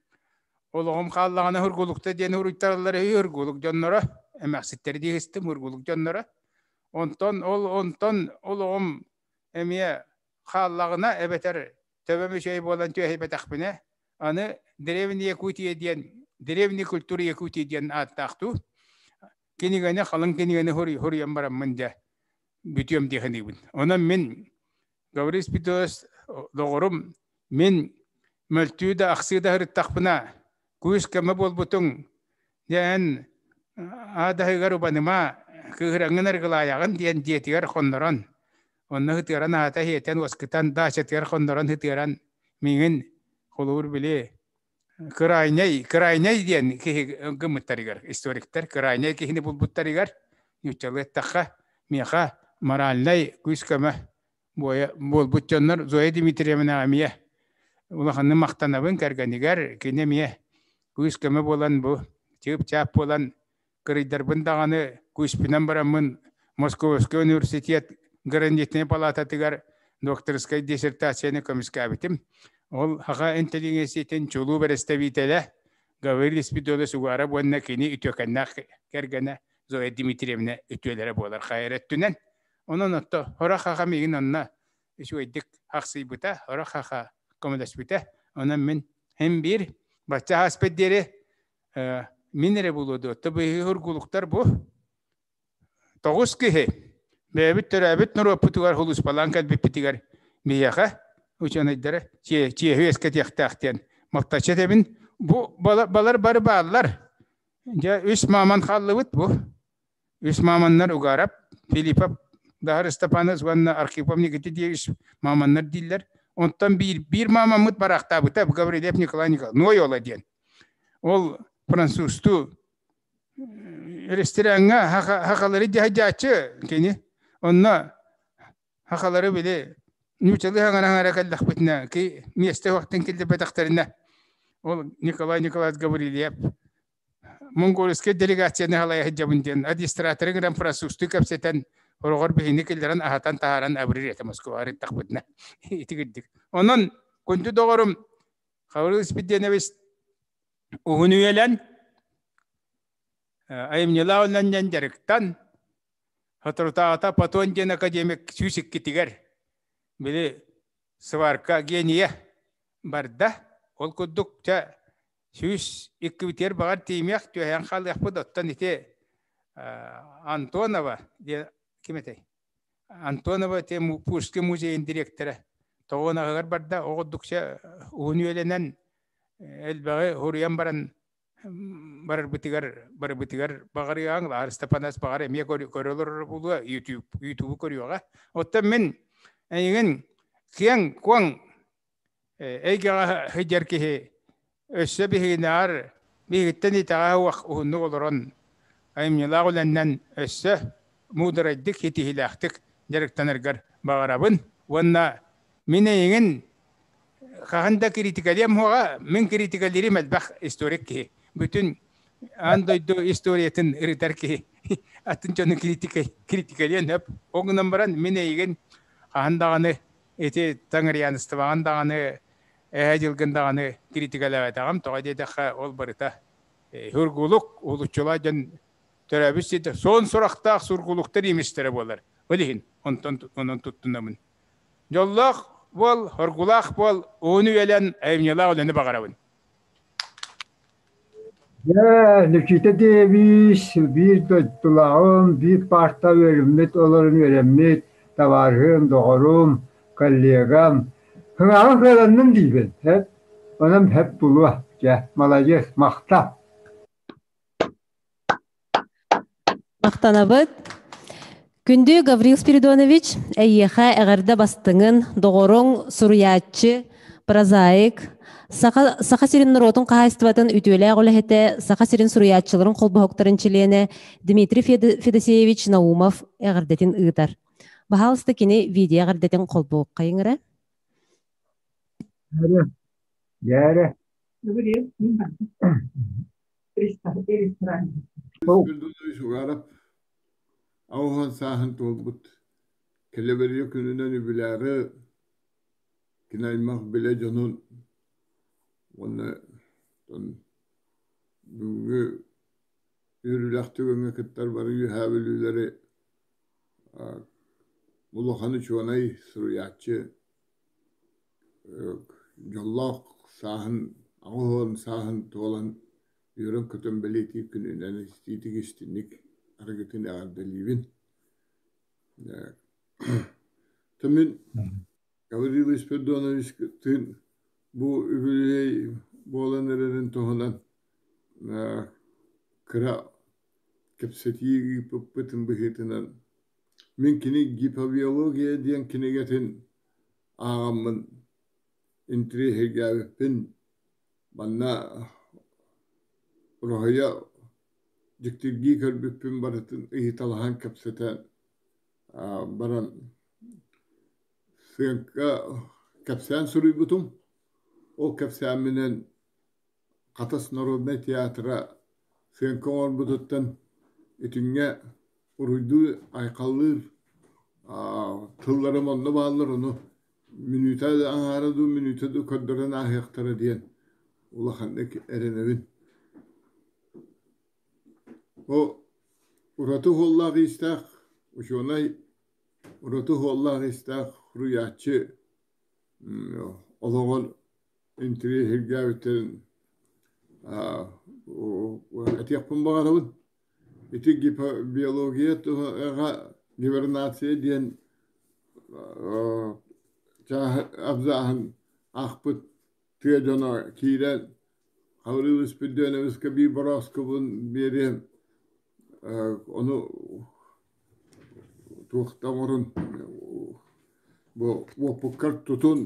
олоҕум хааллаҕына Ургулукта диэн уруйтараллар үһү Ургулук дьонноро, эмээхситтэри дии истим Ургулук дьонноро. Онтон ол онтон олоҕум эмиэ хааллаҕына эбэтэр төбөм үчүгэй буолан түөһэйбэтэхпинэ аны Древняя Якутия диэн Древняя культура Якутии диэн ааттаах дуу кинигэни халыҥ кинигэни суруйан бараммын дьэ бүтүөм дии саныыбын. Онон мин Гаврил Спиридонович доҕорум мин мөлтүү да ахсыы да сырыттахпына күүс көмө буолбутуҥ дьэ эн аадаһыгар убаныма кыыһыраҥҥын арыгылаайаҕын диэн дьиэтигэр хоннорон онно ытыаран аата иһиэтэн уоскутан даачатыгар хоннорон ытыаран миигин холобур били кырайняй кырайняй диэн киһи гыммыттарыгар историктар кырайняй киһини булбуттарыгар нууччалыы эттэххэ миэхэ моральнай күүс-көмө буолбут дьоннор Зоя Дмитриевна эмиэ улаханнык махтанабын кэргэнигэр кини эмиэ күүс-көмө буолан бу чыып-чаап буолан кырыйдарбын даҕаны күүспүнэн бараммын Московскай университет гранитнай палататыгар докторскай диссертацияны көмүскээбитим. Ол Саха интеллигенциятын чулуу бэрэстэбиитэлэ Гаврил Спиридонович Угаров уонна кини үтүөкэннээх кэргэнэ Зоя Дмитриевна үтүөлэрэ буолар хайа өттүнэн. Онон отто сорох хаха миигин онно үчүгэйдик хахсыйбыта, сорох хаха көмөлөспүтэ. Онон мин һин биир бачча ааспыт диэри. Мин эрэ буолуо дуо? Биһиги ургулуктар бу. Тоҕус киһи бэйэбит төрөөбүт норуоппутугар сулууспалаан кэлбиппитигэр биһиэхэ учуонайдары чиэһи үөскэтиэхтээх диэн малтаччы этэбин. Бу балар бары бааллар. Дьэ, үс мааман хааллыбыт бу. Үс мааманнар Угаров, Филиппов, Дахар Степанович уонна Архипов Никита диэ үс мааманнар дииллэр. Онтон биир, биир маамаммыт бараахтаабыта Гаврилев Николай Николаевич Нойола диэн. Ол французтуу рестораҥҥа хахалары дьаһайдьааччы кини. Онно хахалары били нуучалыы хаҥара-хаҥара кэллэхпитинэ ки миэстэ уохтан киллэрбэтэхтэринэ ол Николай Николаевич Гаврильев монгольскай делегацияны халайа сылдьабын диэн администраторы гынан французтуу кэпсэтэн хороҕор биһини киллэрэн аһатан таһааран абырыыр этэ Москваҕа ырыттахпытына итигирдик. Онон күндү доҕорум Хабырыыл Испирдиэнэбис уһун үйэлэн айымньылаах үлэннэн дьарыктан соторутааҕыта Патон диэн академик 102-тигэр били сварка гения барда. Ол курдук чэ 102-битигэр баҕар тиийимиэх түһээн хаалыахпыт оттон ити Антонова диэн ким этэй? Антонова ити Пушкин музейын директора тоҕуон аҕыгар барда оҕурдук чэ уһун үйэлэнэн элбэҕи хуруйан баран барарбытыгар барыбытыгар баҕарыаҥ Лаар Степанас баҕар эмиэ көрө олорор буолуо YouTube YouTube көрүөҕэ оттон мин эйигин киэҥ куоҥ эйгэҕэ сылдьар киһи өссө биһигинээҕэр биһигиттэн итэҕэһэ уһуннук олорон айымньылаах үлэннэн өссө муударайдык ситиһиилээхтик дьарыктанаргар баҕарабын уонна мин эйигин хаһан да критикалиэм суоҕа мин критикалиирим элбэх историк киһи бүтүн аан дойду историятын ырытар киһи атын дьону критика критикалиэн сөп ол гынан баран мин эйигин хаһан даҕаны ити таҥарианствоҕын даҕаны эһэ дьылгын даҕаны критикалээбэтэҕим тоҕо диэтэххэ ол барыта сургуулук улуччулаа дьон төрөөбүт сирдэ суон сурахтаах сургуулуктар имистэрэ буолар ол иһин онтон онон туттунабын Дьоллоох буол, хоргулаах буол, уһун үйэлэн айымньылаах үлэни баҕарабын. Дьэ, Никита Дэвис биир дойдулааҕым, биир паарта үөрэммит, олорон үөрэммит табаарыһым, доҕорум, коллегам. Сыҥааҕын кыаланным диибин, сөп? Онон сөп булуо. Дьэ, маладьыас, махтал. Махтанабыт. Күндү Гаврил Спиридонович, эйиэхэ эҕэрдэ бастыҥын, доҕоруҥ, суруйааччы, прозаик, Саха, Саха сирин норуотун хаһаайыстыбатын үтүөлээх үлэһитэ, Саха сирин суруйааччыларын холбоһуктарын чилиэнэ Дмитрий Федосеевич Наумов эҕэрдэтин ыытар. Баһаалыста кини видео эҕэрдэтин холбуоххайыҥ эрэ. Дьээрэ. Гаврил, мин бардым. Ресторан. Угаров ауһан сааһын туолбут кэлэбэрийэ күнүнэн үбүлээри кини аймах билэ дьонун уонна бүгүҥҥү үөрүүлээх түгэҥҥэ кыттар бары үөһээ бүлүүлэри улахан учуонай суруйааччы Дьоллоох сааһын 80 сааһын туолан үөрэн-көтөн бэлиэтиир күнүнэн истиитик истинник арыгытын эҕэрдэлиибин. Мин Гаврил Спиридоновичтыын бу үбүлүөй буолан эрэрин туһунан кыра кэпсэтии ыыппыппытын быһыытынан мин кини гипобиология диэн кинигэтин ааҕаммын интириэһиргээбиппин манна Ураһыйа дьиктиргии көрбүппүн барытын ыйыталаһан кэпсэтэн баран сыаҥка кэпсээн суруйбутум. Ол кэпсээмминэн Хатас народнай театра сыаҥка оҥорбутуттан итинҥэ уруйдуу айхаллыыр тылларым онно бааллар, ону мүнүүтэ аҥаара дуу, мүнүүтэ дуу көрдөрөн ааһыахтара диэн улаханнык эрэнэбин. Бу ураты уһуллаах-иистээх учуонай, ураты уһуоллаах-иистээх суруйааччы олоҕор интириэһиргээбиттэрин Этиэхпин баҕарабын. Ити гипобиология туһаҕа гибернация диэн абзааһын аахпыт тыа дьоно киирэн Хабырыыл Испирдиэнэбискэ биир борооскубун биэриэм, ону туохта оҥорун бу уоппуккар тутун,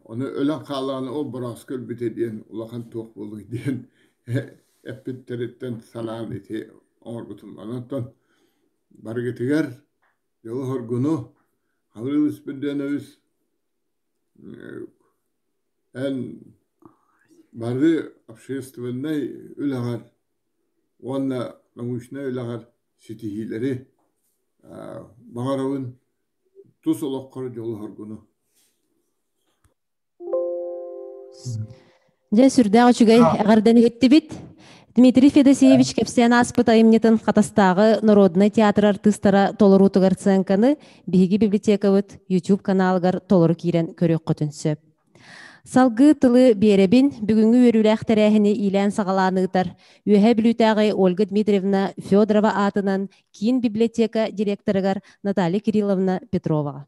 ону өлөн хаалаҕына ол борооску өлбүтэ диэн улахан туох буолуой диэн эппиттэриттэн санаан ити оҥорбутум. Онтон барыгытыгар дьолу-соргуну Хабырыыл Испирдиэнэбис Эн бары общественнай үлэҕэр уонна научнай үлэҕэр ситиһиилэри баҕарабын, тус олоххор дьолу-соргуну. Дьэ, сүрдээх үчүгэй эҕэрдэни иһиттибит. Дмитрий Федосеевич кэпсээн ааспыт айымньытын Хатастааҕы народнай театр артыыстара толоруутугар сценканы биһиги библиотекабыт YouTube каналыгар толору киирэн көрүөххүтүн сөп. Салгыы тылы биэрэбин бүгүҥҥү үөрүүлээх тэрээһини иилээн-саҕалаан ыытар Үөһээ Бүлүүтээҕи Ольга Дмитриевна Федорова аатынан киин библиотека директорыгар Наталья Кирилловна Петроваҕа.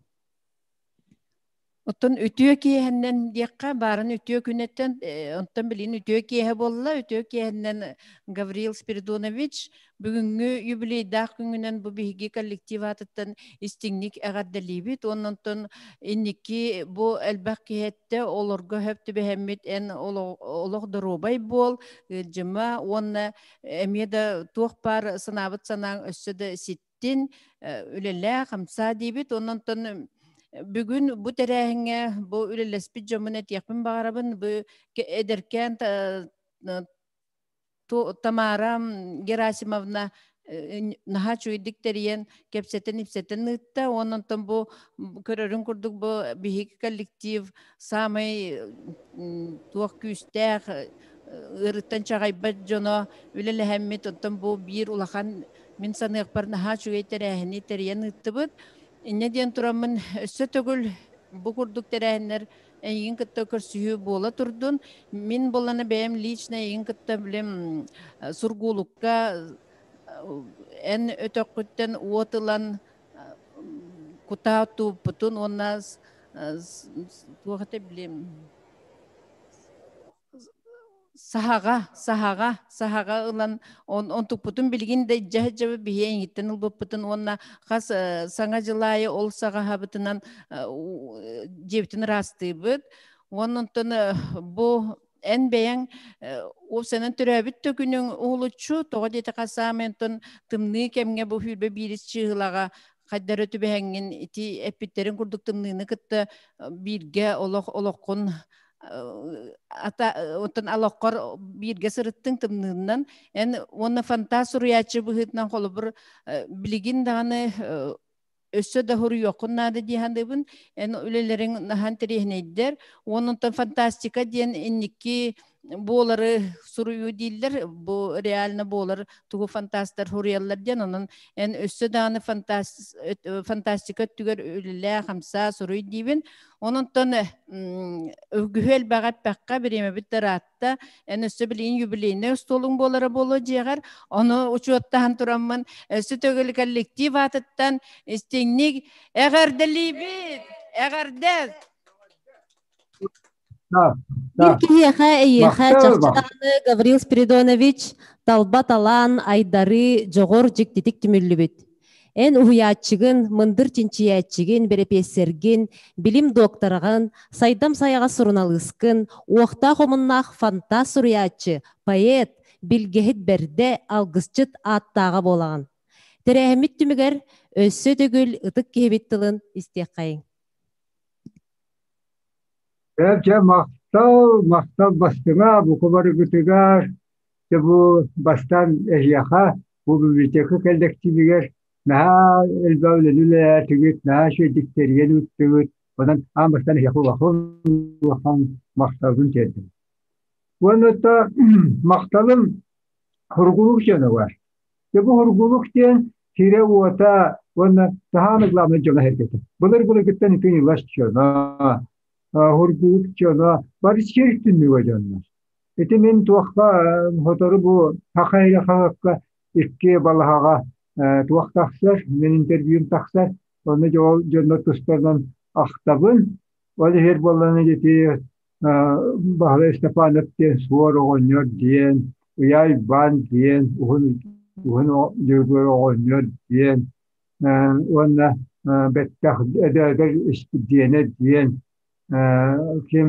Оттон үтүө киэһэннэн диэххэ, баарын үтүө күнэттэн, онтон билигин үтүө киэһэ буолла. Үтүө киэһэннэн Гавриил Спиридонович бүгүҥҥү юбилейдаах күҥүнэн бу биһиги коллектив аатыттан истиҥник эҕэрдэлиибит. Уонна онтон инники бу элбэх киһи эттэ, олорго сөп түбэһэммит эн олох доруобай буол, ыалдьыма уонна эмиэ да туох баар санаабыт санааҥ өссө да сит Тин үлэлээ, хамсаа диибит. Онон онтон бүгүн бу тэрээһиҥҥэ бу үлэлэспит дьоммун этиэхпин баҕарабын. Бу эдэркээн Тамара Герасимовна наһаа үчүгэйдик тэрийэн кэпсэтэн-ипсэтэн ыытта. Уонна онтон бу көрөрүн курдук бу биһиги коллектив саамай туох күүстээх ыарыттан чаҕайбат дьоно үлэлэһэммит. Оттон бу биир улахан Мин саныахпар наһаа үчүгэй тэрээһини тэрийэн ыыттыбыт. Инньэ диэн тураммын өссө төгүл бу курдук тэрээһиннэр эйигин кытта көрсүһүү буола турдун. Мин буоллана бэйэм лично эйигин кытта билим Сургуулукка эн өтөххүттэн уот ылан кутаа тууппутун уонна туох этэ билим саһаҕа саһаҕа саһаҕа ылан онтукпутун билигин да илдьэ сылдьабыт биһи эйигиттэн ылбыппытын уонна хас саҥа дьыл аайы ол саҕаһабытынан дьиэбитин ыраастыыбыт уонна онтон бу эн бэйэҥ уопсайынан төрөөбүт да күнүҥ уһулуччу тоҕо диэтэххэ саамай онтон тымныы кэмҥэ бу сүүрбэ биирис чыыһылаҕа хайдары түбэһэҥҥин ити эппиттэрин курдук тымныыны кытта бииргэ олох олоххун ата оттон олоххор бииргэ сырыттыҥ тымныыннан эн уонна фантаз суруйааччы быһыытынан холобур билигин даҕаны өссө да суруйуоххун наада дии саныыбын эн үлэлэриҥ наһаа интэриэһинэйдэр уонна онтон фантастика диэн инники буолары суруйуу дииллэр бу реально буолар тугу фантастар суруйаллар диэн онон эн өссө даҕаны фантастика өттүгэр үлэлээ хамсаа суруй диибин Ононтон үгүһү элбэҕи эппэххэ бириэмэбит да ыраатта. Эн өссө билигин юбилейнай остуолуҥ буолара буолуо дьиэҕэр. Ону учуоттаһан тураммын өссө төгүл коллектив аатыттан истиҥник эҕэрдэлиибит! Эҕэрдэ! Биир киһиэхэ эйиэхэ чахчы даҕаны Гаврил Спиридонович талба талаан, айдарыы, дьоҕур дьиктитик түмүллүбүт. Эн уһуйааччыгын, мындыр чинчийээччигин, бэрэпиэссэргин, билим доктораҕын, сайдам сайаҕас суруналыыскын, уохтаах-омуннаах фантаст суруйааччы, поэт, билгэһит бэрдэ, алгысчыт ааттааҕа буолаҕын. Тэрээһиммит түмүгэр өссө төгүл ытык киһибит тылын истиэххэйиҥ. Дьэ, махтал, махтал бастыҥа бука барыгытыгар, Дьэ бу бастаан эһиэхэ бу библиотека кэллэктиибигэр наһаа элбэх үлэни үлэлээтигит, наһаа үчүгэйдик тэрийэн ыыттыгыт. Онон аан бастаан эһиэхэ улахан улахан махталбын тиэрдэбин. Уонна да махталым Хоргулук дьоно бар. Дьэ бу Хоргулук диэн сирэ-уота уонна саһааны главное дьоно сэргэтэ. Былыр-былыргыттан үтүн илас дьоно, Хоргулук дьоно, бары сир түннүгэ дьоннор. Ити мин туохха сотору бу Саха эрэ хаһыакка икки балаһаҕа туох тахсар, мин интервьюм тахсар, онно дьол дьоннор тустарынан ахтабын. Ол иһэр буоллаҕына ити Баһылай Степанов диэн суор оҕонньор диэн, Ыйаай Иван диэн, уһун уһун Дьөгүөр оҕонньор диэн уонна бэттэх эдэр Испирдиэнэ диэн ким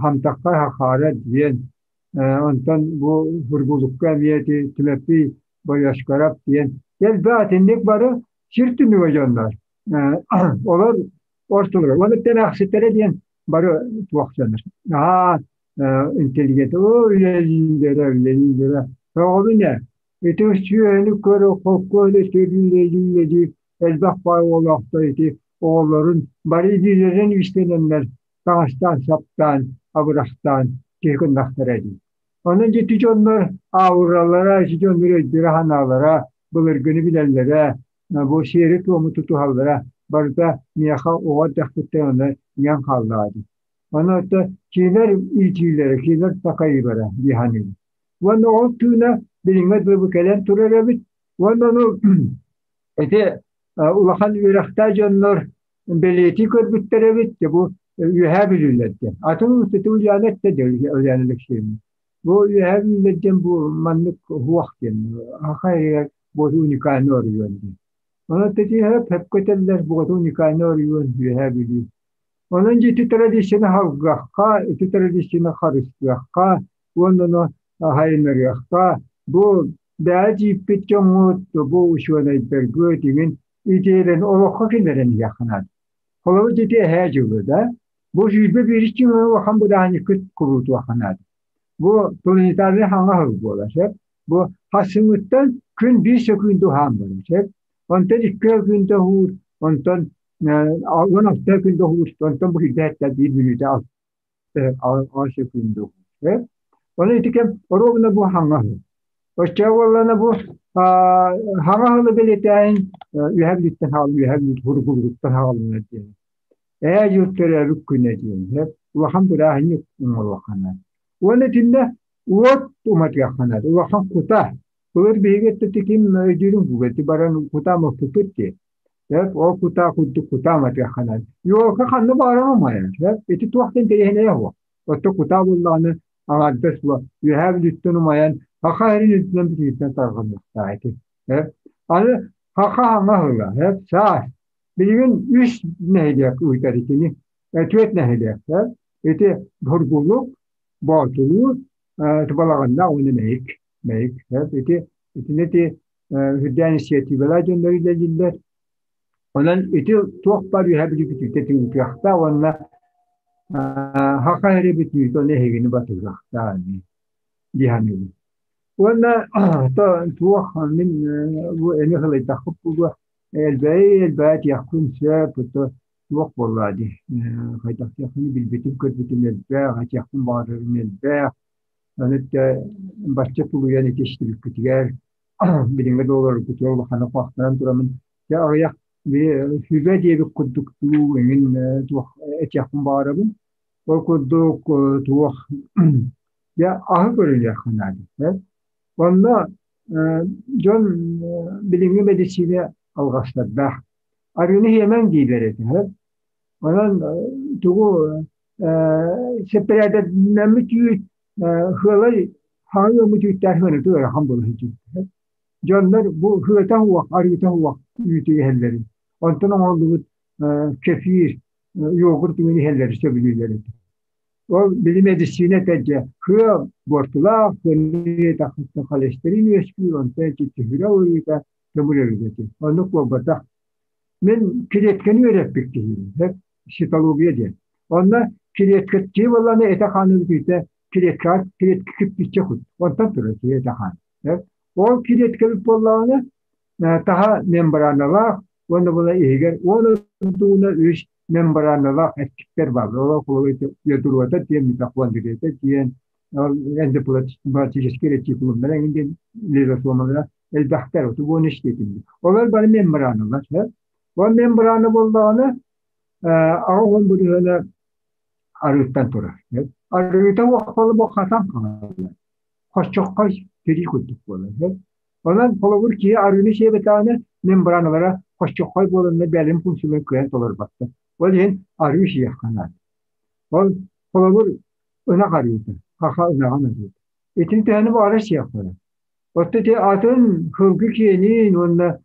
Хантахха Хахаара диэн онтон бу Бургулукка эмиэ ити Түмэппий Боёшкарап диэн элбэх итинник бары сир түмүгэ дьоннор олор ортолоро уонна тэнээхситтэрэ диэн бары туох дьоннор наһаа интеллигент оо үлэлииллэрэ үлэлииллэрэ оҕобун ээ ити сүөһүнү көрө холкуоһу төрүүлэлиилэлии элбэх баай оҕолоохтор ити оҕолорун бары илиилэрин иистэнэннэр таҥастаан саптаан абырахтаан киһи гыннахтара дии. Онон ити дьоннор ауралара, ити дьоннор өйдөрө-санаалара, былыргыны билэллэрэ, бу сиэри-туому тутуһаллара барыта миэхэ оҕо эрдэхпиттэн ону иҥэн хааллаҕа дии. Ону это кинилэр иитиилэрэ, кинилэр такайыылара дии саныыбын. Уонна ол тыына билиҥҥэ дылы кэлэн турар эбит. Уонна ону ити улахан үөрэхтээх дьоннор бэлиэтии көрбүттэр эбит, дьэ бу Үөһээ Бүлүүлэр диэн. Атын улуустар Ульяна эттэ дии Ульяна Алексеевна. Бу Үөһээ Бүлүүлэр диэн бу маннык уһуох диэн, Саха иһигэр бу уникальный оройуон диэн. Онон тэтиһэ сөпкө этэллэр, бу уникальный оройуон Үөһээ Бүлүү. Онон дьэ ити традицияны халгыахха, ити традицияны харыстыахха уонна ону хайыннарыахха. Бу бэйэ тиийбит дьоҥҥут, бу учуонайдаргыт иҥин итиэрэн олоххо киллэрэн иһиэххэ наада. Холобур, ити эһээ дьылы да, бу 21 дьылы улахан бырааһынньыккыт куруутуохха наада. Бу планетарный хаҥа сыл буолар, сөп? Бу хассыҥҥыттан күн биир сөкүүндэ уһаан барар, сөп? Онтон икки күндэ уһуур, онтон 16 күндэ уһуур, онтон бу килбэһэттэ биир мүнүүтэ алта сөкүүндэ уһуур. Ону ити кэм оруобуна бу хаҥа сыл. Оччоҕо буоллаҕына бу хаҥа сылы бэлиэтээһин үөһэ бүлүүттэн хаал үөһэ бүлүү бургулугуттан хаалынар диэн. Ээ дьыл төрөөбүт күнэ диэн улахан бырааһынньык оҥоруохха наада. Уонна итиннэ уот уматыахха наада, улахан кута. Былыр биһиги өттө ким өйдүүрүн бугати баран кута моппуппут дии. Сөп, ол кутаа курдук кутаа уматыахха наада. Елка ханна баҕарар умайар. Сөп, ити туох да интэриэһинэйэ суох. Оттон кутаа буоллаҕына аҥардас буо үөһээ бүлүүттэн умайан саха сирин үрдүнэн бүтүнүттэн тарҕаныахтаах ити. Сөп. Аны саха хаҥа ыла, сөп, саас. Билигин үс нэһилиэк ыытар итини. Түөрт нэһилиэк. Сөп. Ити Бургулук, Боотулуу, Балаҕаннаах уонна Мэйик. Мэйик. Сөп. Ити итини ити үрдээн инициативалаах дьоннор үлэлииллэр. Онон ити туох баар үөһэ бүлүүбүтүтэ тыытыахтаах уонна саха эрэ бүтүүтэ ону эһигини батыһыахтаах дии саныыбын. Уонна туох мин бу эми сылайдахпыт буолуо элбэҕи элбэҕи этиэхпин сөп туох буоллаа дии хайдах диэхпин билбитим көрбүтүм элбэх этиэхпин баҕарарым элбэх Аны бачча тулуйан итистибиккитигэр билиҥҥи долларгытыгар улаханнык махтанан тураммын дьэ аҕыйах сүбэ диэбит курдук дуу эҥин туох этиэхпин баҕарабын. Ол курдук туох дьэ аһы көрүнүөххэ наада. Онно дьон билиҥҥи мэдиссиинэ алҕастардаах. Арыыны сиэмэҥ дииллэр этэ. Онон тугу сэппэрээдэрдэммит үүт сыалай хаҥа ыаммыт үүттээх ыаныты ыарахан буола сылдьыбыт. Дьоннор бу сыата суох, арыыта суох үүтү иһэллэрин, онтон оҥоһуллубут кефир, йогурт иҥин иһэллэри сөбүлүүллэр этэ. Ол били мэдиссиинэ этэ дьэ, сыа буортулаах, сыаны холестерин үөскүүр, онтон ити түһүрэ ыарыыта көмүл өлүгэ этэ. Оннук буолбатах. Мин клетканы үөрэппит киһибин, цитология диэн. Онно клеткаччы буоллаҕына этэ-хаана бүтүүтэ клеткаҕа клетка кирпиччэ кут. Онтон турар киһи этэ-хаана. Ол клеткабыт буоллаҕына таһа мембраналаах уонна була иһигэр уон ордугуна үс мембраналаах эттиктэр бааллар. Ол холобур ядрота диэн, митохондрията диэн, эндоплазматический ретикулумнар эҥин диэн лизосомалара элбэхтэр, оту иштетинди. Олар бары мембраналар. Ол мембрана буоллаҕына, аҕа уон бырыһыана Арыыттан турар. Арыыта уохпалы бу хатан хаалар. Хоччоххой тирии курдук буолар. Онон холобур киһи арыыны сиэбэтэҕинэ мембраналара хоччоххой буоланна бэлэм функцияларын кыайан толорботтор. Ол иһин арыы сиэххэ наада. Ол холобур ынах арыыта, хаха ынаҕын арыыта. Итини төһөнү баҕарар сиэххэ. Оттон ити атын сылгы киэнин уонна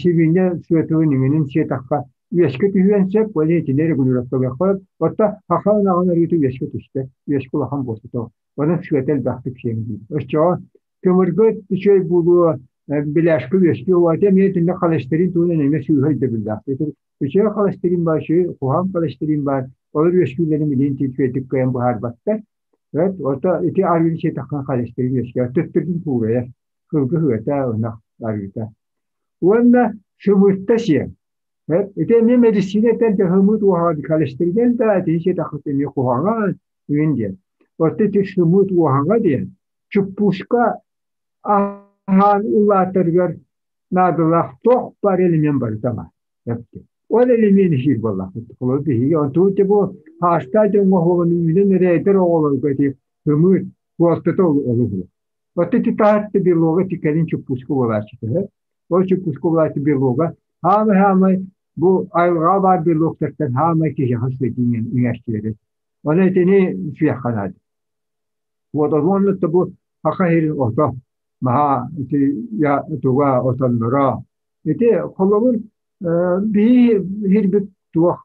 сибиинньэ сыатыгын иҥинин сиэтэххэ үөскэ түһүөн сөп, ол иһин итини регулировкалыахха сөп. Оттон хаха ынаҕын арыыта үөскэ түстэ, үөскэ улахан буолсута. Онон сыата элбэхтик сиэҥ диир. Оччоҕо көмөргө үчүгэй буолуо, беляшка үөскүө уота эмиэ итиннэ холестерин туһунан эмиэ сыыһа өйдөбүллээх. Үчүгэй холестерин баар, үчүгэй куһаҕан холестерин баар, олор үөскүүллэрин билигин үчүгэйдик кыайан быһаарбаттар. Эт, ото ити арыыны сиэтэххинэ холестерин үөскүүр, төттөрүтүн куурайар, сылгы сыата, ынах арыыта. Уонна сымыытта сиэн. Эт, ити эмиэ медицина этэн сымыыт уоһаҕа холестерин да итини сиэтэххит эмиэ куһаҕан үһүн диэн. Отто ити сымыыт уоһаҕа диэн чуппууска аһаан улаатарыгар наадалаах туох баар элемент барыта баар. Ол элемент иһиир буоллахпыт. Холобур биһиги онтубут бу хаастаах дьоҥҥо оһуобаны үүнэн эрэ эдэр оҕолорго ити ымыыр буолтата олуһу. Оттон ити таһатты белога ити кэлин чуппуска буолааччы Ол чуппуска буолааччы белога хаамай-хаамай бу айылҕаҕа баар белоктартан хаамай киһиэхэ светиҥ иҥэстилэр. Оны итини сүөххэ наада. Вот уонна бу саха сирин ото маһа ити я туга отонноро ити холобур биһи сирбит туох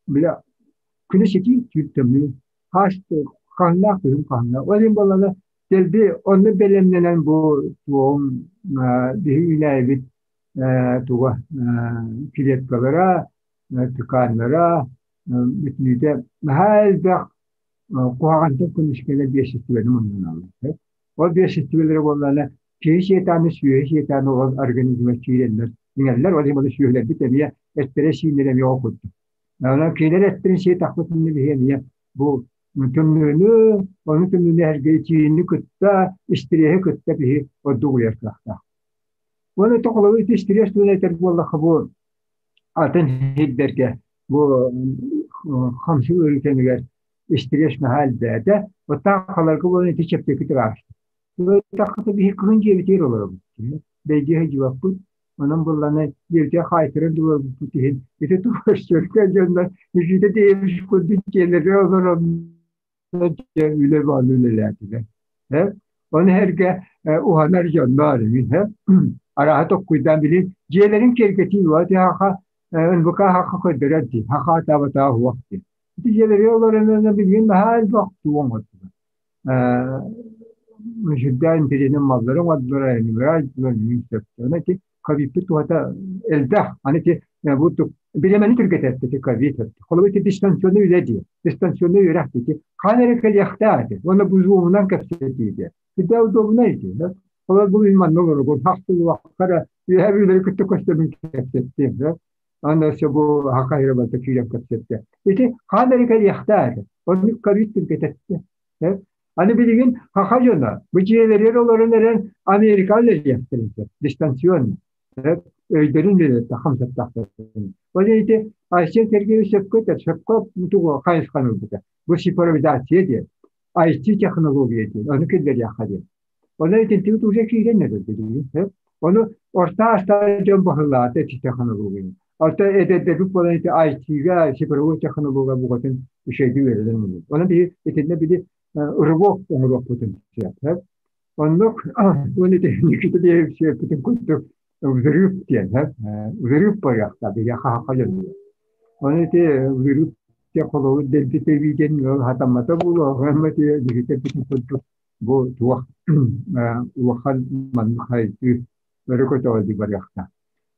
бile күнү ситии түүттөмүү хаас хаһыннаах күһүн хаһынна ол иһин буоллаҕына дэлби онно бэлэмнэнэн бу туоҕум биһи үүнээйибит туга клеткалара тыкааннара бүтүннүүтэ наһаа элбэх куһаҕантан көмүскэнэр биэсэстибэни мунньуналлар. Ол биэсэстибэлэрэ буоллаҕына киһи сиэтээн, сүөһү сиэтээн ол организма киирэннэр иҥэллэр, ол иһин ол сүөһүлэрбит эмиэ эттэрэ-сииннэрэ эмиэ ол курдук. Онон кинилэр эттэрин сиэтэхпитинэ биһи эмиэ бу тымныыны, ону тымныыны эргичиини кытта, истириэһи кытта биһи ордук уйар кыахтаах. Уонна тоҕолору ити истириэс туһунан этэр буоллахха бу атын сирдэргэ бу хамсык ыарыы кэмигэр истириэс наһаа элбээтэ. Оттон буолан ити чэпчэкитик ааста. Таххата биһи кыһын дьиэбитигэр олоробут. Бэйдиэ сылдьыбаппыт. Онон булланы дьиэбитигэр хаайтаран дууларбыт иһин ити туһа дьоннор Никита Деевич курдук дьиэлэргэ олорон үлэ баҕаны үлэлээтилэр. Ону эргэ уһанар дьоннор арааһа токкуйдаан билин дьиэлэрин киэргэтии уа хаха НВК хаха көрдөрөр дии хаха атаабатаа уох дии. Ити дьиэлэри олорон билигин наһаа элбэх туу оҥордулар. Сүрдээх интэриэһинэй маллары оҥордулар, мин сөп. Аны ити ковидпит туһата элбэх. Аны ити бу билэмэни түргэтэтти ити ковид. Холобур ити дистанционный үлэ дии. Дистанционный үөрэх дии. Хаан эрэ кэлиэхтээх ити. Уонна бу зумунан кэпсэтии дии. Сүрдээх удобнай ити. Холобур бу мин манна олорорум. Хахтыллыбакка эрэ үөһэ үлэри кытта көстөбүн кэпсэттим. Аны өссө бу хака барыта киирэн кэпсэттэ. Ити хаан эрэ кэлиэхтээх ити. Оннук ковид түргэтэттэ. Аны билигин хаха дьоно бу дьиэлэригэр олорон эрэн Америка үлэлиэхтэрин сөп дистанционно. Өйдөрүн үлэлэтэ хамсаттахтарын. Ол ити Айсен Сергеевич сөпкө этэр, сөпкө тугу хайысханы ылбыта. Бу цифровизация диэн, IT технология диэн, ону киллэриэххэ диэн. Ону итинтибит уже киирэн эрэр билигин. Ону орто аастаах дьон баһылаата ити технологияны. Оттон эдэрдэрбит буолан ити IT-га цифровой технология букатын үчүгэйдик үөрэнэн мунньун. Онон биһи итиннэ били рывок оҥоруохпутун сөп. Оннук уонна ити Никита Деевич курдук взрыв диэн, взрыв барыахта биһи хаһаха дьонугар. Ону ити взрыв диэн холобур дэлби тэбии диэн хатаммата буолуо, ама ити Никита курдук бу туох улахан маннык хайдыы өрө көтөҕөллүү барыахтаах.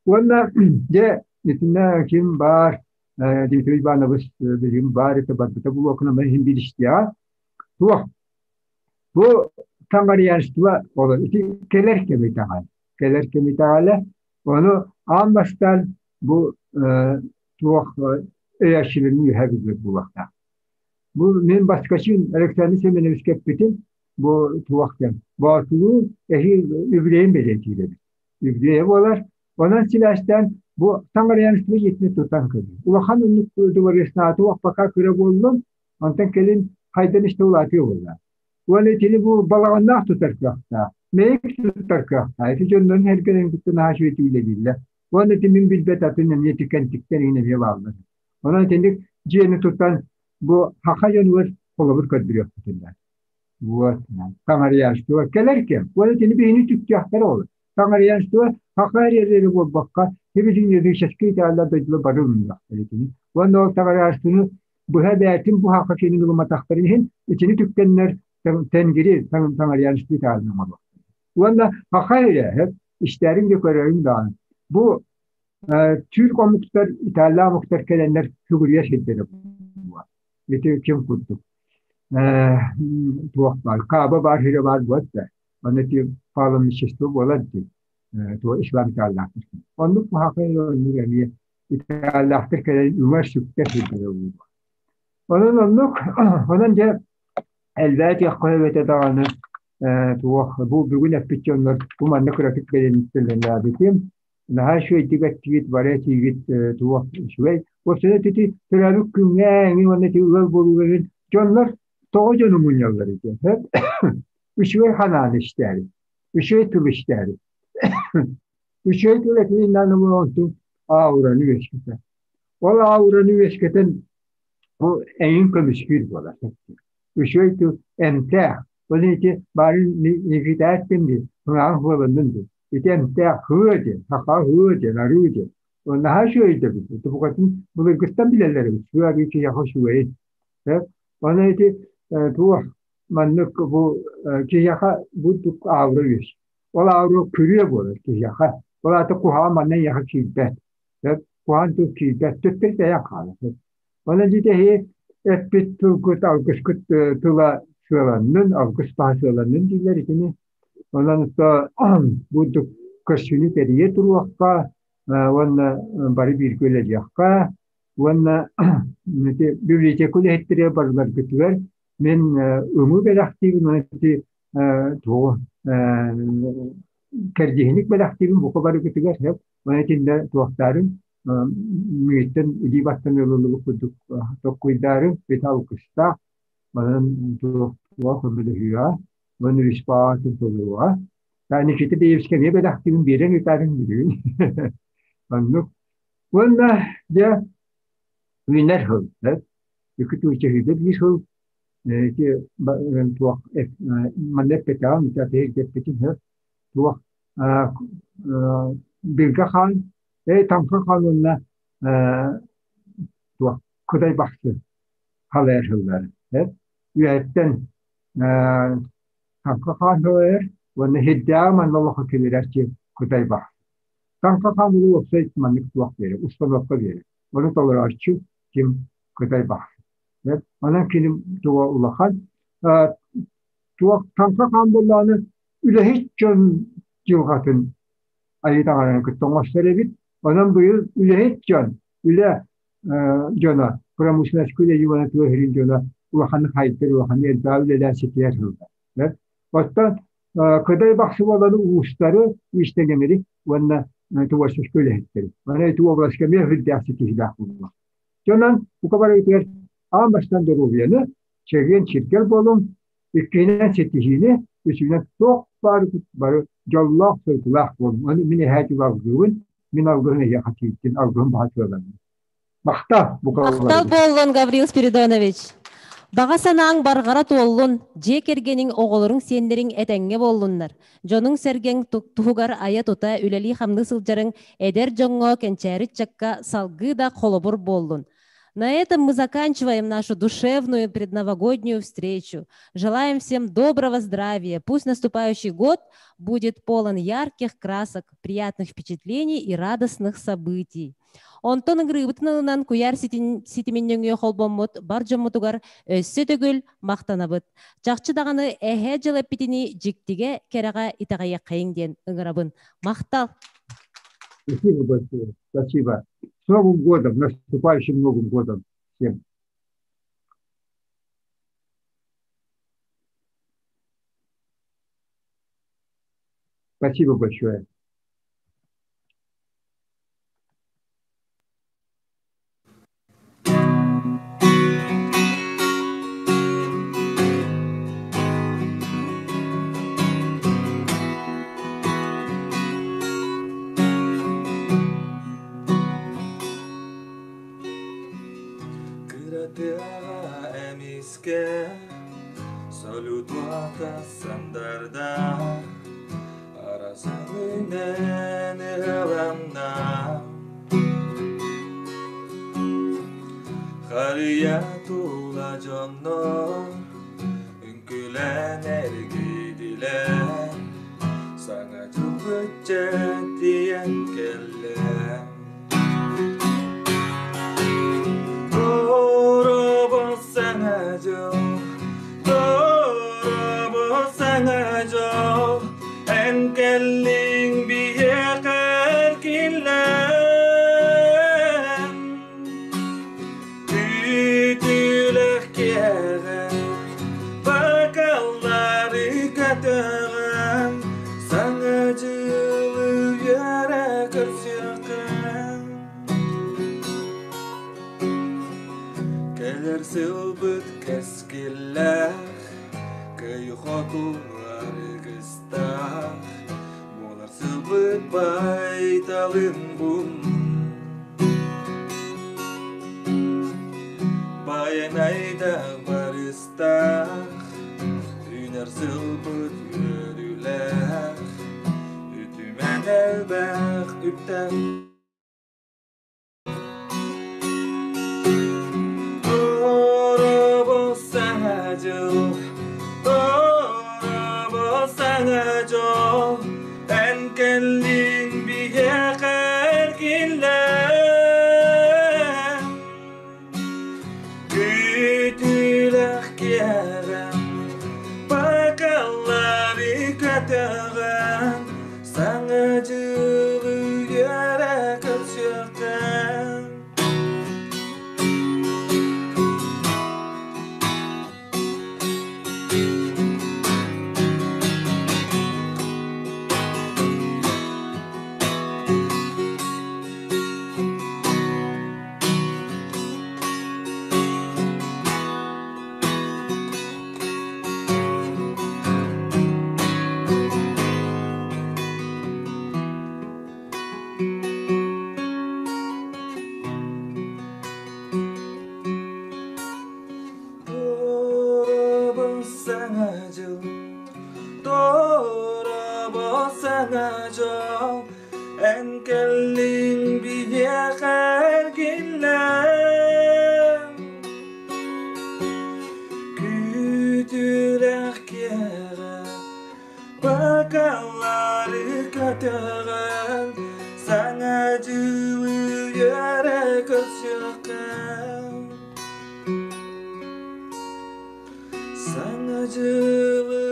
Уонна дьэ итиннэ ким баар Дмитрий Иванович билигин баар этэ барбыта булуокуна иһин билистиэҕэ. Туох бу таҥарианство ол ити кэлэр кэм итэҕэл. Кэлэр кэм итэҕэлэ. Ону аан бастаан бу туох өйөөччүлэрин үөһэ билбит буолуохтаах. Бу мин баскачин Александр Семенович кэппитим бу туох диэн Боотулуу эһиил үбүлүөйүн бэлиэтиир эбит. Үбүлүөйэ буолар. Онон сибээстээн бу таҥараянство дьиэтин тутан көрүү. Улахан оннук дворецнааты уоппака кыра буоллун. Онтон кэлин хайдан истэ улаатыы буолла. Уонна итини бу балаҕаннаах тутар кыахтаах, мэйик тутар кыахтаах. Ити дьоннорун эргэнэн кытта наһаа үчүгэй үлэлииллэр. Уонна ити мин билбэт атын эмиэ тиккэн иһин эмиэ бааллар. Онон итинник дьиэни тутан бу саха дьонугар холобур көрдөрүөхпүтүн наада. Вот. Таҥарыйааччылар кэлэр кэм. Уонна итини биһини түктүөхтэрэ ол. Таҥарыйааччылар саха эрэ буолбакка, сибилигин языческай итэҕэллэр дойдулар бары ылыннахтар итини. Уонна ол таҥарыйааччыны быһа бээтин бу саха киинин ылыматахтарын иһин итини түктэннэр тэнгири таҥарыйааччы итэҕэлин оҥоруохтара. Уонна саха эрэ истээриҥ да көрөрүҥ даҕаны. Бу түүр омуктар, италия омуктар кэлэннэр сүгүрүйэ сирдэрэ буолар. Ити ким курдук. Туох баар, Кааба баар, сирэ баар буолар да. Онно ити паломничество буолар дии. Туох ислам италлаахтар. Оннук куһаҕан оннук эмиэ италлаахтар кэлэн үҥэр сүктэр сирдэрэ буолар. Онон оннук, онон дьэ элбээтиэххэ эбэтэ даҕаны туох бу бүгүн эппит дьоннор бу манна кыратык бэлэмнээбитим. Наһаа үчүгэйдик эттигит, бары этиигит туох үчүгэй. Уопсайынан ити төрөөбүт күҥҥэ эҥин уонна ити ыал буолууга эҥин дьоннор тоҕо дьону мунньаллар ити? Үчүгэй ханааны истээри, үчүгэй тыл истээри. Үчүгэй тыл этиинэн онтун аураны үөскэтэр. Ол аураны үөскэтэн бу эҥин көмүскүүр буолар. Үчүгэй тыл эмтээх. Ол ити баарын Никита эттим дии, ыҥааҕын хуоланнын дии. Ити эмтээх һыа диэн, саха һыа диэн, арыы диэн. Наһаа үчүгэй да эбит. Ити букатын былыргыттан билэллэр эбит. Сыа арыы киһиэхэ үчүгэйин. Аны ити туох маннык бу киһиэхэ бу аура үөс. Ол аура күрүө буолар киһиэхэ. Ол аата куһаҕан манна эйиэхэ киирбэт. Куһаҕан тыл киирбэт. Төттөрү тэйэн хаалар. Онон дьитэһи эппит тылгыт алгыскыт тыла сыаланнын, алгыс баһа сыаланнын дииллэр итини. Онон бурдук көрсүүнү тэрийэ туруохха уонна бары бииргэ үлэлиэххэ уонна библиотека үлэһиттэрэ барыларгытыгар мин ымыы бэлэхтиибин уонна ити тугу кэрдииһиник бэлэхтиибин бука барыгытыгар сөп уонна итиннэ туохтаарын миигиттэн илии баттан ылыллыбыт курдук токкуйдаары ити алгыстаах манан туох көмөлөһүөҕэ уонна үс баҕатын толоруоҕа. Никита Деевскэ эмиэ бэлэхтиибин биэрэн ыытаарын билигин. Оннук. Уонна дьэ үүнэр сыл үкү туучаһыыга биир сыл ити туох манна эппэтэҕим ити атыһы эппитим туох Билгэ хаан эй Таҥха хаан уонна туох Кытай Бахсы халайар сыллара үөһэттэн Таҥха хаан халайар уонна сирдээҕи манна олоххо киллэрээччи Кытай Бахсы. Таҥха хаан улуу уопсай маннык туох биэрэр, установка биэрэр. Ону толорооччу ким Кытай Бахсы. Онон кини туга улахан. Туох Таҥха хаан буоллаҕына үлэһит дьон дьылҕатын айыы таҥараны кытта оҥостор эбит. Онон быйыл үлэһит дьон, үлэ дьоно, промышленность үлэ уонна тыа сирин дьоно улаханнык хайдар, улаханнык элбэҕи үлэлээн ситиһэр сыллар. Оттон Кыдай Бахсы буолан уустары, иистэнньэҥнэри уонна творческай үлэһиттэри. Аны ити уобаласка эмиэ үрдээх ситиһиилээх буолла. Дьонон бука барытыгар аан бастаан доруобуйаны, чэгиэн чиргэл буолуҥ, иккиһинэн ситиһиини, үсүһүнэн туох баар бары дьоллоох, соргулаах буолуҥ. Аны мин эһээ дьыл алгыыбын, мин алгыһын эһиэхэ тиийдин, алгыһым баҕа сыаланна. Махтал, бука Махтал буоллун, Гаврил Спиридонович. Баҕа санааҥ барҕара туоллун, дьиэ кэргэниҥ, оҕолоруҥ, сиэннэриҥ этэҥҥэ буоллуннар. Дьонуҥ-сэргэҥ туһугар айа-тута, үлэлии-хамныы сылдьарыҥ эдэр дьоҥҥо, кэнчээри ыччакка салгыы да холобур буоллун. На этом мы заканчиваем нашу душевную предновогоднюю встречу. Желаем всем доброго здравия. Пусть наступающий год будет полон ярких красок, приятных впечатлений и радостных событий. Онтон ыҥырыыбытын ылынан куйаар ситимин нөҥүө холбоммут бар дьоммутугар өссө төгүл махтанабыт. Чахчы даҕаны эһээ дьыл эппитинии дьиктигэ, кэрэҕэ итэҕэйиэххэйиҥ диэн ыҥырабын. Махтал! Спасибо большое. Спасибо. С Новым годом, наступающим Новым годом всем. Спасибо большое. Тыаҕа эмискэ салют уота сандарда, Арасыҥынан ыһыланна. Харыйа тула дьоннор үҥкүүлээн эргийдилэр, Саҥа дьылбыт тиийэн кэллэ. Доробо саҥа дьыл, доробо саҥа дьол, эн кэллиҥ биһиэхэ эркиллэн. Күүтүүлэх киэһэ бакаллары көтөҕөн, саҥа дьылы үөрэ көрсүөххэ. Кэлэр сылбыт кэскиллээх, кыайы-хоту аргыстаах, буолар сылбыт байталын бун. Байанайдаах барыстаах, үүнэр сылбыт үөрүүлээх, үтүмэн элбэх үптээх. Доробо саҥа дьыл, доробо саҥа дьол, эн кэллиҥ биһиэхэ эргиллэн. Күүтүүлэх киэһэм, бакаллары көтөҕөн, саҥа дьылы үөрэ көрсүөххэ. Доробо саҥа дьыл, доробо саҥа дьол, эн кэллиҥ биһиэхэ эргиллэн. Күүтүүлээх киэһэ бакаллары көтөҕөн, саҥа дьылы үөрэ көрсүөххэ. Саҥа дьылы